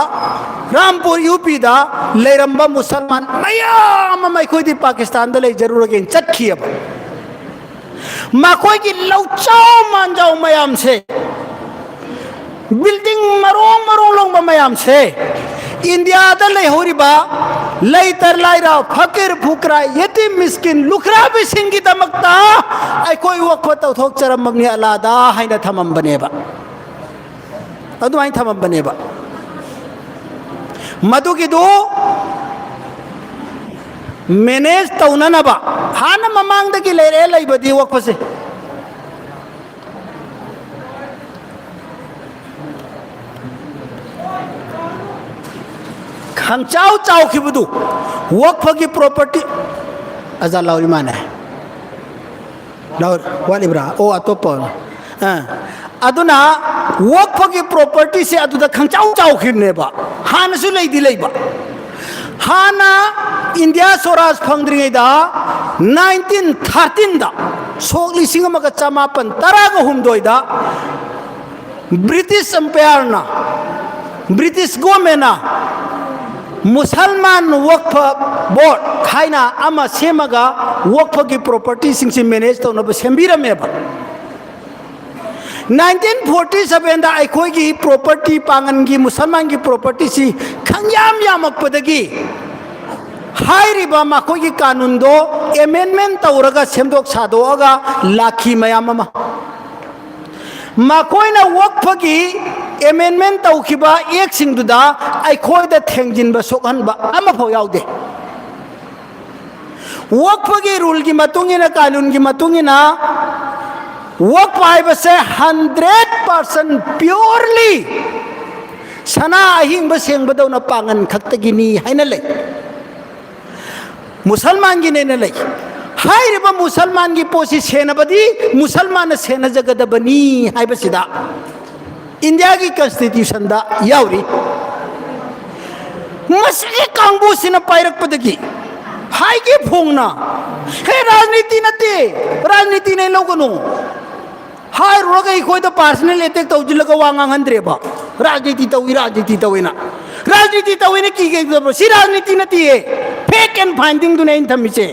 ꯔꯥꯝꯄꯨꯔ ꯌꯨ ꯄꯤꯗ ꯂꯩꯔꯝꯕ ꯃꯨꯁꯜꯃꯥꯟ ꯃꯌꯥꯝ ꯑꯃ ꯑꯩꯈꯣꯏꯗꯤ ꯄꯥꯀꯤꯁꯇꯥꯟꯗ ꯂꯩꯖꯔꯨꯔꯒꯦꯅ ꯆꯠꯈꯤꯑꯕ꯫ ꯃꯈꯣꯏꯒꯤ ꯂꯧꯆꯥꯎ ꯃꯥꯟꯖꯥꯎ ꯃꯌꯥꯝꯁꯦ, ꯕꯤꯜꯗꯤꯡ ꯃꯔꯣꯡ ꯃꯔꯣꯡ ꯂꯣꯡꯕ ꯃꯌꯥꯝꯁꯦ, ꯏꯟꯗꯤꯌꯥꯗ ꯂꯩꯍꯧꯔꯤꯕ ꯂꯩꯇ ꯂꯥꯏꯔ, ꯐꯀꯤꯔ ꯐꯨꯀ꯭ꯔꯥ, ꯌꯦꯇꯤꯝ ꯃꯤꯁꯀꯤꯟ, ꯂꯨꯈ꯭ꯔꯥꯕꯤꯁꯤꯡꯒꯤꯗꯃꯛꯇ ꯑꯩꯈꯣꯏ ꯋꯛꯐ ꯇꯧꯊꯣꯛꯆꯔꯝꯃꯕꯅꯤ ꯑꯂꯥꯗ ꯍꯥꯏꯅ ꯊꯝꯃꯝꯕꯅꯦꯕ꯫ ꯑꯗꯨꯃꯥꯏꯅ ꯊꯝꯃꯝꯕꯅꯦꯕ꯫ ꯃꯗꯨꯒꯤꯗꯨ ꯃꯦꯅꯦꯖ ꯇꯧꯅꯅꯕ ꯍꯥꯟꯅ ꯃꯃꯥꯡꯗꯒꯤ ꯂꯩꯔꯛꯑꯦ ꯂꯩꯕꯗꯤ ꯋꯛꯐꯁꯦ꯫ ꯈꯪꯆꯥꯎ ꯆꯥꯎꯈꯤꯕꯗꯨ ꯋꯛꯐꯒꯤ ꯄ꯭ꯔꯣꯄꯔꯇꯤ꯫ ꯑꯖꯥ ꯂꯥꯎꯔꯤ ꯃꯥꯅꯦ꯫ ꯂꯥꯎ-, ꯋꯥꯠꯂꯤꯕ꯭ꯔꯥ? ꯑꯣ, ꯑꯇꯣꯞꯄ ꯑꯣꯏꯔꯣ꯫ ꯑꯥ꯫ ꯑꯗꯨꯅ ꯋꯛꯐꯒꯤ ꯄ꯭ꯔꯣꯄꯔꯇꯤꯁꯦ ꯑꯗꯨꯗ ꯈꯪꯆꯥꯎ ꯆꯥꯎꯈꯤꯕꯅꯦꯕ꯫ ꯍꯥꯟꯅꯁꯨ ꯂꯩꯗꯤ ꯂꯩꯕ꯫ ꯍꯥꯟꯅ ꯏꯟꯗꯤꯌꯥ ꯁꯣꯔꯥꯖ ꯐꯪꯗ꯭ꯔꯤꯉꯩꯗ, ꯅꯥꯏꯟꯇꯤꯟ ꯊꯥꯔꯇꯤꯟꯗ, ꯁꯣꯛ ꯂꯤꯁꯤꯡ ꯑꯃꯒ ꯆꯃꯥꯄꯟ ꯇꯔꯥꯒ ꯍꯨꯝꯗꯣꯏꯗ, ꯕ꯭ꯔꯤꯇꯤꯁ ꯑꯝꯄꯥꯌꯔꯅ, ꯕ꯭ꯔꯤꯇꯤꯁ ꯒꯣꯔꯃꯦꯟꯅ ꯃꯨꯁꯜꯃꯥꯟ ꯋꯛꯐ ꯕꯣꯔꯗ ꯍꯥꯏꯅ ꯑꯃ ꯁꯦꯝꯃꯒ ꯋꯛꯐꯒꯤ ꯄ꯭ꯔꯣꯄꯔꯇꯤꯁꯤꯡꯁꯤ ꯃꯦꯅꯦꯖ ꯇꯧꯅꯕ ꯁꯦꯝꯕꯤꯔꯝꯃꯦꯕ꯫ ꯅꯥꯏꯟꯇꯤꯟ ꯐꯣꯔꯇꯤ ꯁꯕꯦꯟꯗ ꯑꯩꯈꯣꯏꯒꯤ ꯄ꯭ꯔꯣꯄꯔꯇꯤ, ꯄꯥꯡꯒꯟꯒꯤ, ꯃꯨꯁꯜꯃꯥꯟꯒꯤ ꯄ꯭ꯔꯣꯄꯔꯇꯤꯁꯤ ꯈꯪꯌꯥꯝ ꯌꯥꯝꯃꯛꯄꯗꯒꯤ ꯍꯥꯏꯔꯤꯕ ꯃꯈꯣꯏꯒꯤ ꯀꯥꯅꯨꯟꯗꯣ ꯑꯦꯃꯦꯟꯃꯦꯟ ꯇꯧꯔꯒ, ꯁꯦꯝꯗꯣꯛ ꯁꯥꯗꯣꯛꯑꯒ ꯂꯥꯛꯈꯤ ꯃꯌꯥꯝ ꯑꯃ꯫ ꯃꯈꯣꯏꯅ ꯋꯛꯐꯒꯤ ꯑꯦꯃꯦꯟꯃꯦꯟ ꯇꯧꯈꯤꯕ ꯑꯦꯛꯁꯤꯡꯗꯨꯗ ꯑꯩꯈꯣꯏꯗ ꯊꯦꯡꯖꯤꯟꯕ, ꯁꯣꯛꯍꯟꯕ ꯑꯃꯐꯥꯎ ꯌꯥꯎꯗꯦ꯫ ꯋꯛꯐꯒꯤ ꯔꯨꯜꯒꯤ ꯃꯇꯨꯡ ꯏꯟꯅ, ꯀꯥꯅꯨꯟꯒꯤ ꯃꯇꯨꯡ ꯏꯟꯅ, ꯋꯛꯐ ꯍꯥꯏꯕꯁꯦ ꯍꯟꯗ꯭ꯔꯦꯠ ꯄꯥꯔꯁꯦꯟ ꯄ꯭ꯌꯣꯔꯂꯤ ꯁꯅꯥ ꯑꯍꯤꯡꯕ ꯁꯦꯡꯕꯗꯧꯅ ꯄꯥꯡꯒꯟ ꯈꯛꯇꯒꯤꯅꯤ ꯍꯥꯏꯅ ꯂꯩ꯫ ꯃꯨꯁꯜꯃꯥꯟꯒꯤꯅꯦꯅ ꯂꯩ꯫ ꯍꯥꯏꯔꯤꯕ ꯃꯨꯁꯜꯃꯥꯟꯒꯤ ꯄꯣꯠꯁꯤ ꯁꯦꯟꯅꯕꯗꯤ ꯃꯨꯁꯜꯃꯥꯟꯅ ꯁꯦꯟꯅꯖꯒꯗꯕꯅꯤ ꯍꯥꯏꯕꯁꯤꯗ ꯏꯟꯗꯤꯌꯥꯒꯤ ꯀꯟꯁꯇꯤꯇ꯭ꯌꯨꯁꯟꯗ ꯌꯥꯎꯔꯤ꯫ ꯃꯁꯤꯒꯤ ꯀꯥꯡꯕꯨꯁꯤꯅ ꯄꯥꯏꯔꯛꯄꯗꯒꯤ ꯍꯥꯏꯒꯦ ꯐꯣꯡꯅ, "ꯍꯦ, ꯔꯥꯖꯅꯤꯇꯤ ꯅꯠꯇꯦ, ꯔꯥꯖꯅꯤꯇꯤꯅꯦ ꯂꯧꯒꯅꯨ" ꯍꯥꯏꯔꯨꯔꯒ ꯑꯩꯈꯣꯏꯗ ꯄꯥꯔꯁꯅꯦꯜ ꯑꯦꯇꯦꯛ ꯇꯧꯁꯤꯜꯂꯒ ꯋꯥ ꯉꯥꯡꯍꯟꯗ꯭ꯔꯦꯕ꯫ "ꯔꯥꯖꯅꯤꯇꯤ ꯇꯧꯏ, ꯔꯥꯖꯅꯤꯇꯤ ꯇꯧꯏꯅ"꯫ ꯔꯥꯖꯅꯤꯇꯤ ꯇꯧꯏꯅ ꯀꯤꯒꯗꯕ꯭ꯔꯣ? ꯁꯤ ꯔꯥꯖꯅꯤꯇꯤ ꯅꯠꯇꯦꯌꯦ꯫ ꯐꯦꯛ ꯑꯦꯟ ꯐꯥꯏꯟꯗꯤꯡꯗꯨꯅꯦ ꯑꯩꯅ ꯊꯝꯃꯤꯁꯦ꯫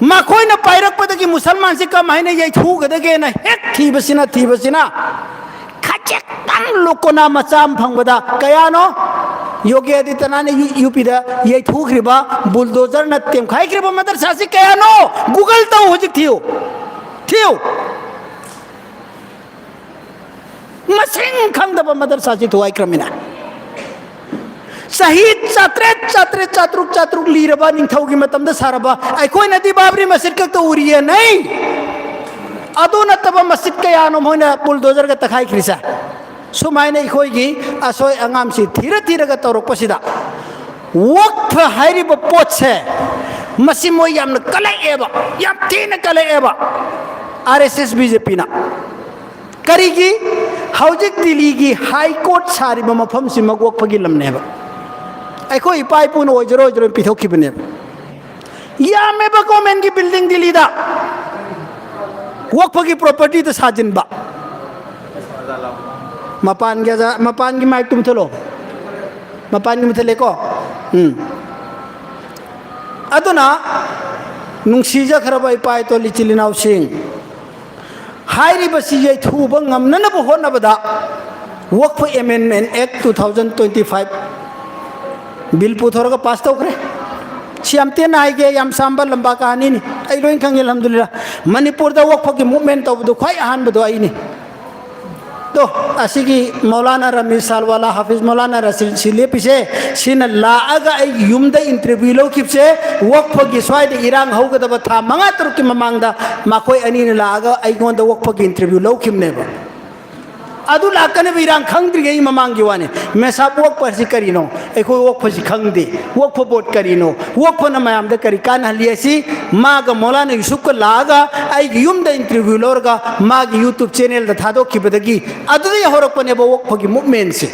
ꯃꯈꯣꯏꯅ ꯄꯥꯏꯔꯛꯄꯗꯒꯤ ꯃꯨꯁꯜꯃꯥꯟꯁꯤ ꯀꯃꯥꯏꯅ ꯌꯩꯊꯣꯛꯀꯗꯒꯦꯅ ꯍꯦꯛ ꯊꯤꯕꯁꯤꯅ, ꯊꯤꯕꯁꯤꯅ, ꯈꯖꯤꯛꯇꯪ ꯂꯨꯀꯣꯅꯥ ꯃꯆꯥ ꯑꯃ ꯐꯪꯕꯗ ꯀꯌꯥꯅꯣ? ꯌꯣꯒꯤ ꯑꯥꯗꯤꯇ꯭ꯌꯅꯥꯊꯅ ꯌꯨ-, UPꯗ ꯌꯩꯊꯣꯛꯈ꯭ꯔꯤꯕ, ꯕꯨꯜꯗꯣꯖꯔꯅ ꯇꯦꯝꯈꯥꯏꯈ꯭ꯔꯤꯕ ꯃꯗꯔꯁꯥꯁꯤ ꯀꯌꯥꯅꯣ? Google ꯇꯧ ꯍꯧꯖꯤꯛ, ꯊꯤꯌꯨ꯫ ꯊꯤꯌꯨ꯫ ꯃꯁꯤꯡ ꯈꯪꯗꯕ ꯃꯗꯔꯁꯥꯁꯤ ꯊꯨꯒꯥꯏꯈ꯭ꯔꯃꯤꯅ꯫ ꯆꯍꯤ ꯆꯥꯇ꯭ꯔꯦꯠ, ꯆꯥꯇ꯭ꯔꯦꯠ, ꯆꯥꯇ꯭ꯔꯨꯛ, ꯆꯥꯇ꯭ꯔꯨꯛ ꯂꯤꯔꯕ ꯅꯤꯡꯊꯧꯒꯤ ꯃꯇꯝꯗ ꯁꯥꯔꯕ, ꯑꯩꯈꯣꯏꯅꯗꯤ ꯕꯥꯕ꯭ꯔꯤ ꯃꯁꯖꯤꯗ ꯈꯛꯇ ꯎꯔꯤꯌꯦ ꯅꯩ꯫ ꯑꯗꯨ ꯅꯠꯇꯕ ꯃꯁꯖꯤꯗ ꯀꯌꯥꯅꯣ ꯃꯣꯏꯅ ꯕꯨꯜꯗꯣꯖꯔꯒ ꯇꯛꯈꯥꯏꯈ꯭ꯔꯤꯁꯦ꯫ ꯁꯨꯃꯥꯏꯅ ꯑꯩꯈꯣꯏꯒꯤ ꯑꯁꯣꯏ ꯑꯉꯥꯝꯁꯤ ꯊꯤꯔ ꯊꯤꯔꯒ ꯇꯧꯔꯛꯄꯁꯤꯗ, ꯋꯛꯐ ꯍꯥꯏꯔꯤꯕ ꯄꯣꯠꯁꯦ, ꯃꯁꯤ ꯃꯣꯏ ꯌꯥꯝꯅ ꯀꯜꯂꯛꯑꯦꯕ, ꯌꯥꯝ ꯊꯤꯅ ꯀꯜꯂꯛꯑꯦꯕ, RSS, BJPꯅ꯫ ꯀꯔꯤꯒꯤ? ꯍꯧꯖꯤꯛ ꯗꯤꯜꯂꯤꯒꯤ ꯍꯥꯏ ꯀꯣꯔꯠ ꯁꯥꯔꯤꯕ ꯃꯐꯝꯁꯤꯃꯛ ꯋꯛꯐꯒꯤ ꯂꯝꯅꯦꯕ꯫ ꯑꯩꯈꯣꯏ ꯏꯄꯥ ꯏꯄꯨꯅ ꯑꯣꯏꯖꯔꯣꯏ ꯑꯣꯏꯖꯔꯣꯏ ꯄꯤꯊꯣꯛꯈꯤꯕꯅꯦꯕ꯫ ꯌꯥꯝꯃꯦꯕ ꯒꯣꯔꯃꯦꯟꯒꯤ ꯕꯤꯜꯗꯤꯡ ꯗꯤꯜꯂꯤꯗ ꯋꯛꯐꯒꯤ ꯄ꯭ꯔꯣꯄꯔꯇꯤꯗ ꯁꯥꯖꯤꯟꯕ꯫ ꯃꯄꯥꯟꯒꯤ ꯑꯖꯥ-, ꯃꯄꯥꯟꯒꯤ ꯃꯥꯏꯛꯇꯨ ꯃꯨꯊꯠꯂꯣ꯫ ꯃꯄꯥꯟꯒꯤ ꯃꯨꯊꯠꯂꯦꯀꯣ꯫ ꯎꯝ꯫ ꯑꯗꯨꯅ ꯅꯨꯡꯁꯤꯖꯈ꯭ꯔꯕ ꯏꯄꯥ ꯏꯇꯣꯜ ꯏꯆꯤꯜ ꯏꯅꯥꯎꯁꯤꯡ, ꯍꯥꯏꯔꯤꯕꯁꯤ ꯌꯩꯊꯨꯕ ꯉꯝꯅꯅꯕ ꯍꯣꯠꯅꯕꯗ Waqf Amendment Act two thousand twenty five bill ꯄꯨꯊꯣꯔꯒ ꯄꯥꯁ ꯇꯧꯈ꯭ꯔꯦ꯫ ꯁꯤ ꯌꯥꯝ ꯇꯦꯟꯅ ꯍꯥꯏꯒꯦ, ꯌꯥꯝ ꯁꯥꯡꯕ ꯂꯝꯕꯥ ꯀꯍꯥꯅꯤꯅꯤ, ꯑꯩ ꯂꯣꯏ ꯈꯪꯉꯦ, ꯑꯜꯍꯝꯗꯨꯂꯤꯜꯂꯥ꯫ ꯃꯅꯤꯄꯨꯔꯗ ꯋꯛꯐꯀꯤ ꯃꯨꯚꯃꯦꯟ ꯇꯧꯕꯗꯣ ꯈ꯭ꯋꯥꯏ ꯑꯍꯥꯟꯕꯗꯣ ꯑꯩꯅꯤ꯫ ꯇꯣ, ꯑꯁꯤꯒꯤ ꯃꯧꯂꯥꯅꯥ ꯔꯃꯤꯖ ꯁꯥꯜꯋꯥꯂꯥ, ꯍꯥꯐꯤꯖ ꯃꯧꯂꯥꯅꯥ ꯔꯁꯤꯜ ꯁꯤ ꯂꯦꯞꯄꯤꯁꯦ, ꯁꯤꯅ ꯂꯥꯛꯑꯒ ꯑꯩꯒꯤ ꯌꯨꯝꯗ ꯏꯟꯇꯔꯚ꯭ꯌꯨ ꯂꯧꯈꯤꯕꯁꯦ, ꯋꯛꯐꯒꯤ ꯁ꯭ꯋꯥꯏꯗ ꯏꯔꯥꯡ ꯍꯧꯒꯗꯕ ꯊꯥ ꯃꯉꯥ ꯇꯔꯨꯛꯀꯤ ꯃꯃꯥꯡꯗ ꯃꯈꯣꯏ ꯑꯅꯤꯅ ꯂꯥꯛꯑꯒ ꯑꯩꯉꯣꯟꯗ ꯋꯛꯐꯒꯤ ꯏꯟꯇꯔꯚ꯭ꯌꯨ ꯂꯧꯈꯤꯕꯅꯦꯕ꯫ ꯑꯗꯨ ꯂꯥꯛꯀꯅꯦꯕ, ꯏꯔꯥꯡ ꯈꯪꯗ꯭ꯔꯤꯉꯩ ꯃꯃꯥꯡꯒꯤ ꯋꯥꯅꯤ꯫ ꯃꯦꯁꯥꯞ ꯋꯛꯐ ꯑꯁꯤ ꯀꯔꯤꯅꯣ? ꯑꯩꯈꯣꯏ ꯋꯛꯐꯁꯤ ꯈꯪꯗꯦ꯫ ꯋꯛꯐ ꯕꯣꯔꯗ ꯀꯔꯤꯅꯣ? ꯋꯛꯐꯅ ꯃꯌꯥꯝꯗ ꯀꯔꯤ ꯀꯥꯟꯅꯍꯜꯂꯤ ꯑꯁꯤ ꯃꯥꯒ ꯃꯧꯂꯥꯅꯥ ꯌꯨꯁꯨꯞꯀ ꯂꯥꯛꯑꯒ ꯑꯩꯒꯤ ꯌꯨꯝꯗ ꯏꯟꯇꯔꯚ꯭ꯌꯨ ꯂꯧꯔꯒ ꯃꯥꯒꯤ ꯌꯨꯇ꯭ꯌꯨꯕ ꯆꯦꯅꯦꯜꯗ ꯊꯥꯗꯣꯛꯈꯤꯕꯗꯒꯤ ꯑꯗꯨꯗꯒꯤ ꯍꯧꯔꯛꯄꯅꯦꯕ ꯋꯛꯐꯒꯤ ꯃꯨꯚꯃꯦꯟꯁꯦ꯫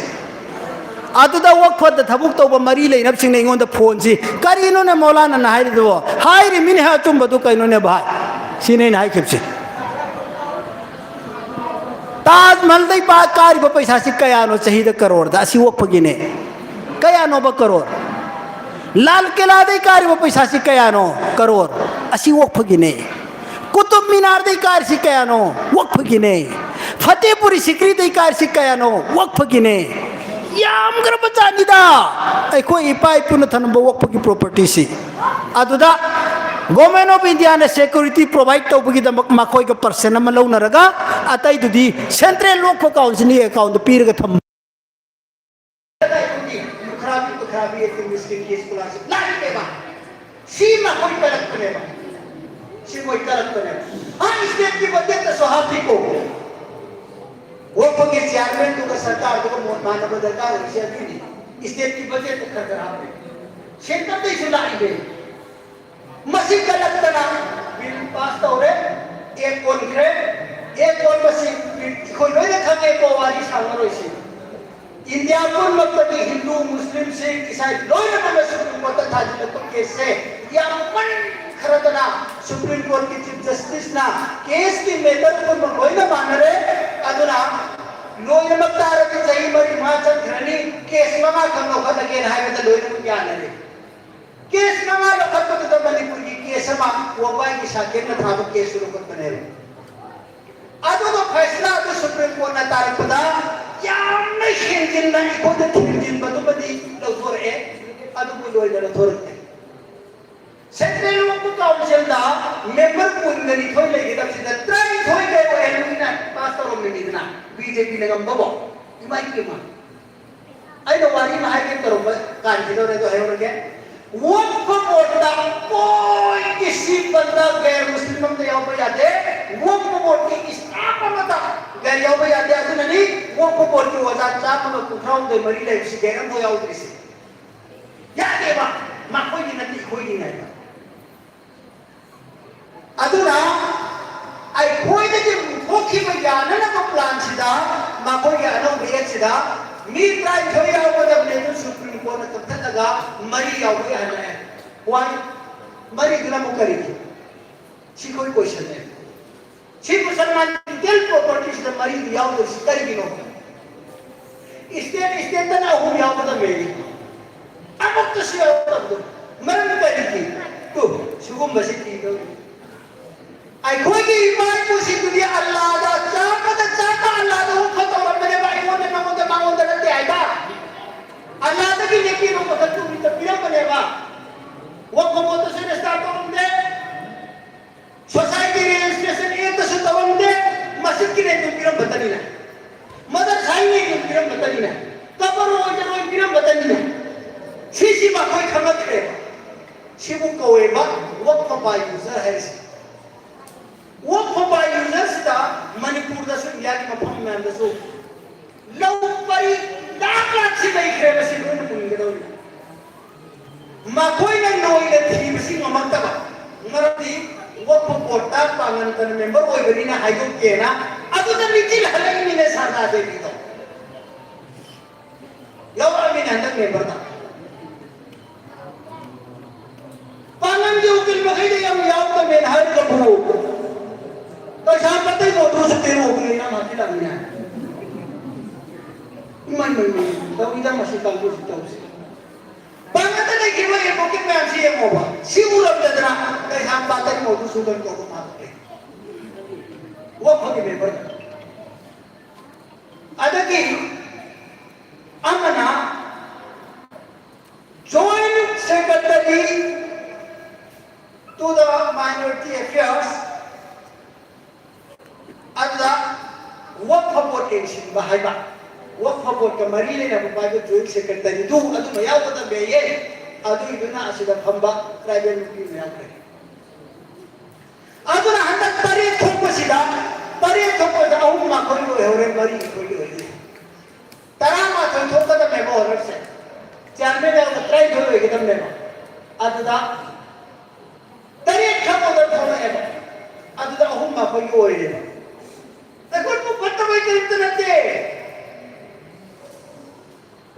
ꯑꯗꯨꯗ ꯋꯛꯐꯗ ꯊꯕꯛ ꯇꯧꯕ ꯃꯔꯤ ꯂꯩꯅꯕꯁꯤꯡꯅ ꯑꯩꯉꯣꯟꯗ ꯐꯣꯟꯁꯤ, "ꯀꯔꯤꯅꯣꯅꯦ ꯃꯧꯂꯥꯅꯥꯅ ꯍꯥꯏꯔꯤꯗꯨꯕꯣ? ꯍꯥꯏꯔꯤꯃꯤꯅꯦ ꯑꯆꯨꯝꯕꯗꯨ ꯀꯩꯅꯣꯅꯦ ꯚꯥꯏ?" ꯁꯤꯅꯤ ꯑꯩꯅ ꯍꯥꯏꯈꯤꯕꯁꯦ꯫ ꯇꯥꯖ ꯃꯍꯜꯗꯩ ꯄꯥ-, ꯀꯥꯔꯤꯕ ꯄꯩꯁꯥꯁꯤ ꯀꯌꯥꯅꯣ ꯆꯍꯤꯗ ꯀꯔꯣꯔꯗ? ꯑꯁꯤ ꯋꯛꯐꯒꯤꯅꯦ꯫ ꯀꯌꯥꯅꯣꯕ ꯀꯔꯣꯔ? ꯂꯥꯜ ꯀꯦꯂꯥꯗꯩ ꯀꯥꯔꯤꯕ ꯄꯩꯁꯥꯁꯤ ꯀꯌꯥꯅꯣ? ꯀꯔꯣꯔ꯫ ꯑꯁꯤ ꯋꯛꯐꯒꯤꯅꯦ꯫ ꯀꯨꯇꯨꯕ ꯃꯤꯅꯥꯔꯗꯩ ꯀꯥꯔꯤꯁꯤ ꯀꯌꯥꯅꯣ? ꯋꯛꯐꯒꯤꯅꯦ꯫ ꯐꯇꯦꯄꯨꯔꯤ ꯁꯤꯀ꯭ꯔꯤꯗꯩ ꯀꯥꯔꯤꯁꯤ ꯀꯌꯥꯅꯣ? ꯋꯛꯐꯒꯤꯅꯦ꯫ ꯌꯥꯝꯈ꯭ꯔꯕ ꯖꯥꯠꯅꯤꯗ꯫ ꯑꯩꯈꯣꯏ ꯏꯄꯥ ꯏꯄꯨꯅ ꯊꯝꯕ ꯋꯛꯐꯒꯤ ꯄ꯭ꯔꯣꯄꯔꯇꯤꯁꯤ꯫ ꯑꯗꯨꯗ Government of Indiaꯅ security provide ꯇꯧꯕꯒꯤꯗꯃꯛ ꯃꯈꯣꯏꯒ ꯄꯔꯁꯦꯟ ꯑꯃ ꯂꯧꯅꯔꯒ ꯑꯇꯩꯗꯨꯗꯤ Central ꯋꯛꯐ Councilꯒꯤ accountꯇ ꯄꯤꯔꯒ ꯊꯝꯕ꯫ ꯂꯨꯈ꯭ꯔꯥꯕꯤ, ꯂꯨꯈ꯭ꯔꯥꯕꯤ ꯑꯩꯈꯣꯏ ꯃꯤꯁꯀꯤꯟꯒꯤ scholarship ꯂꯥꯛꯏꯅꯦꯕ꯫ ꯁꯤ ꯃꯈꯣꯏ ꯀꯜꯂꯛꯄꯅꯦꯕ꯫ ꯁꯤ ꯃꯣꯏ ꯀꯜꯂꯛꯄꯅꯦꯕ꯫ ꯑꯥ, stateꯀꯤ budgetꯇꯁꯨ ꯍꯥꯞꯄꯤꯀꯣ꯫ ꯋꯛꯐꯒꯤ chairmanꯗꯨꯒ ꯁꯔꯀꯥꯔꯗꯨꯒ ꯃꯣꯠ ꯃꯥꯟꯅꯕ ꯗꯔꯀꯥꯔ ꯑꯣꯏꯔꯤꯁꯦ ꯑꯗꯨꯏꯅꯤ꯫ Stateꯀꯤ budgetꯇ ꯈꯔ ꯈꯔ ꯍꯥꯞꯄꯦ꯫ Centreꯗꯩꯁꯨ ꯂꯥꯛꯏꯅꯦ꯫ ꯃꯁꯤ ꯀꯜꯂꯛꯇꯅ bill pass ꯇꯧꯔꯦ, act ꯑꯣꯟꯈ꯭ꯔꯦ꯫ Act ꯑꯣꯟꯕꯁꯤ ꯑꯩꯈꯣꯏ ꯂꯣꯏꯅ ꯈꯪꯉꯦꯀꯣ, ꯋꯥꯔꯤ ꯁꯥꯡꯉꯔꯣꯏꯁꯤ꯫ ꯏꯟꯗꯤꯌꯥ ꯄꯨꯝꯅꯃꯛꯇꯒꯤ ꯍꯤꯟꯗꯨ, ꯃꯨꯁꯂꯤꯝ, ꯁꯤꯈ, ꯏꯁꯥꯏ ꯂꯣꯏꯅꯃꯛꯅ Supreme Courtꯇ ꯊꯥꯖꯤꯜꯂꯛꯄ caseꯁꯦ ꯌꯥꯝꯃꯟꯈ꯭ꯔꯗꯅ Supreme Courtꯀꯤ Chief Justiceꯅ caseꯀꯤ matter ꯄꯨꯝꯅꯃꯛ ꯂꯣꯏꯅ ꯃꯥꯟꯅꯔꯦ꯫ ꯑꯗꯨꯅ ꯂꯣꯏꯅꯃꯛ ꯇꯥꯔꯗꯤ ꯆꯍꯤ ꯃꯔꯤ ꯃꯉꯥ ꯆꯠꯈ꯭ꯔꯅꯤ, case ꯃꯉꯥ ꯈꯛ ꯂꯧꯈꯠꯂꯒꯦꯅ ꯍꯥꯏꯕꯗ ꯂꯣꯏꯅꯃꯛ ꯌꯥꯅꯔꯦ꯫ Case ꯃꯉꯥ ꯂꯧꯈꯠꯄꯗꯨꯗ ꯃꯅꯤꯄꯨꯔꯒꯤ case ꯑꯃ ꯋꯥꯕꯥꯏꯒꯤ ꯁꯥꯀꯦꯟꯅ ꯊꯥꯕ caseꯇꯨ ꯂꯧꯈꯠꯄꯅꯦꯕ꯫ ꯑꯗꯨꯒ ꯐꯩꯁꯂꯥ ꯑꯗꯨ Supreme Courtꯅ ꯇꯥꯔꯛꯄꯗ ꯌꯥꯝꯅ ꯍꯦꯟꯖꯤꯟꯅ ꯑꯩꯈꯣꯏꯗ ꯊꯤꯡꯖꯤꯟꯕꯗꯨꯃꯗꯤ ꯂꯧꯊꯣꯔꯛꯑꯦ, ꯑꯗꯨꯕꯨ ꯂꯣꯏꯅ ꯂꯧꯊꯣꯔꯛꯇꯦ꯫ Central Waqf Councilꯗ member ꯀꯨꯟꯒ ꯅꯤꯊꯣꯏ ꯂꯩꯒꯗꯕꯁꯤꯗ ꯇꯔꯥꯅꯤꯊꯣꯏ ꯀꯩ ꯑꯣꯏꯍꯟꯕꯒꯤꯅ pass ꯇꯧꯔꯝꯃꯤꯅꯤꯗꯅ, BJPꯅ ꯉꯝꯕꯕꯣ? ꯏꯃꯥ ꯏꯄꯦꯝꯃ꯫ ꯑꯩꯅ ꯋꯥꯔꯤ ꯑꯃ ꯍꯥꯏꯒꯦ ꯇꯧꯔꯝꯕ ꯀꯥꯟꯁꯤꯗꯧꯔꯦ, ꯑꯗꯨ ꯍꯥꯏꯍꯧꯔꯒꯦ꯫ Waqf Boardꯇ ꯄꯣꯏꯒꯤ ꯁꯤ ꯄꯟꯗ ꯒꯩꯔ ꯃꯨꯁꯂꯤꯝ ꯑꯝꯇ ꯌꯥꯎꯕ ꯌꯥꯗꯦ꯫ Waqf Boardꯀꯤ staff ꯑꯃꯇ ꯒꯩꯔ ꯌꯥꯎꯕ ꯌꯥꯗꯦ꯫ ꯑꯗꯨꯅ ꯋꯥꯛꯐ ꯕꯣꯔꯗꯀꯤ ꯑꯣꯖꯥ ꯆꯥꯝꯃꯒ ꯀꯨꯟꯊ꯭ꯔꯥꯍꯨꯝꯗꯣꯏ ꯃꯔꯤ ꯂꯩꯕꯁꯤ ꯒꯦꯠ ꯑꯃꯐꯥꯎ ꯌꯥꯎꯗ꯭ꯔꯤꯁꯦ꯫ ꯌꯥꯗꯦꯕ, ꯃꯈꯣꯏꯒꯤ ꯅꯠꯇꯦ, ꯑꯩꯈꯣꯏꯒꯤꯅꯦ ꯍꯥꯏꯕ꯫ ꯑꯗꯨꯅ ꯑꯩꯈꯣꯏꯗꯒꯤ ꯑꯃꯨꯛ ꯊꯣꯛꯈꯤꯕ ꯌꯥꯅꯅꯕ ꯄ꯭ꯂꯥꯟꯁꯤꯗ, ꯃꯈꯣꯏꯒꯤ ꯑꯅꯧꯕ ꯑꯦꯛꯁꯤꯗ ꯃꯤ ꯇꯔꯥꯅꯤꯊꯣꯏ ꯌꯥꯎꯒꯗꯕꯅꯦ, ꯑꯗꯨ ꯁꯨꯄ꯭ꯔꯤꯝ ꯀꯣꯔꯠꯅ ꯀꯛꯊꯠꯂꯒ ꯃꯔꯤ ꯌꯥꯎꯕ ꯌꯥꯍꯜꯂꯛꯑꯦ꯫ ꯋꯥꯏ? ꯃꯔꯤꯗꯨꯅ ꯑꯃꯨꯛ ꯀꯔꯤꯒꯤ? ꯁꯤ ꯑꯩꯈꯣꯏ ꯀꯣꯏꯁꯟꯅꯦ꯫ ꯁꯤ ꯃꯨꯁꯜꯃꯥꯟ ꯂꯤꯒꯦꯜ ꯄ꯭ꯔꯣꯄꯔꯇꯤꯁꯤꯗ ꯃꯔꯤꯗꯨ ꯌꯥꯎꯗꯕꯁꯤ ꯀꯔꯤꯒꯤꯅꯣ? ꯏꯁꯇꯦꯠ ꯏꯁꯇꯦꯠꯇꯅ ꯑꯍꯨꯝ ꯌꯥꯎꯒꯗꯕꯅꯦ, ꯑꯃꯨꯛꯇꯁꯨ ꯌꯥꯎꯗꯕꯗꯣ꯫ ꯃꯔꯝ ꯀꯔꯤꯒꯤ? ꯇꯨ, ꯁꯤꯒꯨꯝꯕꯁꯤ ꯊꯤꯒꯗꯧꯅꯤ꯫ ꯑꯩꯈꯣꯏꯒꯤ ꯏꯄꯥ ꯏꯄꯨꯁꯤꯡꯗꯨꯗꯤ ꯑꯜꯂꯥꯗ ꯆꯥꯝꯃꯗ ꯆꯥꯝꯃ ꯑꯜꯂꯥꯗ ꯋꯥꯐ ꯇꯧꯔꯝꯕꯅꯦꯕ, ꯑꯩꯉꯣꯟꯗ, ꯅꯉꯣꯟꯗ, ꯃꯉꯣꯟꯗ ꯅꯠꯇꯦ ꯍꯥꯏꯕ꯫ ꯑꯜꯂꯥꯗꯒꯤ ꯅꯦꯀꯤ ꯅꯣꯡꯃ ꯈꯛꯇ ꯄꯤꯔꯝꯕꯅꯦꯕ꯫ ꯋꯥꯐ ꯕꯣꯔꯗꯇꯁꯨ ꯔꯦꯖꯤꯁꯇꯥꯔ ꯇꯧꯔꯝꯗꯦ, ꯁꯣꯁꯥꯏꯇꯤ ꯔꯦꯖꯤꯁꯇ꯭ꯔꯦꯁꯟ ꯑꯦꯛꯇꯁꯨ ꯇꯧꯔꯝꯗꯦ, ꯃꯁꯖꯤꯠꯀꯤ ꯔꯦꯟꯠ ꯄꯤꯔꯝꯕꯇꯅꯤꯅ, ꯃꯗꯔꯁꯥꯒꯤ ꯔꯦꯟꯠ ꯄꯤꯔꯝꯕꯇꯅꯤꯅ, ꯀꯕꯔ ꯑꯣꯏꯖꯔꯣꯏ ꯄꯤꯔꯝꯕꯇꯅꯤꯅ꯫ ꯁꯤꯁꯤ ꯃꯈꯣꯏ ꯈꯪꯂꯛꯈ꯭ꯔꯦꯕ꯫ ꯁꯤꯕꯨ ꯀꯧꯋꯦꯕ ꯋꯛꯐ ꯕꯥꯏ ꯌꯨꯖꯔ ꯍꯥꯏꯔꯤꯁꯦ꯫ ꯋꯛꯐ ꯕꯥꯏ ꯌꯨꯖꯔꯁꯤꯗ ꯃꯅꯤꯄꯨꯔꯗꯁꯨ, ꯏꯟꯗꯤꯌꯥꯒꯤ ꯃꯐꯝ ꯃꯌꯥꯝꯗꯁꯨ ꯂꯧ ꯄꯔꯤ ꯂꯥꯛ ꯂꯥꯛꯁꯤ ꯂꯩꯈ꯭ꯔꯦꯕ, ꯁꯤ ꯂꯣꯏꯅ ꯃꯨꯟꯒꯗꯧꯔꯤꯕ꯫ ꯃꯈꯣꯏꯅ ꯅꯣꯏꯅ ꯊꯤꯕꯁꯤ ꯉꯝꯃꯛꯇꯕ, ꯃꯔꯝꯗꯤ ꯋꯛꯐ ꯕꯣꯔꯗꯇ ꯄꯥꯡꯒꯟ ꯀꯟ ꯃꯦꯝꯕꯔ ꯑꯣꯏꯕꯅꯤꯅ ꯍꯥꯏꯗꯣꯛꯇꯦꯅ ꯑꯗꯨꯗ ꯂꯤꯆꯤꯜ ꯍꯜꯂꯛꯏꯅꯤꯅꯦ ꯁꯔꯗꯥ ꯗꯦꯕꯤꯗꯣ꯫ ꯌꯥꯎꯔꯛꯑꯃꯤꯅꯦ ꯍꯟꯗꯛ ꯃꯦꯝꯕꯔꯗ꯫ ꯄꯥꯡꯒꯟꯒꯤ ꯎꯀꯤꯜ ꯃꯈꯩꯗ ꯌꯥꯝ ꯌꯥꯎꯔꯛꯇꯕꯅꯦꯅ ꯍꯥꯏꯔꯒꯕꯨ ꯀꯩꯁꯥꯝꯄꯥꯠꯇꯩ ꯃꯣꯇꯣꯔ ꯁꯥꯏꯀꯜ ꯎꯀꯤꯜ ꯌꯥꯝ ꯍꯥꯞꯆꯤꯜꯂꯛꯑꯃꯤꯅꯦ꯫ ꯏꯃꯥꯏ, ꯃꯥꯏ, ꯃꯥꯏ, ꯇꯧꯔꯤꯗ ꯃꯁꯤ ꯀꯥꯡꯕꯨꯁꯤ ꯇꯧꯔꯤꯁꯤ꯫ ꯄꯥꯡꯒꯜꯗ ꯂꯩꯈꯤꯕ ꯑꯦꯗꯚꯣꯀꯦꯠ ꯃꯌꯥꯝꯁꯤ ꯌꯦꯡꯉꯣꯕ꯫ ꯁꯤ ꯎꯔꯝꯗꯗꯅ ꯀꯩꯁꯥꯝꯄꯥꯠꯇ ꯃꯣꯗꯨ ꯁꯨꯗꯟ ꯀꯧꯕ ꯃꯥꯜꯂꯦ꯫ ꯋꯥꯐꯝꯒꯤ ꯃꯦꯝꯕꯔ꯫ ꯑꯗꯒꯤ ꯑꯃꯅ Joint Secretary to the Minority Affairs, ꯑꯗꯨꯗ ꯋꯛꯐ ꯕꯣꯔꯗ ꯌꯦꯡꯁꯤꯟꯕ ꯍꯥꯏꯕ, ꯋꯛꯐ ꯕꯣꯔꯗꯀ ꯃꯔꯤ ꯂꯩꯅꯕ ꯄꯥꯏꯕ ꯖꯣꯏꯟ ꯁꯦꯀ꯭ꯔꯦꯇꯔꯤꯗꯨ ꯑꯗꯨꯃ ꯌꯥꯎꯒꯗꯕꯅꯦꯌꯦ꯫ ꯑꯗꯨꯏꯗꯨꯅ ꯑꯁꯤꯗ ꯐꯝꯕ ꯇ꯭ꯔꯥꯏꯕꯦꯜ ꯅꯨꯄꯤ ꯑꯃ ꯌꯥꯎꯈ꯭ꯔꯦ꯫ ꯑꯗꯨꯅ ꯍꯟꯗꯛ ꯇꯔꯦꯠ ꯊꯣꯛꯄꯁꯤꯗ, ꯇꯔꯦꯠ ꯊꯣꯛꯄꯗ ꯑꯍꯨꯝ ꯃꯈꯣꯏꯒꯤ ꯑꯣꯏꯍꯧꯔꯦ, ꯃꯔꯤ ꯑꯩꯈꯣꯏꯒꯤ ꯑꯣꯏꯔꯦ꯫ ꯇꯔꯥꯃꯥꯊꯣꯏ ꯊꯣꯛꯀꯗꯕꯅꯦꯕ ꯑꯣꯅꯔꯁꯦ꯫ ꯆꯤꯌꯥꯔꯃꯦꯟ ꯌꯥꯎꯅ ꯇꯔꯥꯅꯤꯊꯣꯏ ꯑꯣꯏꯒꯗꯕꯅꯦꯕ꯫ ꯑꯗꯨꯗ ꯇꯔꯦꯠ ꯈꯛ ꯑꯣꯅꯔ ꯊꯣꯛꯂꯛꯑꯦꯕ꯫ ꯑꯗꯨꯗ ꯑꯍꯨꯝ ꯃꯈꯣꯏꯒꯤ ꯑꯣꯏꯔꯦꯕ꯫ ꯑꯩꯈꯣꯏꯕꯨ ꯐꯠꯇꯕꯩ ꯀꯔꯤꯝꯇ ꯅꯠꯇꯦ꯫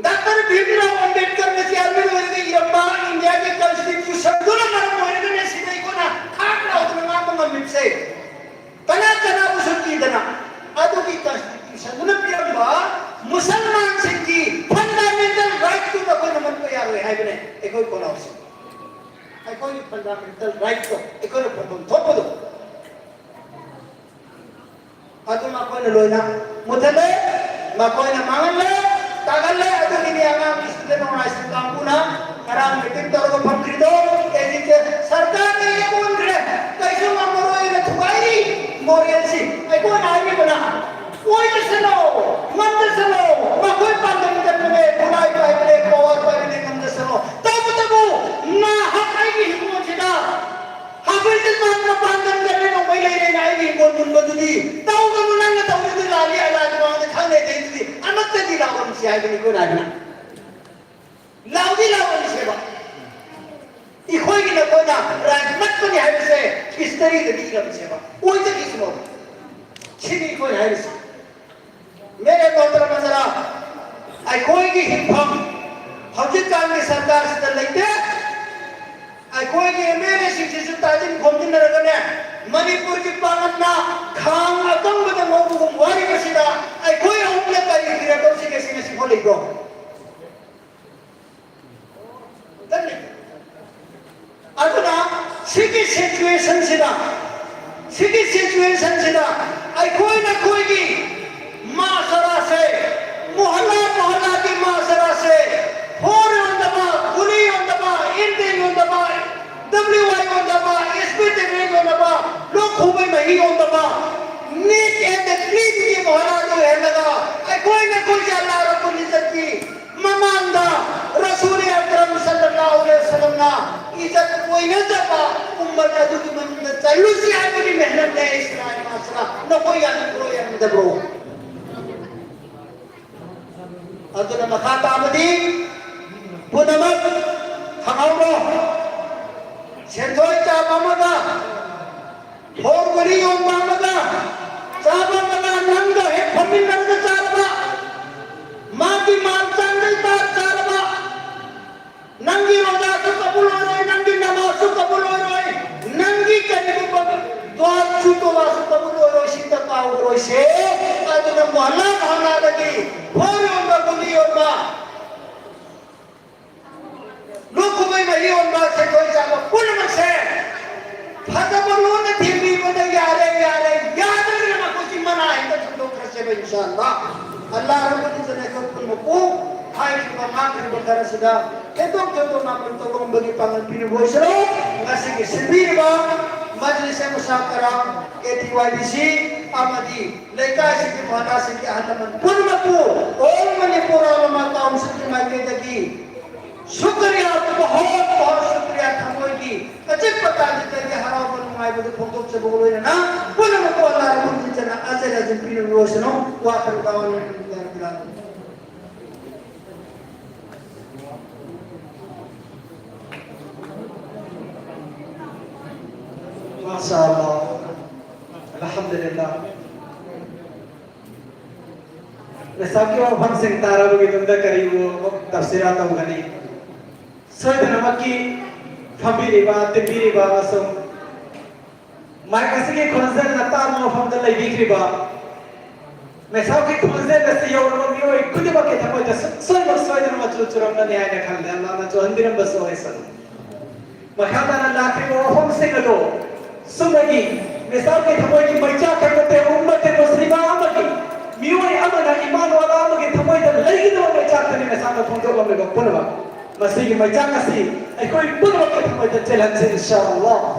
ꯗꯥꯛꯇꯔ ꯚꯤꯝꯔꯥꯎ ꯑꯝꯕꯦꯗꯀꯔꯅ ꯆꯤꯌꯥꯔꯃꯦꯟ ꯑꯣꯏꯔꯒ ꯏꯔꯝꯕ ꯏꯟꯗꯤꯌꯥꯒꯤ ꯀꯟꯁꯇꯤꯇ꯭ꯌꯨꯁꯟꯗꯨꯅ ꯃꯔꯝ ꯑꯣꯏꯔꯒꯅꯦ ꯁꯤꯗ ꯑꯩꯈꯣꯏꯅ ꯊꯥꯛ ꯂꯥꯎꯗꯅ ꯉꯥꯡꯕ ꯉꯝꯃꯤꯕꯁꯦ꯫ ꯀꯅꯥ ꯀꯅꯥꯕꯨꯁꯨ ꯀꯤꯗꯅ꯫ ꯑꯗꯨꯒꯤ ꯀꯟꯁꯇꯤꯇ꯭ꯌꯨꯁꯟꯗꯨꯅ ꯄꯤꯔꯝꯕ ꯃꯨꯁꯜꯃꯥꯟꯁꯤꯡꯒꯤ ꯐꯟꯗꯥꯃꯦꯟꯇꯦꯜ ꯔꯥꯏꯠꯇꯨ ꯑꯩꯈꯣꯏꯅ ꯃꯟꯕ ꯌꯥꯔꯣꯏ ꯍꯥꯏꯕꯅꯦ ꯑꯩꯈꯣꯏ ꯈꯣꯜꯂꯥꯎꯁꯦ꯫ ꯑꯩꯈꯣꯏꯒꯤ ꯐꯟꯗꯥꯃꯦꯟꯇꯦꯜ ꯔꯥꯏꯠꯇꯣ ꯑꯩꯈꯣꯏꯅ ꯐꯪꯐꯝ ꯊꯣꯛꯄꯗꯣ꯫ ꯑꯗꯨ ꯃꯈꯣꯏꯅ ꯂꯣꯏꯅ ꯃꯨꯊꯠꯂꯦ, ꯃꯈꯣꯏꯅ ꯃꯥꯡꯍꯜꯂꯦ, ꯇꯥꯛꯍꯜꯂꯦ꯫ ꯑꯗꯨꯒꯤꯗꯤ ꯑꯉꯥꯡ student organization ꯀꯥꯡꯕꯨꯅ ꯉꯔꯥꯡ meeting ꯇꯧꯔꯒ ꯐꯝꯗ꯭ꯔꯤꯗꯣ, ꯑꯦꯖꯤꯇꯦ ꯁꯔꯀꯥꯔꯅ ꯌꯦꯡꯉꯣꯟꯈ꯭ꯔꯦ, ꯀꯩꯁꯨ ꯉꯝꯃꯔꯣꯏꯅ ꯊꯨꯒꯥꯏꯔꯤ꯫ ꯃꯣꯔꯦꯜꯁꯤ ꯑꯩꯈꯣꯏꯅ ꯍꯥꯏꯔꯤꯕꯅ ꯑꯣꯏꯗꯁꯅꯣ, ꯉꯝꯗꯁꯅꯣ, ꯃꯈꯣꯏ ꯄꯥꯟꯗꯝ ꯆꯠꯄꯅꯦ, ꯈꯨꯠꯂꯥꯏ ꯄꯥꯏꯕꯅꯦ, power ꯄꯥꯏꯕꯅꯦ, ꯉꯝꯗꯁꯅꯣ꯫ ꯇꯧꯕꯇꯕꯨ ꯅꯍꯥꯛ ꯑꯩꯒꯤ ꯍꯤꯡꯒꯣꯜꯁꯤꯗ ꯍꯥꯐꯤꯖ ꯏꯁꯂꯥꯝꯅ ꯄꯥꯟꯗꯝꯗ ꯅꯣꯡꯃꯩ ꯂꯩꯔꯦꯅ ꯑꯩꯒꯤ ꯍꯤꯡꯒꯣꯜ ꯃꯨꯟꯕꯗꯨꯗꯤ ꯇꯧꯒꯅꯨ, ꯅꯪꯅ ꯇꯧꯔꯤꯗꯨ ꯂꯥꯜꯂꯤ, ꯑꯂꯥꯍꯒꯤ ꯃꯃꯥꯡꯗ ꯈꯪꯅꯩ ꯇꯩꯗꯨꯗꯤ ꯑꯃꯠꯇꯗꯤ ꯂꯥꯛꯑꯣꯁꯤ ꯍꯥꯏꯕꯅꯤ ꯑꯩꯈꯣꯏꯅ ꯍꯥꯏꯕꯅ꯫ ꯂꯥꯎꯗꯤ ꯂꯥꯎꯔꯝꯁꯦꯕ꯫ ꯑꯩꯈꯣꯏꯒꯤ ꯅꯈꯣꯏꯅ ꯔꯥꯏꯠ ꯃꯠꯄꯅꯤ ꯍꯥꯏꯕꯁꯦ historyꯗꯗꯤ ꯏꯔꯝꯁꯦꯕ꯫ ꯑꯣꯏꯖꯈꯤꯁꯅꯣ꯫ ꯁꯤꯅꯤ ꯑꯩꯈꯣꯏꯅ ꯍꯥꯏꯔꯤꯁꯦ꯫ ꯃꯦꯔꯦ ꯃꯣꯍꯇꯔꯝ ꯍꯖꯔꯥꯠ, ꯑꯩꯈꯣꯏꯒꯤ ꯍꯤꯡꯐꯝ ꯍꯧꯖꯤꯛꯀꯥꯟꯒꯤ ꯁꯔꯀꯥꯔꯁꯤꯗ ꯂꯩꯇꯦ꯫ ꯑꯩꯈꯣꯏꯒꯤ MLAꯁꯤꯡꯁꯤꯁꯨ ꯇꯥꯁꯤꯟ ꯈꯣꯝꯖꯤꯟꯅꯔꯒꯅꯦ, ꯃꯅꯤꯄꯨꯔꯒꯤ ꯄꯥꯡꯒꯜꯅ ꯈꯥꯡ ꯑꯀꯪꯕꯗ ꯉꯧꯕꯒꯨꯝ ꯋꯥꯔꯤꯕꯁꯤꯗ ꯑꯩꯈꯣꯏ ꯑꯍꯨꯝꯅ ꯀꯔꯤ ꯐꯤꯔꯦꯞ ꯂꯧꯁꯤꯒꯦ ꯁꯤꯅ ꯁꯤꯐꯥꯎ ꯂꯩꯕ꯭ꯔꯣ? ꯈꯜꯂꯤ꯫ ꯑꯗꯨꯅ ꯁꯤꯒꯤ situationꯁꯤꯗ, ꯁꯤꯒꯤ situationꯁꯤꯗ ꯑꯩꯈꯣꯏꯅ ꯑꯩꯈꯣꯏꯒꯤ ꯃꯥꯁꯔꯥꯁꯦ, ꯃꯣꯍꯜꯂꯥ ꯃꯣꯍꯜꯂꯥꯒꯤ ꯃꯥꯁꯔꯥꯁꯦ, ꯍꯣꯔ ꯌꯣꯟꯗꯕ, ꯒꯨꯂꯤ ꯌꯣꯟꯗꯕ, ꯏꯟꯗꯤꯟ ꯌꯣꯟꯗꯕ, WI ꯌꯣꯟꯗꯕ, SP tablet ꯌꯣꯟꯗꯕ, ꯂꯣꯛ ꯈꯨꯕꯩ ꯃꯍꯤ ꯌꯣꯟꯗꯕ, neat and cleanꯒꯤ ꯃꯣꯍꯜꯂꯥꯗꯨ ꯍꯦꯜꯂꯒ ꯑꯩꯈꯣꯏꯅ ꯑꯩꯈꯣꯏꯁꯦ ꯑꯜꯂꯥꯍ ꯔꯕꯨꯜ ꯏꯖꯠꯀꯤ ꯃꯃꯥꯡꯗ ꯔꯁꯨꯜ ꯑꯀꯔꯝ ꯁꯜꯂꯜꯂꯥꯍꯨ ꯑꯂꯩꯍꯤ ꯋꯁꯜꯂꯝꯅ ꯏꯖꯠ ꯑꯣꯏꯅꯖꯕ ꯎꯝꯃꯠ ꯑꯗꯨꯒꯤ ꯃꯅꯨꯡꯗ ꯆꯜꯂꯨꯁꯤ ꯍꯥꯏꯕꯒꯤ ꯃꯦꯍꯅꯠꯅꯦ ꯏꯁꯂꯥꯝ ꯃꯥꯁꯔꯥ꯫ ꯅꯈꯣꯏ ꯌꯥꯅꯤꯡꯕ꯭ꯔꯣ, ꯌꯥꯅꯤꯡꯗꯕ꯭ꯔꯣ? ꯑꯗꯨꯅ ꯃꯈꯥ ꯇꯥꯕꯗꯤ ꯄꯨꯝꯅꯃꯛ ꯈꯪꯍꯧꯔꯣ꯫ ꯁꯦꯟꯊꯣꯏ ꯆꯥꯕ ꯑꯃꯒ, ꯍꯣꯔ ꯒꯨꯂꯤ ꯌꯣꯟꯕ ꯑꯃꯒ, ꯆꯥꯕ ꯑꯃꯒ, ꯅꯪꯒ ꯍꯦꯛ ꯐꯝꯃꯤꯟꯅꯔꯒ ꯆꯥꯔꯕ, ꯃꯥꯒꯤ ꯃꯥꯜ ꯆꯥꯡꯗꯩ ꯇꯥ ꯆꯥꯔꯕ, ꯅꯪꯒꯤ ꯔꯣꯖꯥꯁꯨ ꯀꯕꯨꯜ ꯑꯣꯏꯔꯣꯏ, ꯅꯪꯒꯤ ꯅꯃꯥꯖꯁꯨ ꯀꯕꯨꯜ ꯑꯣꯏꯔꯣꯏ, ꯅꯪꯒꯤ ꯀꯔꯤꯒꯨꯝꯕ ꯗꯨꯋꯥꯁꯨ ꯇꯣꯕꯥꯁꯨ ꯀꯕꯨꯜ ꯑꯣꯏꯔꯣꯏ, ꯁꯤꯗ ꯀꯥꯎꯔꯣꯏꯁꯦ꯫ ꯑꯗꯨꯅ ꯃꯣꯍꯜꯂꯥ ꯃꯣꯍꯜꯂꯥꯗꯒꯤ ꯍꯣꯔ ꯌꯣꯟꯕ, ꯒꯨꯂꯤ ꯌꯣꯟꯕ, ꯂꯣꯛ ꯈꯨꯕꯩ ꯃꯍꯤ ꯌꯣꯟꯕ, ꯁꯦꯟꯊꯣꯏ ꯆꯥꯕ ꯄꯨꯝꯅꯃꯛꯁꯦ ꯐꯖꯕ ꯂꯣꯟꯅ ꯊꯦꯝꯕꯤꯕꯗ ꯌꯥꯔꯦ, ꯌꯥꯔꯦ, ꯌꯥꯗ꯭ꯔꯒꯅ ꯃꯈꯣꯏꯒꯤ ꯃꯅꯥ ꯍꯦꯛꯇ ꯊꯝꯗꯣꯛꯈ꯭ꯔꯁꯦꯕ, ꯏꯟꯁꯥ ꯑꯜꯂꯥ꯫ ꯑꯜꯂꯥ ꯔꯕꯨꯜ ꯏꯖ꯭ꯖꯠꯅ ꯑꯩꯈꯣꯏ ꯄꯨꯝꯅꯃꯛꯄꯨ ꯍꯥꯏꯈꯤꯕ ꯉꯥꯡꯈꯤꯕ ꯈꯔꯁꯤꯗ ꯍꯦꯟꯗꯣꯛ ꯊꯣꯏꯗꯣꯛꯅ ꯑꯃꯠꯇ ꯇꯧꯔꯝꯕꯒꯤ ꯄꯥꯡꯒꯜ ꯄꯤꯅꯕ ꯑꯣꯏꯁꯅꯨ꯫ ꯉꯁꯤꯒꯤ ꯁꯤꯟꯕꯤꯔꯤꯕ ꯃꯖꯂꯤꯁ ꯃꯨꯁꯥꯐꯤꯔ, ꯀꯦ ꯇꯤ ꯋꯥꯏ ꯗꯤ ꯁꯤ ꯑꯃꯗꯤ ꯂꯩꯀꯥꯏꯁꯤꯡꯒꯤ ꯃꯍꯜꯂꯥꯁꯤꯡꯒꯤ ꯑꯍꯜ ꯂꯃꯟ ꯄꯨꯝꯅꯃꯛꯄꯨ All Manipur Ulama Council ꯒꯤ ꯃꯥꯏꯀꯩꯗꯒꯤ ꯁꯨꯀ꯭ꯔꯤꯌꯥ, ꯕꯍꯨꯠ ꯕꯍꯨꯠ ꯁꯨꯀ꯭ꯔꯤꯌꯥ, ꯊꯃꯣꯏꯒꯤ ꯑꯆꯤꯛꯄ ꯇꯥꯕꯤꯗꯒꯤ ꯍꯔꯥꯎꯕ ꯅꯨꯡꯉꯥꯏꯕꯗꯨ ꯐꯣꯡꯗꯣꯛꯆꯕꯒ ꯂꯣꯏꯅꯅ ꯄꯨꯝꯅꯃꯛꯄꯨ ꯑꯜꯂꯥꯍ ꯔꯕꯨꯜ ꯏꯖ꯭ꯖꯠꯅ ꯑꯖꯔ ꯑꯖꯔ ꯄꯤꯅꯕ ꯑꯣꯏꯁꯅꯨ꯫ ꯋꯥꯈꯜ ꯇꯥꯎꯟ ꯃꯥꯁꯥ ꯑꯜꯂꯥꯍ꯫ ꯑꯜꯍꯝꯗꯨꯂꯤꯜꯂꯥꯍ꯫ ꯃꯦꯁꯥꯞꯀꯤ ꯋꯥꯐꯝꯁꯤꯡ ꯇꯥꯔꯕꯒꯤ ꯇꯨꯡꯗ ꯀꯔꯤꯕꯨ ꯑꯃꯨꯛ ꯇꯐꯁꯤꯔꯥ ꯇꯧꯒꯅꯤ? ꯁꯣꯏꯗꯅꯃꯛꯀꯤ ꯐꯝꯕꯤꯔꯤꯕ, ꯇꯤꯟꯕꯤꯔꯤꯕ ꯑꯃꯁꯨꯡ ꯃꯥꯏꯛ ꯑꯁꯤꯒꯤ ꯈꯣꯟꯖꯦꯜ ꯑꯇꯥꯕ ꯃꯐꯝꯗ ꯂꯩꯕꯤꯈ꯭ꯔꯤꯕ ꯃꯦꯁꯥꯞꯀꯤ ꯈꯣꯟꯖꯦꯜ ꯑꯁꯤ ꯌꯧꯔꯕ ꯃꯤꯑꯣꯏ ꯈꯨꯗꯤꯡꯃꯛꯀꯤ ꯊꯃꯣꯏꯗ ꯁꯨꯡꯁꯣꯏꯃꯛ ꯁꯣꯏꯗꯅ ꯃꯆꯨ ꯆꯨꯔꯝꯒꯅꯤ ꯍꯥꯏꯅ ꯈꯜꯂꯦ꯫ ꯑꯜꯂꯥꯍꯅ ꯆꯨꯍꯟꯕꯤꯔꯝꯕꯁꯨ ꯑꯣꯏꯁꯅꯨ꯫ ꯃꯈꯥ ꯇꯥꯅ ꯂꯥꯛꯂꯤꯕ ꯋꯥꯐꯝꯁꯤꯡ ꯑꯗꯨ ꯁꯨꯞꯅꯒꯤ ꯃꯤꯁꯥꯜꯒꯤ ꯊꯃꯣꯏꯒꯤ ꯃꯩꯆꯥꯛ ꯈꯛ ꯅꯠꯇꯦ, ꯎꯝꯃꯠꯇꯦ ꯃꯨꯁꯂꯤꯃꯥ ꯑꯃꯒꯤ ꯃꯤꯑꯣꯏ ꯑꯃꯅ ꯏꯃꯥꯟ ꯋꯥꯂꯥ ꯑꯃꯒꯤ ꯊꯃꯣꯏꯗ ꯂꯩꯒꯗꯕ ꯃꯩꯆꯥꯛꯇꯅꯤ ꯃꯤꯁꯥꯜꯅ ꯐꯣꯡꯗꯣꯛꯂꯝꯂꯤꯕ ꯄꯨꯝꯅꯃꯛ꯫ ꯃꯁꯤꯒꯤ ꯃꯩꯆꯥꯛ ꯑꯁꯤ ꯑꯩꯈꯣꯏ ꯄꯨꯝꯅꯃꯛꯀꯤ ꯊꯃꯣꯏꯗ ꯆꯦꯜꯍꯟꯁꯤ, ꯏꯟꯁꯥ ꯑꯜꯂꯥꯍ꯫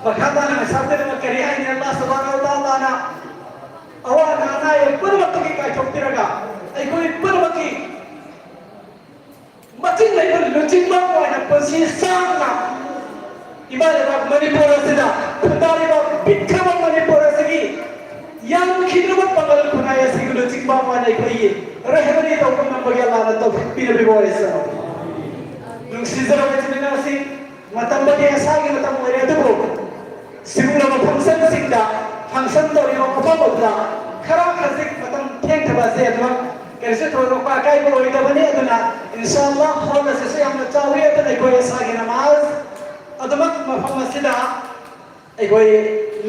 ꯃꯈꯥ ꯇꯥꯅ ꯃꯤꯁꯥꯜ ꯄꯨꯝꯅꯃꯛ ꯀꯔꯤ ꯍꯥꯏꯅꯤ? ꯑꯜꯂꯥꯍ ꯁꯨꯕꯍꯥꯅꯍꯨ ꯋ ꯇꯥꯂꯥꯅ ꯑꯋꯥ ꯑꯅꯥ ꯑꯅꯥꯌꯦꯛ ꯄꯨꯝꯅꯃꯛꯇꯒꯤ ꯀꯥꯏꯊꯣꯛꯄꯤꯔꯒ ꯑꯩꯈꯣꯏ ꯄꯨꯝꯅꯃꯛꯀꯤ ꯃꯆꯤꯟ ꯂꯩꯕ ꯂꯨꯆꯤꯡꯕ ꯑꯣꯏꯅ ꯄꯨꯟꯁꯤ ꯁꯥꯡꯅ ꯏꯃꯥ ꯂꯩꯕꯥꯛ ꯃꯅꯤꯄꯨꯔ ꯑꯁꯤꯗ ꯈꯨꯟꯗꯥꯔꯤꯕ ꯄꯤꯛꯈ꯭ꯔꯕ ꯃꯅꯤꯄꯨꯔ ꯑꯁꯤꯒꯤ ꯌꯥꯝꯈꯤꯗ꯭ꯔꯕ ꯄꯥꯡꯒꯜ ꯈꯨꯟꯅꯥꯏ ꯑꯁꯤꯒꯤ ꯂꯨꯆꯤꯡꯕ ꯑꯃꯅ ꯑꯩꯈꯣꯏꯒꯤ ꯔꯦꯍꯕꯔꯤ ꯇꯧꯕ ꯉꯝꯕꯒꯤ ꯑꯂꯥꯅ ꯇꯧꯊꯣꯛꯄꯤꯔꯕꯤꯕ ꯑꯣꯏꯁꯅꯨ꯫ ꯅꯨꯡꯁꯤꯖꯔꯕ ꯏꯆꯤꯟ ꯏꯅꯥꯎꯁꯤꯡ, ꯃꯇꯝ ꯃꯇꯦꯛ ꯑꯁꯥꯒꯤ ꯃꯇꯝ ꯑꯣꯏꯔꯦ, ꯑꯗꯨꯕꯨ ꯁꯤꯒꯨꯝꯂꯕ ꯐꯪꯁꯟꯁꯤꯡꯗ, ꯐꯪꯁꯟ ꯇꯧꯔꯤꯕ ꯃꯐꯝ ꯑꯗꯨꯗ ꯈꯔ ꯈꯖꯤꯛ ꯃꯇꯝ ꯊꯦꯡꯊꯕ ꯑꯁꯤ ꯑꯗꯨꯃꯛ ꯀꯔꯤꯁꯨ ꯊꯣꯏꯗꯣꯛꯄ ꯑꯀꯥꯏꯕ ꯑꯣꯏꯗꯕꯅꯤ꯫ ꯑꯗꯨꯅ ꯏꯟꯁꯥꯜꯂꯥ ꯍꯣꯜ ꯑꯁꯤꯁꯨ ꯌꯥꯝꯅ ꯆꯥꯎꯏ, ꯑꯗꯨꯅ ꯑꯩꯈꯣꯏ ꯏꯁꯥꯒꯤ ꯅꯃꯥꯖ ꯑꯗꯨꯃꯛ ꯃꯐꯝ ꯑꯁꯤꯗ ꯑꯩꯈꯣꯏ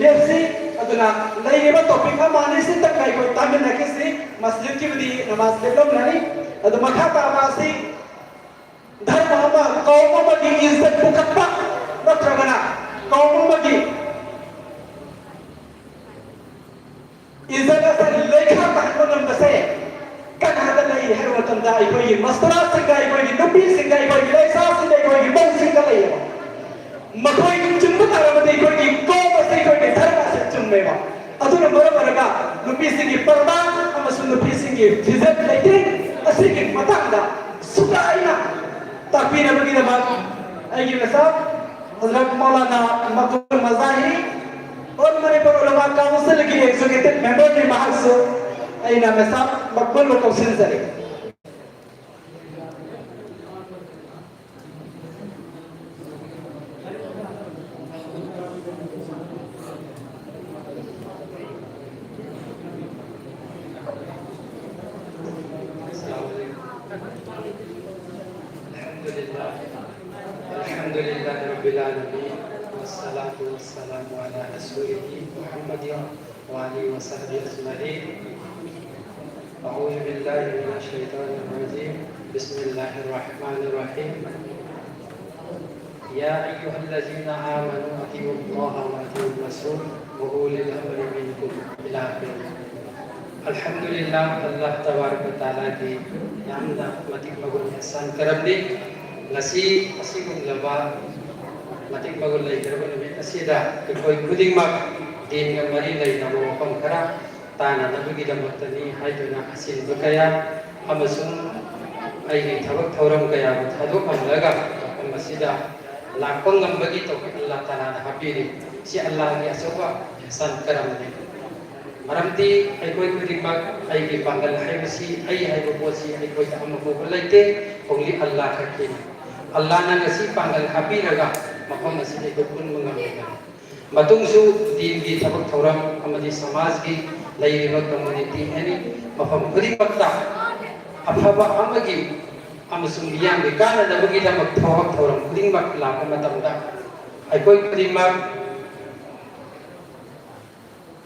ꯂꯦꯞꯁꯤ꯫ ꯑꯗꯨꯅ ꯂꯩꯔꯤꯕ ꯇꯣꯄꯤꯛ ꯑꯃ ꯑꯅꯤꯁꯤꯇꯪ ꯑꯩꯈꯣꯏ ꯇꯥꯃꯤꯟꯅꯈꯤꯁꯤ꯫ ꯃꯁꯖꯤꯗꯀꯤꯕꯨꯗꯤ ꯅꯃꯥꯖ ꯂꯦꯞꯂꯝꯂꯅꯤ꯫ ꯑꯗꯨ ꯃꯈꯥ ꯇꯥꯕ ꯑꯁꯤ ꯙꯔꯃ ꯑꯃ, ꯀꯧꯝ ꯑꯃꯒꯤ ꯏꯖꯠ ꯄꯨꯈꯠꯄ ꯅꯠꯇ꯭ꯔꯒꯅ ꯀꯧꯝ ꯑꯃꯒꯤ ꯏꯖꯠ ꯑꯁꯤ ꯂꯩꯈꯥ ꯇꯥꯍꯟꯕ ꯉꯝꯕꯁꯦ ꯀꯅꯥꯗ ꯂꯩ ꯍꯥꯏꯕ ꯃꯇꯝꯗ, ꯑꯩꯈꯣꯏꯒꯤ ꯃꯁꯇꯔꯁꯤꯡꯗ, ꯑꯩꯈꯣꯏꯒꯤ ꯅꯨꯄꯤꯁꯤꯡꯗ, ꯑꯩꯈꯣꯏꯒꯤ ꯂꯩꯁꯥꯁꯤꯡꯗ, ꯑꯩꯈꯣꯏꯒꯤ ꯃꯧꯁꯤꯡꯗ ꯂꯩꯌꯦꯕ꯫ ꯃꯈꯣꯏ ꯆꯨꯝꯕ ꯇꯥꯔꯕꯗꯤ ꯑꯩꯈꯣꯏꯒꯤ ꯀꯧꯝ ꯑꯁꯤ, ꯑꯩꯈꯣꯏꯒꯤ ꯙꯔꯃ ꯑꯁꯤ ꯆꯨꯝꯃꯦꯕ꯫ ꯑꯗꯨꯅ ꯃꯔꯝ ꯑꯣꯏꯔꯒ ꯅꯨꯄꯤꯁꯤꯡꯒꯤ ꯄꯔꯗꯥ ꯑꯃꯁꯨꯡ ꯅꯨꯄꯤꯁꯤꯡꯒꯤ ꯐꯤꯖꯦꯠ ꯂꯩꯇꯦꯡ ꯑꯁꯤꯒꯤ ꯃꯇꯥꯡꯗ ꯁꯨꯒꯥꯏꯅ ꯇꯥꯛꯄꯤꯅꯕꯒꯤꯗꯃꯛ ꯑꯩꯒꯤ ꯃꯦꯁꯥꯞ ꯍꯖꯔꯠ ꯃꯧꯂꯥꯅꯥ ꯃꯛꯕꯨꯜ ꯃꯖꯥꯍꯤ, ꯑꯣꯜ ꯃꯅꯤꯄꯨꯔ ꯎꯂꯃꯥ ꯀꯥꯎꯟꯁꯤꯜꯒꯤ ꯑꯦꯛꯖꯤꯀ꯭ꯌꯨꯇꯤꯚ ꯃꯦꯝꯕꯔꯅꯤ, ꯃꯍꯥꯛꯁꯨ ꯑꯩꯅ ꯃꯦꯁꯥꯞ ꯃꯛꯕꯨꯜꯕꯨ ꯀꯧꯁꯤꯟꯖꯔꯤ꯫ الحمد لله. الحمد لله رب العالمين، والصلاة والسلام على رسوله محمد وعلى آله وصحبه أجمعين. أعوذ بالله من الشيطان الرجيم. بسم الله الرحمن الرحيم. يا أيها الذين آمنوا أطيعوا الله وأطيعوا الرسول وأولي الأمر منكم، إلى آخره. الحمد لله، ꯑꯜꯂꯥꯍ ꯇꯕꯥꯔꯛ ꯋ ꯇꯥꯂꯥꯒꯤ ꯌꯥꯝꯅ ꯃꯇꯤꯛ ꯃꯒꯨꯟ ꯏꯍꯁꯥꯟ ꯀꯔꯝꯅꯤ꯫ ꯉꯁꯤ ꯑꯁꯤꯒꯨꯝꯂꯕ ꯃꯇꯤꯛ ꯃꯒꯨꯟ ꯂꯩꯈ꯭ꯔꯕ ꯅꯨꯃꯤꯠ ꯑꯁꯤꯗ ꯑꯩꯈꯣꯏ ꯈꯨꯗꯤꯡꯃꯛ ꯗꯤꯟꯒ ꯃꯔꯤ ꯂꯩꯅꯕ ꯋꯥꯐꯝ ꯈꯔ ꯇꯥꯅꯅꯕꯒꯤꯗꯃꯛꯇꯅꯤ ꯍꯥꯏꯗꯨꯅ ꯑꯁꯤꯟꯕ ꯀꯌꯥ ꯑꯃꯁꯨꯡ ꯑꯩꯒꯤ ꯊꯕꯛ ꯊꯧꯔꯝ ꯀꯌꯥꯕꯨ ꯊꯥꯗꯣꯛꯂꯝꯂꯒ ꯃꯐꯝ ꯑꯁꯤꯗ ꯂꯥꯛꯄ ꯉꯝꯕꯒꯤ ꯇꯧꯐꯤꯛ ꯑꯜꯂꯥꯍ ꯇꯥꯂꯥꯅ ꯍꯥꯞꯄꯤꯔꯤ꯫ ꯁꯤ ꯑꯜꯂꯥꯍꯒꯤ ꯑꯆꯧꯕ ꯏꯍꯁꯥꯟ ꯀꯔꯝꯅꯤ꯫ ꯃꯔꯝꯗꯤ ꯑꯩꯈꯣꯏ ꯈꯨꯗꯤꯡꯃꯛ, ꯑꯩꯒꯤ ꯄꯥꯡꯒꯜ ꯍꯥꯏꯕꯁꯤ, ꯑꯩ ꯍꯥꯏꯕ ꯄꯣꯠꯁꯤ ꯑꯩꯈꯣꯏꯗ ꯑꯃꯐꯥꯎꯕ ꯂꯩꯇꯦ, only ꯑꯜꯂꯥꯍ ꯈꯛꯀꯤꯅꯤ꯫ ꯑꯜꯂꯥꯍꯅ ꯉꯁꯤ ꯄꯥꯡꯒꯜ ꯍꯥꯞꯄꯤꯔꯒ ꯃꯐꯝ ꯑꯁꯤꯗ ꯑꯩꯈꯣꯏ ꯄꯨꯟꯕ ꯉꯝꯂꯤꯕꯅꯤ꯫ ꯃꯇꯨꯡꯁꯨ ꯗꯤꯟꯒꯤ ꯊꯕꯛ ꯊꯧꯔꯝ ꯑꯃꯗꯤ ꯁꯃꯥꯖꯒꯤ ꯂꯩꯔꯤꯕ community any ꯃꯐꯝ ꯈꯨꯗꯤꯡꯃꯛꯇ ꯑꯐꯕ ꯑꯃꯒꯤ ꯑꯃꯁꯨꯡ ꯃꯤꯌꯥꯝꯒꯤ ꯀꯥꯟꯅꯅꯕꯒꯤꯗꯃꯛ ꯊꯕꯛ ꯊꯧꯔꯝ ꯈꯨꯗꯤꯡꯃꯛ ꯂꯥꯛꯄ ꯃꯇꯝꯗ ꯑꯩꯈꯣꯏ ꯈꯨꯗꯤꯡꯃꯛ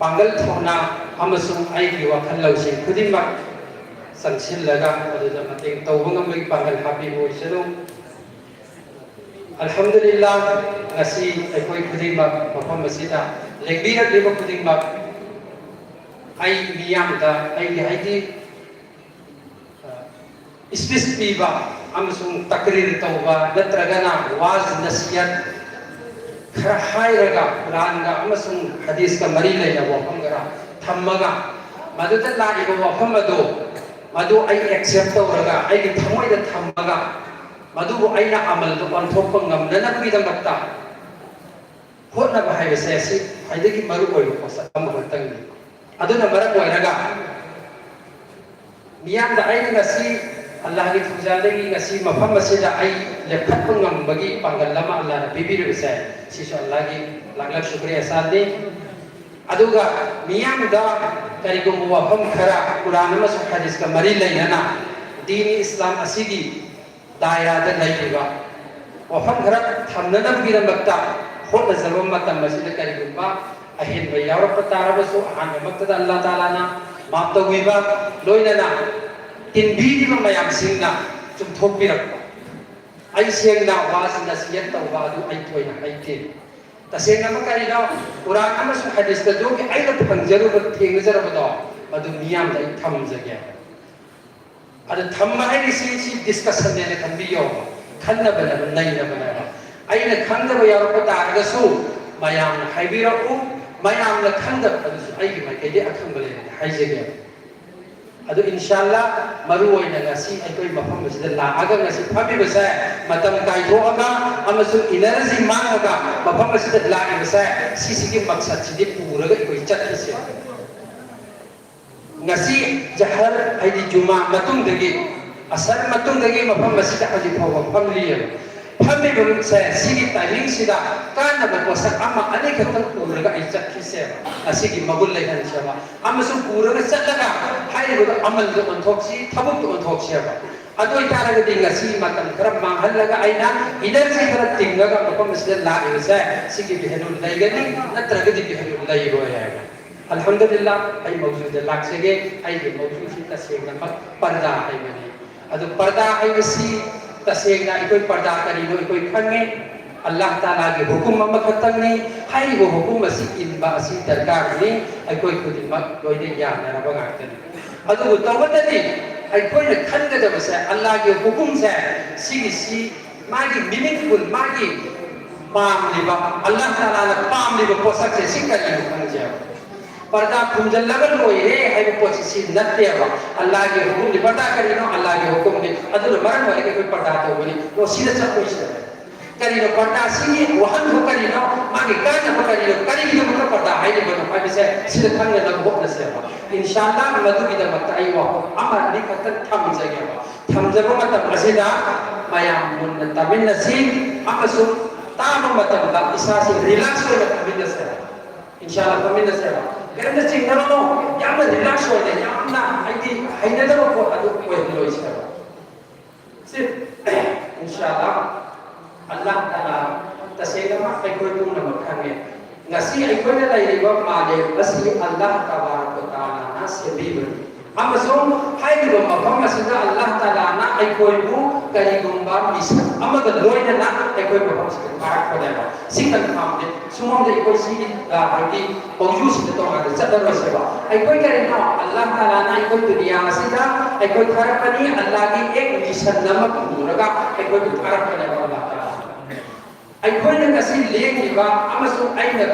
ꯄꯥꯡꯒꯜ ꯊꯧꯅꯥ ꯑꯃꯁꯨꯡ ꯑꯩꯒꯤ ꯋꯥꯈꯜ ꯂꯧꯁꯤꯡ ꯈꯨꯗꯤꯡꯃꯛ ꯆꯪꯁꯤꯜꯂꯒ ꯃꯗꯨꯗ ꯃꯇꯦꯡ ꯇꯧꯕ ꯉꯝꯕꯒꯤ ꯄꯥꯡꯒꯜ ꯍꯥꯞꯄꯤꯕ ꯑꯣꯏꯁꯅꯨ꯫ ꯑꯜꯍꯝꯗꯨꯂꯤꯜꯂꯥ, ꯉꯁꯤ ꯑꯩꯈꯣꯏ ꯈꯨꯗꯤꯡꯃꯛ ꯃꯐꯝ ꯑꯁꯤꯗ ꯂꯦꯡꯕꯤꯔꯛꯂꯤꯕ ꯈꯨꯗꯤꯡꯃꯛ ꯑꯩ ꯃꯤꯌꯥꯝꯗ ꯑꯩꯒꯤ ꯍꯥꯏꯗꯤ speech ꯄꯤꯕ ꯑꯃꯁꯨꯡ ꯇꯛꯔꯤꯔ ꯇꯧꯕ ꯅꯠꯇ꯭ꯔꯒꯅ ꯋꯥꯖ ꯅꯁꯤꯍꯠ ꯈꯔ ꯍꯥꯏꯔꯒ ꯀꯨꯔꯥꯟꯒ ꯑꯃꯁꯨꯡ ꯍꯗꯤꯁꯀ ꯃꯔꯤ ꯂꯩꯅꯕ ꯋꯥꯐꯝ ꯈꯔ ꯊꯝꯃꯒ ꯃꯗꯨꯗ ꯂꯥꯛꯏꯕ ꯋꯥꯐꯝ ꯑꯗꯨ ꯃꯗꯨ ꯑꯩ accept ꯇꯧꯔꯒ ꯑꯩꯒꯤ ꯊꯃꯣꯏꯗ ꯊꯝꯃꯒ ꯃꯗꯨꯕꯨ ꯑꯩꯅ ꯑꯃꯜꯗ ꯑꯣꯟꯊꯣꯛꯄ ꯉꯝꯅꯅꯕꯒꯤꯗꯃꯛꯇ ꯍꯣꯠꯅꯕ ꯍꯥꯏꯕꯁꯦ ꯑꯁꯤ ꯈ꯭ꯋꯥꯏꯗꯒꯤ ꯃꯔꯨ ꯑꯣꯏꯕ ꯄꯣꯠꯁꯛ ꯑꯃꯈꯛꯇꯪꯅꯤ꯫ ꯑꯗꯨꯅ ꯃꯔꯝ ꯑꯣꯏꯔꯒ ꯃꯤꯌꯥꯝꯗ ꯑꯩꯅ ꯉꯁꯤ ꯑꯜꯂꯥꯍꯒꯤ ꯊꯧꯖꯥꯜꯗꯒꯤ ꯉꯁꯤ ꯃꯐꯝ ꯑꯁꯤꯗ ꯑꯩ ꯂꯦꯞꯈꯠꯄ ꯉꯝꯕꯒꯤ ꯄꯥꯡꯒꯜ ꯑꯃ ꯑꯜꯂꯥꯍꯅ ꯄꯤꯕꯤꯔꯤꯕꯁꯦ ꯁꯤꯁꯨ ꯑꯜꯂꯥꯍꯒꯤ ꯂꯥꯛ ꯂꯥꯛ ꯁꯨꯀ꯭ꯔꯤꯌꯥ ꯑꯁꯥꯟꯅꯤ꯫ ꯑꯗꯨꯒ ꯃꯤꯌꯥꯝꯗ ꯀꯔꯤꯒꯨꯝꯕ ꯋꯥꯐꯝ ꯈꯔ ꯀꯨꯔꯥꯟ ꯑꯃꯁꯨꯡ ꯍꯗꯤꯁꯀ ꯃꯔꯤ ꯂꯩꯅꯅ ꯗꯤꯅꯤ ꯏꯁꯂꯥꯝ ꯑꯁꯤꯒꯤ ꯗꯥꯏꯔꯥꯗ ꯂꯩꯔꯤꯕ ꯋꯥꯐꯝ ꯈꯔ ꯊꯝꯅꯅꯕꯒꯤꯗꯃꯛꯇ ꯍꯣꯠꯅꯖꯕ ꯃꯇꯝ ꯑꯁꯤꯗ ꯀꯔꯤꯒꯨꯝꯕ ꯑꯍꯦꯟꯕ ꯌꯥꯎꯔꯛꯄ ꯇꯥꯔꯕꯁꯨ ꯑꯍꯥꯟꯕꯃꯛꯇꯗ ꯑꯜꯂꯥ ꯇꯥꯂꯥꯅ ꯃꯥꯞ ꯇꯧꯕꯤꯕ ꯂꯣꯏꯅꯅ ꯇꯤꯟꯕꯤꯔꯤꯕ ꯃꯌꯥꯝꯁꯤꯡꯅ ꯆꯨꯝꯊꯣꯛꯄꯤꯔꯛꯄ꯫ ꯑꯩ ꯁꯦꯡꯅ ꯋꯥꯁꯤ ꯅꯁꯤꯍꯠ ꯇꯧꯕ ꯑꯗꯨ ꯑꯩ ꯊꯣꯏꯅ ꯍꯩꯇꯦ꯫ ꯇꯁꯦꯡꯅꯃꯛ ꯀꯔꯤꯅꯣ? ꯀꯨꯔꯥꯟ ꯑꯃꯁꯨꯡ ꯍꯗꯤꯁꯇ ꯑꯗꯨꯒꯤ ꯑꯩꯅ ꯐꯪꯖꯔꯨꯕ ꯊꯦꯡꯅꯖꯔꯕꯗꯣ ꯃꯗꯨ ꯃꯤꯌꯥꯝꯗ ꯑꯩ ꯊꯝꯖꯒꯦ꯫ ꯑꯗꯨ ꯊꯝꯕ ꯍꯥꯏꯔꯤꯁꯤ ꯁꯤ discussionꯅꯦꯅ ꯈꯟꯕꯤꯌꯣ꯫ ꯈꯟꯅꯕꯅꯦꯕ, ꯅꯩꯅꯕꯅꯦꯕ꯫ ꯑꯩꯅ ꯈꯪꯗꯕ ꯌꯥꯎꯔꯛꯄ ꯇꯥꯔꯒꯁꯨ ꯃꯌꯥꯝꯅ ꯍꯥꯏꯕꯤꯔꯛꯎ꯫ ꯃꯌꯥꯝꯅ ꯈꯪꯗꯕ ꯑꯗꯨꯁꯨ ꯑꯩꯒꯤ ꯃꯥꯏꯀꯩꯗꯒꯤ ꯑꯈꯪꯕ ꯂꯩꯔꯗꯤ ꯍꯥꯏꯖꯒꯦ꯫ ꯑꯗꯨ ꯏꯟꯁꯥꯜꯂꯥ ꯃꯔꯨ ꯑꯣꯏꯅ ꯉꯁꯤ ꯑꯩꯈꯣꯏ ꯃꯐꯝ ꯑꯁꯤꯗ ꯂꯥꯛꯑꯒ ꯉꯁꯤ ꯐꯝꯃꯤꯕꯁꯦ ꯃꯇꯝ ꯀꯥꯏꯊꯣꯛꯑꯒ ꯑꯃꯁꯨꯡ energy ꯃꯥꯡꯉꯒ ꯃꯐꯝ ꯑꯁꯤꯗ ꯂꯥꯛꯏꯕꯁꯦ ꯁꯤꯁꯤꯒꯤ ꯃꯛꯁꯠꯁꯤꯗꯤ ꯄꯨꯔꯒ ꯑꯩꯈꯣꯏ ꯆꯠꯈꯤꯁꯦ꯫ ꯉꯁꯤ ꯖꯍꯔ ꯍꯥꯏꯗꯤ ꯖꯨꯃꯥ ꯃꯇꯨꯡꯗꯒꯤ, ꯑꯁꯔ ꯃꯇꯨꯡꯗꯒꯤ ꯃꯐꯝ ꯑꯁꯤꯗ ꯍꯧꯖꯤꯛ ꯐꯥꯎꯕ ꯐꯝꯂꯤꯑꯕ꯫ ꯐꯝꯂꯤꯕꯁꯦ ꯁꯤꯒꯤ ꯇꯥꯏꯃꯤꯡꯁꯤꯗ ꯀꯥꯟꯅꯕ ꯄꯣꯠꯁꯛ ꯑꯃ ꯑꯅꯤꯈꯛꯇꯪ ꯄꯨꯔꯒ ꯑꯩ ꯆꯠꯈꯤꯁꯦꯕ꯫ ꯑꯁꯤꯒꯤ ꯃꯒꯨꯟ ꯂꯩꯍꯟꯁꯦꯕ꯫ ꯑꯃꯁꯨꯡ ꯄꯨꯔꯒ ꯆꯠꯂꯒ ꯍꯥꯏꯔꯤꯕꯗꯣ ꯑꯃꯜꯗ ꯑꯣꯟꯊꯣꯛꯁꯤ, ꯊꯕꯛꯇ ꯑꯣꯟꯊꯣꯛꯁꯦꯕ꯫ ꯑꯗꯨ ꯑꯣꯏꯇꯥꯔꯒꯗꯤ ꯉꯁꯤ ꯃꯇꯝ ꯈꯔ ꯃꯥꯡꯍꯜꯂꯒ ꯑꯩꯅ ꯏꯅꯔꯖꯤ ꯈꯔ ꯇꯤꯡꯉꯒ ꯃꯐꯝ ꯑꯁꯤꯗ ꯂꯥꯛꯏꯕꯁꯦ ꯁꯤꯒꯤ ꯚꯦꯂꯨ ꯂꯩꯒꯅꯤ, ꯅꯠꯇ꯭ꯔꯒꯗꯤ ꯚꯦꯂꯨ ꯂꯩꯔꯣꯏ ꯍꯥꯏꯕ꯫ ꯑꯜꯍꯝꯗꯨꯂꯤꯜꯂꯥ, ꯑꯩ ꯃꯧꯖꯨꯗ ꯂꯥꯛꯆꯒꯦ꯫ ꯑꯩꯒꯤ ꯃꯧꯖꯨꯁꯤ ꯇꯁꯦꯡꯅꯃꯛ ꯄꯔꯗꯥ ꯍꯥꯏꯕꯅꯤ꯫ ꯑꯗꯨ ꯄꯔꯗꯥ ꯍꯥꯏꯕꯁꯤ ꯇꯁꯦꯡꯅ ꯑꯩꯈꯣꯏ ꯄꯔꯗꯥ ꯀꯔꯤꯅꯣ ꯑꯩꯈꯣꯏ ꯈꯪꯉꯤ꯫ ꯑꯜꯂꯥꯍ ꯇꯥꯂꯥꯒꯤ ꯍꯨꯀꯨꯝ ꯑꯃꯈꯛꯇꯪꯅꯤ꯫ ꯍꯥꯏꯔꯤꯕ ꯍꯨꯀꯨꯝ ꯑꯁꯤ ꯏꯟꯕ ꯑꯁꯤ ꯗꯔꯀꯥꯔꯅꯤ꯫ ꯑꯩꯈꯣꯏ ꯈꯨꯗꯤꯡꯃꯛ ꯂꯣꯏꯅ ꯌꯥꯅꯔꯕ ꯉꯥꯛꯇꯅꯤ꯫ ꯑꯗꯨꯕꯨ ꯇꯧꯕꯇꯗꯤ ꯑꯩꯈꯣꯏꯅ ꯈꯟꯒꯗꯕꯁꯦ ꯑꯜꯂꯥꯍꯒꯤ ꯍꯨꯀꯨꯝꯁꯦ ꯁꯤꯒꯤꯁꯤ ꯃꯥꯒꯤ ꯃꯤꯅꯤꯡꯐꯨꯜ, ꯃꯥꯒꯤ ꯄꯥꯝꯂꯤꯕ, ꯑꯜꯂꯥꯍ ꯇꯥꯂꯥꯅ ꯄꯥꯝꯂꯤꯕ ꯄꯣꯠꯁꯛꯁꯦ ꯁꯤ ꯀꯔꯤꯅꯣ ꯈꯪꯁꯦꯕ꯫ ꯄꯔꯗꯥ ꯈꯨꯝꯖꯤꯜꯂꯒ ꯂꯣꯏꯔꯦ ꯍꯥꯏꯕ ꯄꯣꯠꯁꯤ ꯁꯤ ꯅꯠꯇꯦꯕ꯫ ꯑꯜꯂꯥꯍꯒꯤ ꯍꯨꯀꯨꯝꯗꯤ, ꯄꯔꯗꯥ ꯀꯔꯤꯅꯣ? ꯑꯜꯂꯥꯍꯒꯤ ꯍꯨꯀꯨꯝꯅꯤ꯫ ꯑꯗꯨꯅ ꯃꯔꯝ ꯑꯣꯏꯔꯒ ꯑꯩꯈꯣꯏ ꯄꯔꯗꯥ ꯇꯧꯕꯅꯤ꯫ ꯑꯣ, ꯁꯤꯗ ꯆꯠꯂꯣꯏꯁꯦ꯫ ꯀꯔꯤꯅꯣ ꯄꯔꯗꯥꯁꯤꯒꯤ ꯋꯥꯍꯟꯊꯣꯛ ꯀꯔꯤꯅꯣ? ꯃꯥꯒꯤ ꯀꯥꯟꯅꯕ ꯀꯔꯤꯅꯣ? ꯀꯔꯤꯒꯤꯗꯃꯛꯇ ꯄꯔꯗꯥ ꯍꯥꯏꯔꯤꯕꯅꯣ ꯍꯥꯏꯕꯁꯦ ꯁꯤꯗ ꯈꯪꯅꯅꯕ ꯍꯣꯠꯅꯁꯦꯕ꯫ ꯏꯟꯁꯥ ꯑꯜꯂꯥꯍ, ꯃꯗꯨꯒꯤꯗꯃꯛꯇ ꯑꯩ ꯋꯥꯐꯝ ꯑꯃ ꯑꯅꯤ ꯈꯛꯇꯪ ꯊꯝꯖꯒꯦꯕ꯫ ꯊꯝꯖꯕ ꯃꯇꯝ ꯑꯁꯤꯗ ꯃꯌꯥꯝ ꯃꯨꯟꯅ ꯇꯥꯃꯤꯟꯅꯁꯤ ꯑꯃꯁꯨꯡ ꯇꯥꯕ ꯃꯇꯝꯗ ꯏꯁꯥꯁꯤ ꯔꯤꯂꯦꯛꯁ ꯑꯣꯏꯅ ꯐꯝꯃꯤꯟꯅꯁꯦꯕ꯫ ꯏꯟꯁꯥ ꯑꯜꯂꯥꯍ, ꯐꯝꯃꯤꯟꯅꯁꯦꯕ꯫ ꯀꯔꯤꯝꯇ ꯆꯤꯡꯅꯔꯨꯅꯨ, ꯌꯥꯝꯅ ꯔꯤꯂꯦꯛꯁ ꯑꯣꯏꯅ, ꯌꯥꯝꯅ ꯍꯥꯏꯗꯤ ꯍꯩꯅꯗꯕ ꯄꯣꯠ ꯑꯗꯨ ꯑꯣꯏꯍꯜꯂꯣꯏꯁꯦꯕ꯫ ꯁꯤ, ꯏꯟꯁꯥ ꯑꯜꯂꯥꯍ, ꯑꯜꯂꯥꯍ ꯇꯥꯂꯥ ꯇꯁꯦꯡꯅꯃꯛ ꯑꯩꯈꯣꯏ ꯄꯨꯝꯅꯃꯛ ꯈꯪꯉꯦ꯫ ꯉꯁꯤ ꯑꯩꯈꯣꯏꯅ ꯂꯩꯔꯤꯕ ꯃꯥꯂꯦꯝ ꯑꯁꯤ ꯑꯜꯂꯥꯍ ꯇꯕꯥꯔꯛ ꯋ ꯇꯥꯂꯥꯅ ꯁꯦꯝꯕꯤꯕꯅꯤ꯫ ꯑꯃꯁꯨꯡ ꯍꯥꯏꯔꯤꯕ ꯃꯐꯝ ꯑꯁꯤꯗ ꯑꯜꯂꯥꯍ ꯇꯥꯂꯥꯅ ꯑꯩꯈꯣꯏꯕꯨ ꯀꯔꯤꯒꯨꯝꯕ ꯃꯤꯁꯟ ꯑꯃꯒ ꯂꯣꯏꯅꯅ ꯑꯩꯈꯣꯏ ꯃꯐꯝꯁꯤꯗ ꯊꯥꯔꯛꯄꯅꯦꯕ꯫ ꯁꯤ ꯀꯟꯐꯥꯔꯝꯅꯤ꯫ ꯁꯨꯝꯕꯗ ꯑꯩꯈꯣꯏ ꯁꯤꯒꯤ, ꯑ, ꯍꯥꯏꯗꯤ ꯃꯧꯖꯨꯁꯤꯗ ꯇꯣꯉꯥꯟꯅ ꯆꯠꯂꯔꯣꯏꯁꯦꯕ꯫ ꯑꯩꯈꯣꯏ ꯀꯔꯤꯅꯣ? ꯑꯜꯂꯥꯍ ꯇꯥꯂꯥꯅ ꯑꯩꯈꯣꯏ ꯗꯨꯅꯤꯌꯥ ꯑꯁꯤꯗ ꯑꯩꯈꯣꯏ ꯊꯥꯔꯛꯄꯅꯤ꯫ ꯑꯜꯂꯥꯍꯒꯤ ꯑꯦꯛ ꯃꯤꯁꯟ ꯑꯃ ꯄꯨꯔꯒ ꯑꯩꯈꯣꯏꯕꯨ ꯊꯥꯔꯛꯄꯅꯦꯕ ꯑꯜꯂꯥꯍ ꯇꯥꯂꯥꯅ꯫ ꯑꯩꯈꯣꯏꯅ ꯉꯁꯤ ꯂꯦꯡꯂꯤꯕ ꯑꯃꯁꯨꯡ ꯑꯩꯅ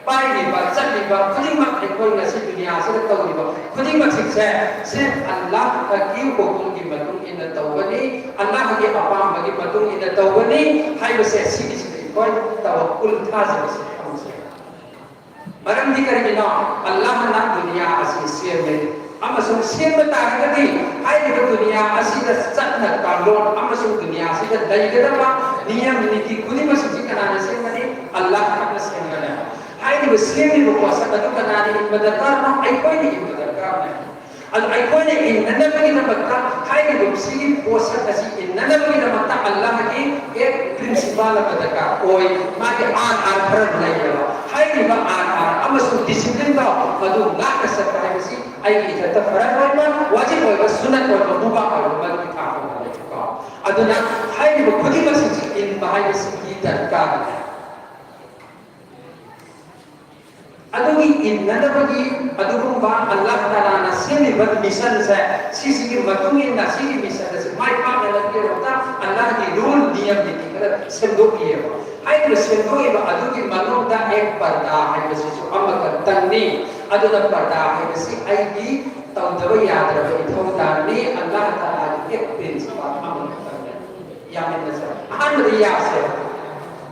ꯄꯥꯏꯔꯤꯕ, ꯆꯠꯂꯤꯕ ꯈꯨꯗꯤꯡꯃꯛ, ꯑꯩꯈꯣꯏ ꯉꯁꯤ ꯗꯨꯅꯤꯌꯥ ꯑꯁꯤꯗ ꯇꯧꯔꯤꯕ ꯈꯨꯗꯤꯡꯃꯛꯁꯤꯡꯁꯦ ꯁꯤ ꯑꯜꯂꯥꯍꯒꯤ ꯍꯨꯀꯨꯝꯒꯤ ꯃꯇꯨꯡ ꯏꯟꯅ ꯇꯧꯒꯅꯤ, ꯑꯜꯂꯥꯍꯒꯤ ꯑꯄꯥꯝꯕꯒꯤ ꯃꯇꯨꯡ ꯏꯟꯅ ꯇꯧꯒꯅꯤ ꯍꯥꯏꯕꯁꯦ ꯁꯤꯒꯤꯁꯤꯗ ꯑꯩꯈꯣꯏ ꯇꯋꯛꯀꯨꯜ, ꯊꯥꯖꯕꯁꯦ ꯊꯝꯁꯦ꯫ ꯃꯔꯝꯗꯤ ꯀꯔꯤꯒꯤꯅꯣ? ꯑꯜꯂꯥꯍꯅ ꯗꯨꯅꯤꯌꯥ ꯑꯁꯤ ꯁꯦꯝꯃꯦ꯫ ꯑꯃꯁꯨꯡ ꯁꯦꯝꯕ ꯇꯥꯔꯒꯗꯤ ꯍꯥꯏꯔꯤꯕ ꯗꯨꯅꯤꯌꯥ ꯑꯁꯤꯗ ꯆꯠꯅ ꯀꯥꯡꯂꯣꯟ ꯑꯃꯁꯨꯡ ꯗꯨꯅꯤꯌꯥ ꯑꯁꯤꯗ ꯂꯩꯒꯗꯕ ꯅꯤꯌꯝ ꯅꯤꯇꯤ ꯈꯨꯗꯤꯡꯃꯛꯁꯤꯡꯁꯤ ꯀꯅꯥꯅ ꯁꯦꯝꯒꯅꯤ? ꯑꯜꯂꯥꯍ ꯈꯛꯅ ꯁꯦꯝꯒꯅꯤ꯫ ꯍꯥꯏꯔꯤꯕ ꯁꯦꯝꯂꯤꯕ ꯄꯣꯠꯁꯛ ꯑꯗꯨ ꯀꯅꯥꯅ ꯏꯟꯕ ꯗꯔꯀꯥꯔꯅꯣ? ꯑꯩꯈꯣꯏꯅ ꯏꯟꯕ ꯗꯔꯀꯥꯔꯅꯤ꯫ ꯑꯗꯨ ꯑꯩꯈꯣꯏꯅ ꯏꯟꯅꯅꯕꯒꯤꯗꯃꯛꯇ ꯍꯥꯏꯔꯤꯕ ꯁꯤꯒꯤ ꯄꯣꯠꯁꯛ ꯑꯁꯤ ꯏꯟꯅꯅꯕꯒꯤꯗꯃꯛꯇ ꯑꯜꯂꯥꯍꯒꯤ ꯑꯦꯛ ꯄ꯭ꯔꯤꯟꯁꯤꯄꯥꯜ ꯑꯃ ꯗꯔꯀꯥꯔ ꯑꯣꯏ꯫ ꯃꯥꯒꯤ ꯑꯥꯏꯟ ꯑꯥꯏꯟ ꯈꯔ ꯂꯩꯌꯦꯕ꯫ ꯍꯥꯏꯔꯤꯕ ꯑꯥꯏꯟ ꯑꯥꯏꯟ ꯑꯃꯁꯨꯡ ꯗꯤꯁꯤꯄ꯭ꯂꯤꯟꯗꯣ ꯃꯗꯨ ꯉꯥꯛꯅ ꯆꯠꯄ ꯍꯥꯏꯕꯁꯤ ꯑꯩꯒꯤ ꯏꯊꯛꯇ ꯐꯔꯛ ꯑꯣꯏꯕ, ꯋꯥꯖꯤꯕ ꯑꯣꯏꯕ, ꯁꯨꯅꯠ ꯑꯣꯏꯕ, ꯃꯨꯕꯥꯍ ꯑꯣꯏꯕ ꯃꯗꯨꯒꯤ ꯊꯥꯛꯇ ꯂꯩꯀꯣ꯫ ꯑꯗꯨꯅ ꯍꯥꯏꯔꯤꯕ ꯈꯨꯗꯤꯡꯃꯛꯁꯤꯡꯁꯤ ꯏꯟꯕ ꯍꯥꯏꯕꯁꯤꯒꯤ ꯗꯔꯀꯥꯔ ꯂꯩ꯫ ꯑꯗꯨꯒꯤ ꯏꯟꯅꯅꯕꯒꯤ ꯑꯗꯨꯒꯨꯝꯕ ꯑꯜꯂꯥꯍ ꯇꯥꯂꯥꯅ ꯁꯦꯝꯂꯤꯕ ꯃꯤꯁꯟꯁꯦ, ꯁꯤꯁꯤꯒꯤ ꯃꯇꯨꯡ ꯏꯟꯅ ꯁꯤꯒꯤ ꯃꯤꯁꯟ ꯑꯁꯤ ꯃꯥꯏ ꯄꯥꯛꯅ ꯂꯝꯕꯤꯔꯣꯝꯗ ꯑꯜꯂꯥꯍꯒꯤ ꯔꯨꯜ ꯅꯤꯌꯝ ꯅꯤꯇꯤ ꯈꯔ ꯁꯦꯝꯗꯣꯛꯏꯑꯕ꯫ ꯍꯥꯏꯔꯤꯕ ꯁꯦꯝꯗꯣꯛꯏꯕ ꯑꯗꯨꯒꯤ ꯃꯅꯨꯡꯗ ꯑꯦꯛ ꯄꯔꯗꯥ ꯍꯥꯏꯕꯁꯤꯁꯨ ꯑꯃꯈꯛꯇꯪꯅꯤ꯫ ꯑꯗꯨꯅ ꯄꯔꯗꯥ ꯍꯥꯏꯕꯁꯤ ꯑꯩꯒꯤ ꯇꯧꯗꯕ ꯌꯥꯗ꯭ꯔꯕ ꯏꯊꯧꯗꯥꯡꯅꯤ꯫ ꯑꯜꯂꯥꯍ ꯇꯥꯂꯥꯒꯤ ꯑꯦꯛ ꯄ꯭ꯔꯤꯟꯁꯤꯄꯥꯜ ꯑꯃꯈꯛꯇꯪꯅꯤ꯫ ꯌꯥꯃꯤꯟꯅꯁꯦ꯫ ꯑꯍꯥꯟꯕꯗ ꯌꯥꯁꯦ꯫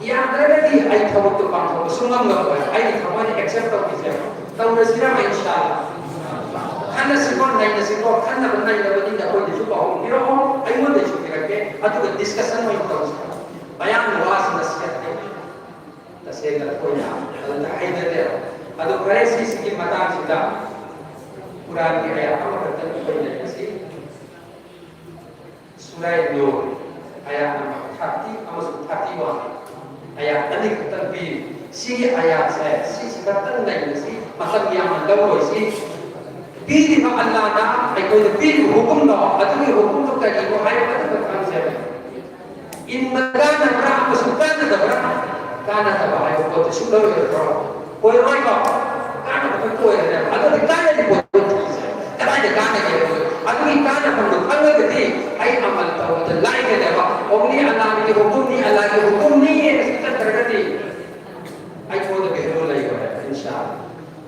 ꯌꯥꯗ꯭ꯔꯒꯗꯤ ꯑꯩ ꯊꯕꯛꯇꯣ ꯄꯥꯡꯊꯣꯛꯄ ꯁꯨꯡꯉꯝ ꯉꯝꯃꯣꯏ꯫ ꯑꯩꯒꯤ ꯊꯃꯣꯏꯅ ꯑꯦꯛꯁꯦꯞ ꯇꯧꯕꯤꯁꯦ꯫ ꯇꯧꯔꯁꯤꯔꯕ ꯏꯟꯁꯥ ꯑꯜꯂꯥ? ꯈꯟꯅꯁꯤꯀꯣ, ꯅꯩꯅꯁꯤꯀꯣ, ꯈꯟꯅꯕ ꯅꯩꯅꯕꯅꯤꯅ ꯑꯩꯈꯣꯏꯗꯁꯨ ꯄꯥꯎꯈꯨꯝ ꯄꯤꯔꯛꯑꯣ, ꯑꯩꯉꯣꯟꯗꯁꯨ ꯄꯤꯔꯛꯀꯦ, ꯑꯗꯨꯒ ꯗꯤꯁꯀꯁꯟ ꯑꯣꯏꯅ ꯇꯧꯁꯤ꯫ ꯃꯌꯥꯝꯅ ꯋꯥꯁꯤ ꯅꯁꯤꯍꯠ ꯇꯧꯕꯤꯌꯨ꯫ ꯇꯁꯦꯡꯅ ꯑꯩꯈꯣꯏꯅ ꯑꯗꯨꯗ ꯍꯩꯅꯗꯦ꯫ ꯑꯗꯣ ꯐꯔꯦ, ꯁꯤꯁꯤꯒꯤ ꯃꯇꯥꯡꯁꯤꯗ ꯀꯨꯔꯥꯟꯒꯤ ꯑꯌꯥꯠ ꯑꯃꯈꯛꯇꯪ ꯑꯩꯈꯣꯏ ꯅꯩꯅꯁꯤ꯫ ꯁꯨꯔꯥꯏ ꯅꯨꯔ, ꯑꯌꯥꯠ ꯅꯝꯕꯔ ꯊꯥꯔꯇꯤ ꯑꯃꯁꯨꯡ ꯊꯥꯔꯇꯤ ꯋꯥꯟ, ꯑꯌꯥꯠ ꯑꯅꯤꯈꯛꯇꯪ ꯄꯤꯔꯤ꯫ ꯁꯤꯒꯤ ꯑꯌꯥꯠꯁꯦ, ꯁꯤꯁꯤ ꯈꯛꯇꯪ ꯅꯩꯅꯁꯤ, ꯃꯇꯝ ꯌꯥꯝꯅ ꯂꯧꯔꯣꯏꯁꯤ꯫ ꯄꯤꯔꯤꯕ ꯑꯜꯂꯥꯅ ꯑꯩꯈꯣꯏꯗ ꯄꯤꯔꯤꯕ ꯍꯨꯀꯨꯝꯗꯣ, ꯑꯗꯨꯒꯤ ꯍꯨꯀꯨꯝꯗꯣ ꯀꯔꯤꯅꯣ ꯍꯥꯏꯕꯗꯨ ꯈꯛ ꯈꯪꯖꯕ꯫ ꯏꯟꯕ ꯀꯥꯟꯅꯕ꯭ꯔꯥ ꯑꯃꯁꯨꯡ ꯀꯥꯟꯅꯗꯕ꯭ꯔꯥ? ꯀꯥꯟꯅꯗꯕ ꯍꯥꯏꯕ ꯄꯣꯠꯇꯨ ꯁꯨꯡꯂꯧ ꯑꯣꯏꯔꯣꯏ꯫ ꯑꯣꯏꯔꯣꯏꯀꯣ? ꯀꯥꯟꯅꯕ ꯈꯛꯇ ꯑꯣꯏꯔꯅꯦꯕ꯫ ꯑꯗꯨꯗꯤ ꯀꯥꯟꯅꯔꯤ ꯄꯣꯠꯇꯨ ꯊꯤꯁꯦ꯫ ꯀꯗꯥꯏꯗ ꯀꯥꯟꯅꯒꯦ? ꯑꯗꯨꯒꯤ ꯀꯥꯟꯅꯐꯝꯗꯨ ꯈꯪꯉꯒꯗꯤ ꯑꯩ ꯑꯃꯜ ꯇꯧꯕꯗ ꯂꯥꯏꯒꯅꯦꯕ꯫ ꯑꯣꯡꯂꯤ ꯑꯜꯂꯥꯍꯒꯤ ꯍꯨꯀꯨꯝꯅꯤ, ꯑꯜꯂꯥꯍꯒꯤ ꯍꯨꯀꯨꯝꯅꯤ ꯍꯥꯏꯅ ꯆꯠꯇ꯭ꯔꯒꯗꯤ ꯑꯩꯉꯣꯟꯗ ꯚꯦꯂꯨ ꯂꯩꯔꯣꯏ, ꯏꯟꯁꯥ ꯑꯜꯂꯥꯍ꯫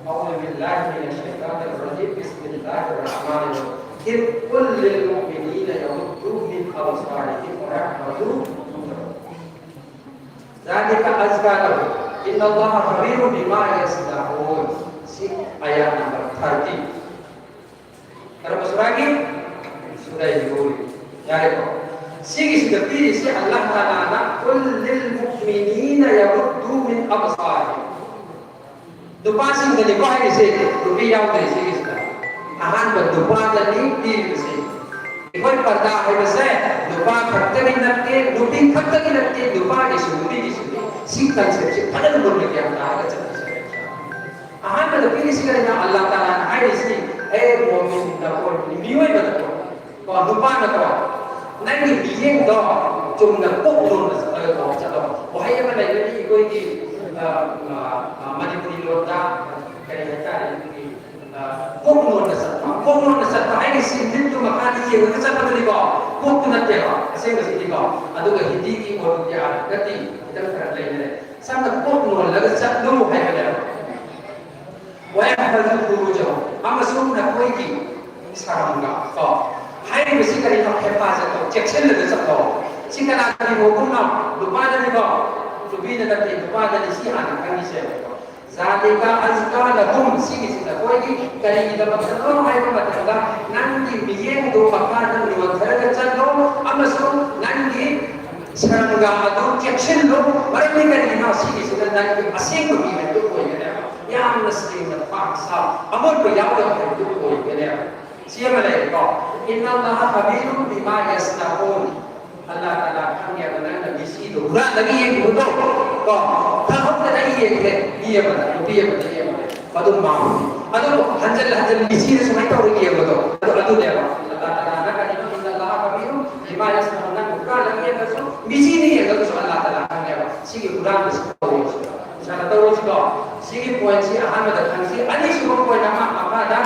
أعوذ بالله من الشيطان الرجيم. بسم الله الرحمن الرحيم. قل للمؤمنين يغضوا من أبصارهم ويحفظوا فروجهم. ذلك أزكى لهم. إن الله خبير بما يصنعون. ꯁꯤ ꯑꯌꯥꯠ ꯅꯝꯕꯔ ꯊꯥꯔꯇꯤ꯫ ꯀꯔꯝꯕ ꯁꯨꯔꯥꯒꯤ? ꯁꯨꯔꯥ ꯅꯨꯔ꯫ ꯌꯥꯔꯦꯀꯣ? ꯁꯤꯒꯤꯁꯤꯗ ꯄꯤꯔꯤꯁꯤ ꯑꯜꯂꯥꯍ ꯇꯥꯂꯥꯅ "ꯀꯨꯜ ꯂꯤꯜ ꯃꯨꯑꯃꯤꯅꯤꯅ ꯌꯒꯨꯗꯗꯨ ꯃꯤꯟ ꯑꯕꯁꯥꯔꯤꯍꯤꯝ"꯫ ꯅꯨꯄꯥꯁꯤꯡꯗꯅꯤꯀꯣ ꯍꯥꯏꯔꯤꯁꯦ, ꯅꯨꯄꯤ ꯌꯥꯎꯗ꯭ꯔꯤ ꯁꯤꯒꯤꯁꯤꯗ꯫ ꯑꯍꯥꯟꯕ ꯅꯨꯄꯥꯗꯅꯤ ꯄꯤꯔꯤꯕꯁꯤ꯫ ꯑꯩꯈꯣꯏ ꯄꯔꯗꯥ ꯍꯥꯏꯕꯁꯦ ꯅꯨꯄꯥ ꯈꯛꯇꯒꯤ ꯅꯠꯇꯦ, ꯅꯨꯄꯤ ꯈꯛꯇꯒꯤ ꯅꯠꯇꯦ, ꯅꯨꯄꯥꯒꯤꯁꯨ ꯅꯨꯄꯤꯒꯤꯁꯨ꯫ ꯁꯤ ꯀꯟꯁꯦꯞꯁꯤ ꯐꯖꯅ ꯃꯨꯟꯅ ꯒ꯭ꯌꯥꯟ ꯇꯥꯔꯒ ꯆꯠꯄꯁꯦ꯫ ꯑꯍꯥꯟꯕꯗ ꯄꯤꯔꯤꯁꯤ ꯀꯔꯤꯅꯣ? ꯑꯜꯂꯥꯍ ꯇꯥꯂꯥꯅ ꯍꯥꯏꯔꯤꯁꯤ, "ꯑꯦ ꯃꯣꯃꯤꯟꯗ ꯀꯣ, ꯃꯤꯑꯣꯏꯕꯗ ꯀꯣ, ꯀꯣ, ꯅꯨꯄꯥꯅ ꯀꯣ, ꯅꯪꯒꯤ ꯃꯤꯠꯌꯦꯡꯗꯣ ꯆꯨꯝꯅ ꯀꯣꯛ ꯂꯣꯟꯗ ꯆꯠꯂꯒ ꯀꯣ ꯆꯠꯂꯣ"꯫ ꯋꯥꯍꯩ ꯑꯃ ꯂꯩꯕꯅꯤ ꯑꯩꯈꯣꯏꯒꯤ, ꯑ, ꯑ, ꯑ, ꯃꯅꯤꯄꯨꯔꯤ ꯂꯣꯟꯗ ꯀꯔꯤ ꯍꯥꯏꯇꯥꯔꯦ, ꯑꯩꯈꯣꯏꯒꯤ, ꯑ, ꯀꯣꯛ ꯂꯣꯟꯗ ꯆꯠꯄ꯫ ꯀꯣꯛ ꯂꯣꯟꯗ ꯆꯠꯄ ꯍꯥꯏꯔꯤꯁꯤ ꯃꯤꯠꯇꯨ ꯃꯈꯥꯗ ꯌꯦꯡꯉꯒ ꯆꯠꯄꯗꯨꯅꯤꯀꯣ, ꯀꯣꯛꯇꯨ ꯅꯠꯇꯦꯕ ꯑꯁꯦꯡꯕꯁꯤꯗꯤꯀꯣ꯫ ꯑꯗꯨꯒ ꯍꯤꯟꯗꯤꯒꯤ ꯑꯣꯔꯗꯨꯒꯤ ꯑꯥꯔꯊꯒꯗꯤ ꯈꯤꯇꯪ ꯈꯔ ꯂꯩꯅꯔꯦ꯫ ꯁꯝꯅ ꯀꯣꯛ ꯅꯣꯜꯂꯒ ꯆꯠꯂꯨ ꯍꯥꯏꯕꯅꯦꯕ꯫ "ꯋꯌꯍꯐꯖꯨ ꯐꯨꯔꯨꯖꯍꯨꯝ", ꯑꯃꯁꯨꯡ ꯅꯈꯣꯏꯒꯤ ꯁꯔꯝꯒ ꯀꯣ꯫ ꯍꯥꯏꯔꯤꯕꯁꯤ ꯀꯔꯤꯅꯣ? ꯍꯦꯐꯥꯖꯠ ꯇꯧ, ꯆꯦꯛꯁꯤꯜꯂꯒ ꯆꯠꯂꯣ꯫ ꯁꯤ ꯀꯅꯥꯒꯤ ꯃꯒꯨꯟꯅꯣ? ꯅꯨꯄꯥꯗꯅꯤꯀꯣ, ꯅꯨꯄꯤꯗ ꯅꯠꯇꯦ, ꯅꯨꯄꯥꯗꯅꯤ ꯁꯤ ꯍꯥꯟꯅ ꯈꯪꯉꯤꯁꯦ꯫ "ذلك أزكى لكم", ꯁꯤꯒꯤꯁꯤ ꯅꯈꯣꯏꯒꯤ ꯀꯔꯤꯒꯤꯗꯃꯛꯇꯅꯣ ꯍꯥꯏꯕ ꯃꯇꯝꯗ, ꯅꯪꯒꯤ ꯃꯤꯠꯌꯦꯡꯗꯨ ꯃꯈꯥꯗ ꯅꯣꯟꯊꯔꯒ ꯆꯠꯂꯣ, ꯑꯃꯁꯨꯡ ꯅꯪꯒꯤ ꯁꯔꯝꯒꯥ ꯑꯗꯨ ꯆꯦꯛꯁꯤꯜꯂꯨ꯫ ꯃꯔꯝꯗꯤ ꯀꯔꯤꯒꯤꯅꯣ? ꯁꯤꯒꯤꯁꯤꯅ ꯅꯪꯒꯤ ꯑꯁꯦꯡꯕ ꯃꯤ ꯍꯥꯏꯕꯗꯨ ꯑꯣꯏꯒꯅꯦꯕ꯫ ꯌꯥꯝꯅ ꯁꯦꯡꯅ ꯄꯥꯛ ꯁꯥ ꯑꯃꯣꯠꯄ ꯌꯥꯎꯗꯕ ꯍꯥꯏꯕꯗꯨ ꯑꯣꯏꯒꯅꯦꯕ꯫ ꯁꯤ ꯑꯃ ꯂꯩꯔꯦꯀꯣ꯫ "إن الله خبير بما يصنعون". ꯑꯜꯂꯥꯍ ꯇꯥꯂꯥ ꯈꯪꯉꯦꯕ ꯅꯪꯅ ꯃꯤꯆꯤꯗꯣ ꯍꯨꯔꯥꯟꯂꯒ ꯌꯦꯡꯕꯗꯣ꯫ ꯀꯣ? ꯈꯪꯍꯧꯗꯅ ꯌꯦꯡꯈ꯭ꯔꯦ ꯃꯤ ꯑꯃꯗ, ꯅꯨꯄꯤ ꯑꯃꯗ ꯌꯦꯡꯈ꯭ꯔꯦ꯫ ꯃꯗꯨ ꯃꯥꯡꯉꯤ꯫ ꯑꯗꯨꯕꯨ ꯍꯟꯖꯤꯜ ꯍꯟꯖꯤꯜ ꯃꯤꯆꯤꯗ ꯁꯨꯃꯥꯏꯅ ꯇꯧꯔꯒ ꯌꯦꯡꯕꯗꯣ꯫ ꯑꯗꯨ, ꯑꯗꯨꯅꯦꯕ꯫ ꯑꯜꯂꯥꯍ ꯇꯥꯂꯥꯅ ꯀꯔꯤꯅꯣ? "إن الله خبير بما يصنعون". ꯅꯪ ꯍꯨꯔꯥꯟꯂꯒ ꯌꯦꯡꯉꯁꯨ, ꯃꯤꯆꯤꯗ ꯌꯦꯡꯉꯒꯁꯨ ꯑꯜꯂꯥꯍ ꯇꯥꯂꯥ ꯈꯪꯉꯦꯕ꯫ ꯁꯤꯒꯤ ꯍꯨꯔꯥꯟꯕꯁꯤ ꯇꯧꯔꯣꯏꯁꯤꯀꯣ꯫ ꯏꯁꯥꯅ ꯇꯧꯔꯣꯏꯁꯤꯀꯣ꯫ ꯁꯤꯒꯤ ꯄꯣꯏꯟꯁꯤ ꯑꯍꯥꯟꯕꯗ ꯈꯪꯁꯤ꯫ ꯑꯅꯤꯁꯨꯕ ꯄꯣꯏꯟ ꯑꯃ ꯃꯈꯥꯗ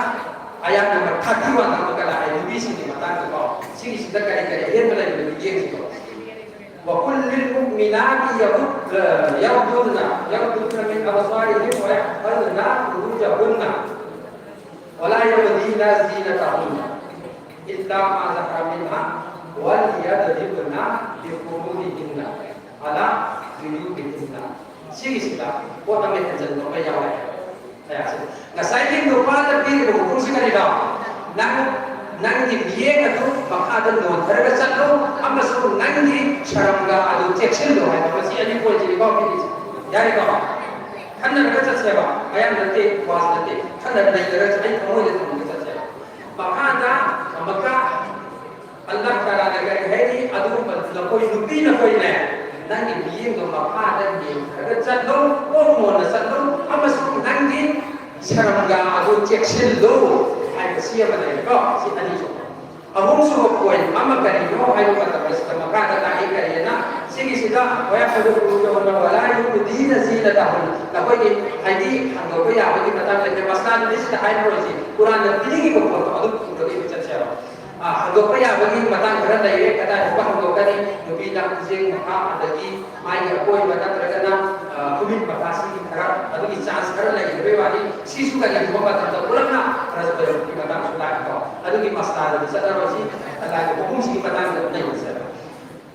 ꯑꯌꯥꯠ ꯅꯝꯕꯔ ꯊꯥꯔꯇꯤ ꯋꯥꯟ ꯑꯃꯒ ꯂꯥꯛꯑꯦ, ꯅꯨꯄꯤꯁꯤꯡꯒꯤ ꯃꯇꯥꯡꯗꯀꯣ꯫ ꯁꯤꯒꯤꯁꯤꯗ ꯀꯔꯤ ꯀꯔꯤ ꯑꯍꯦꯟꯕ ꯂꯩꯕꯅꯣ ꯌꯦꯡꯁꯤꯀꯣ꯫ "وقل للمؤمنات يغض-، يغضضن، يغضضن من أبصارهن ويحفظن فروجهن ولا يبدين زينتهن إلا ما ظهر منها وليضربن بخمرهن على جيوبهن". ꯁꯤꯒꯤꯁꯤꯗ ꯄꯣꯠ ꯑꯃ ꯍꯦꯟꯖꯟꯕ ꯑꯃ ꯌꯥꯎꯔꯦ꯫ ꯉꯁꯥꯏꯒꯤ ꯅꯨꯄꯥꯗ ꯄꯤꯔꯤꯕ ꯍꯨꯀꯨꯝꯁꯤ ꯀꯔꯤꯅꯣ? ꯅꯪ ꯅꯪꯒꯤ ꯃꯤꯠꯌꯦꯡ ꯑꯗꯨ ꯃꯈꯥꯗ ꯅꯣꯟꯊꯔꯒ ꯆꯠꯂꯨ, ꯑꯃꯁꯨꯡ ꯅꯪꯒꯤ ꯁꯔꯝꯒꯥ ꯑꯗꯨ ꯆꯦꯛꯁꯤꯜꯂꯨ ꯍꯥꯏꯕ ꯃꯁꯤ ꯑꯅꯤ ꯄꯣꯏꯟꯁꯤꯅꯤꯀꯣ ꯄꯤꯔꯤꯁꯦ꯫ ꯌꯥꯔꯦꯀꯣ? ꯈꯟꯅꯔꯒ ꯆꯠꯁꯦꯕ꯫ ꯃꯌꯥꯝ ꯅꯠꯇꯦ, ꯋꯥꯁ ꯅꯠꯇꯦ, ꯈꯟꯅꯔ ꯅꯩꯅꯔꯒ ꯑꯩ ꯊꯃꯣꯏꯗ ꯊꯝꯃꯒ ꯆꯠꯁꯦꯕ꯫ ꯃꯈꯥꯗ ꯑꯃꯨꯛꯀ ꯑꯜꯂꯥꯍ ꯇꯥꯂꯥꯅ ꯀꯔꯤ ꯍꯥꯏꯔꯤ? ꯑꯗꯨꯒꯨꯝꯕ ꯅꯈꯣꯏ ꯅꯨꯄꯤ ꯅꯈꯣꯏꯅꯦ, ꯅꯪꯒꯤ ꯃꯤꯠꯌꯦꯡꯗꯣ ꯃꯈꯥꯗ ꯌꯦꯡꯊꯔꯒ ꯆꯠꯂꯨ, ꯀꯣꯛ ꯃꯣꯟꯅ ꯆꯠꯂꯨ, ꯑꯃꯁꯨꯡ ꯅꯪꯒꯤ ꯁꯔꯝꯒꯥ ꯑꯗꯨ ꯆꯦꯛꯁꯤꯜꯂꯨ ꯍꯥꯏꯕꯁꯤ ꯑꯃ ꯂꯩꯔꯦꯀꯣ꯫ ꯁꯤ ꯑꯅꯤꯁꯨꯕ꯫ ꯑꯍꯨꯝꯁꯨꯕ ꯄꯣꯏꯟ ꯑꯃ ꯀꯔꯤꯅꯣ ꯍꯥꯏꯕ ꯃꯇꯝꯗ ꯁꯤꯗ ꯃꯈꯥꯗ ꯇꯥꯛꯏ ꯀꯔꯤꯅ ꯁꯤꯒꯤꯁꯤꯗ ꯃꯌꯥꯝ ꯑꯗꯨ ꯄꯨꯔꯨꯗꯧꯅ ꯋꯥꯂꯥ ꯌꯨꯕꯗꯤꯅ ꯖꯤꯅꯇꯍꯨꯟ꯫ ꯅꯈꯣꯏꯒꯤ ꯍꯥꯏꯗꯤ ꯍꯟꯗꯣꯛꯄ ꯌꯥꯕꯒꯤ ꯃꯇꯥꯡꯗ ꯃꯁꯂꯥ ꯅꯨꯃꯤꯠꯁꯤꯗ ꯍꯥꯏꯔꯔꯣꯏꯁꯤ꯫ ꯀꯨꯔꯥꯟꯗ ꯄꯤꯅꯤꯡꯉꯤꯕ ꯄꯣꯠꯇꯣ ꯑꯗꯨ ꯄꯨꯔꯒ ꯆꯠꯁꯦꯕ꯫ ꯑ, ꯍꯟꯗꯣꯛꯄ ꯌꯥꯕꯒꯤ ꯃꯇꯥꯡ ꯈꯔ ꯂꯩꯔꯦ꯫ ꯀꯗꯥꯏꯗ ꯍꯟꯗꯣꯛꯀꯅꯤ? ꯅꯨꯄꯤꯅ ꯈꯨꯖꯦꯡ ꯃꯈꯥ, ꯑꯗꯒꯤ ꯃꯥꯒꯤ ꯑꯀꯣꯏꯕ ꯅꯠꯇ꯭ꯔꯒꯅ, ꯑ, ꯈꯨꯃꯤꯠ ꯃꯈꯥ, ꯁꯤꯒꯤ ꯈꯔ, ꯑꯗꯨꯒꯤ ꯆꯥꯟꯁ ꯈꯔ ꯂꯩꯔꯤꯕꯩ ꯋꯥꯅꯤ꯫ ꯁꯤꯁꯨ ꯀꯔꯤꯒꯨꯝꯕ ꯃꯇꯝꯗ ꯄꯨꯂꯞꯅ ꯔꯁꯕꯔꯒꯤ ꯃꯇꯥꯡꯁꯨ ꯂꯥꯛꯏꯀꯣ꯫ ꯑꯗꯨꯒꯤ ꯃꯁꯂꯥꯗꯗꯤ ꯆꯠꯂꯔꯣꯏꯁꯤ꯫ ꯀꯗꯥꯏꯗ ꯃꯍꯨꯝꯁꯤꯒꯤ ꯃꯇꯥꯡꯗ ꯂꯩꯔꯤꯁꯦ꯫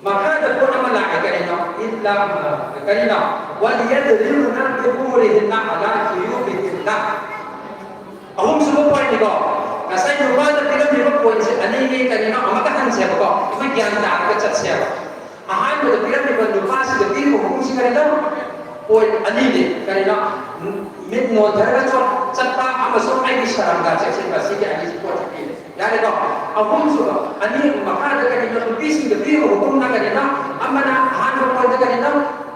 ꯃꯈꯥꯗ ꯄꯣꯠ ꯑꯃ ꯂꯥꯛꯑꯦ꯫ ꯀꯔꯤꯅꯣ? ꯏꯠꯂꯥ, ꯀꯔꯤꯅꯣ? ꯋꯥꯂꯤꯌꯥꯗ꯭ꯔꯤꯕꯅ ꯕꯤꯈꯨꯃꯨꯔꯤꯍꯤꯟꯅ ꯑꯂꯥ ꯈꯨꯌꯨꯕꯤꯍꯤꯟꯅ꯫ ꯑꯍꯨꯝꯁꯨꯕ ꯄꯣꯏꯟꯅꯤꯀꯣ꯫ ꯉꯁꯥꯏ ꯅꯨꯄꯥꯗ ꯄꯤꯔꯝꯃꯤꯕ ꯄꯣꯏꯟꯁꯦ ꯑꯅꯤꯅꯤ꯫ ꯀꯔꯤꯅꯣ? ꯑꯃꯒ ꯍꯟꯁꯦꯕꯀꯣ꯫ ꯑꯩꯈꯣꯏ ꯒ꯭ꯌꯥꯟ ꯇꯥꯔꯒ ꯆꯠꯁꯦꯕ꯫ ꯑꯍꯥꯟꯕꯗ ꯄꯤꯔꯝꯃꯤꯕ ꯅꯨꯄꯥꯁꯤꯗ ꯄꯤꯔꯤꯕ ꯍꯨꯀꯨꯝꯁꯤ ꯀꯔꯤꯅꯣ? ꯄꯣꯏꯟ ꯑꯅꯤꯅꯤ꯫ ꯀꯔꯤꯅꯣ? ꯃꯤꯠ ꯅꯣꯟꯊꯔꯒ ꯆꯠ-, ꯆꯠꯄ ꯑꯃꯁꯨꯡ ꯑꯩꯒꯤ ꯁꯔꯝꯒ ꯆꯦꯛꯁꯤꯟꯕ, ꯁꯤꯒꯤ ꯑꯅꯤꯁꯤ ꯄꯣꯠꯁꯤ ꯄꯤꯔꯦ꯫ ꯌꯥꯔꯦꯀꯣ? ꯑꯍꯨꯝꯁꯨꯕ, ꯑꯅꯤ ꯃꯈꯥꯗ ꯀꯔꯤꯅꯣ? ꯅꯨꯄꯤꯁꯤꯡꯗ ꯄꯤꯔꯤꯕ ꯍꯨꯀꯨꯝꯅ ꯀꯔꯤꯅꯣ? ꯑꯃꯅ ꯑꯍꯥꯟꯕ ꯄꯣꯏꯟꯗ ꯀꯔꯤꯅꯣ?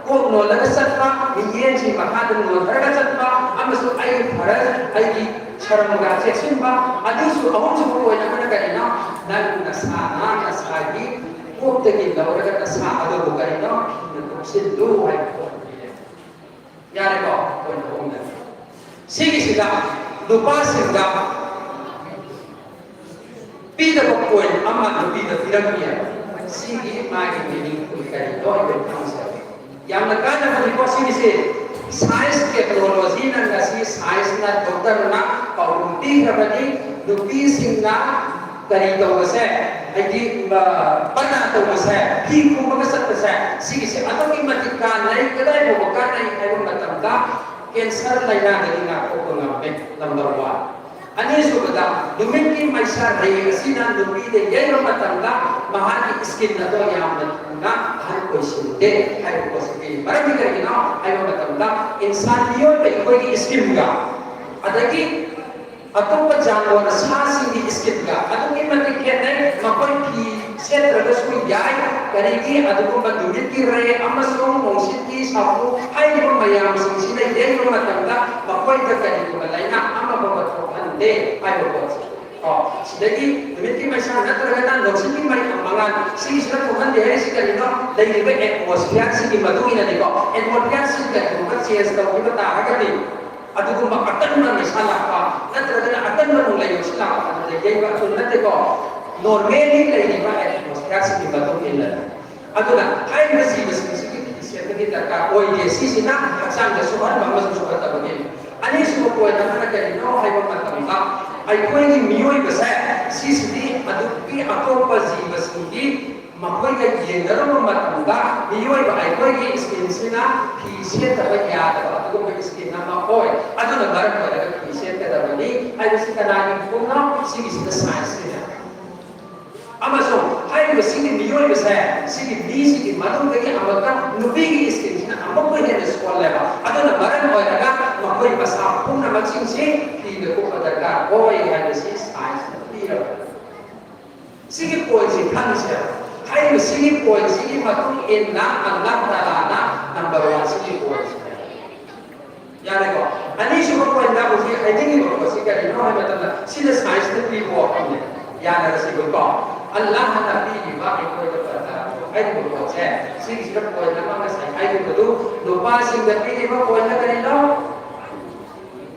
ꯀꯣꯛ ꯅꯣꯜꯂꯒ ꯆꯠꯄ, ꯃꯤꯠꯌꯦꯡꯁꯤ ꯃꯈꯥꯗ ꯅꯣꯟꯊꯔꯒ ꯆꯠꯄ, ꯑꯃꯁꯨꯡ ꯑꯩꯒꯤ ꯐꯔꯖ, ꯑꯩꯒꯤ ꯁꯔꯝꯒ ꯆꯦꯛꯁꯤꯟꯕ꯫ ꯑꯗꯨꯁꯨ ꯑꯍꯨꯝꯁꯨꯕ ꯄꯣꯏꯟ ꯑꯃꯅ ꯀꯔꯤꯅꯣ? ꯅꯪ ꯅꯁꯥꯅ ꯅꯁꯥꯒꯤ ꯀꯣꯛꯇꯒꯤ ꯂꯧꯔꯒ ꯅꯁꯥ ꯑꯗꯨꯕꯨ ꯀꯔꯤꯅꯣ? ꯍꯤꯡꯅ ꯀꯨꯞꯁꯤꯜꯂꯨ ꯍꯥꯏꯕ ꯄꯣꯠ ꯑꯃ ꯄꯤꯔꯦ꯫ ꯌꯥꯔꯦꯀꯣ? ꯄꯣꯏꯟ ꯑꯍꯨꯝꯗ꯫ ꯁꯤꯒꯤꯁꯤꯗ ꯅꯨꯄꯥꯁꯤꯡꯗ ꯄꯤꯗꯕ ꯄꯣꯏꯟ ꯑꯃ ꯅꯨꯄꯤꯗ ꯄꯤꯔꯝꯃꯤ꯫ ꯁꯤꯒꯤ ꯃꯥꯒꯤ ꯃꯤꯅꯤꯡ ꯀꯔꯤ ꯂꯣꯏꯅ ꯈꯪꯖꯔꯦ꯫ ꯌꯥꯝꯅ ꯀꯥꯟꯅꯕꯅꯤꯀꯣ ꯁꯤꯒꯤꯁꯦ꯫ ꯁꯥꯏꯟꯁ ꯇꯦꯛꯅꯣꯂꯣꯖꯤꯅ ꯉꯁꯤ ꯁꯥꯏꯟꯁꯅ ꯗꯣꯛꯇꯔꯅ ꯄꯥꯎꯈꯨꯝ ꯄꯤꯈ꯭ꯔꯕꯅꯤ꯫ ꯅꯨꯄꯤꯁꯤꯡꯅ ꯀꯔꯤ ꯇꯧꯕꯁꯦ, ꯍꯥꯏꯗꯤ, ꯑ, ꯄꯅꯥ ꯇꯧꯕꯁꯦ, ꯐꯤ ꯈꯨꯝꯕꯒ ꯆꯠꯄꯁꯦ, ꯁꯤꯒꯤꯁꯦ ꯑꯗꯨꯛꯀꯤ ꯃꯇꯤꯛ ꯀꯥꯟꯅꯩ꯫ ꯀꯗꯥꯏ ꯐꯥꯎꯕ ꯀꯥꯟꯅꯩ ꯍꯥꯏꯕ ꯃꯇꯝꯗ ꯀꯦꯟꯁꯔ ꯂꯥꯏꯅꯥꯗꯒꯤ ꯉꯥꯛꯊꯣꯛꯄ ꯉꯝꯃꯦ, ꯅꯝꯕꯔ ꯋꯥꯟ꯫ ꯑꯅꯤꯁꯨꯕꯗ, ꯅꯨꯃꯤꯠꯀꯤ ꯃꯩꯁꯥ ꯔꯦ ꯑꯁꯤꯅ ꯅꯨꯄꯤꯗ ꯌꯩꯕ ꯃꯇꯝꯗ ꯃꯍꯥꯛꯀꯤ ꯁ꯭ꯀꯤꯟ ꯑꯗꯣ ꯌꯥꯝꯅ ꯊꯨꯅ ꯑꯍꯟ ꯑꯣꯏꯁꯤꯟꯗꯦ ꯍꯥꯏꯕ ꯄꯣꯠꯁꯤ ꯄꯤꯔꯤ꯫ ꯃꯔꯝꯗꯤ ꯀꯔꯤꯒꯤꯅꯣ ꯍꯥꯏꯕ ꯃꯇꯝꯗ, ꯏꯟꯁꯥꯟ ꯃꯤꯑꯣꯏꯕ ꯑꯩꯈꯣꯏꯒꯤ ꯁ꯭ꯀꯤꯟꯒ ꯑꯗꯒꯤ ꯑꯇꯣꯞꯄ ꯖꯥꯟꯋꯥꯔ ꯁꯥꯁꯤꯡꯒꯤ ꯁ꯭ꯀꯤꯟꯒ ꯑꯗꯨꯛꯀꯤ ꯃꯇꯤꯛ ꯈꯦꯠꯅꯩ꯫ ꯃꯈꯣꯏ ꯐꯤ ꯁꯦꯠꯇ꯭ꯔꯒꯁꯨ ꯌꯥꯏ꯫ ꯀꯔꯤꯒꯤ? ꯑꯗꯨꯒꯨꯝꯕ ꯅꯨꯃꯤꯠꯀꯤ ꯔꯦ ꯑꯃꯁꯨꯡ ꯅꯨꯡꯁꯤꯠꯀꯤ ꯁꯥꯐꯨ ꯍꯥꯏꯔꯤꯕ ꯃꯌꯥꯝꯁꯤꯡꯁꯤꯅ ꯌꯩꯕ ꯃꯇꯝꯗ ꯃꯈꯣꯏꯗ ꯀꯔꯤꯒꯨꯝꯕ ꯂꯥꯏꯅꯥ ꯑꯃꯐꯥꯎꯕ ꯊꯣꯛꯍꯟꯗꯦ ꯍꯥꯏꯕ ꯄꯣꯠꯁꯦ꯫ ꯀꯣ, ꯁꯤꯗꯒꯤ ꯅꯨꯃꯤꯠꯀꯤ ꯃꯩꯁꯥ ꯅꯠꯇ꯭ꯔꯒꯅ ꯅꯨꯡꯁꯤꯠꯀꯤ ꯃꯩ ꯃꯉꯥꯜ ꯁꯤꯒꯤꯁꯤꯅ ꯊꯣꯛꯍꯟꯗꯦ ꯍꯥꯏꯔꯤꯁꯤ ꯀꯔꯤꯅꯣ? ꯂꯩꯔꯤꯕ ꯑꯦꯠꯃꯣꯁꯐꯤꯌꯔꯁꯤꯒꯤ ꯃꯇꯨꯡ ꯏꯟꯅꯅꯤꯀꯣ꯫ ꯑꯦꯠꯃꯣꯁꯐꯤꯌꯔꯁꯤ ꯀꯔꯤꯒꯨꯝꯕ ꯆꯦꯟꯖ ꯇꯧꯈꯤꯕ ꯇꯥꯔꯒꯗꯤ ꯑꯗꯨꯒꯨꯝꯕ ꯑꯀꯟꯕ ꯃꯩꯁꯥ ꯂꯥꯛꯄ ꯅꯠꯇ꯭ꯔꯒꯅ ꯑꯀꯟꯕ ꯅꯣꯡꯂꯩ ꯅꯨꯡꯁꯤꯠ ꯂꯥꯛꯄ ꯑꯗꯨꯗ ꯌꯩꯕ ꯑꯗꯨ ꯅꯠꯇꯦꯀꯣ꯫ ꯅꯣꯔꯃꯦꯜꯂꯤ ꯂꯩꯔꯤꯕ ꯑꯦꯠꯃꯣꯁꯐꯤꯌꯔꯁꯤꯒꯤ ꯃꯇꯨꯡ ꯏꯟꯅ꯫ ꯑꯗꯨꯅ ꯍꯥꯏꯔꯤꯕ ꯖꯤꯕꯁꯤꯡꯁꯤꯒꯤ ꯐꯤ ꯁꯦꯠꯄꯒꯤ ꯗꯔꯀꯥꯔ ꯑꯣꯏꯗꯦ꯫ ꯁꯤꯁꯤꯅ ꯍꯛꯆꯥꯡꯗ ꯁꯣꯛꯍꯟꯕ ꯑꯃꯁꯨꯡ ꯁꯣꯛꯍꯟꯗꯕꯒꯤ꯫ ꯑꯅꯤꯁꯨꯕ ꯄꯣꯏꯟꯠ ꯑꯃꯅ ꯀꯔꯤꯅꯣ ꯍꯥꯏꯕ ꯃꯇꯝꯗ, ꯑꯩꯈꯣꯏꯒꯤ ꯃꯤꯑꯣꯏꯕꯁꯦ ꯁꯤꯁꯤꯗꯤ ꯑꯗꯨꯛꯀꯤ ꯑꯇꯣꯞꯄ ꯖꯤꯕꯁꯤꯡꯒꯤ ꯃꯈꯣꯏꯒ ꯌꯦꯡꯅꯔꯨꯕ ꯃꯇꯝꯗ ꯃꯤꯑꯣꯏꯕ ꯑꯩꯈꯣꯏꯒꯤ ꯁ꯭ꯀꯤꯟꯁꯤꯅ ꯐꯤ ꯁꯦꯠꯇꯕ ꯌꯥꯗꯕ ꯑꯗꯨꯒꯨꯝꯕ ꯁ꯭ꯀꯤꯟ ꯑꯃ ꯑꯣꯏ꯫ ꯑꯗꯨꯅ ꯃꯔꯝ ꯑꯣꯏꯔꯒ ꯐꯤ ꯁꯦꯠꯀꯗꯕꯅꯤ ꯍꯥꯏꯕꯁꯤ ꯀꯅꯥꯒꯤ ꯃꯐꯝꯅꯣ? ꯁꯤꯒꯤꯁꯤꯅ ꯁꯥꯏꯟꯁꯅꯤꯅ꯫ ꯑꯃꯁꯨꯡ ꯍꯥꯏꯔꯤꯕ ꯁꯤꯒꯤ ꯃꯤꯑꯣꯏꯕꯁꯦ, ꯁꯤꯒꯤ ꯃꯤꯁꯤꯒꯤ ꯃꯅꯨꯡꯗꯒꯤ ꯑꯃꯨꯛꯀ ꯅꯨꯄꯤꯒꯤ ꯁ꯭ꯀꯤꯟꯁꯤꯅ ꯑꯃꯨꯛꯀ ꯍꯦꯟꯅ ꯁꯣꯜꯂꯦꯕ꯫ ꯑꯗꯨꯅ ꯃꯔꯝ ꯑꯣꯏꯔꯒ ꯃꯈꯣꯏ ꯃꯁꯥ ꯄꯨꯝꯅꯃꯛꯁꯤꯡꯁꯤ ꯐꯤꯗ ꯀꯨꯞꯄ ꯗꯔꯀꯥꯔ ꯑꯣꯏ ꯍꯥꯏꯕꯁꯤ ꯁꯥꯏꯟꯁꯅ ꯄꯤꯔꯕꯅꯤ꯫ ꯁꯤꯒꯤ ꯄꯣꯏꯟꯠꯁꯤ ꯈꯪꯁꯦ꯫ ꯍꯥꯏꯔꯤꯕ ꯁꯤꯒꯤ ꯄꯣꯏꯟꯠꯁꯤꯒꯤ ꯃꯇꯨꯡ ꯏꯟꯅ ꯑꯜꯂꯥꯍ ꯇꯥꯂꯥꯅ ꯅꯝꯕꯔ ꯋꯥꯟ ꯁꯤꯒꯤ ꯄꯣꯏꯟꯠꯁꯤꯅꯦ꯫ ꯌꯥꯔꯦꯀꯣ? ꯑꯅꯤꯁꯨꯕ ꯄꯣꯏꯟꯠꯇ ꯍꯧꯖꯤꯛ ꯍꯥꯏꯅꯤꯡꯉꯤꯕ ꯄꯣꯠꯁꯤ ꯀꯔꯤꯅꯣ ꯍꯥꯏꯕ ꯃꯇꯝꯗ, ꯁꯤꯗ ꯁꯥꯏꯟꯁꯅ ꯄꯤꯕ ꯋꯥꯐꯝꯅꯦ꯫ ꯌꯥꯅꯔꯁꯤꯕꯀꯣ? ꯑꯜꯂꯥꯍꯅ ꯄꯤꯔꯤꯕ ꯑꯩꯈꯣꯏꯗ ꯄ꯭ꯔꯗꯥꯟ ꯍꯥꯏꯔꯤꯕ ꯄꯣꯠꯁꯦ, ꯁꯤꯒꯤꯁꯤꯗ ꯄꯣꯏꯟꯠ ꯑꯃ ꯉꯁꯥꯏ ꯍꯥꯏꯈꯤꯕꯗꯨ, ꯅꯨꯄꯥꯁꯤꯡꯗ ꯄꯤꯔꯤꯕ ꯄꯣꯏꯟꯠꯅ ꯀꯔꯤꯅꯣ?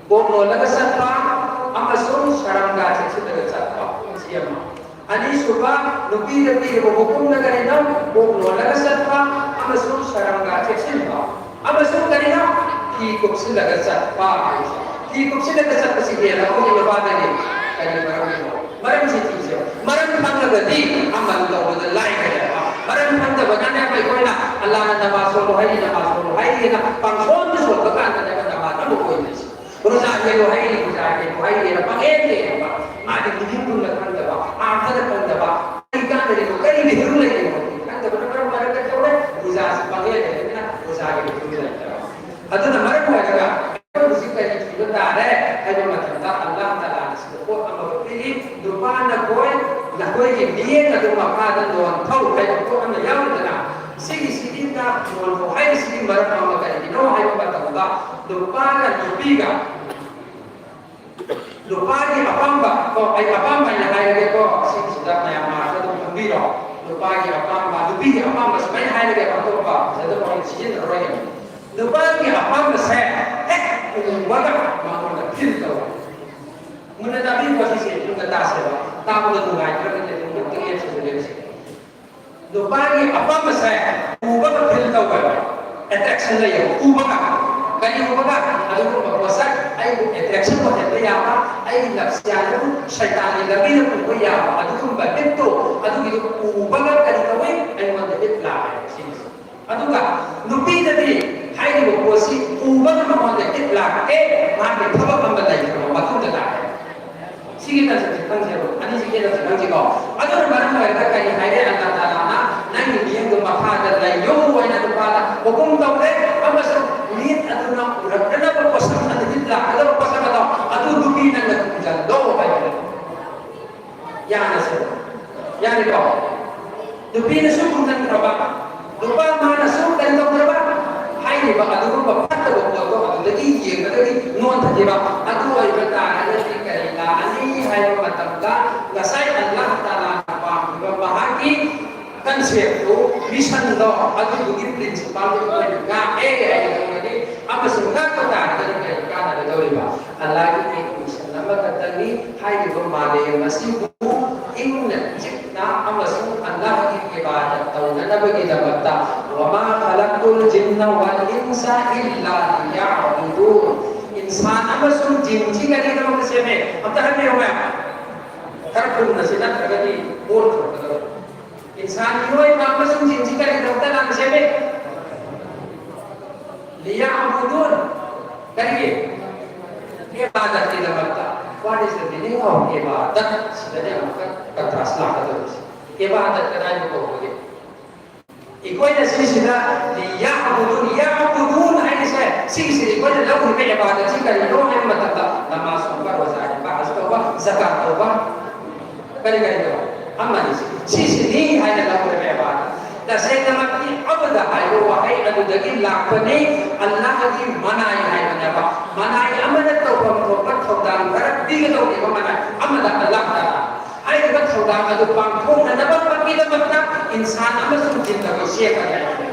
ꯀꯣꯛ ꯂꯣꯜꯂꯒ ꯆꯠꯄ ꯑꯃꯁꯨꯡ ꯁꯔꯝꯒꯥ ꯆꯦꯛꯁꯤꯜꯂꯒ ꯆꯠꯄ, ꯁꯤ ꯑꯃ꯫ ꯑꯅꯤꯁꯨꯕ, ꯅꯨꯄꯤꯗ ꯄꯤꯔꯤꯕ ꯍꯨꯀꯨꯝꯅ ꯀꯔꯤꯅꯣ? ꯀꯣꯛ ꯂꯣꯜꯂꯒ ꯆꯠꯄ ꯑꯃꯁꯨꯡ ꯁꯔꯝꯒꯥ ꯆꯦꯛꯁꯤꯟꯕ꯫ ꯑꯃꯁꯨꯡ ꯀꯔꯤꯅꯣ? ꯐꯤ ꯀꯨꯞꯁꯤꯜꯂꯒ ꯆꯠꯄ꯫ ꯐꯤ ꯀꯨꯞꯁꯤꯜꯂꯒ ꯆꯠꯄꯁꯤ ꯍꯦꯟꯅ ꯑꯩꯈꯣꯏꯒꯤ ꯅꯨꯄꯥꯗꯒꯤ ꯀꯔꯤ ꯃꯔꯝꯒꯤꯅꯣ? ꯃꯔꯝꯁꯤ ꯊꯤꯁꯦ꯫ ꯃꯔꯝ ꯈꯪꯂꯒꯗꯤ ꯑꯃꯜ ꯇꯧꯕꯗ ꯂꯥꯏꯒꯗꯕ꯫ ꯃꯔꯝ ꯈꯪꯗꯕꯅꯅꯦ ꯑꯩꯈꯣꯏꯅ ꯑꯜꯂꯥꯍꯅ ꯅꯃꯥꯖ ꯁꯣꯜꯂꯣ ꯍꯥꯏꯔꯤ, ꯅꯃꯥꯖ ꯁꯣꯜꯂꯣ ꯍꯥꯏꯔꯤꯅ ꯄꯪꯁꯣꯟꯗ ꯁꯣꯟꯕ ꯀꯥꯟꯗꯅꯦꯕ ꯅꯃꯥꯖ ꯑꯃ ꯑꯣꯏꯗ꯭ꯔꯤꯁꯦ꯫ ꯔꯣꯖꯥ ꯍꯦꯜꯂꯣ ꯍꯥꯏꯔꯤ, ꯔꯣꯖꯥ ꯍꯦꯜꯂꯣ ꯍꯥꯏꯔꯤꯅ ꯄꯪꯍꯦꯟꯗ ꯍꯦꯟꯕ꯫ ꯃꯥꯒꯤ ꯃꯤꯅꯤꯡ ꯃꯨꯟꯅ ꯈꯪꯗꯕ, ꯑꯥꯔꯊꯗ ꯈꯪꯗꯕ, ꯀꯔꯤ ꯀꯥꯟꯅꯔꯤꯅꯣ, ꯀꯔꯤ ꯚꯦꯂꯨ ꯂꯩꯔꯤꯅꯣ ꯈꯪꯗꯕꯅ ꯃꯔꯝ ꯑꯣꯏꯔꯒ ꯀꯩꯗꯧꯔꯦ? ꯄꯨꯖꯥꯁꯤ ꯄꯪꯂꯦꯞ ꯂꯩꯔꯕꯅꯤꯅ ꯄꯨꯖꯥꯒꯤ ꯚꯦꯂꯨ ꯂꯩꯇ꯭ꯔꯕ꯫ ꯑꯗꯨꯅ ꯃꯔꯝ ꯑꯣꯏꯔꯒ ꯑꯩꯈꯣꯏ ꯍꯧꯖꯤꯛ ꯀꯔꯤ ꯊꯤꯕ ꯇꯥꯔꯦ ꯍꯥꯏꯕ ꯃꯇꯝꯗ, ꯑꯜꯂꯥꯍ ꯇꯥꯂꯥꯅ ꯁꯤꯗ ꯄꯣꯠ ꯑꯃ ꯄꯤꯔꯤ, "ꯅꯨꯄꯥꯅ ꯀꯣꯏ, ꯅꯈꯣꯏꯒꯤ ꯃꯤꯠꯌꯦꯡ ꯑꯗꯨ ꯃꯈꯥꯗ ꯂꯣꯟꯊꯧ" ꯍꯥꯏꯕ ꯄꯣꯠ ꯑꯃ ꯌꯥꯎꯔꯤꯗꯅ, ꯁꯤꯒꯤꯁꯤꯒꯤꯅ ꯂꯣꯟꯊꯧ ꯍꯥꯏꯔꯤꯁꯤꯒꯤ ꯃꯔꯝ ꯑꯃ ꯀꯔꯤꯒꯤꯅꯣ ꯍꯥꯏꯕ ꯃꯇꯝꯗ, ꯅꯨꯄꯥꯅ ꯅꯨꯄꯤꯒ ꯅꯨꯄꯥꯒꯤ ꯑꯄꯥꯝꯕ, ꯀꯣ, ꯑꯩ ꯑꯄꯥꯝꯕ ꯍꯥꯏꯅ ꯍꯥꯏꯔꯒꯦꯀꯣ, ꯁꯤꯁꯤꯗ ꯃꯌꯥꯝ ꯃꯥꯔꯛꯇ ꯑꯗꯨꯝ ꯈꯪꯕꯤꯔꯣ꯫ ꯅꯨꯄꯥꯒꯤ ꯑꯄꯥꯝꯕ, ꯅꯨꯄꯤꯒꯤ ꯑꯄꯥꯝꯕ ꯁꯨꯃꯥꯏꯅ ꯍꯥꯏꯔꯒꯦ, ꯑꯇꯣꯞꯄ ꯐꯖꯗꯕ ꯑꯣꯏꯅ ꯁꯤꯖꯤꯟꯅꯔꯣꯏꯒꯦ꯫ ꯅꯨꯄꯥꯒꯤ ꯑꯄꯥꯝꯕꯁꯦ ꯍꯦꯛ ꯎꯕꯒ ꯃꯉꯣꯟꯗ ꯐꯤꯜ ꯇꯧꯋꯦ꯫ ꯃꯨꯟꯅ ꯇꯥꯕꯤꯌꯨꯀꯣ, ꯁꯤꯁꯦ ꯃꯨꯟꯅ ꯇꯥꯁꯦꯕ꯫ ꯇꯥꯕꯗ ꯅꯨꯡꯉꯥꯏꯇ꯭ꯔꯒꯗꯤ ꯑꯗꯨꯝ ꯉꯥꯛꯇꯪ ꯂꯦꯞꯁꯤꯟꯕꯤꯔꯁꯤ꯫ ꯅꯨꯄꯥꯒꯤ ꯑꯄꯥꯝꯕꯁꯦ ꯎꯕꯒ ꯐꯤꯜ ꯇꯧꯋꯦꯕ, ꯑꯦꯇ꯭ꯔꯦꯛꯁꯟ ꯂꯩꯌꯦꯕ꯫ ꯎꯕꯒ, ꯀꯔꯤ ꯎꯕꯒ? ꯑꯗꯨꯒꯨꯝꯕ ꯄꯣꯠꯁꯛ, ꯑꯩꯕꯨ ꯑꯦꯇ꯭ꯔꯦꯛꯁꯟ ꯑꯣꯏꯍꯟꯕ ꯌꯥꯕ, ꯑꯩꯒꯤ ꯅꯐꯁꯤꯌꯥꯠ ꯑꯗꯨꯕꯨ ꯁꯩꯇꯥꯟꯒꯤ ꯂꯝꯕꯤꯗ ꯄꯨꯕ ꯌꯥꯕ ꯑꯗꯨꯒꯨꯝꯕ ꯍꯤꯠꯇꯣ, ꯑꯗꯨꯒꯤꯗꯣ ꯎꯕꯒ ꯀꯔꯤ ꯇꯧꯋꯤ? ꯑꯩꯉꯣꯟꯗ ꯍꯤꯠ ꯂꯥꯛꯑꯦ ꯁꯤꯅꯤ꯫ ꯑꯗꯨꯒ ꯅꯨꯄꯤꯗꯗꯤ ꯍꯥꯏꯔꯤꯕ ꯄꯣꯠꯁꯤ ꯎꯕꯒ ꯃꯉꯣꯟꯗ ꯍꯤꯠ ꯂꯥꯛꯇꯦ, ꯃꯥꯒꯤ ꯊꯕꯛ ꯑꯃ ꯂꯩꯈ꯭ꯔꯕ ꯃꯇꯨꯡꯗ ꯂꯥꯛꯑꯦ꯫ ꯁꯤꯒꯤ ꯀꯟꯁꯦꯞꯁꯦ ꯈꯪꯁꯦꯕ, ꯑꯅꯤꯁꯤ ꯈꯦꯠꯅꯕꯁꯦ ꯈꯪꯁꯤꯀꯣ꯫ ꯑꯗꯨꯅ ꯃꯔꯝ ꯑꯣꯏꯔꯒ ꯀꯔꯤ ꯍꯥꯏꯔꯦ ꯑꯜꯂꯥꯍ ꯇꯥꯂꯥꯅ? "ꯅꯪꯒꯤ ꯃꯤꯠꯌꯦꯡꯗꯨ ꯃꯈꯥꯗ ꯂꯩꯌꯨ" ꯍꯥꯏꯅ ꯅꯨꯄꯥꯗ ꯍꯨꯀꯨꯝ ꯇꯧꯔꯦ, ꯑꯃꯁꯨꯡ ꯃꯤꯠ ꯑꯗꯨꯅ ꯎꯔꯛꯅꯅꯕ ꯄꯣꯠꯁꯛ ꯑꯗꯨ, ꯍꯤꯠ ꯂꯥꯛꯀꯗꯕ ꯄꯣꯠꯁꯛ ꯑꯗꯣ, ꯑꯗꯨ ꯅꯨꯄꯤ ꯅꯪꯅ ꯈꯨꯝꯖꯤꯜꯂꯣ ꯍꯥꯏꯕꯅꯤ꯫ ꯌꯥꯅꯁꯦ꯫ ꯌꯥꯔꯦꯀꯣ? ꯅꯨꯄꯤꯅꯁꯨ ꯈꯨꯝꯖꯤꯟꯈ꯭ꯔꯕ, ꯅꯨꯄꯥ ꯃꯥꯅꯁꯨ ꯀꯔꯤ ꯇꯧꯈ꯭ꯔꯕ? ꯍꯥꯏꯔꯤꯕ ꯑꯗꯨꯒꯨꯝꯕ ꯐꯠꯇꯕ ꯄꯣꯠꯇꯣ ꯑꯗꯨꯗꯒꯤ ꯌꯦꯡꯕꯗꯒꯤ ꯅꯣꯟꯊꯈꯤꯕ꯫ ꯑꯗꯨ ꯑꯣꯏꯕ ꯇꯥꯔꯒꯗꯤ ꯀꯔꯤ ꯂꯥꯛꯑꯅꯤ ꯍꯥꯏꯕ ꯃꯇꯝꯗ, ꯉꯁꯥꯏ ꯑꯜꯂꯥꯍ ꯇꯥꯂꯥꯅ ꯄꯥꯝꯃꯤꯕ ꯃꯍꯥꯛꯀꯤ ꯀꯟꯁꯦꯞꯇꯨ, ꯃꯤꯁꯟꯗꯣ, ꯑꯗꯨꯗꯨꯒꯤ ꯄ꯭ꯔꯤꯟꯁꯤꯄꯥꯜꯗꯨ ꯑꯩꯈꯣꯏꯅ ꯉꯥꯛꯑꯦ ꯍꯥꯏꯒꯗꯧꯕꯅꯤ꯫ ꯑꯃꯁꯨꯡ ꯉꯥꯛꯄ ꯇꯥꯔꯒꯗꯤ ꯀꯔꯤ ꯀꯥꯟꯅꯒꯗꯧꯔꯤꯕ? ꯑꯜꯂꯥꯍꯒꯤ ꯃꯤꯁꯟ ꯑꯃꯈꯛꯇꯅꯤ꯫ ꯍꯥꯏꯔꯤꯕ ꯃꯥꯂꯦꯝ ꯑꯁꯤꯕꯨ ꯏꯪꯅ ꯆꯤꯛꯅ ꯑꯃꯁꯨꯡ ꯑꯜꯂꯥꯍꯒꯤ ꯏꯕꯥꯗꯠ ꯇꯧꯅꯅꯕꯒꯤꯗꯃꯛꯇ, "وما خلقت الجن والإنس إلا ليعبدون"꯫ ꯏꯟꯁꯥꯟ ꯑꯃꯁꯨꯡ ꯖꯤꯟꯁꯤ ꯀꯔꯤꯒꯤꯗꯃꯛꯇ ꯁꯦꯝꯃꯦ? ꯑꯝꯇ ꯍꯥꯏꯕꯤꯌꯨ ꯃꯌꯥꯝ꯫ ꯈꯔ ꯊꯨꯅ ꯁꯤ ꯅꯠꯇ꯭ꯔꯒꯗꯤ ꯕꯣꯔ ꯊꯣꯛꯂꯛꯀꯗꯧꯔꯦ꯫ ꯏꯟꯁꯥꯟ, ꯃꯤꯑꯣꯏꯕ ꯑꯃꯁꯨꯡ ꯖꯤꯟꯁꯤ ꯀꯔꯤꯒꯤꯗꯃꯛꯇ ꯂꯥꯟꯅ ꯁꯦꯝꯃꯤ? "ليعبدون"꯫ ꯀꯔꯤꯒꯤ? ꯏꯕꯥꯗꯠꯀꯤꯗꯃꯛꯇ꯫ What is the meaning of ibadat? ꯁꯤꯗꯅꯦ ꯑꯃꯨꯛꯀ contrast ꯂꯥꯛꯀꯗꯧꯔꯤꯁꯦ꯫ Ibadat ꯀꯗꯥꯏꯗ ꯀꯧꯕꯒꯦ? ꯑꯩꯈꯣꯏꯅ ꯁꯤꯁꯤꯗ ꯂꯤꯌꯥꯕꯨꯗꯨ, ꯂꯤꯌꯥꯕꯨꯗꯨ ꯍꯥꯏꯔꯤꯁꯦ, ꯁꯤꯒꯤꯁꯤꯗ ꯑꯩꯈꯣꯏꯅ ꯂꯧꯔꯤꯕ ꯏꯕꯥꯗꯠꯁꯤ ꯀꯔꯤꯅꯣ ꯍꯥꯏꯕ ꯃꯇꯝꯗ, ꯅꯃꯥꯖ ꯁꯣꯟꯕ, ꯔꯣꯖꯥ ꯍꯦꯟꯕ, ꯍꯖ ꯇꯧꯕ, ꯖꯀꯥꯠ ꯇꯧꯕ, ꯀꯔꯤ ꯀꯔꯤꯅꯣ? ꯑꯃꯅꯤ꯫ ꯁꯤꯁꯤꯅꯤ ꯍꯥꯏꯅ ꯂꯧꯔꯤꯕ ꯏꯕꯥꯗꯠ꯫ ꯇꯁꯦꯡꯅꯃꯛꯀꯤ ꯑꯕꯗ ꯍꯥꯏꯕ ꯋꯥꯍꯩ ꯑꯗꯨꯗꯒꯤ ꯂꯥꯛꯄꯅꯤ꯫ ꯑꯜꯂꯥꯍꯒꯤ ꯃꯅꯥꯏ ꯍꯥꯏꯕꯅꯦꯕ꯫ ꯃꯅꯥꯏ ꯑꯃꯅ ꯇꯧꯐꯝ ꯊꯣꯛꯄ ꯊꯧꯗꯥꯡ ꯈꯔ ꯄꯤꯒꯗꯧꯔꯤꯕ ꯃꯅꯥꯏ ꯑꯃꯗ ꯑꯜꯂꯥꯍ ꯇꯥꯂꯥ꯫ ꯍꯥꯏꯔꯤꯕ ꯊꯧꯗꯥꯡ ꯑꯗꯨ ꯄꯥꯡꯊꯣꯛꯅꯅꯕꯃꯛꯀꯤꯗꯃꯛꯇ ꯏꯟꯁꯥꯟ ꯑꯃꯁꯨꯡ ꯖꯤꯟ ꯑꯗꯨ ꯁꯦꯝꯕꯅꯤ ꯍꯥꯏꯕꯅꯤ꯫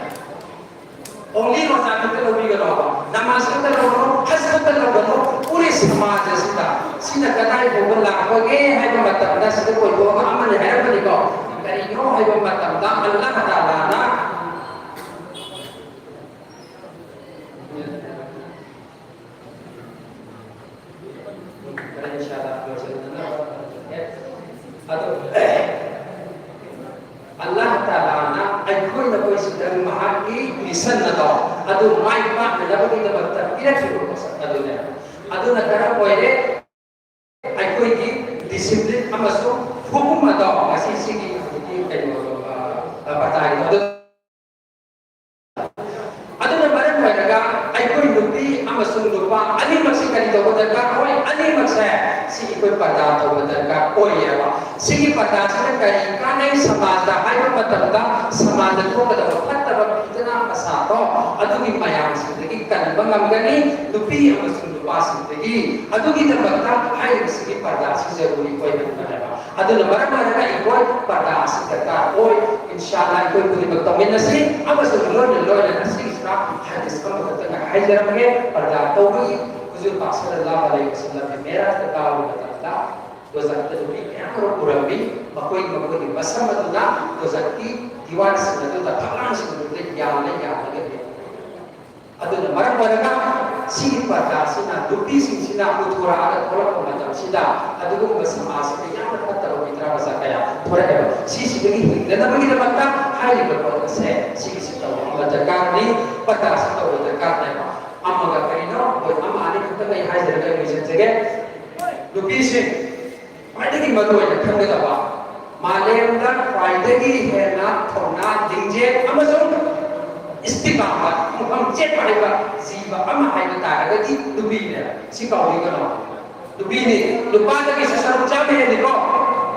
Only ꯔꯣꯖꯥ ꯈꯛꯇ ꯂꯧꯕꯤꯒꯅꯣꯕ, ꯅꯃꯥꯖ ꯈꯛꯇ ꯂꯧꯒꯅꯨ, ꯍꯖ ꯈꯛꯇ ꯂꯧꯒꯅꯨ, ꯄꯨꯔꯤ ꯁꯃꯥꯖ ꯑꯁꯤꯗ ꯁꯤꯅ ꯀꯗꯥꯏ ꯐꯥꯎꯕ ꯂꯥꯛꯄꯒꯦ ꯍꯥꯏꯕ ꯃꯇꯝꯗ ꯁꯤꯗ ꯀꯣꯏꯊꯣꯛꯑꯒ ꯑꯃꯅꯤ ꯍꯥꯏꯔꯛꯄꯅꯤꯀꯣ꯫ ꯀꯔꯤꯅꯣ ꯍꯥꯏꯕ ꯃꯇꯝꯗ ꯑꯜꯂꯥꯍ ꯇꯥꯂꯥꯅ ꯑꯗꯣ ꯑꯜꯂꯥꯍ ꯇꯥꯂꯥꯅ ꯑꯩꯈꯣꯏꯅ ꯑꯩꯈꯣꯏꯁꯤꯗ ꯃꯍꯥꯛꯀꯤ ꯃꯤꯁꯟ ꯑꯗꯣ ꯑꯗꯨ ꯃꯥꯏ ꯄꯥꯛꯅꯅꯕꯒꯤꯗꯃꯛꯇ ꯄꯤꯔꯛꯈꯤꯕ ꯄꯣꯠꯁꯛ ꯑꯗꯨꯅꯦ꯫ ꯑꯗꯨꯅ ꯀꯔꯝ ꯑꯣꯏꯔꯦ? ꯑꯩꯈꯣꯏꯒꯤ ꯗꯤꯁꯤꯄ꯭ꯂꯤꯟ ꯑꯃꯁꯨꯡ ꯍꯨꯀꯨꯝ ꯑꯗꯣ ꯉꯁꯤ ꯁꯤꯒꯤ ꯍꯧꯖꯤꯛꯀꯤ ꯀꯩꯅꯣ, ꯑ, ꯄꯇꯥꯒꯤꯗꯣ ꯑꯗꯨ ꯑꯗꯨꯅ ꯃꯔꯝ ꯑꯣꯏꯔꯒ ꯑꯩꯈꯣꯏ ꯅꯨꯄꯤ ꯑꯃꯁꯨꯡ ꯅꯨꯄꯥ ꯑꯅꯤꯃꯛꯁꯤ ꯀꯔꯤ ꯇꯧꯕ ꯗꯔꯀꯥꯔ ꯑꯣꯏ? ꯑꯅꯤꯃꯛꯁꯦ ꯁꯤ ꯑꯩꯈꯣꯏ ꯄꯔꯗꯥ ꯇꯧꯕ ꯗꯔꯀꯥꯔ ꯑꯣꯏꯌꯦꯕ꯫ ꯁꯤꯒꯤ ꯄꯔꯗꯥꯁꯤꯅ ꯀꯔꯤ ꯀꯥꯟꯅꯩ ꯁꯃꯥꯖꯗ ꯍꯥꯏꯕ ꯃꯇꯝꯗ, ꯁꯃꯥꯖꯗ ꯊꯣꯛꯀꯗꯕ ꯐꯠꯇꯕ ꯐꯤꯇꯅꯥ ꯐꯁꯥꯗꯣ ꯑꯗꯨꯒꯤ ꯃꯌꯥꯝꯁꯤꯡꯗꯒꯤ ꯀꯟꯕ ꯉꯝꯒꯅꯤ, ꯅꯨꯄꯤ ꯑꯃꯁꯨꯡ ꯅꯨꯄꯥꯁꯤꯡꯗꯒꯤ꯫ ꯑꯗꯨꯒꯤꯗꯃꯛꯇ ꯍꯥꯏꯔꯤꯕꯁꯤꯒꯤ ꯄꯔꯗꯥꯁꯤ ꯖꯔꯨꯔꯤ ꯑꯣꯏꯍꯟꯕꯅꯦꯕ꯫ ꯑꯗꯨꯅ ꯃꯔꯝ ꯑꯣꯏꯔꯒ ꯑꯩꯈꯣꯏ ꯄꯔꯗꯥ ꯑꯁꯤ ꯗꯔꯀꯥꯔ ꯑꯣꯏ꯫ ꯏꯟꯁꯥ ꯑꯜꯂꯥ ꯑꯩꯈꯣꯏ ꯈꯨꯗꯤꯡꯃꯛ ꯇꯧꯃꯤꯟꯅꯁꯤ꯫ ꯑꯃꯁꯨꯡ ꯂꯣꯏꯅ ꯂꯣꯏꯅꯅ ꯁꯤꯒꯤꯁꯤꯗ ꯍꯗꯤꯁ ꯑꯃꯈꯛꯇꯪꯒ ꯍꯥꯏꯖꯔꯝꯒꯦ꯫ ꯄꯔꯗꯥ ꯇꯧꯕꯒꯤ ꯍꯨꯖꯨꯔ ꯄꯥꯛ ꯁꯜꯂꯜꯂꯥꯍꯨ ꯑꯂꯩꯍꯤ ꯋꯁꯜꯂꯝꯒꯤ ꯃꯦꯔꯥꯖꯇ ꯀꯥꯕ ꯃꯇꯝꯗ ꯗꯣꯖꯈꯇ ꯅꯨꯄꯤ ꯃꯌꯥꯝ ꯑꯃ ꯎꯔꯝꯃꯤ꯫ ꯃꯈꯣꯏ ꯃꯈꯣꯏꯒꯤ ꯃꯁꯝ ꯑꯗꯨꯅ ꯗꯣꯖꯈꯀꯤ ꯗꯤꯋꯥꯟꯁꯤꯡ ꯑꯗꯨꯗ, ꯐꯛꯂꯥꯡꯁꯤꯡ ꯑꯗꯨꯗ ꯌꯥꯜꯂ ꯌꯥꯜꯂꯒ ꯂꯩ꯫ ꯑꯗꯨꯅ ꯃꯔꯝ ꯑꯣꯏꯔꯒ ꯁꯤꯒꯤ ꯄꯔꯗꯥꯁꯤꯅ ꯅꯨꯄꯤꯁꯤꯡꯁꯤꯅ ꯄꯨꯊꯣꯔꯛꯑꯒ ꯊꯣꯛꯂꯛꯄ ꯃꯇꯝꯁꯤꯗ ꯑꯗꯨꯒꯨꯝꯕ ꯁꯃꯥꯖꯁꯤꯗ ꯌꯥꯝꯅ ꯐꯠꯇꯕ ꯃꯤꯇ꯭ꯔꯥ ꯃꯆꯥ ꯀꯌꯥ ꯊꯣꯔꯛꯑꯦꯕ꯫ ꯁꯤꯁꯤꯗꯒꯤ ꯍꯤꯡꯗꯅꯕꯒꯤꯗꯃꯛꯇ ꯍꯥꯏꯔꯤꯕ ꯄꯣꯠ ꯑꯁꯦ ꯁꯤꯒꯤꯁꯤ ꯇꯧꯕ ꯑꯃ ꯗꯔꯀꯥꯔꯅꯤ, ꯄꯔꯗꯥꯁꯤ ꯇꯧꯕ ꯗꯔꯀꯥꯔꯅꯦꯕ꯫ ꯑꯃꯒ ꯀꯔꯤꯅꯣ? ꯄꯣꯏꯟ ꯑꯃ ꯑꯅꯤ ꯈꯛꯇ ꯑꯩ ꯍꯥꯏꯖꯔꯒ ꯑꯩ ꯂꯣꯏꯁꯤꯟꯖꯒꯦ꯫ ꯅꯨꯄꯤꯁꯤꯡ ꯈ꯭ꯋꯥꯏꯗꯒꯤ ꯃꯔꯨ ꯑꯣꯏꯅ ꯈꯪꯒꯗꯕ, ꯃꯥꯂꯦꯝꯗ ꯈ꯭ꯋꯥꯏꯗꯒꯤ ꯍꯦꯟꯅ ꯊꯧꯅꯥ, ꯂꯤꯡꯖꯦꯜ ꯑꯃꯁꯨꯡ ꯏꯁꯇꯤꯀꯥꯝꯕ, ꯈꯣꯡꯐꯝ ꯆꯦꯠꯄ ꯍꯥꯏꯕ ꯖꯤꯕ ꯑꯃ ꯍꯥꯏꯕ ꯇꯥꯔꯒꯗꯤ ꯅꯨꯄꯤꯅꯦ꯫ ꯁꯤ ꯀꯥꯎꯕꯤꯒꯅꯨ꯫ ꯅꯨꯄꯤꯅꯤ, ꯅꯨꯄꯥꯗꯒꯤꯁꯨ ꯁꯔꯨꯛ ꯆꯥꯝꯃ ꯍꯦꯜꯂꯤꯀꯣ꯫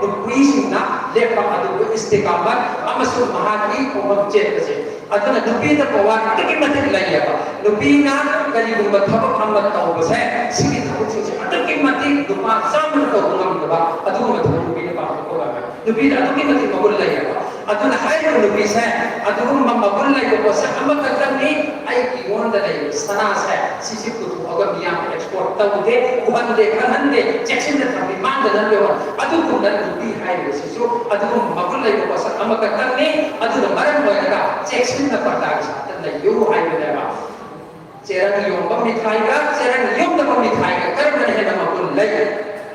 ꯅꯨꯄꯤꯁꯤꯡꯅ ꯂꯦꯞꯄ ꯑꯗꯨꯕꯨ ꯏꯁꯇꯤꯀꯥꯃꯠ ꯑꯃꯁꯨꯡ ꯃꯍꯥꯛꯀꯤ ꯈꯣꯡꯐꯝ ꯆꯦꯠꯄꯁꯦ꯫ ꯑꯗꯨꯅ ꯅꯨꯄꯤꯗ ꯄꯋꯥꯔ ꯑꯗꯨꯛꯀꯤ ꯃꯇꯤꯛ ꯂꯩꯌꯦꯕ꯫ ꯅꯨꯄꯤꯅ ꯀꯔꯤꯒꯨꯝꯕ ꯊꯕꯛ ꯑꯃ ꯇꯧꯕꯁꯦ, ꯁꯤꯒꯤ ꯊꯕꯛꯁꯤꯡꯁꯦ ꯑꯗꯨꯛꯀꯤ ꯃꯇꯤꯛ ꯅꯨꯄꯥ ꯆꯥꯝꯃꯅ ꯇꯧꯕ ꯉꯝꯗꯕ ꯑꯗꯨꯒꯨꯝꯕ ꯊꯕꯛ ꯅꯨꯄꯤꯅ ꯄꯥꯡꯊꯣꯛꯄ ꯉꯝꯃꯦ꯫ ꯅꯨꯄꯤꯗ ꯑꯗꯨꯛꯀꯤ ꯃꯇꯤꯛ ꯃꯒꯨꯟ ꯂꯩꯌꯦꯕ꯫ ꯑꯗꯨꯅ ꯍꯥꯏꯔꯤꯕ ꯅꯨꯄꯤꯁꯦ ꯑꯗꯨꯒꯨꯝꯕ ꯃꯒꯨꯟ ꯂꯩꯕ ꯄꯣꯠꯁꯛ ꯑꯃꯈꯛꯇꯪꯅꯤ꯫ ꯑꯩꯒꯤ ꯏꯉꯣꯟꯗ ꯂꯩꯔꯤꯕ ꯁꯅꯥꯁꯦ ꯁꯤꯁꯤ ꯄꯨꯊꯣꯛꯑꯒ ꯃꯤꯌꯥꯝꯗ ꯑꯦꯛꯁꯄꯣꯔꯠ ꯇꯧꯗꯦ, ꯎꯍꯟꯗꯦ, ꯈꯪꯍꯟꯗꯦ, ꯆꯦꯛꯁꯤꯟꯅ ꯊꯝꯃꯤ, ꯃꯥꯡꯗꯅꯕ ꯌꯣꯟ꯫ ꯑꯗꯨꯒꯨꯝꯅ ꯅꯨꯄꯤ ꯍꯥꯏꯔꯤꯕꯁꯤꯁꯨ ꯑꯗꯨꯒꯨꯝꯕ ꯃꯒꯨꯟ ꯂꯩꯕ ꯄꯣꯠꯁꯛ ꯑꯃꯈꯛꯇꯪꯅꯤ꯫ ꯑꯗꯨꯅ ꯃꯔꯝ ꯑꯣꯏꯔꯒ ꯆꯦꯛꯁꯤꯟꯅ ꯄꯔꯗꯥꯒꯤ ꯁꯥꯠꯇ ꯂꯩꯌꯨ ꯍꯥꯏꯕꯅꯦꯕ꯫ ꯆꯦꯔꯪ ꯌꯣꯟꯕ ꯃꯤꯊꯥꯏꯒ ꯆꯦꯔꯪ ꯌꯣꯝꯗꯕ ꯃꯤꯊꯥꯏꯒ ꯀꯔꯝꯕꯅ ꯍꯦꯟꯅ ꯃꯒꯨꯟ ꯂꯩ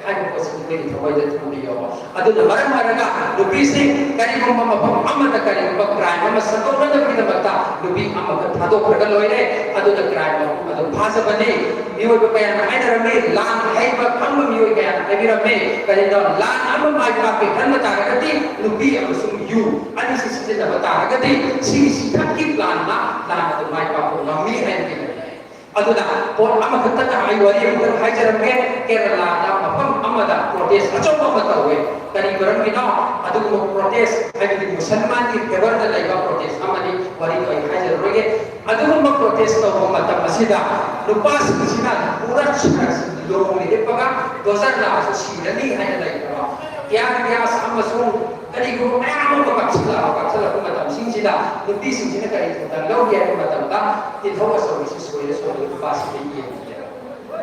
ꯍꯥꯏꯕ ꯄꯣꯠꯁꯤ ꯑꯩꯈꯣꯏꯒꯤ ꯊꯃꯣꯏꯗ ꯊꯝꯕꯤꯌꯣ꯫ ꯑꯗꯨꯅ ꯃꯔꯝ ꯑꯣꯏꯔꯒ ꯅꯨꯄꯤꯁꯤꯡ ꯀꯔꯤꯒꯨꯝꯕ ꯃꯐꯝ ꯑꯃꯗ ꯀꯔꯤꯒꯨꯝꯕ ꯀ꯭ꯔꯥꯏꯝ ꯑꯃ ꯁꯟꯗꯣꯛꯅꯅꯕꯒꯤꯗꯃꯛꯇ ꯅꯨꯄꯤ ꯑꯃꯈꯛ ꯊꯥꯗꯣꯛꯈ꯭ꯔꯒ ꯂꯣꯏꯔꯦ꯫ ꯑꯗꯨꯅ ꯀ꯭ꯔꯥꯏꯝ ꯃꯐꯝ ꯑꯗꯨ ꯐꯥꯖꯕꯅꯤ꯫ ꯃꯤꯑꯣꯏꯕ ꯀꯌꯥꯅ ꯍꯥꯏꯅꯔꯝꯃꯤ, ꯂꯥꯟ ꯍꯩꯕ ꯈꯪꯕ ꯃꯤꯑꯣꯏ ꯀꯌꯥꯅ ꯍꯥꯏꯕꯤꯔꯝꯃꯤ, ꯀꯔꯤꯅꯣ, ꯂꯥꯟ ꯑꯃ ꯃꯥꯏ ꯄꯥꯛꯀꯦ ꯈꯟꯕ ꯇꯥꯔꯒꯗꯤ ꯅꯨꯄꯤ ꯑꯃꯁꯨꯡ ꯌꯨ ꯑꯅꯤꯁꯤ ꯁꯤꯖꯤꯟꯅꯕ ꯇꯥꯔꯒꯗꯤ ꯁꯤꯒꯤ ꯁꯤꯊꯛꯀꯤ ꯄ꯭ꯂꯥꯟꯅ ꯂꯥꯟ ꯑꯗꯨ ꯃꯥꯏ ꯄꯥꯛꯄ ꯉꯝꯃꯤ ꯍꯥꯏꯕꯒꯤ ꯂꯩꯔꯦ꯫ ꯑꯗꯨꯅ ꯄꯣꯠ ꯑꯃꯈꯛꯇꯪ ꯑꯩ ꯋꯥꯔꯤ ꯑꯃꯈꯛ ꯍꯥꯏꯖꯔꯝꯒꯦ꯫ ꯀꯦꯔꯂꯥꯗ ꯃꯐꯝ ꯑꯃꯗ ꯄ꯭ꯔꯣꯇꯦꯁ ꯑꯆꯧꯕ ꯑꯃ ꯇꯧꯋꯦ꯫ ꯀꯔꯤ ꯃꯔꯝꯒꯤꯅꯣ? ꯑꯗꯨꯒꯨꯝꯕ ꯄ꯭ꯔꯣꯇꯦꯁ ꯍꯥꯏꯕꯗꯤ ꯃꯨꯁꯜꯃꯥꯟꯒꯤ ꯐꯦꯚꯔꯗ ꯂꯩꯕ ꯄ꯭ꯔꯣꯇꯦꯁ ꯑꯃꯅꯤ꯫ ꯋꯥꯔꯤꯗꯣ ꯑꯩ ꯍꯥꯏꯖꯔꯔꯣꯏꯒꯦ꯫ ꯑꯗꯨꯒꯨꯝꯕ ꯄ꯭ꯔꯣꯇꯦꯁ ꯇꯧꯕ ꯃꯇꯝ ꯑꯁꯤꯗ ꯅꯨꯄꯥꯁꯤꯡꯁꯤꯅ ꯄꯨꯔꯥ ꯁꯔꯛꯁꯤ ꯂꯣꯡꯅ ꯍꯤꯞꯄꯒ ꯗꯣꯖꯔ ꯂꯥꯛꯑꯁꯨ ꯁꯤꯔꯅꯤ ꯍꯥꯏꯅ ꯂꯩꯈ꯭ꯔꯕ ꯇꯤꯌꯥꯔ ꯒ꯭ꯌꯥꯁ ꯑꯃꯁꯨꯡ ꯀꯔꯤꯒꯨꯝꯕ ꯃꯌꯥꯝ ꯑꯃ ꯀꯥꯞꯁꯤꯜꯂꯛꯑꯕ, ꯀꯥꯞꯁꯤꯜꯂꯛꯄ ꯃꯇꯝꯁꯤꯡꯁꯤꯗ ꯅꯨꯄꯤꯁꯤꯡꯁꯤꯅ ꯀꯔꯤ ꯊꯧꯗꯥꯡ ꯂꯧꯒꯦ ꯍꯥꯏꯕ ꯃꯇꯝꯗ ꯇꯤꯜꯍꯧ ꯑꯆꯧꯕꯁꯤ ꯁꯣꯏꯔ ꯁꯣꯏꯔ ꯅꯨꯄꯥꯁꯤꯡꯗ ꯌꯦꯡꯕꯅꯦꯕ꯫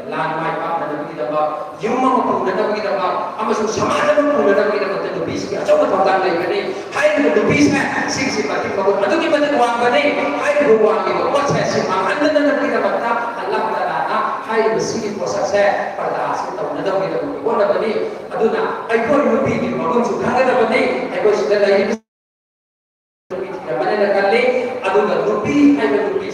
ꯂꯥꯟ ꯃꯥꯏ ꯄꯥꯛꯅꯅꯕꯒꯤꯗꯃꯛ, ꯌꯨꯝ ꯑꯃ ꯄꯨꯅꯅꯕꯒꯤꯗꯃꯛ ꯑꯃꯁꯨꯡ ꯁꯃꯥꯖ ꯑꯃ ꯄꯨꯅꯅꯕꯒꯤꯗꯃꯛꯇ ꯅꯨꯄꯤꯁꯤꯡꯒꯤ ꯑꯆꯧꯕ ꯊꯧꯗꯥꯡ ꯂꯩꯒꯅꯤ꯫ ꯍꯥꯏꯔꯤꯕ ꯅꯨꯄꯤꯁꯦ ꯁꯤꯒꯤꯁꯤ ꯃꯇꯤꯛ ꯃꯒꯨꯟ ꯑꯗꯨꯛꯀꯤ ꯃꯇꯤꯛ ꯋꯥꯡꯕꯅꯤ꯫ ꯍꯥꯏꯔꯤꯕ ꯋꯥꯡꯂꯤꯕ ꯄꯣꯠꯁꯦ ꯁꯤ ꯃꯥꯡꯍꯟꯗꯅꯕꯒꯤꯗꯃꯛꯇ ꯑꯜꯂꯥꯍ ꯇꯥꯂꯥꯅ ꯍꯥꯏꯔꯤꯕ ꯁꯤꯒꯤ ꯄꯣꯠꯁꯛꯁꯦ ꯄꯔꯗꯥꯁꯤ ꯇꯧꯅꯗꯕꯒꯤꯗꯃꯛꯇ ꯍꯣꯠꯅꯕꯅꯤ꯫ ꯑꯗꯨꯅ ꯑꯩꯈꯣꯏ ꯅꯨꯄꯤꯒꯤ ꯃꯒꯨꯟꯁꯨ ꯈꯪꯒꯗꯕꯅꯤ꯫ ꯑꯩꯈꯣꯏ ꯁꯤꯗ ꯂꯩꯔꯤꯕ ꯅꯨꯄꯤ ꯊꯤꯔꯝꯃꯅꯤꯅ ꯈꯜꯂꯤ꯫ ꯑꯗꯨꯒ ꯅꯨꯄꯤ ꯍꯥꯏꯕ